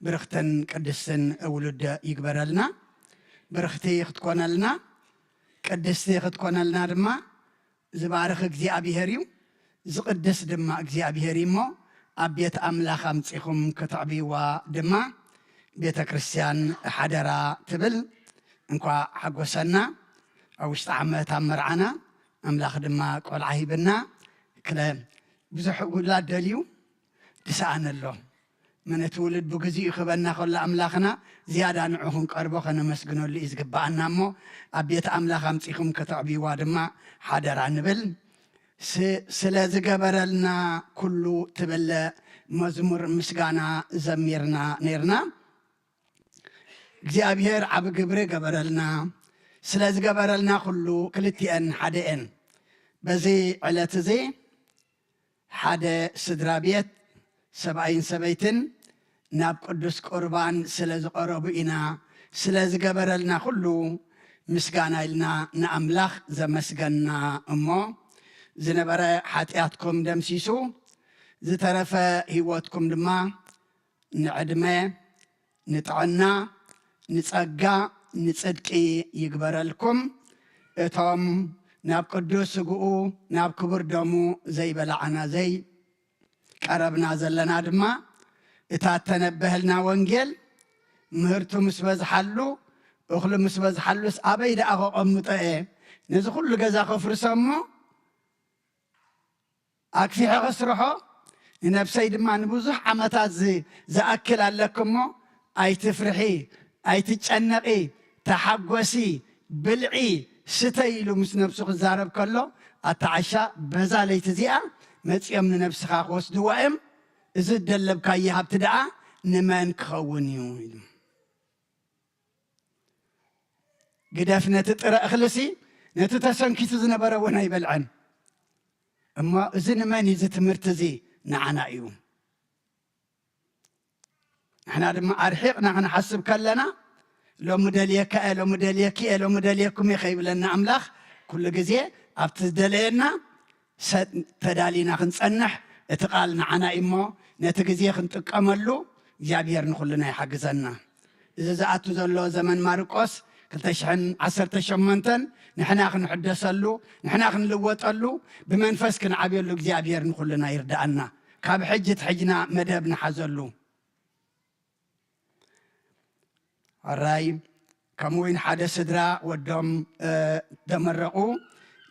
ብርኽትን ቅድስትን ውሉድ ይግበረልና። ብርኽቲ ክትኮነልና ቅድስቲ ክትኮነልና ድማ ዝባርኽ እግዚኣብሔር እዩ፣ ዝቕድስ ድማ እግዚኣብሔር እዩ እሞ ኣብ ቤት ኣምላኽ ኣምጺኹም ከተዕብይዋ ድማ ቤተ ክርስቲያን ሓደራ ትብል። እንኳዕ ሓጎሰና። ኣብ ውሽጢ ዓመት ኣብ መርዓና ኣምላኽ ድማ ቆልዓ ሂብና። ክለ ብዙሕ ውላድ ደልዩ ድሰኣነ ኣሎ። መነ እቲ ውሉድ ብግዚኡ ክበና ከሎ ኣምላኽና ዝያዳ ንዑ ክንቀርቦ ከነመስግነሉ እዩ ዝግብኣና እሞ ኣብ ቤት ኣምላኽ ኣምጺኹም ከተዕብይዋ ድማ ሓደራ ንብል። ስ-፣ ስለ ዝገበረልና ኩሉ ትብል መዝሙር ምስጋና ዘሚርና ነይርና። እግዚኣብሔር ዓቢ ግብሪ ገበረልና። ስለ ዝገበረልና ኩሉ ክልቲአን ሓደ እየን። በዚ ዕለት እዚ ሓደ ስድራ ቤት ሰብኣይን ሰበይትን ናብ ቅዱስ ቁርባን ስለ ዝቐረቡ ኢና ስለ ዝገበረልና ኩሉ ምስጋና ኢልና ንኣምላኽ ዘመስገንና እሞ ዝነበረ ሓጢኣትኩም ደምሲሱ ዝተረፈ ህይወትኩም ድማ ንዕድመ ንጥዕና፣ ንጸጋ፣ ንጽድቂ ይግበረልኩም። እቶም ናብ ቅዱስ ስግኡ፣ ናብ ክቡር ደሙ ዘይበላዕና ዘይቀረብና ዘለና ድማ፣ እታ እተነበህልና ወንጌል፣ ምህርቱ ምስ በዝሓሉ፣ እኽሉ ምስ በዝሓሉስ ኣበይ ደኣ ከቐምጦ እየ? ነዚ ኩሉ ገዛ ከፍርሶ እሞ፣ ኣግፊሐ ከስርሖ፣ ንነብሰይ ድማ ንብዙሕ ዓመታት ዝ-፣ ዝኣክል ኣለክሞ፣ ኣይትፍርሒ፣ ኣይትጨነቒ፣ ተሓጎሲ፣ ብልዒ፣ ስተይ ኢሉ ምስ ነብሱ ክዛረብ ከሎ፣ ኣታ ዓሻ፣ በዛ ለይቲ እዚኣ መጺኦም ንነብስኻ ክወስድዋ እዮም፣ እዚ ዝደለብካዮ ሃብቲ ደኣ ንመን ክኸውን እዩ? ኢሉ። ግደፍ ነቲ ጥረ እኽልሲ፣ ነቲ ተሰንኪቱ ዝነበረ እውን ኣይበልዐን። እሞ እዚ ንመን እዩ? እዚ ትምህርቲ እዚ ንዓና እዩ። ንሕና ድማ ኣርሒቕና ክንሓስብ ከለና፣ ሎሚ ደልየካ እየ፣ ሎሚ ደልየኪ እየ፣ ሎሚ ደልየኩም እየ ከይብለና ኣምላኽ፣ ኩሉ ግዜ ኣብቲ ዝደለየና ሰ-፣ ተዳሊና ክንጸንሕ፣ እቲ ቃል ንዓና እዩ እሞ፣ ነቲ ግዜ ክንጥቀመሉ እግዚኣብሔር ንኹልና ይሓግዘና። እዚ ዝኣቱ ዘሎ ዘመን ማርቆስ ክልተ ሽሕን ዓሰርተ ሸሞንተን ንሕና ክንሕደሰሉ፣ ንሕና ክንልወጠሉ፣ ብመንፈስ ክንዓብየሉ እግዚኣብሔር ንኹልና ይርድኣና። ካብ ሕጂ ትሕጅና መደብ ንሓዘሉ። ሕራይ፣ ከምኡ እውን ሓደ ስድራ ወዶም፣ እ፣ ተመረቑ፣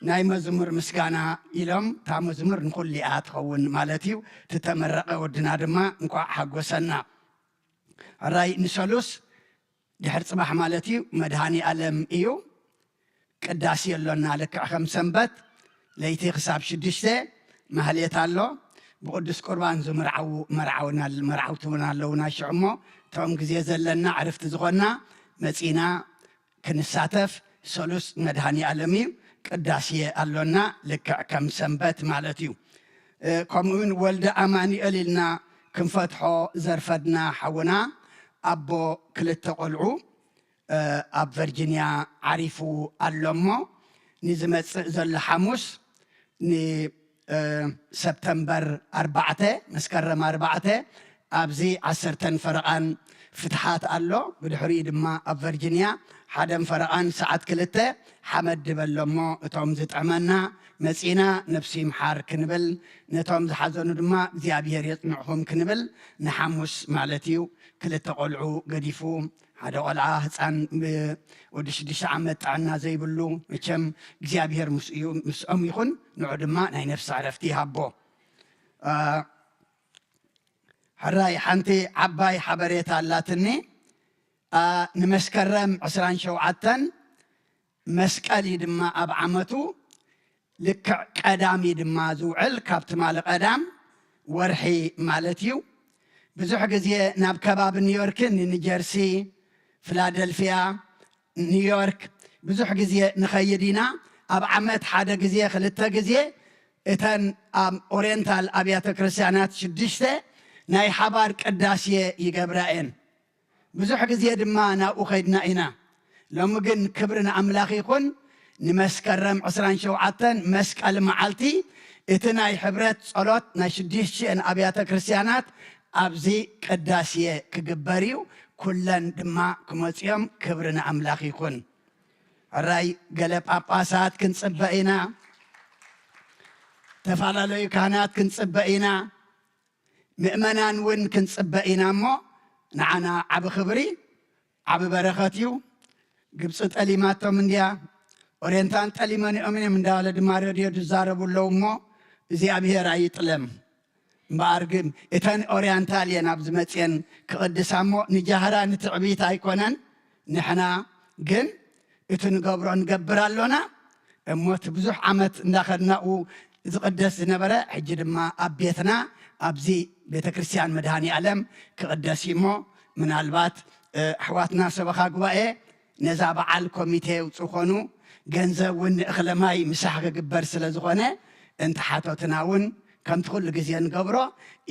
ናይ መዝሙር ምስጋና ኢሎም፣ እታ መዝሙር ንኹሉ እያ ትኸውን ማለት እዩ። እቲ ተመረቐ ወድና ድማ እንቋዕ ሓጎሰና። ሕራይ፣ ንሰሉስ ድሕሪ ጽባሕ ማለት እዩ፣ መድሃኔ ኣለም እዩ። ቅዳሴ ኣሎና፣ ልክዕ ከም ሰንበት ለይቲ ክሳብ ሽዱሽተ ማህሌት ኣሎ። ብቅዱስ ቁርባን ዝምርዓዉ መርዓውና-፣ መርዓውቲ እውን ኣለዉና። ሽዑ እሞ እቶም ግዜ ዘለና ዕርፍቲ ዝኾንና መጺና ክንሳተፍ፣ ሰሉስ መድሃኔ ኣለም እዩ። ቅዳሴ ኣሎና፣ ልክዕ ከም ሰንበት ማለት እዩ። እ፣ ከምኡ እውን ወልደ ኣማኑኤል ኢልና ክንፈትሖ ዘርፈድና ሓውና፣ ኣቦ ክልተ ቆልዑ፣ እ፣ ኣብ ቨርጂንያ ዓሪፉ ኣሎ እሞ፣ ንዝመጽእ ዘሎ ሓሙስ ንሰፕተምበር ኣርባዕተ፣ መስከረም ኣርባዕተ፣ ኣብዚ ዓሰርተን ፈረቓን ፍትሓት ኣሎ። ብድሕሪኡ ድማ ኣብ ቨርጂንያ ሓደን ፈረቓን ሰዓት ክልተ ሓመድ ድበሎ እሞ እቶም ዝጥዕመና መጺና ነብሲ ይምሓር ክንብል፣ ነቶም ዝሓዘኑ ድማ እግዚኣብሔር የጽንዕኹም ክንብል፣ ንሓሙስ ማለት እዩ። ክልተ ቆልዑ ገዲፉ ሓደ ቆልዓ ህፃን ወዲ ሽዱሽተ ዓመት ጥዕና ዘይብሉ፣ መቸም እግዚኣብሔር ምስኦም ይኹን፣ ንዑ ድማ ናይ ነፍሲ ዕረፍቲ ይሃቦ። ሕራይ ሓንቲ ዓባይ ሓበሬታ ኣላትኒ። ንመስከረም ዕስራን ሸውዓተን መስቀል እዩ ድማ ኣብ ዓመቱ ልክዕ ቀዳም እዩ ድማ ዝውዕል፣ ካብ ትማሊ ቀዳም ወርሒ ማለት እዩ። ብዙሕ ግዜ ናብ ከባቢ ኒውዮርክን ኒጀርሲ፣ ፊላደልፊያ፣ ኒውዮርክ ብዙሕ ግዜ ንኸይድ ኢና። ኣብ ዓመት ሓደ ግዜ ክልተ ግዜ እተን ኣብ ኦሪየንታል ኣብያተ ክርስቲያናት ሽዱሽተ ናይ ሓባር ቅዳሴ ይገብራ እየን። ብዙሕ ግዜ ድማ ናብኡ ኸይድና ኢና። ሎሚ ግን ክብሪ ንኣምላኽ ይኹን፣ ንመስከረም ዕስራን ሸውዓተን መስቀል መዓልቲ እቲ ናይ ሕብረት ጸሎት ናይ ሽዱሽቲኤን ኣብያተ ክርስቲያናት ኣብዚ ቅዳሴ ክግበር እዩ። ኩለን ድማ ክመጽኦም ክብሪ ንኣምላኽ ይኹን። ሕራይ ገለ ጳጳሳት ክንጽበ ኢና፣ ዝተፈላለዩ ካህናት ክንጽበ ኢና። ምእመናን እውን ክንጽበ ኢና እሞ ንዓና ዓቢ ክብሪ ዓቢ በረኸት እዩ። ግብፂ ጠሊማቶም እንድያ፣ ኦሬንታን ጠሊመኒኦም እዮም እንዳበለ ድማ ሬድዮ ዝዛረቡ ኣለዉ እሞ እግዚኣብሔር ኣይጥለም። እምበኣር ግን እተን ኦሪያንታል እየን ኣብዚ መፅየን ክቕድሳ እሞ ንጃህራ ንትዕቢት ኣይኮነን። ንሕና ግን እቲ ንገብሮ ንገብር ኣሎና እሞ እቲ ብዙሕ ዓመት እንዳኸድናኡ ዝቕደስ ዝነበረ ሕጂ ድማ ኣብ ቤትና ኣብዚ ቤተ ክርስቲያን መድሃኒ ኣለም ክቕደስ እዩ እሞ ምናልባት ኣሕዋትና ሰበኻ ጉባኤ ነዛ በዓል ኮሚቴ ውፁ ኮኑ ገንዘብ እውን ንእኽለ ማይ ምሳሕ ክግበር ስለ ዝኾነ እንተሓቶትና እውን ከምቲ ኩሉ ግዜ ንገብሮ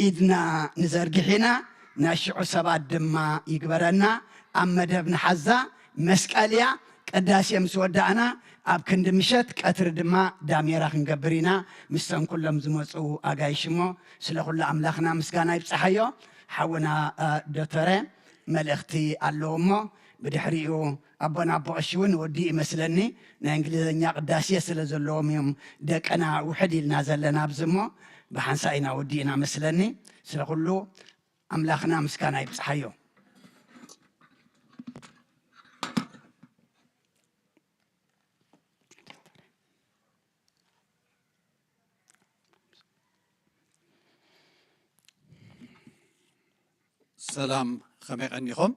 ኢድና ንዘርግሕ ኢና። ናይ ሽዑ ሰባት ድማ ይግበረና። ኣብ መደብ ንሓዛ መስቀል እያ። ቅዳሴ ምስ ወዳእና ኣብ ክንዲ ምሸት ቀትሪ ድማ ዳሜራ ክንገብር ኢና ምስተን ኩሎም ዝመፁ ኣጋይሽ እሞ ስለ ኩሉ ኣምላኽና ምስጋና ይብፅሓዮ። ሓውና ዶተረ መልእኽቲ ኣለዎ እሞ ብድሕሪኡ ኣቦና ኣቦ ቀሺ እውን ወዲኡ ይመስለኒ። ናይ እንግሊዝኛ ቅዳሴ ስለ ዘለዎም እዮም ደቅና ውሕድ ኢልና ዘለና ኣብዚ እሞ ብሓንሳ ኢና ወዲእና መስለኒ። ስለ ኩሉ ኣምላኽና ምስጋና ይብፅሓዮ። ሰላም፣ ከመይ ቀኒኹም?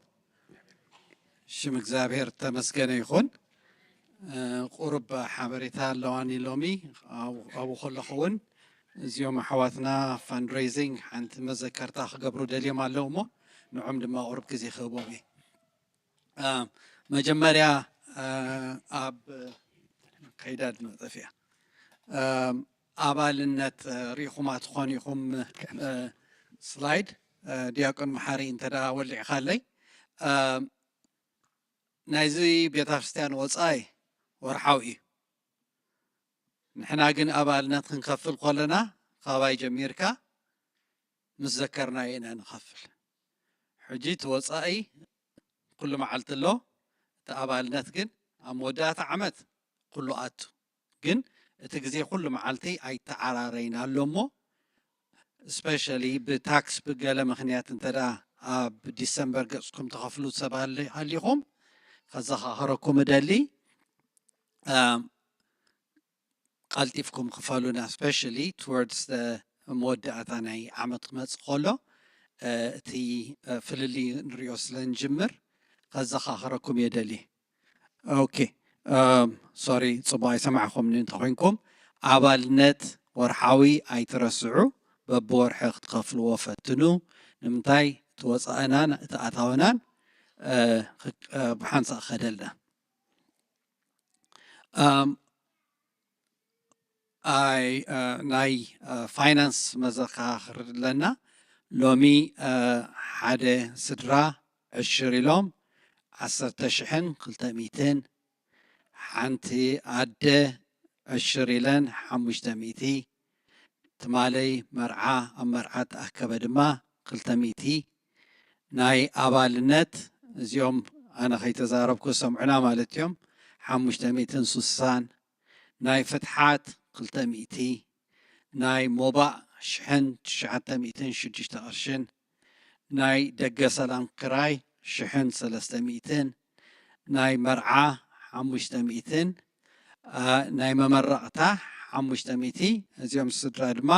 ሽም እግዚኣብሔር ተመስገነ ይኹን። ቁሩብ ሓበሬታ ኣለዋኒ ሎሚ ኣብኡ ከለኹ እውን እዚኦም ኣሕዋትና ፋንድሬዚንግ ሓንቲ መዘከርታ ክገብሩ ደልዮም ኣለዉ እሞ ንዖም ድማ ቁሩብ ግዜ ክህቦም እየ። መጀመርያ ኣብ ከይዳ ድማ ጠፊኣ ኣባልነት ርኢኹማ ትኾኑ ኢኹም። ስላይድ ዲያቆን መሓሪ እንተ ደኣ ወሊዕኻለይ ናይዚ ቤተ ክርስቲያን ወፃኢ ወርሓዊ እዩ። ንሕና ግን ኣባልነት ክንከፍል ከለና ካባይ ጀሚርካ ምስ ዘከርናዮ ኢና ንኸፍል። ሕጂ እቲ ወፃኢ ኩሉ መዓልቲ ኣሎ፣ እቲ ኣባልነት ግን ኣብ መወዳእታ ዓመት ኩሉ ኣቱ። ግን እቲ ግዜ ኩሉ መዓልቲ ኣይተዓራረይን ኣሎ እሞ ስፔሻሊ ብታክስ ብገለ ምኽንያት እንተ ደኣ ኣብ ዲሰምበር ገጽኩም ትኸፍሉ ሰብ ሃሊኹም ከዘኻኽረኩም እደሊ። ቀልጢፍኩም ክፈሉና ስፔሻሊ ትወርድስ መወዳእታ ናይ ዓመት ክመፅእ ከሎ እቲ ፍልልይ ንሪኦ ስለ ንጅምር ከዘኻኽረኩም እየ ደሊ። ኦኬ ሶሪ ፅቡቅ ኣይሰማዕኹምኒ እንተኮይንኩም ኣባልነት ወርሓዊ ኣይትረስዑ በብወርሒ ክትከፍልዎ ፈትኑ። ንምንታይ እቲ ወፃእናን እቲ ኣታውናን ብሓንሳእ ክኸደልና። ኣይ ናይ ፋይናንስ መዘካኽር ኣለና። ሎሚ ሓደ ስድራ ዕሽር ኢሎም ዓሰርተ ሽሕን ክልተ ሚእትን ሓንቲ ኣደ ዕሽር ኢለን ሓሙሽተ ሚእቲ፣ ትማለይ መርዓ ኣብ መርዓ ተኣከበ ድማ ክልተ ሚእቲ፣ ናይ ኣባልነት እዚኦም ኣነ ከይተዛረብኩ ሰምዑና ማለት እዮም ሓሙሽተ ሚእትን ስሳን፣ ናይ ፍትሓት ክልተ ሚእቲ፣ ናይ ሞባእ ሽሕን ትሽዓተ ሚእትን ሽዱሽተ ቅርሽን፣ ናይ ደገ ሰላም ክራይ ሽሕን ሰለስተ ሚእትን፣ ናይ መርዓ ሓሙሽተ ሚእትን፣ አ፣ ናይ መመረቕታ ሓሙሽተ ሚእቲ። እዚኦም ስድራ ድማ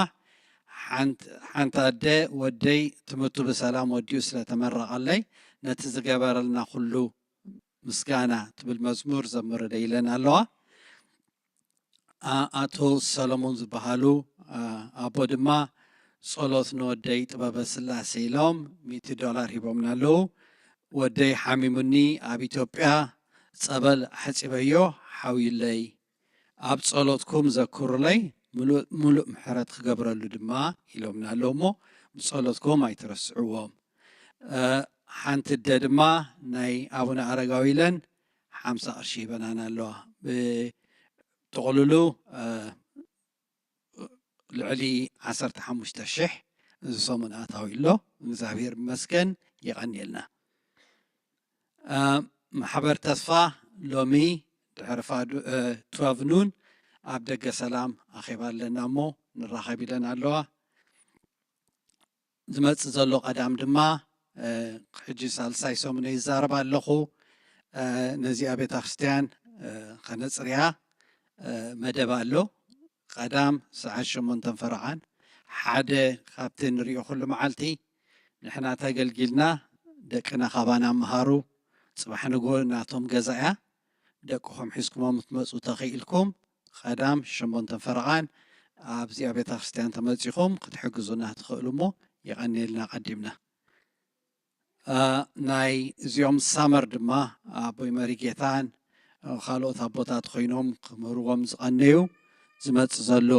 ሓንት-፣ ሓንቲ ኣደ ወደይ ትምህርቱ ብሰላም ወዲኡ ስለተመረቐለይ ነቲ ዝገበረልና ኩሉ ምስጋና ትብል መዝሙር ዘምርለይ ኢለን ኣለዋ። ኣ-፣ ኣቶ ሰለሞን ዝበሃሉ፣ ኣ፣ ኣቦ ድማ ጸሎት ንወደይ ጥበበ ስላሴ ኢሎም ሚእቲ ዶላር ሂቦምና ኣለዉ። ወደይ ሓሚሙኒ ኣብ ኢትዮጵያ ጸበል ኣሕጺበዮ ሓውዩለይ። ኣብ ጸሎትኩም ዘክሩለይ፣ ምሉእ፣ ምሉእ ምሕረት ክገብረሉ ድማ ኢሎምና ኣለዉ እሞ ብጸሎትኩም ኣይትረስዕዎም። እ፣ ሓንቲ ኣደ ድማ ናይ ኣቡነ ኣረጋዊ ኢለን ሓምሳ ቅርሺ ሂበናና ኣለዋ። ብጥቕልሉ፣ እ፣ ልዕሊ ዓሰርተ ሓሙሽተ ሽሕ እዚ ሰሙን ኣታዊ ኣሎ። እግዚኣብሔር ይመስገን፣ የቐንየልና። እ፣ ማሕበር ተስፋ ሎሚ ድሕሪ ፋዱ-፣ እ፣ ትወልቭ ኑን ኣብ ደገ ሰላም ኣኼባ ኣለና እሞ ንራኸብ ኢለን ኣለዋ። ዝመጽእ ዘሎ ቀዳም ድማ፣ እ፣ ሕጂ ሳልሳይ ሰሙነይ ይዛረብ ኣለኹ። እ፣ ነዚኣ ቤተ ክርስቲያን፣ እ፣ ከነጽርያ፣ እ፣ መደብ ኣሎ። ቀዳም ሰዓት ሸሞንተን ፈረቓን ሓደ ካብቲ ንሪኦ ኩሉ መዓልቲ ንሕና ተገልጊልና ደቅና ካባና መሃሩ። ጽባሕ ንግሆ ናቶም ገዛ እያ። ደቅኹም ሒዝኩሞም ክትመጹ ተኽኢልኩም ቀዳም ሸሞንተን ፈረቓን ኣብዚኣ ቤተ ክርስቲያን ተመጺኹም ክትሕግዙና ትኽእሉ እሞ የቐንየልና ቀዲምና። እ፣ ናይ እዚኦም ሳመር ድማ ኣቦይ መሪጌታን፣ እ፣ ካልኦት ኣቦታት ኮይኖም ክምህርዎም ዝቐነዩ ዝመጽእ ዘሎ፣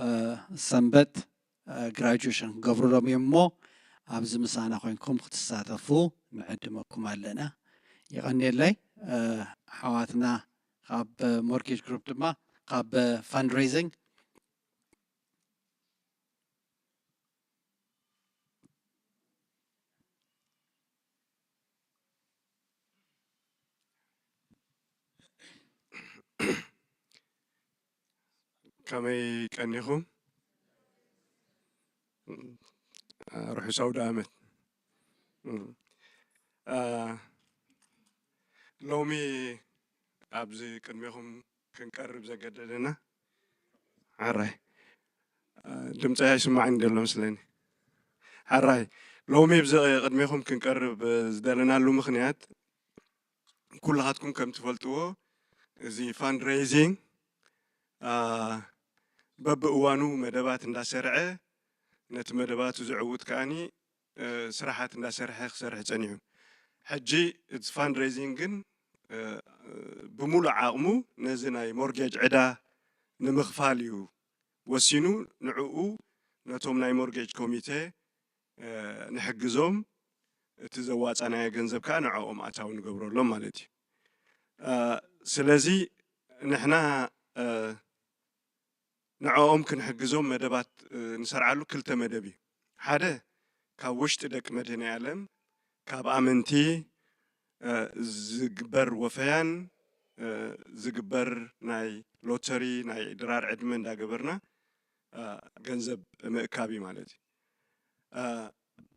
እ፣ ሰንበት፣ እ፣ ግራጁዌሽን ክገብሩሎም እዮም እሞ ኣብዚ ምሳና ኮይንኩም ክትሳተፉ ንዕድመኩም ኣለና። የቐንየለይ፣ እ፣ ኣሕዋትና ካብ ሞርጌጅ ግሩፕ ድማ ካብ ፋንድሬዚንግ ከመይ ቀኒኹም? ርሑስ ኣውደ ኣመት። አ፣ ሎሚ ኣብዚ ቅድሜኹም ክንቀርብ ዘገደደና፣ ሓራይ፣ አ፣ ድምፀይ ኣይስማዕን ዘሎ መስለኒ። ሓራይ፣ ሎሚ ኣብዚ ቅድሜኹም ክንቀርብ ዝደለናሉ ምኽንያት፣ ኩልኻትኩም ከም ትፈልጥዎ፣ እዚ ፋንድሬይዚንግ፣ አ፣ በብእዋኑ መደባት እንዳሰርዐ፣ ነቲ መደባቱ ዘዕውት ከኣኒ፣ እ፣ ስራሓት እንዳሰርሐ ክሰርሕ ጸኒሑ። ሕጂ እቲ ፋንድሬይዚንግ ግን፣ እ፣ ብምሉእ ዓቕሙ ነዚ ናይ ሞርጌጅ ዕዳ ንምኽፋል እዩ ወሲኑ። ንዕኡ ነቶም ናይ ሞርጌጅ ኮሚቴ፣ እ፣ ንሕግዞም፣ እቲ ዘዋጻናዮ ገንዘብ ከኣ ንዕኦም ኣታዊ ንገብረሎም ማለት እዩ። እ፣ ስለዚ ንሕና፣ እ፣ ንዕኦም ክንሕግዞም መደባት፣ እ፣ ንሰርዓሉ ክልተ መደብ እዩ። ሓደ፣ ካብ ውሽጢ ደቂ መድህኔ ዓለም፣ ካብ ኣመንቲ፣ እ፣ ዝግበር ወፈያን፣ እ፣ ዝግበር ናይ ሎተሪ፣ ናይ ድራር ዕድመ እንዳገበርና፣ እ፣ ገንዘብ ምእካብ እዩ ማለት እዩ። እ፣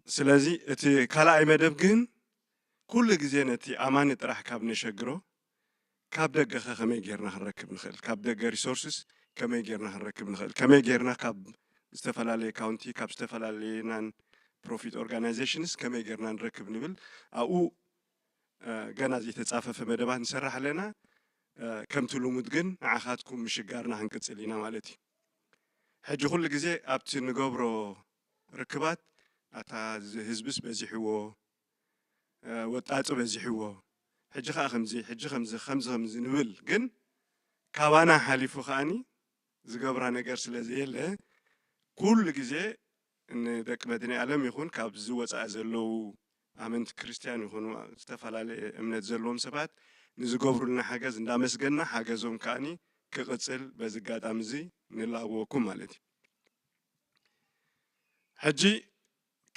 ስለዚ እቲ ካልኣይ መደብ ግን ኩሉ ግዜ ነቲ ኣማኒ ጥራሕ ካብ ነሸግሮ፣ ካብ ደገኸ ከመይ ጌርና ክንረክብ ንኽእል? ካብ ደገ ሪሶርስስ ከመይ ጌርና ክንረክብ ንኽእል? ከመይ ጌርና ካብ ዝተፈላለየ ካውንቲ፣ ካብ ዝተፈላለየ ናን ፕሮፊት ኦርጋናይዜሽንስ ከመይ ጌርና ንረክብ ንብል። ኣብኡ፣ እ፣ ገና ዘይተጻፈፈ መደባት ንሰርሕ ኣለና። እ፣ ከምቲ ልሙድ ግን ንዓኻትኩም ምሽጋርና ክንቅጽል ኢና ማለት እዩ። ሕጂ ኩሉ ግዜ ኣብቲ ንገብሮ ርክባት፣ ኣታ እዚ ህዝብስ በዚሕዎ፣ እ፣ ወጣጡ በዚሕዎ፣ ሕጂ ኸኣ ከምዚ፣ ሕጂ ከምዚ፣ ከምዚ፣ ከምዚ ንብል። ግን ካባና ሓሊፉ ከኣኒ ዝገብራ ነገር ስለ ዘየለ፣ ኩሉ ግዜ ንደቂ መድኒ ዓለም ይኹን ካብዚ ወጻኢ ዘለዉ ኣመንቲ ክርስትያን ይኹኑ፣ ዝተፈላለየ እምነት ዘለዎም ሰባት ንዝገብሩልና ሓገዝ እንዳመስገንና ሓገዞም ከኣኒ ክቕጽል በዚ ኣጋጣሚ እዚ ንላበወኩም ማለት እዩ። ሕጂ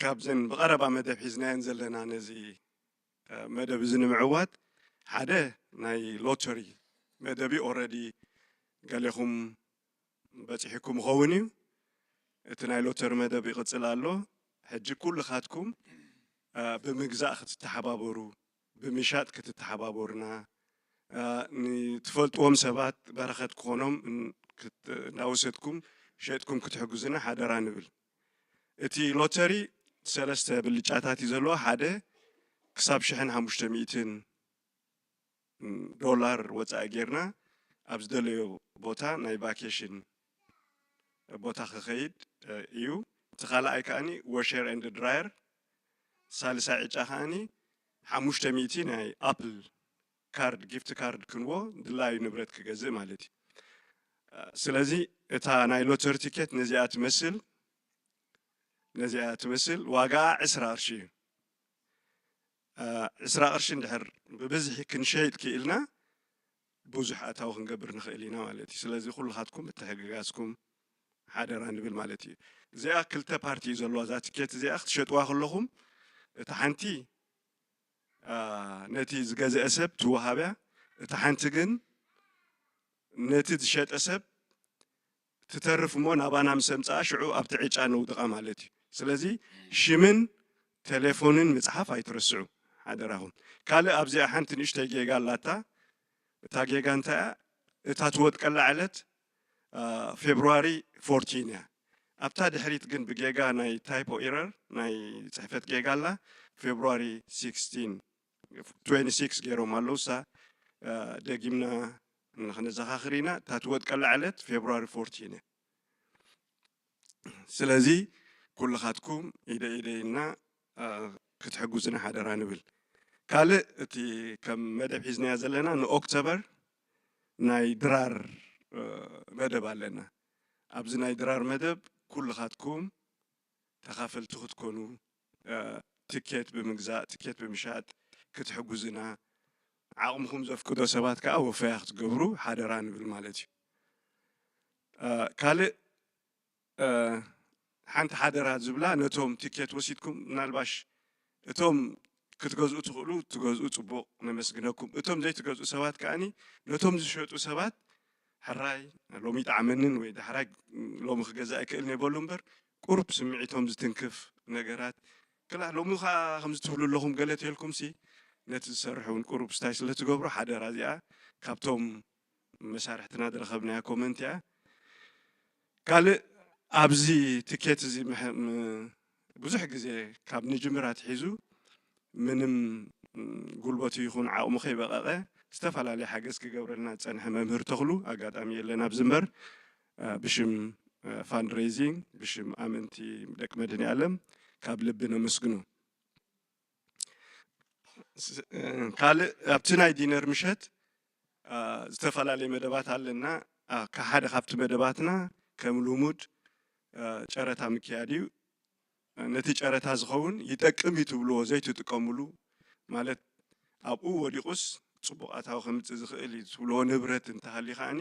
ካብዘን ብቐረባ መደብ ሒዝናየን ዘለና ነዚ መደብ እዚ ንምዕዋት ሓደ ናይ ሎተሪ መደብ እዩ። ኦረዲ ገሌኹም በፂሕኩም ይኸውን እዩ። እቲ ናይ ሎተሪ መደብ ይቕፅል ኣሎ። ሕጂ ኩልኻትኩም ብምግዛእ ክትተሓባበሩ፣ ብምሻጥ ክትተሓባበሩና፣ ንትፈልጥዎም ሰባት በረኸት ክኾኖም እንዳወሰድኩም ሸጥኩም ክትሕግዙና ሓደራ ንብል። እቲ ሎተሪ ሰለስተ ብልጫታት እዩ ዘለዎ። ሓደ ክሳብ ሽሕን ሓሙሽተ ሚእትን ዶላር ወፃኢ ጌርና ኣብ ዝደለዮ ቦታ ናይ ቫኬሽን ቦታ ክኸይድ እዩ። እቲ ካልኣይ ከኣኒ ዎሸር ኤንድ ድራየር፣ ሳልሳይ ዕጫ ከኣኒ ሓሙሽተ ሚእቲ ናይ ኣፕል ካርድ፣ ጊፍት ካርድ ክንዎ ድላዩ ንብረት ክገዝእ ማለት እዩ። ስለዚ እታ ናይ ሎተሪ ቲኬት ነዚኣ ትመስል፣ ነዚኣ ትመስል። ዋጋኣ ዕስራ ቅርሺ እዩ። ዕስራ ቅርሺ እንድሕር ብብዝሒ ክንሸይጥ ክኢልና ብዙሕ ኣታዊ ክንገብር ንኽእል ኢና ማለት እዩ። ስለዚ ኩልኻትኩም ምትሕግጋዝኩም ሓደራ ንብል ማለት እዩ። እዚኣ ክልተ ፓርቲ እዩ ዘለዋ እዛ ትኬት እዚኣ። ክትሸጥዋ ከለኹም እታ ሓንቲ ነቲ ዝገዝአ ሰብ ትወሃብ እያ፣ እታ ሓንቲ ግን ነቲ ዝሸጠ ሰብ ትተርፍ እሞ ናባና ምስ ኣምፅኣ ሽዑ ኣብቲ ዕጫ ነውድቓ ማለት እዩ። ስለዚ ሽምን ቴሌፎንን ምፅሓፍ ኣይትረስዑ ሓደራኹም። ካልእ ኣብዚኣ ሓንቲ ንእሽተይ ጌጋ ኣላታ። እታ ጌጋ እንታይ እያ? እታ ትወድቀላ ዕለት ፌብሩዋሪ ፎርቲን እያ። ኣብታ ድሕሪት ግን ብጌጋ ናይ ታይፖ ኢረር ናይ ፅሕፈት ጌጋ ኣላ። ፌብሩዋሪ ሲክስቲን ትዌንቲ ሲክስ ገይሮም ኣለዉ። እሳ ደጊምና ንክንዘኻኽር ኢና። እታ ትወድቀላ ዕለት ፌብሩዋሪ ፎርቲን እያ። ስለዚ ኩልኻትኩም ኢደ ኢደ ኢልና ክትሕጉዝና ሓደራ ንብል። ካልእ እቲ ከም መደብ ሒዝናያ ዘለና ንኦክቶበር ናይ ድራር መደብ ኣለና። ኣብዚ ናይ ድራር መደብ ኩልኻትኩም ተኻፈልቲ ክትኮኑ፣ ትኬት ብምግዛእ፣ ትኬት ብምሻጥ ክትሕጉዝና፣ ዓቕምኹም ዘፍቅዶ ሰባት ከዓ ወፈያ ክትገብሩ ሓደራ ንብል ማለት እዩ። ካልእ ሓንቲ ሓደራ ዝብላ ነቶም ትኬት ወሲድኩም ምናልባሽ እቶም ክትገዝኡ ትኽእሉ ትገዝኡ፣ ፅቡቕ፣ ነመስግነኩም። እቶም ዘይትገዝኡ ሰባት ከኣኒ ነቶም ዝሸጡ ሰባት ሕራይ ሎሚ ይጥዓመንን ወይ ዳሕራይ ሎሚ ክገዛእ ኣይክእልን እየ በሉ እምበር፣ ቁሩብ ስምዒቶም ዝትንክፍ ነገራት ክላ ሎሚ ከዓ ከምዚ ትብሉ ኣለኹም ገለ ተልኩም ሲ ነቲ ዝሰርሕ እውን ቁሩብ ስታይ ስለ ትገብሩ ሓደራ እዚኣ ካብቶም መሳርሕትና ዝረኸብናያ ኮመንት እያ። ካልእ ኣብዚ ትኬት እዚ ብዙሕ ግዜ ካብ ንጅምር ኣትሒዙ ምንም ጉልበቱ ይኹን ዓቕሙ ከይበቐቐ ዝተፈላለየ ሓገዝ ክገብረልና ዝፀንሐ መምህር ተኽሉ ኣጋጣሚ የለን ኣብዚ እምበር ብሽም ፋንድሬዚንግ ብሽም ኣመንቲ ደቂ መድህን ኣለም ካብ ልቢ ነመስግኖ። ካልእ ኣብቲ ናይ ዲነር ምሸት ዝተፈላለየ መደባት ኣለና። ሓደ ካብቲ መደባትና ከም ልሙድ ጨረታ ምክያድ እዩ። ነቲ ጨረታ ዝኸውን ይጠቅም እዩ ትብልዎ ዘይትጥቀምሉ ማለት ኣብኡ ወዲቑስ ፅቡቕ ኣታዊ ከምፅእ ዝኽእል እዩ ትብልዎ ንብረት እንተሃልዩ ከዓኒ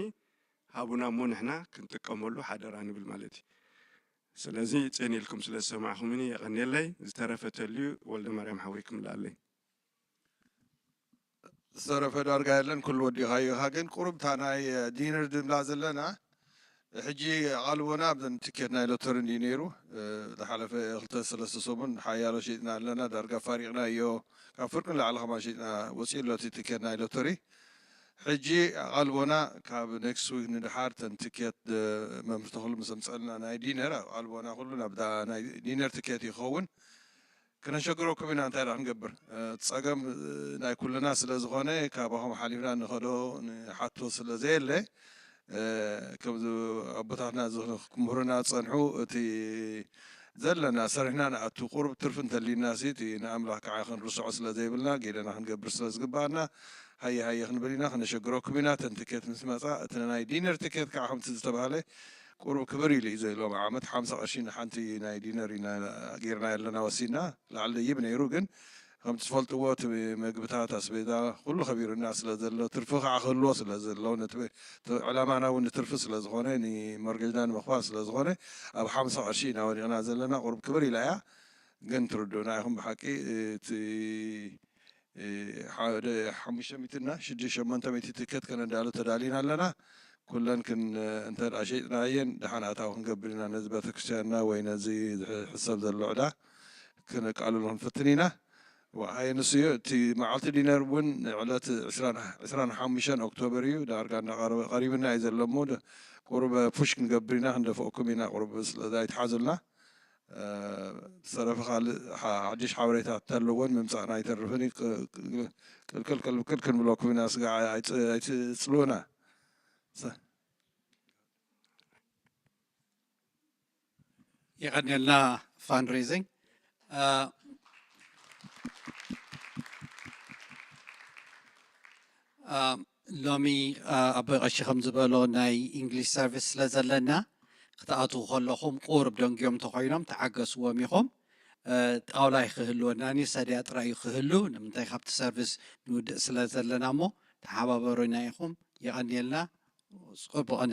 ሃቡና እሞ ንሕና ክንጥቀመሉ ሓደራ ንብል ማለት እዩ። ስለዚ ፅን ኢልኩም ስለ ዝሰማዕኹምኒ የቐንየለይ። ዝተረፈ ተልዩ ወልደ ማርያም ሓወይ ክምልኣለይ። ዝተረፈ ዳርጋ የለን፣ ኩሉ ወዲኻዮ ኢኻ። ግን ቁሩብ እታ ናይ ዲነር ድብላ ዘለና ሕጂ ኣቓልቦና ኣብዘን ትኬት ናይ ሎተሪ እንድዩ ነይሩ። ዝሓለፈ ክልተ ሰለስተ ሰሙን ሓያሎ ሸይጥና ኣለና፣ ዳርጋ ኣፋሪቕናዮ። ካብ ፍርቂ ንላዕሊ ከማን ሸይጥና ወፂኡ ኣሎ እቲ ትኬት ናይ ሎተሪ። ሕጂ ኣቓልቦና ካብ ኔክስት ዊክ ንድሓር ተን ትኬት መምህር ተኽሉ ምስ ኣምፀልና ናይ ዲነር ኣቓልቦና ኩሉ ናብዛ ናይ ዲነር ትኬት ይኸውን። ክነሸግረኩም ኢና እንታይ ደኣ ክንገብር። እቲ ፀገም ናይ ኩልና ስለ ዝኾነ ካባኹም ሓሊፍና ንኸዶ ንሓቶ ስለ ዘየለ ከምዚ ኣቦታትና ክምህሩና ዝፀንሑ እቲ ዘለና ሰሪሕና ንኣቱ ቁሩብ ትርፊ እንተልዩና ሲ እቲ ንኣምላኽ ከዓ ክንርስዖ ስለ ዘይብልና ገይደና ክንገብር ስለ ዝግባኣና ሃየ ሃየ ክንብል ኢና። ክነሸግረኩም ኢና። እተን ትኬት ምስ መፃ እቲ ናይ ዲነር ትኬት ከዓ ከምቲ ዝተባህለ ቁሩብ ክብር ኢሉ እዩ ዘሎ። ዓመት ሓምሳ ቅርሺ ንሓንቲ ናይ ዲነር ኢና ጌርና ኣለና ወሲድና። ላዕሊ ደይብ ነይሩ ግን ከምቲ ትፈልጥዎ እቲ ምግብታት ኣስቤዛ ኩሉ ከቢሩና ስለ ዘሎ ትርፊ ከዓ ክህልዎ ስለ ዘለዎ ነቲ ዕላማና እውን ንትርፊ ስለ ዝኾነ ንመርገጅና ንምኽፋል ስለ ዝኾነ ኣብ ሓምሳ ቅርሺ ኢና ወዲቕና ዘለና። ቁሩብ ክብር ኢላ እያ ግን ትርድኡና ኢኹም ብሓቂ እቲ ሓደ ሓሙሽተ ሚእቲ እና ሽዱሽተ ሸሞንተ ሚእቲ ትኬት ከነዳሉ ተዳሊና ኣለና። ኩለን ክን እንተ ደኣ ሸይጥናየን ደሓን ኣታዊ ክንገብር ኢና ነዚ ቤተክርስትያንና ወይ ነዚ ዝሕሰብ ዘሎ ዕዳ ክነቃልሎ ክንፍትን ኢና። ወዓይ ንሱ እዩ እቲ መዓልቲ ዲነር እውን ዕለት ዕስራን ሓሙሽተን ኦክቶበር እዩ ዳርጋ እናቐረበ ቀሪብና እዩ ዘሎ እሞ ደ- ቁሩብ ፑሽ ክንገብር ኢና ክንደፍኦኩም ኢና ቁሩብ ስለዚ ኣይትሓዙልና። ዝተረፈ ካልእ ሓድሽ ሓበሬታ ተለዎን ምምፃእና ኣይተርፍን እዩ። ቅልቅል ቅልቅል ክንብለኩም ኢና ስጋዕ ኣይትፅልኡና። የቐንየልና። ፋንድሬዚንግ ሎሚ ኣቦይ ቀሺ ከም ዝበሎ ናይ ኢንግሊሽ ሰርቪስ ስለ ዘለና ክትኣትዉ ከለኹም ቁሩብ ደንጊዮም ተኮይኖም ተዓገስዎም ኢኹም። ጣውላ ክህልወና ኒ ሰድያ ጥራይ ክህሉ ንምንታይ ካብቲ ሰርቪስ ንውድእ ስለ ዘለና እሞ ተሓባበሩና ኢኹም። የቐንየልና። ጽቡቕነ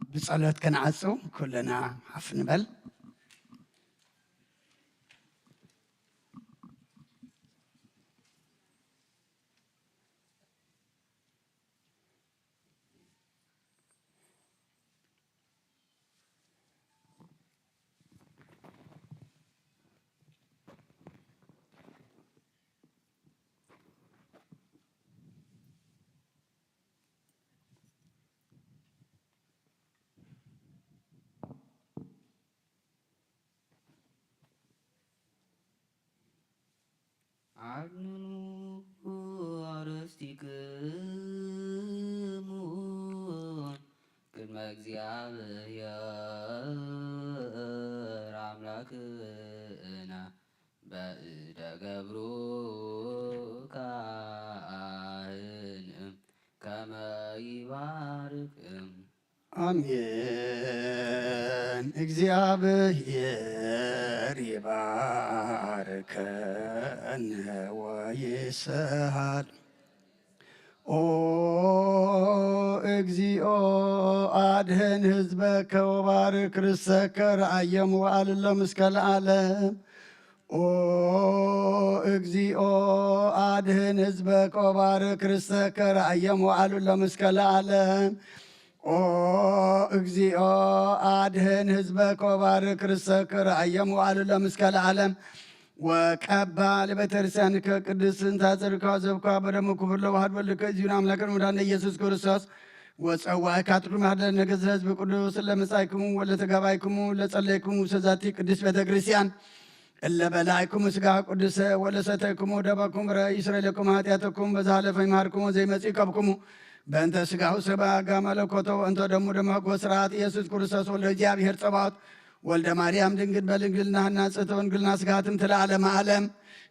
ብጸሎት ክንዓጹ ኩልና ሓፍ ንበል። ኣድንኑ ኣርእስቲክሙ ቅድመ እግዚኣብሔር ኣምላክና በእደ ገብሩ ካህን ከመ ይባርክ። ኣሜን። እግዚኣብሔር ይባርከን ወይስሐል። ኦ እግዚኦ አድህን ህዝበከ ወባርክ ርሰከ ረአየ መዋዕል እሎም እስከ ለዓለም። ኦ እግዚኦ አድህን ህዝበከ ወባርክ ርሰከ ረአየ መዋዕል እሎም እስከ ለዓለም። ኦ እግዚኦ አድህን ህዝበከ ወባርክ ርሰከ ረአየ መዋዕል እሎም እስከ ለዓለም። ወቀባ ለቤተክርስቲያንከ ቅድስት እንተ አጸድካ ዘብካ በደሙ ክቡር ለዋህድ ወልድከ እግዚእነ አምላክነ ወመድኃኒነ ኢየሱስ ክርስቶስ ወጸዋዕካ ትኩን ማህደር ነገሥት ህዝብ ቅዱስ ለመጻይክሙ ወለተጋባይክሙ ለጸለይክሙ ውስተ ዛቲ ቅድስት ቤተክርስቲያን እለ በላይክሙ ስጋ ቅዱሰ ወለሰተይክሙ ደመኩም ረይ ይስረይ ለኩም ኃጢአተኩም በዛለፈ ይምሃርክሙ ዘይመጽእ ይከብክሙ በእንተ ስጋሁ ሰባ ጋማ ለኮቶ እንተ ደሙ ደማጎ ስርዓት ኢየሱስ ክርስቶስ ወልደ እግዚኣብሔር ጸባኦት ወልደ ማርያም ድንግል በድንግልና ህናጽ እተ ወንግልና ስጋትም ትለዓለመ ዓለም።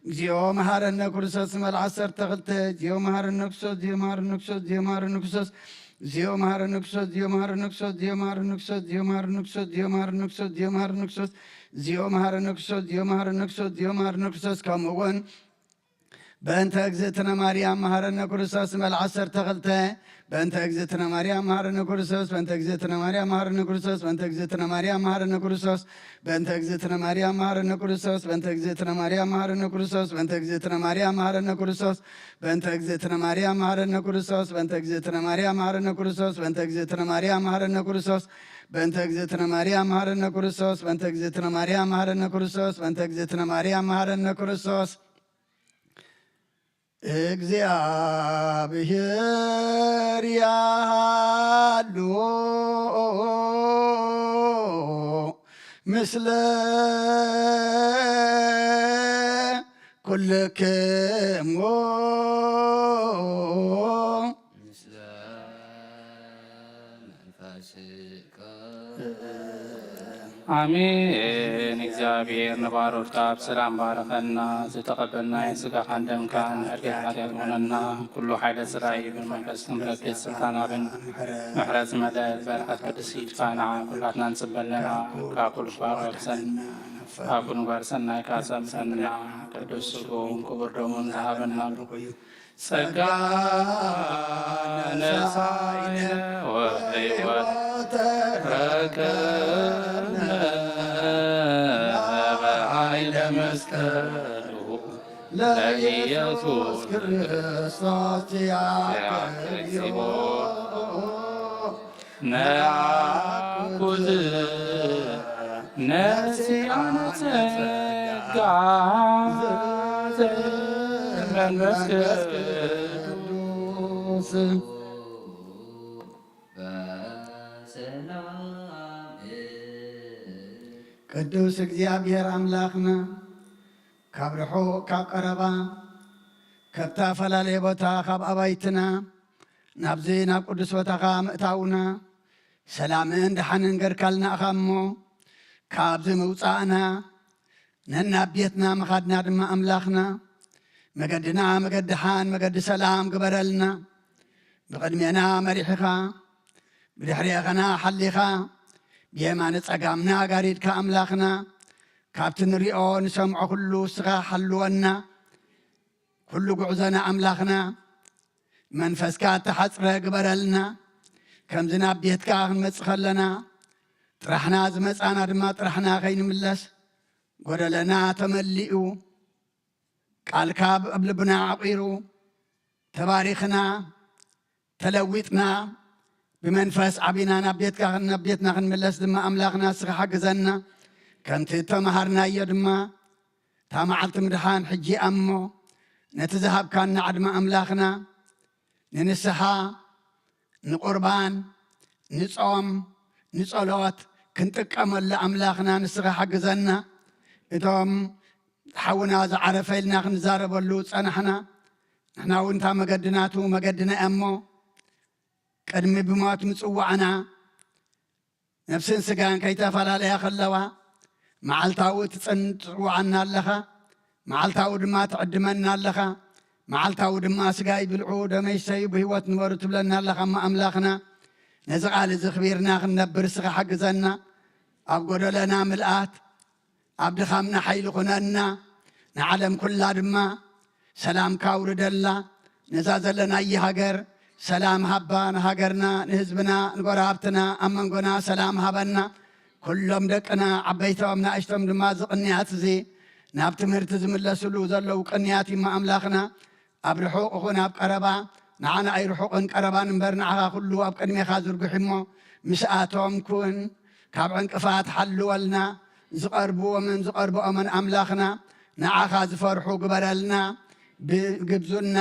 እግዚኦ መሐረነ ክርስቶስ መል ዓሰርተ ክልተ። እግዚኦ መሐረነ ክርስቶስ፣ እግዚኦ መሐረነ ክርስቶስ፣ እግዚኦ መሐረነ ክርስቶስ፣ እግዚኦ መሐረነ ክርስቶስ፣ እግዚኦ መሐረነ ክርስቶስ፣ እግዚኦ መሐረነ ክርስቶስ፣ እግዚኦ መሐረነ ክርስቶስ፣ እግዚኦ መሐረነ ክርስቶስ፣ እግዚኦ መሐረነ ክርስቶስ፣ እግዚኦ መሐረነ ክርስቶስ፣ እግዚኦ መሐረነ ክርስቶስ። ከምኡ እውን በእንተ እግዝእትነ ማርያም መሐረነ ክርስቶስ መል ዓሰርተ ክልተ። በእንተ እግዝእትነ ማርያም መሐረነ ክርስቶስ፣ በእንተ እግዝእትነ ማርያም መሐረነ ክርስቶስ፣ በእንተ እግዝእትነ ማርያም መሐረነ ክርስቶስ፣ በእንተ እግዝእትነ ማርያም መሐረነ ክርስቶስ፣ በእንተ እግዝእትነ ማርያም መሐረነ ክርስቶስ፣ በእንተ እግዝእትነ ማርያም መሐረነ ክርስቶስ፣ በእንተ እግዝእትነ ማርያም መሐረነ ክርስቶስ፣ በእንተ እግዝእትነ ማርያም መሐረነ ክርስቶስ፣ በእንተ እግዝእትነ ማርያም መሐረነ ክርስቶስ፣ በእንተ እግዝእትነ ማርያም መሐረነ ክርስቶስ፣ በእንተ እግዝእትነ ማርያም መሐረነ ክርስቶስ፣ በእንተ እግዝእትነ ማርያም መሐረነ ክርስቶስ። እግዚኣብሔር ያሃሉ ምስለ ኩልክሙ። ኣሜን። እግዚኣብሔር ንባሮትካ ብሰላም ባረኸና። ዝተቐበልናዮ ስጋኻን ደምካን ዕርገት ሓጢኣት ኾነና። ኩሉ ሓይለ ስራይ ብመንፈስ ትምረት ቤት ስልጣን ኣብን ምሕረት ዝመልአት በረኸት ቅድስቲ ኢድካ ንዓ ኩላትና ንጽበለና። ካብ ኩሉ ክፋ ቅርሰን ካብ ኩሉ ጋር ሰናይ ካሰምሰና። ቅዱስ ስጋውን ክቡር ደሙን ዝሃበና ብርኩ እዩ። ጸጋ ነሳኢነ ወሕይወት ረከብነ በኃይለ መስቀሉ ለኢየሱስ ክርስቶስ ቲያከ እግዚኦ። ነአኩት ነሲአነ ጸጋ ዘመንፈስ ቅዱስ። ቅዱስ እግዚኣብሔር ኣምላኽና፣ ካብ ርሑቕ ካብ ቀረባ፣ ካብ ተፈላለየ ቦታ፣ ካብ ኣባይትና ናብዚ ናብ ቅዱስ ቦታኻ ምእታውና፣ ሰላምን ደሓንን ገርካልና ኢኻ እሞ፣ ካብዚ ምውጻእና፣ ነናብ ቤትና ምኻድና ድማ ኣምላኽና፣ መገድና መገዲ ደሓን፣ መገዲ ሰላም ግበረልና። ብቕድሜና መሪሕኻ፣ ብድሕሬኸና ሓሊኻ፣ ብየማነ ጸጋምና ጋሪድካ ኣምላኽና፣ ካብቲ ንሪኦ ንሰምዖ ኩሉ እስኻ ሓልወና። ኩሉ ጉዕዞና ኣምላኽና፣ መንፈስካ እተሓጽረ ግበረልና። ከምዚ ናብ ቤትካ ክንመጽእ ከለና፣ ጥራሕና ዝመጻና ድማ ጥራሕና ከይንምለስ፣ ጎደለና ተመሊኡ፣ ቃልካ ኣብ ልብና ዓቂሩ፣ ተባሪኽና፣ ተለዊጥና፣ ብመንፈስ ዓቢና ናብ ቤትካ፣ ናብ ቤትና ክንምለስ ድማ ኣምላኽና ንስኻ ሓግዘና። ከምቲ እተመሃርናዮ ድማ፣ እታ መዓልቲ ምድሓን ሕጂ እያ እሞ፣ ነቲ ዝሃብካና ዕድመ ኣምላኽና፣ ንንስሓ፣ ንቁርባን፣ ንጾም፣ ንጸሎት ክንጥቀመሉ ኣምላኽና ንስኻ ሓግዘና። እቶም ሓውና ዝዓረፈ ኢልና ክንዛረበሉ ጸናሕና። ንሕና እውን እታ መገዲ ናቱ መገድና እያ እሞ፣ ቅድሚ ብሞት ምጽዋዕና፣ ነፍስን ስጋን ከይተፈላለያ ከለዋ፣ መዓልታዊ ትጽን-፣ ትጽውዓና ኣለኻ፣ መዓልታዊ ድማ ትዕድመና ኣለኻ፣ መዓልታዊ ድማ ስጋይ ብልዑ ደመይ ሰዩ ብህይወት ንበሩ ትብለና ኣለኻ። እሞ ኣምላኽና፣ ነዚ ቃል እዚ ኣኽቢርና ክንነብር እስኻ ሓግዘና። ኣብ ጎደለና ምልኣት፣ ኣብ ድኻምና ሓይሊ ኩነና፣ ንዓለም ኩላ ድማ ሰላምካ ኣውርደላ። ነዛ ዘለናያ ሃገር ሰላም ሃባ፣ ንሃገርና፣ ንህዝብና፣ ንጎረባብትና፣ ኣብ መንጎና ሰላም ሃበና። ኩሎም ደቅና፣ ዓበይቶም፣ ንኣሽቶም ድማ፣ እዚ ቅንያት እዚ ናብ ትምህርቲ ዝምለስሉ ዘለዉ ቅንያት እዩ እሞ ኣምላኽና፣ ኣብ ርሑቕ ይኹን ኣብ ቀረባ፣ ንዓና ኣይርሑቕን ቀረባን እምበር፣ ንዓኻ ኩሉ ኣብ ቅድሜኻ ዝርጉሕ እሞ፣ ምስኣቶም ኩን፣ ካብ ዕንቅፋት ሓልወልና። ዝቐርብዎምን ዝቐርብኦምን ኣምላኽና፣ ንዓኻ ዝፈርሑ ግበረልና። ብግብዙና፣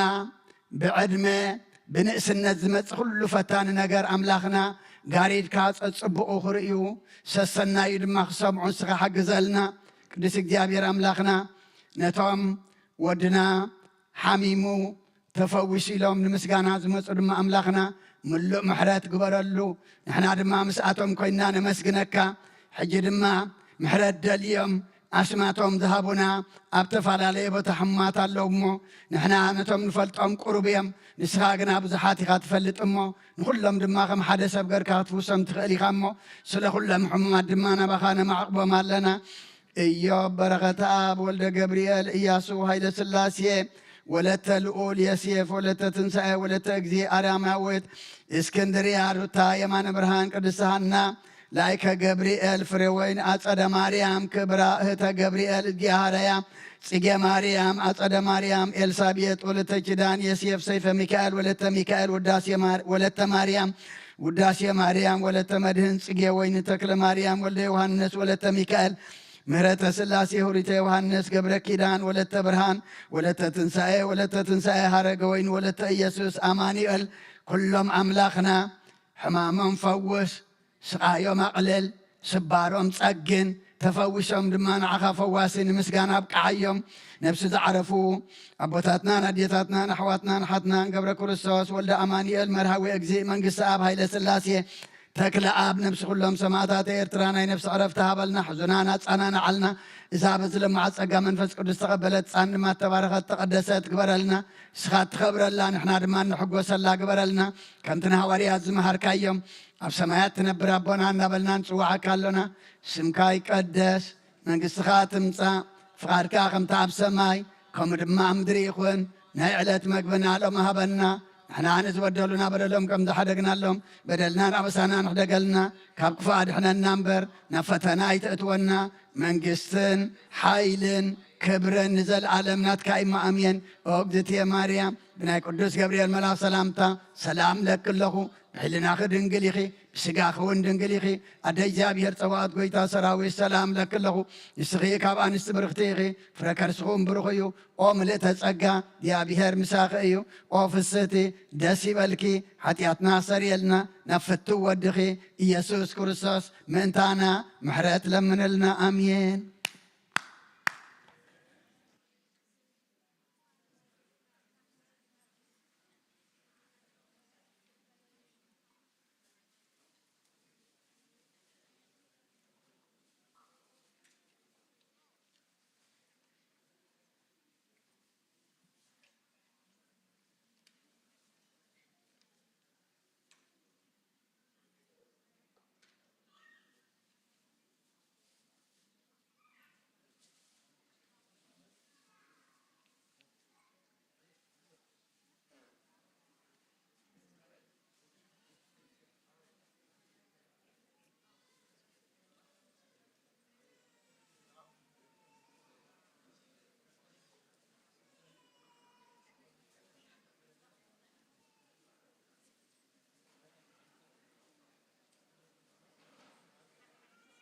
ብዕድመ፣ ብንእስነት ዝመጽእ ኩሉ ፈታኒ ነገር ኣምላኽና፣ ጋሪድካ ጸጽብቑ ክርእዩ፣ ሰሰናዩ ድማ ክሰምዑ ንስኻ ሓግዘልና። ቅዱስ እግዚኣብሔር ኣምላኽና፣ ነቶም ወድና ሓሚሙ ተፈዊሱ ኢሎም ንምስጋና ዝመጹ ድማ ኣምላኽና ምሉእ ምሕረት ግበረሉ። ንሕና ድማ ምስኣቶም ኮይንና ነመስግነካ። ሕጂ ድማ ምሕረት ደልዮም ኣስማቶም ዝሃቡና ኣብ ተፈላለየ ቦታ ሕሙማት ኣለዉ እሞ፣ ንሕና ነቶም ንፈልጦም ቁሩብ እዮም፣ ንስኻ ግና ብዙሓት ኢኻ ትፈልጥ እሞ፣ ንኹሎም ድማ ከም ሓደ ሰብ ገርካ ክትፍውሶም ትኽእል ኢኻ እሞ፣ ስለ ኩሎም ሕሙማት ድማ ናባኻ ነማዕቕቦም ኣለና። ኢዮብ በረኸተኣብ ወልደ ገብርኤል፣ ኢያሱ ሃይለ ስላሴ ወለተ ልኡል የሴፍ ወለተ ትንሳኤ ወለተ እግዚእ ኣርያማዊት እስክንድርያ ሩታ የማነ ብርሃን ቅድስት ሃና ላይከ ገብርኤል ፍሬወይን ኣጸደ ማርያም ክብራ እህተ ገብርኤል እጊሃረያ ጽጌ ማርያም ኣጸደ ማርያም ኤልሳቤጥ ወለተ ኪዳን የሴፍ ሰይፈ ሚካኤል ወለተ ሚካኤል ውዳሴ ማር-፣ ወለተ ማርያም ውዳሴ ማርያም ወለተ መድህን ጽጌ ወይኒ ተክለ ማርያም ወልደ ዮሃንስ ወለተ ሚካኤል ምህረተ ስላሴ ሁሪተ ዮሃንስ ገብረ ኪዳን ወለተ ብርሃን ወለተ ትንሳኤ ወለተ ትንሳኤ ሃረገ ወይኒ ወለተ ኢየሱስ ኣማኑኤል ኩሎም ኣምላኽና ሕማሞም ፈውስ፣ ስቓዮም ኣቕልል፣ ስባሮም ጸግን፣ ተፈዊሶም ድማ ንዓኻ ፈዋሲ ንምስጋና ኣብቅዓዮም። ነፍሲ ዝዓረፉ ኣቦታትናን ኣዴታትናን ኣሕዋትናን ሓትናን ገብረ ክርስቶስ ወልደ ኣማኑኤል መርሃዊ እግዚእ መንግስቲ ኣብ ሃይለ ስላሴ ተክለ ኣብ ነፍሲ ኩሎም ሰማእታት ኤርትራ ናይ ነፍሲ ዕረፍቲ ሃበልና፣ ሕዙናን ኣጻናንዓልና። እዛ በዚ ለማዓት ጸጋ መንፈስ ቅዱስ ተቐበለት ጻን ድማ ተባረኸት ተቐደሰት ግበረልና። ንስኻ ትኸብረላ፣ ንሕና ድማ ንሕጎሰላ ግበረልና። ከምቲ ንሃዋርያት ዝመሃርካዮም፣ ኣብ ሰማያት ትነብር ኣቦና እናበልና ንጽውዓካ ኣሎና። ስምካ ይቀደስ፣ መንግስትኻ ትምጻእ፣ ፍቓድካ ከምቲ ኣብ ሰማይ ከምኡ ድማ ኣብ ምድሪ ይኹን። ናይ ዕለት መግብና ሎም ሃበና። ንሕና ንዝበደሉና በደሎም ከም ዝሓደግናሎም፣ በደልናን ኣበሳናን ሕደገልና፣ ካብ ክፉእ ኣድሕነና እምበር ናብ ፈተና ኣይተእትወና። መንግስትን ሓይልን ክብርን ንዘለኣለም ናትካ እዩ። ኣሜን። ኦ እግዝእትየ ማርያም፣ ብናይ ቅዱስ ገብርኤል መልኣኽ ሰላምታ ሰላም ለኪ ኣለኹ። ብሕልናኺ ድንግል ኢኺ፣ ብስጋኺ እውን ድንግል ኢኺ። ኣደ እግዚኣብሔር ጸባኦት፣ ጎይታ ሰራዊት፣ ሰላም ለኪ ኣለኹ። ንስኺ ካብ ኣንስቲ ብርኽቲ ኢኺ፣ ፍረ ከርስኹም ብሩኽ እዩ። ኦ ምልእተ ጸጋ፣ እግዚኣብሔር ምሳኺ እዩ። ኦ ፍስህቲ፣ ደስ ይበልኪ፣ ሓጢኣትና ሰርየልና፣ ናብ ፍትው ወድኺ ኢየሱስ ክርስቶስ ምእንታና ምሕረት ለምንልና። ኣሜን።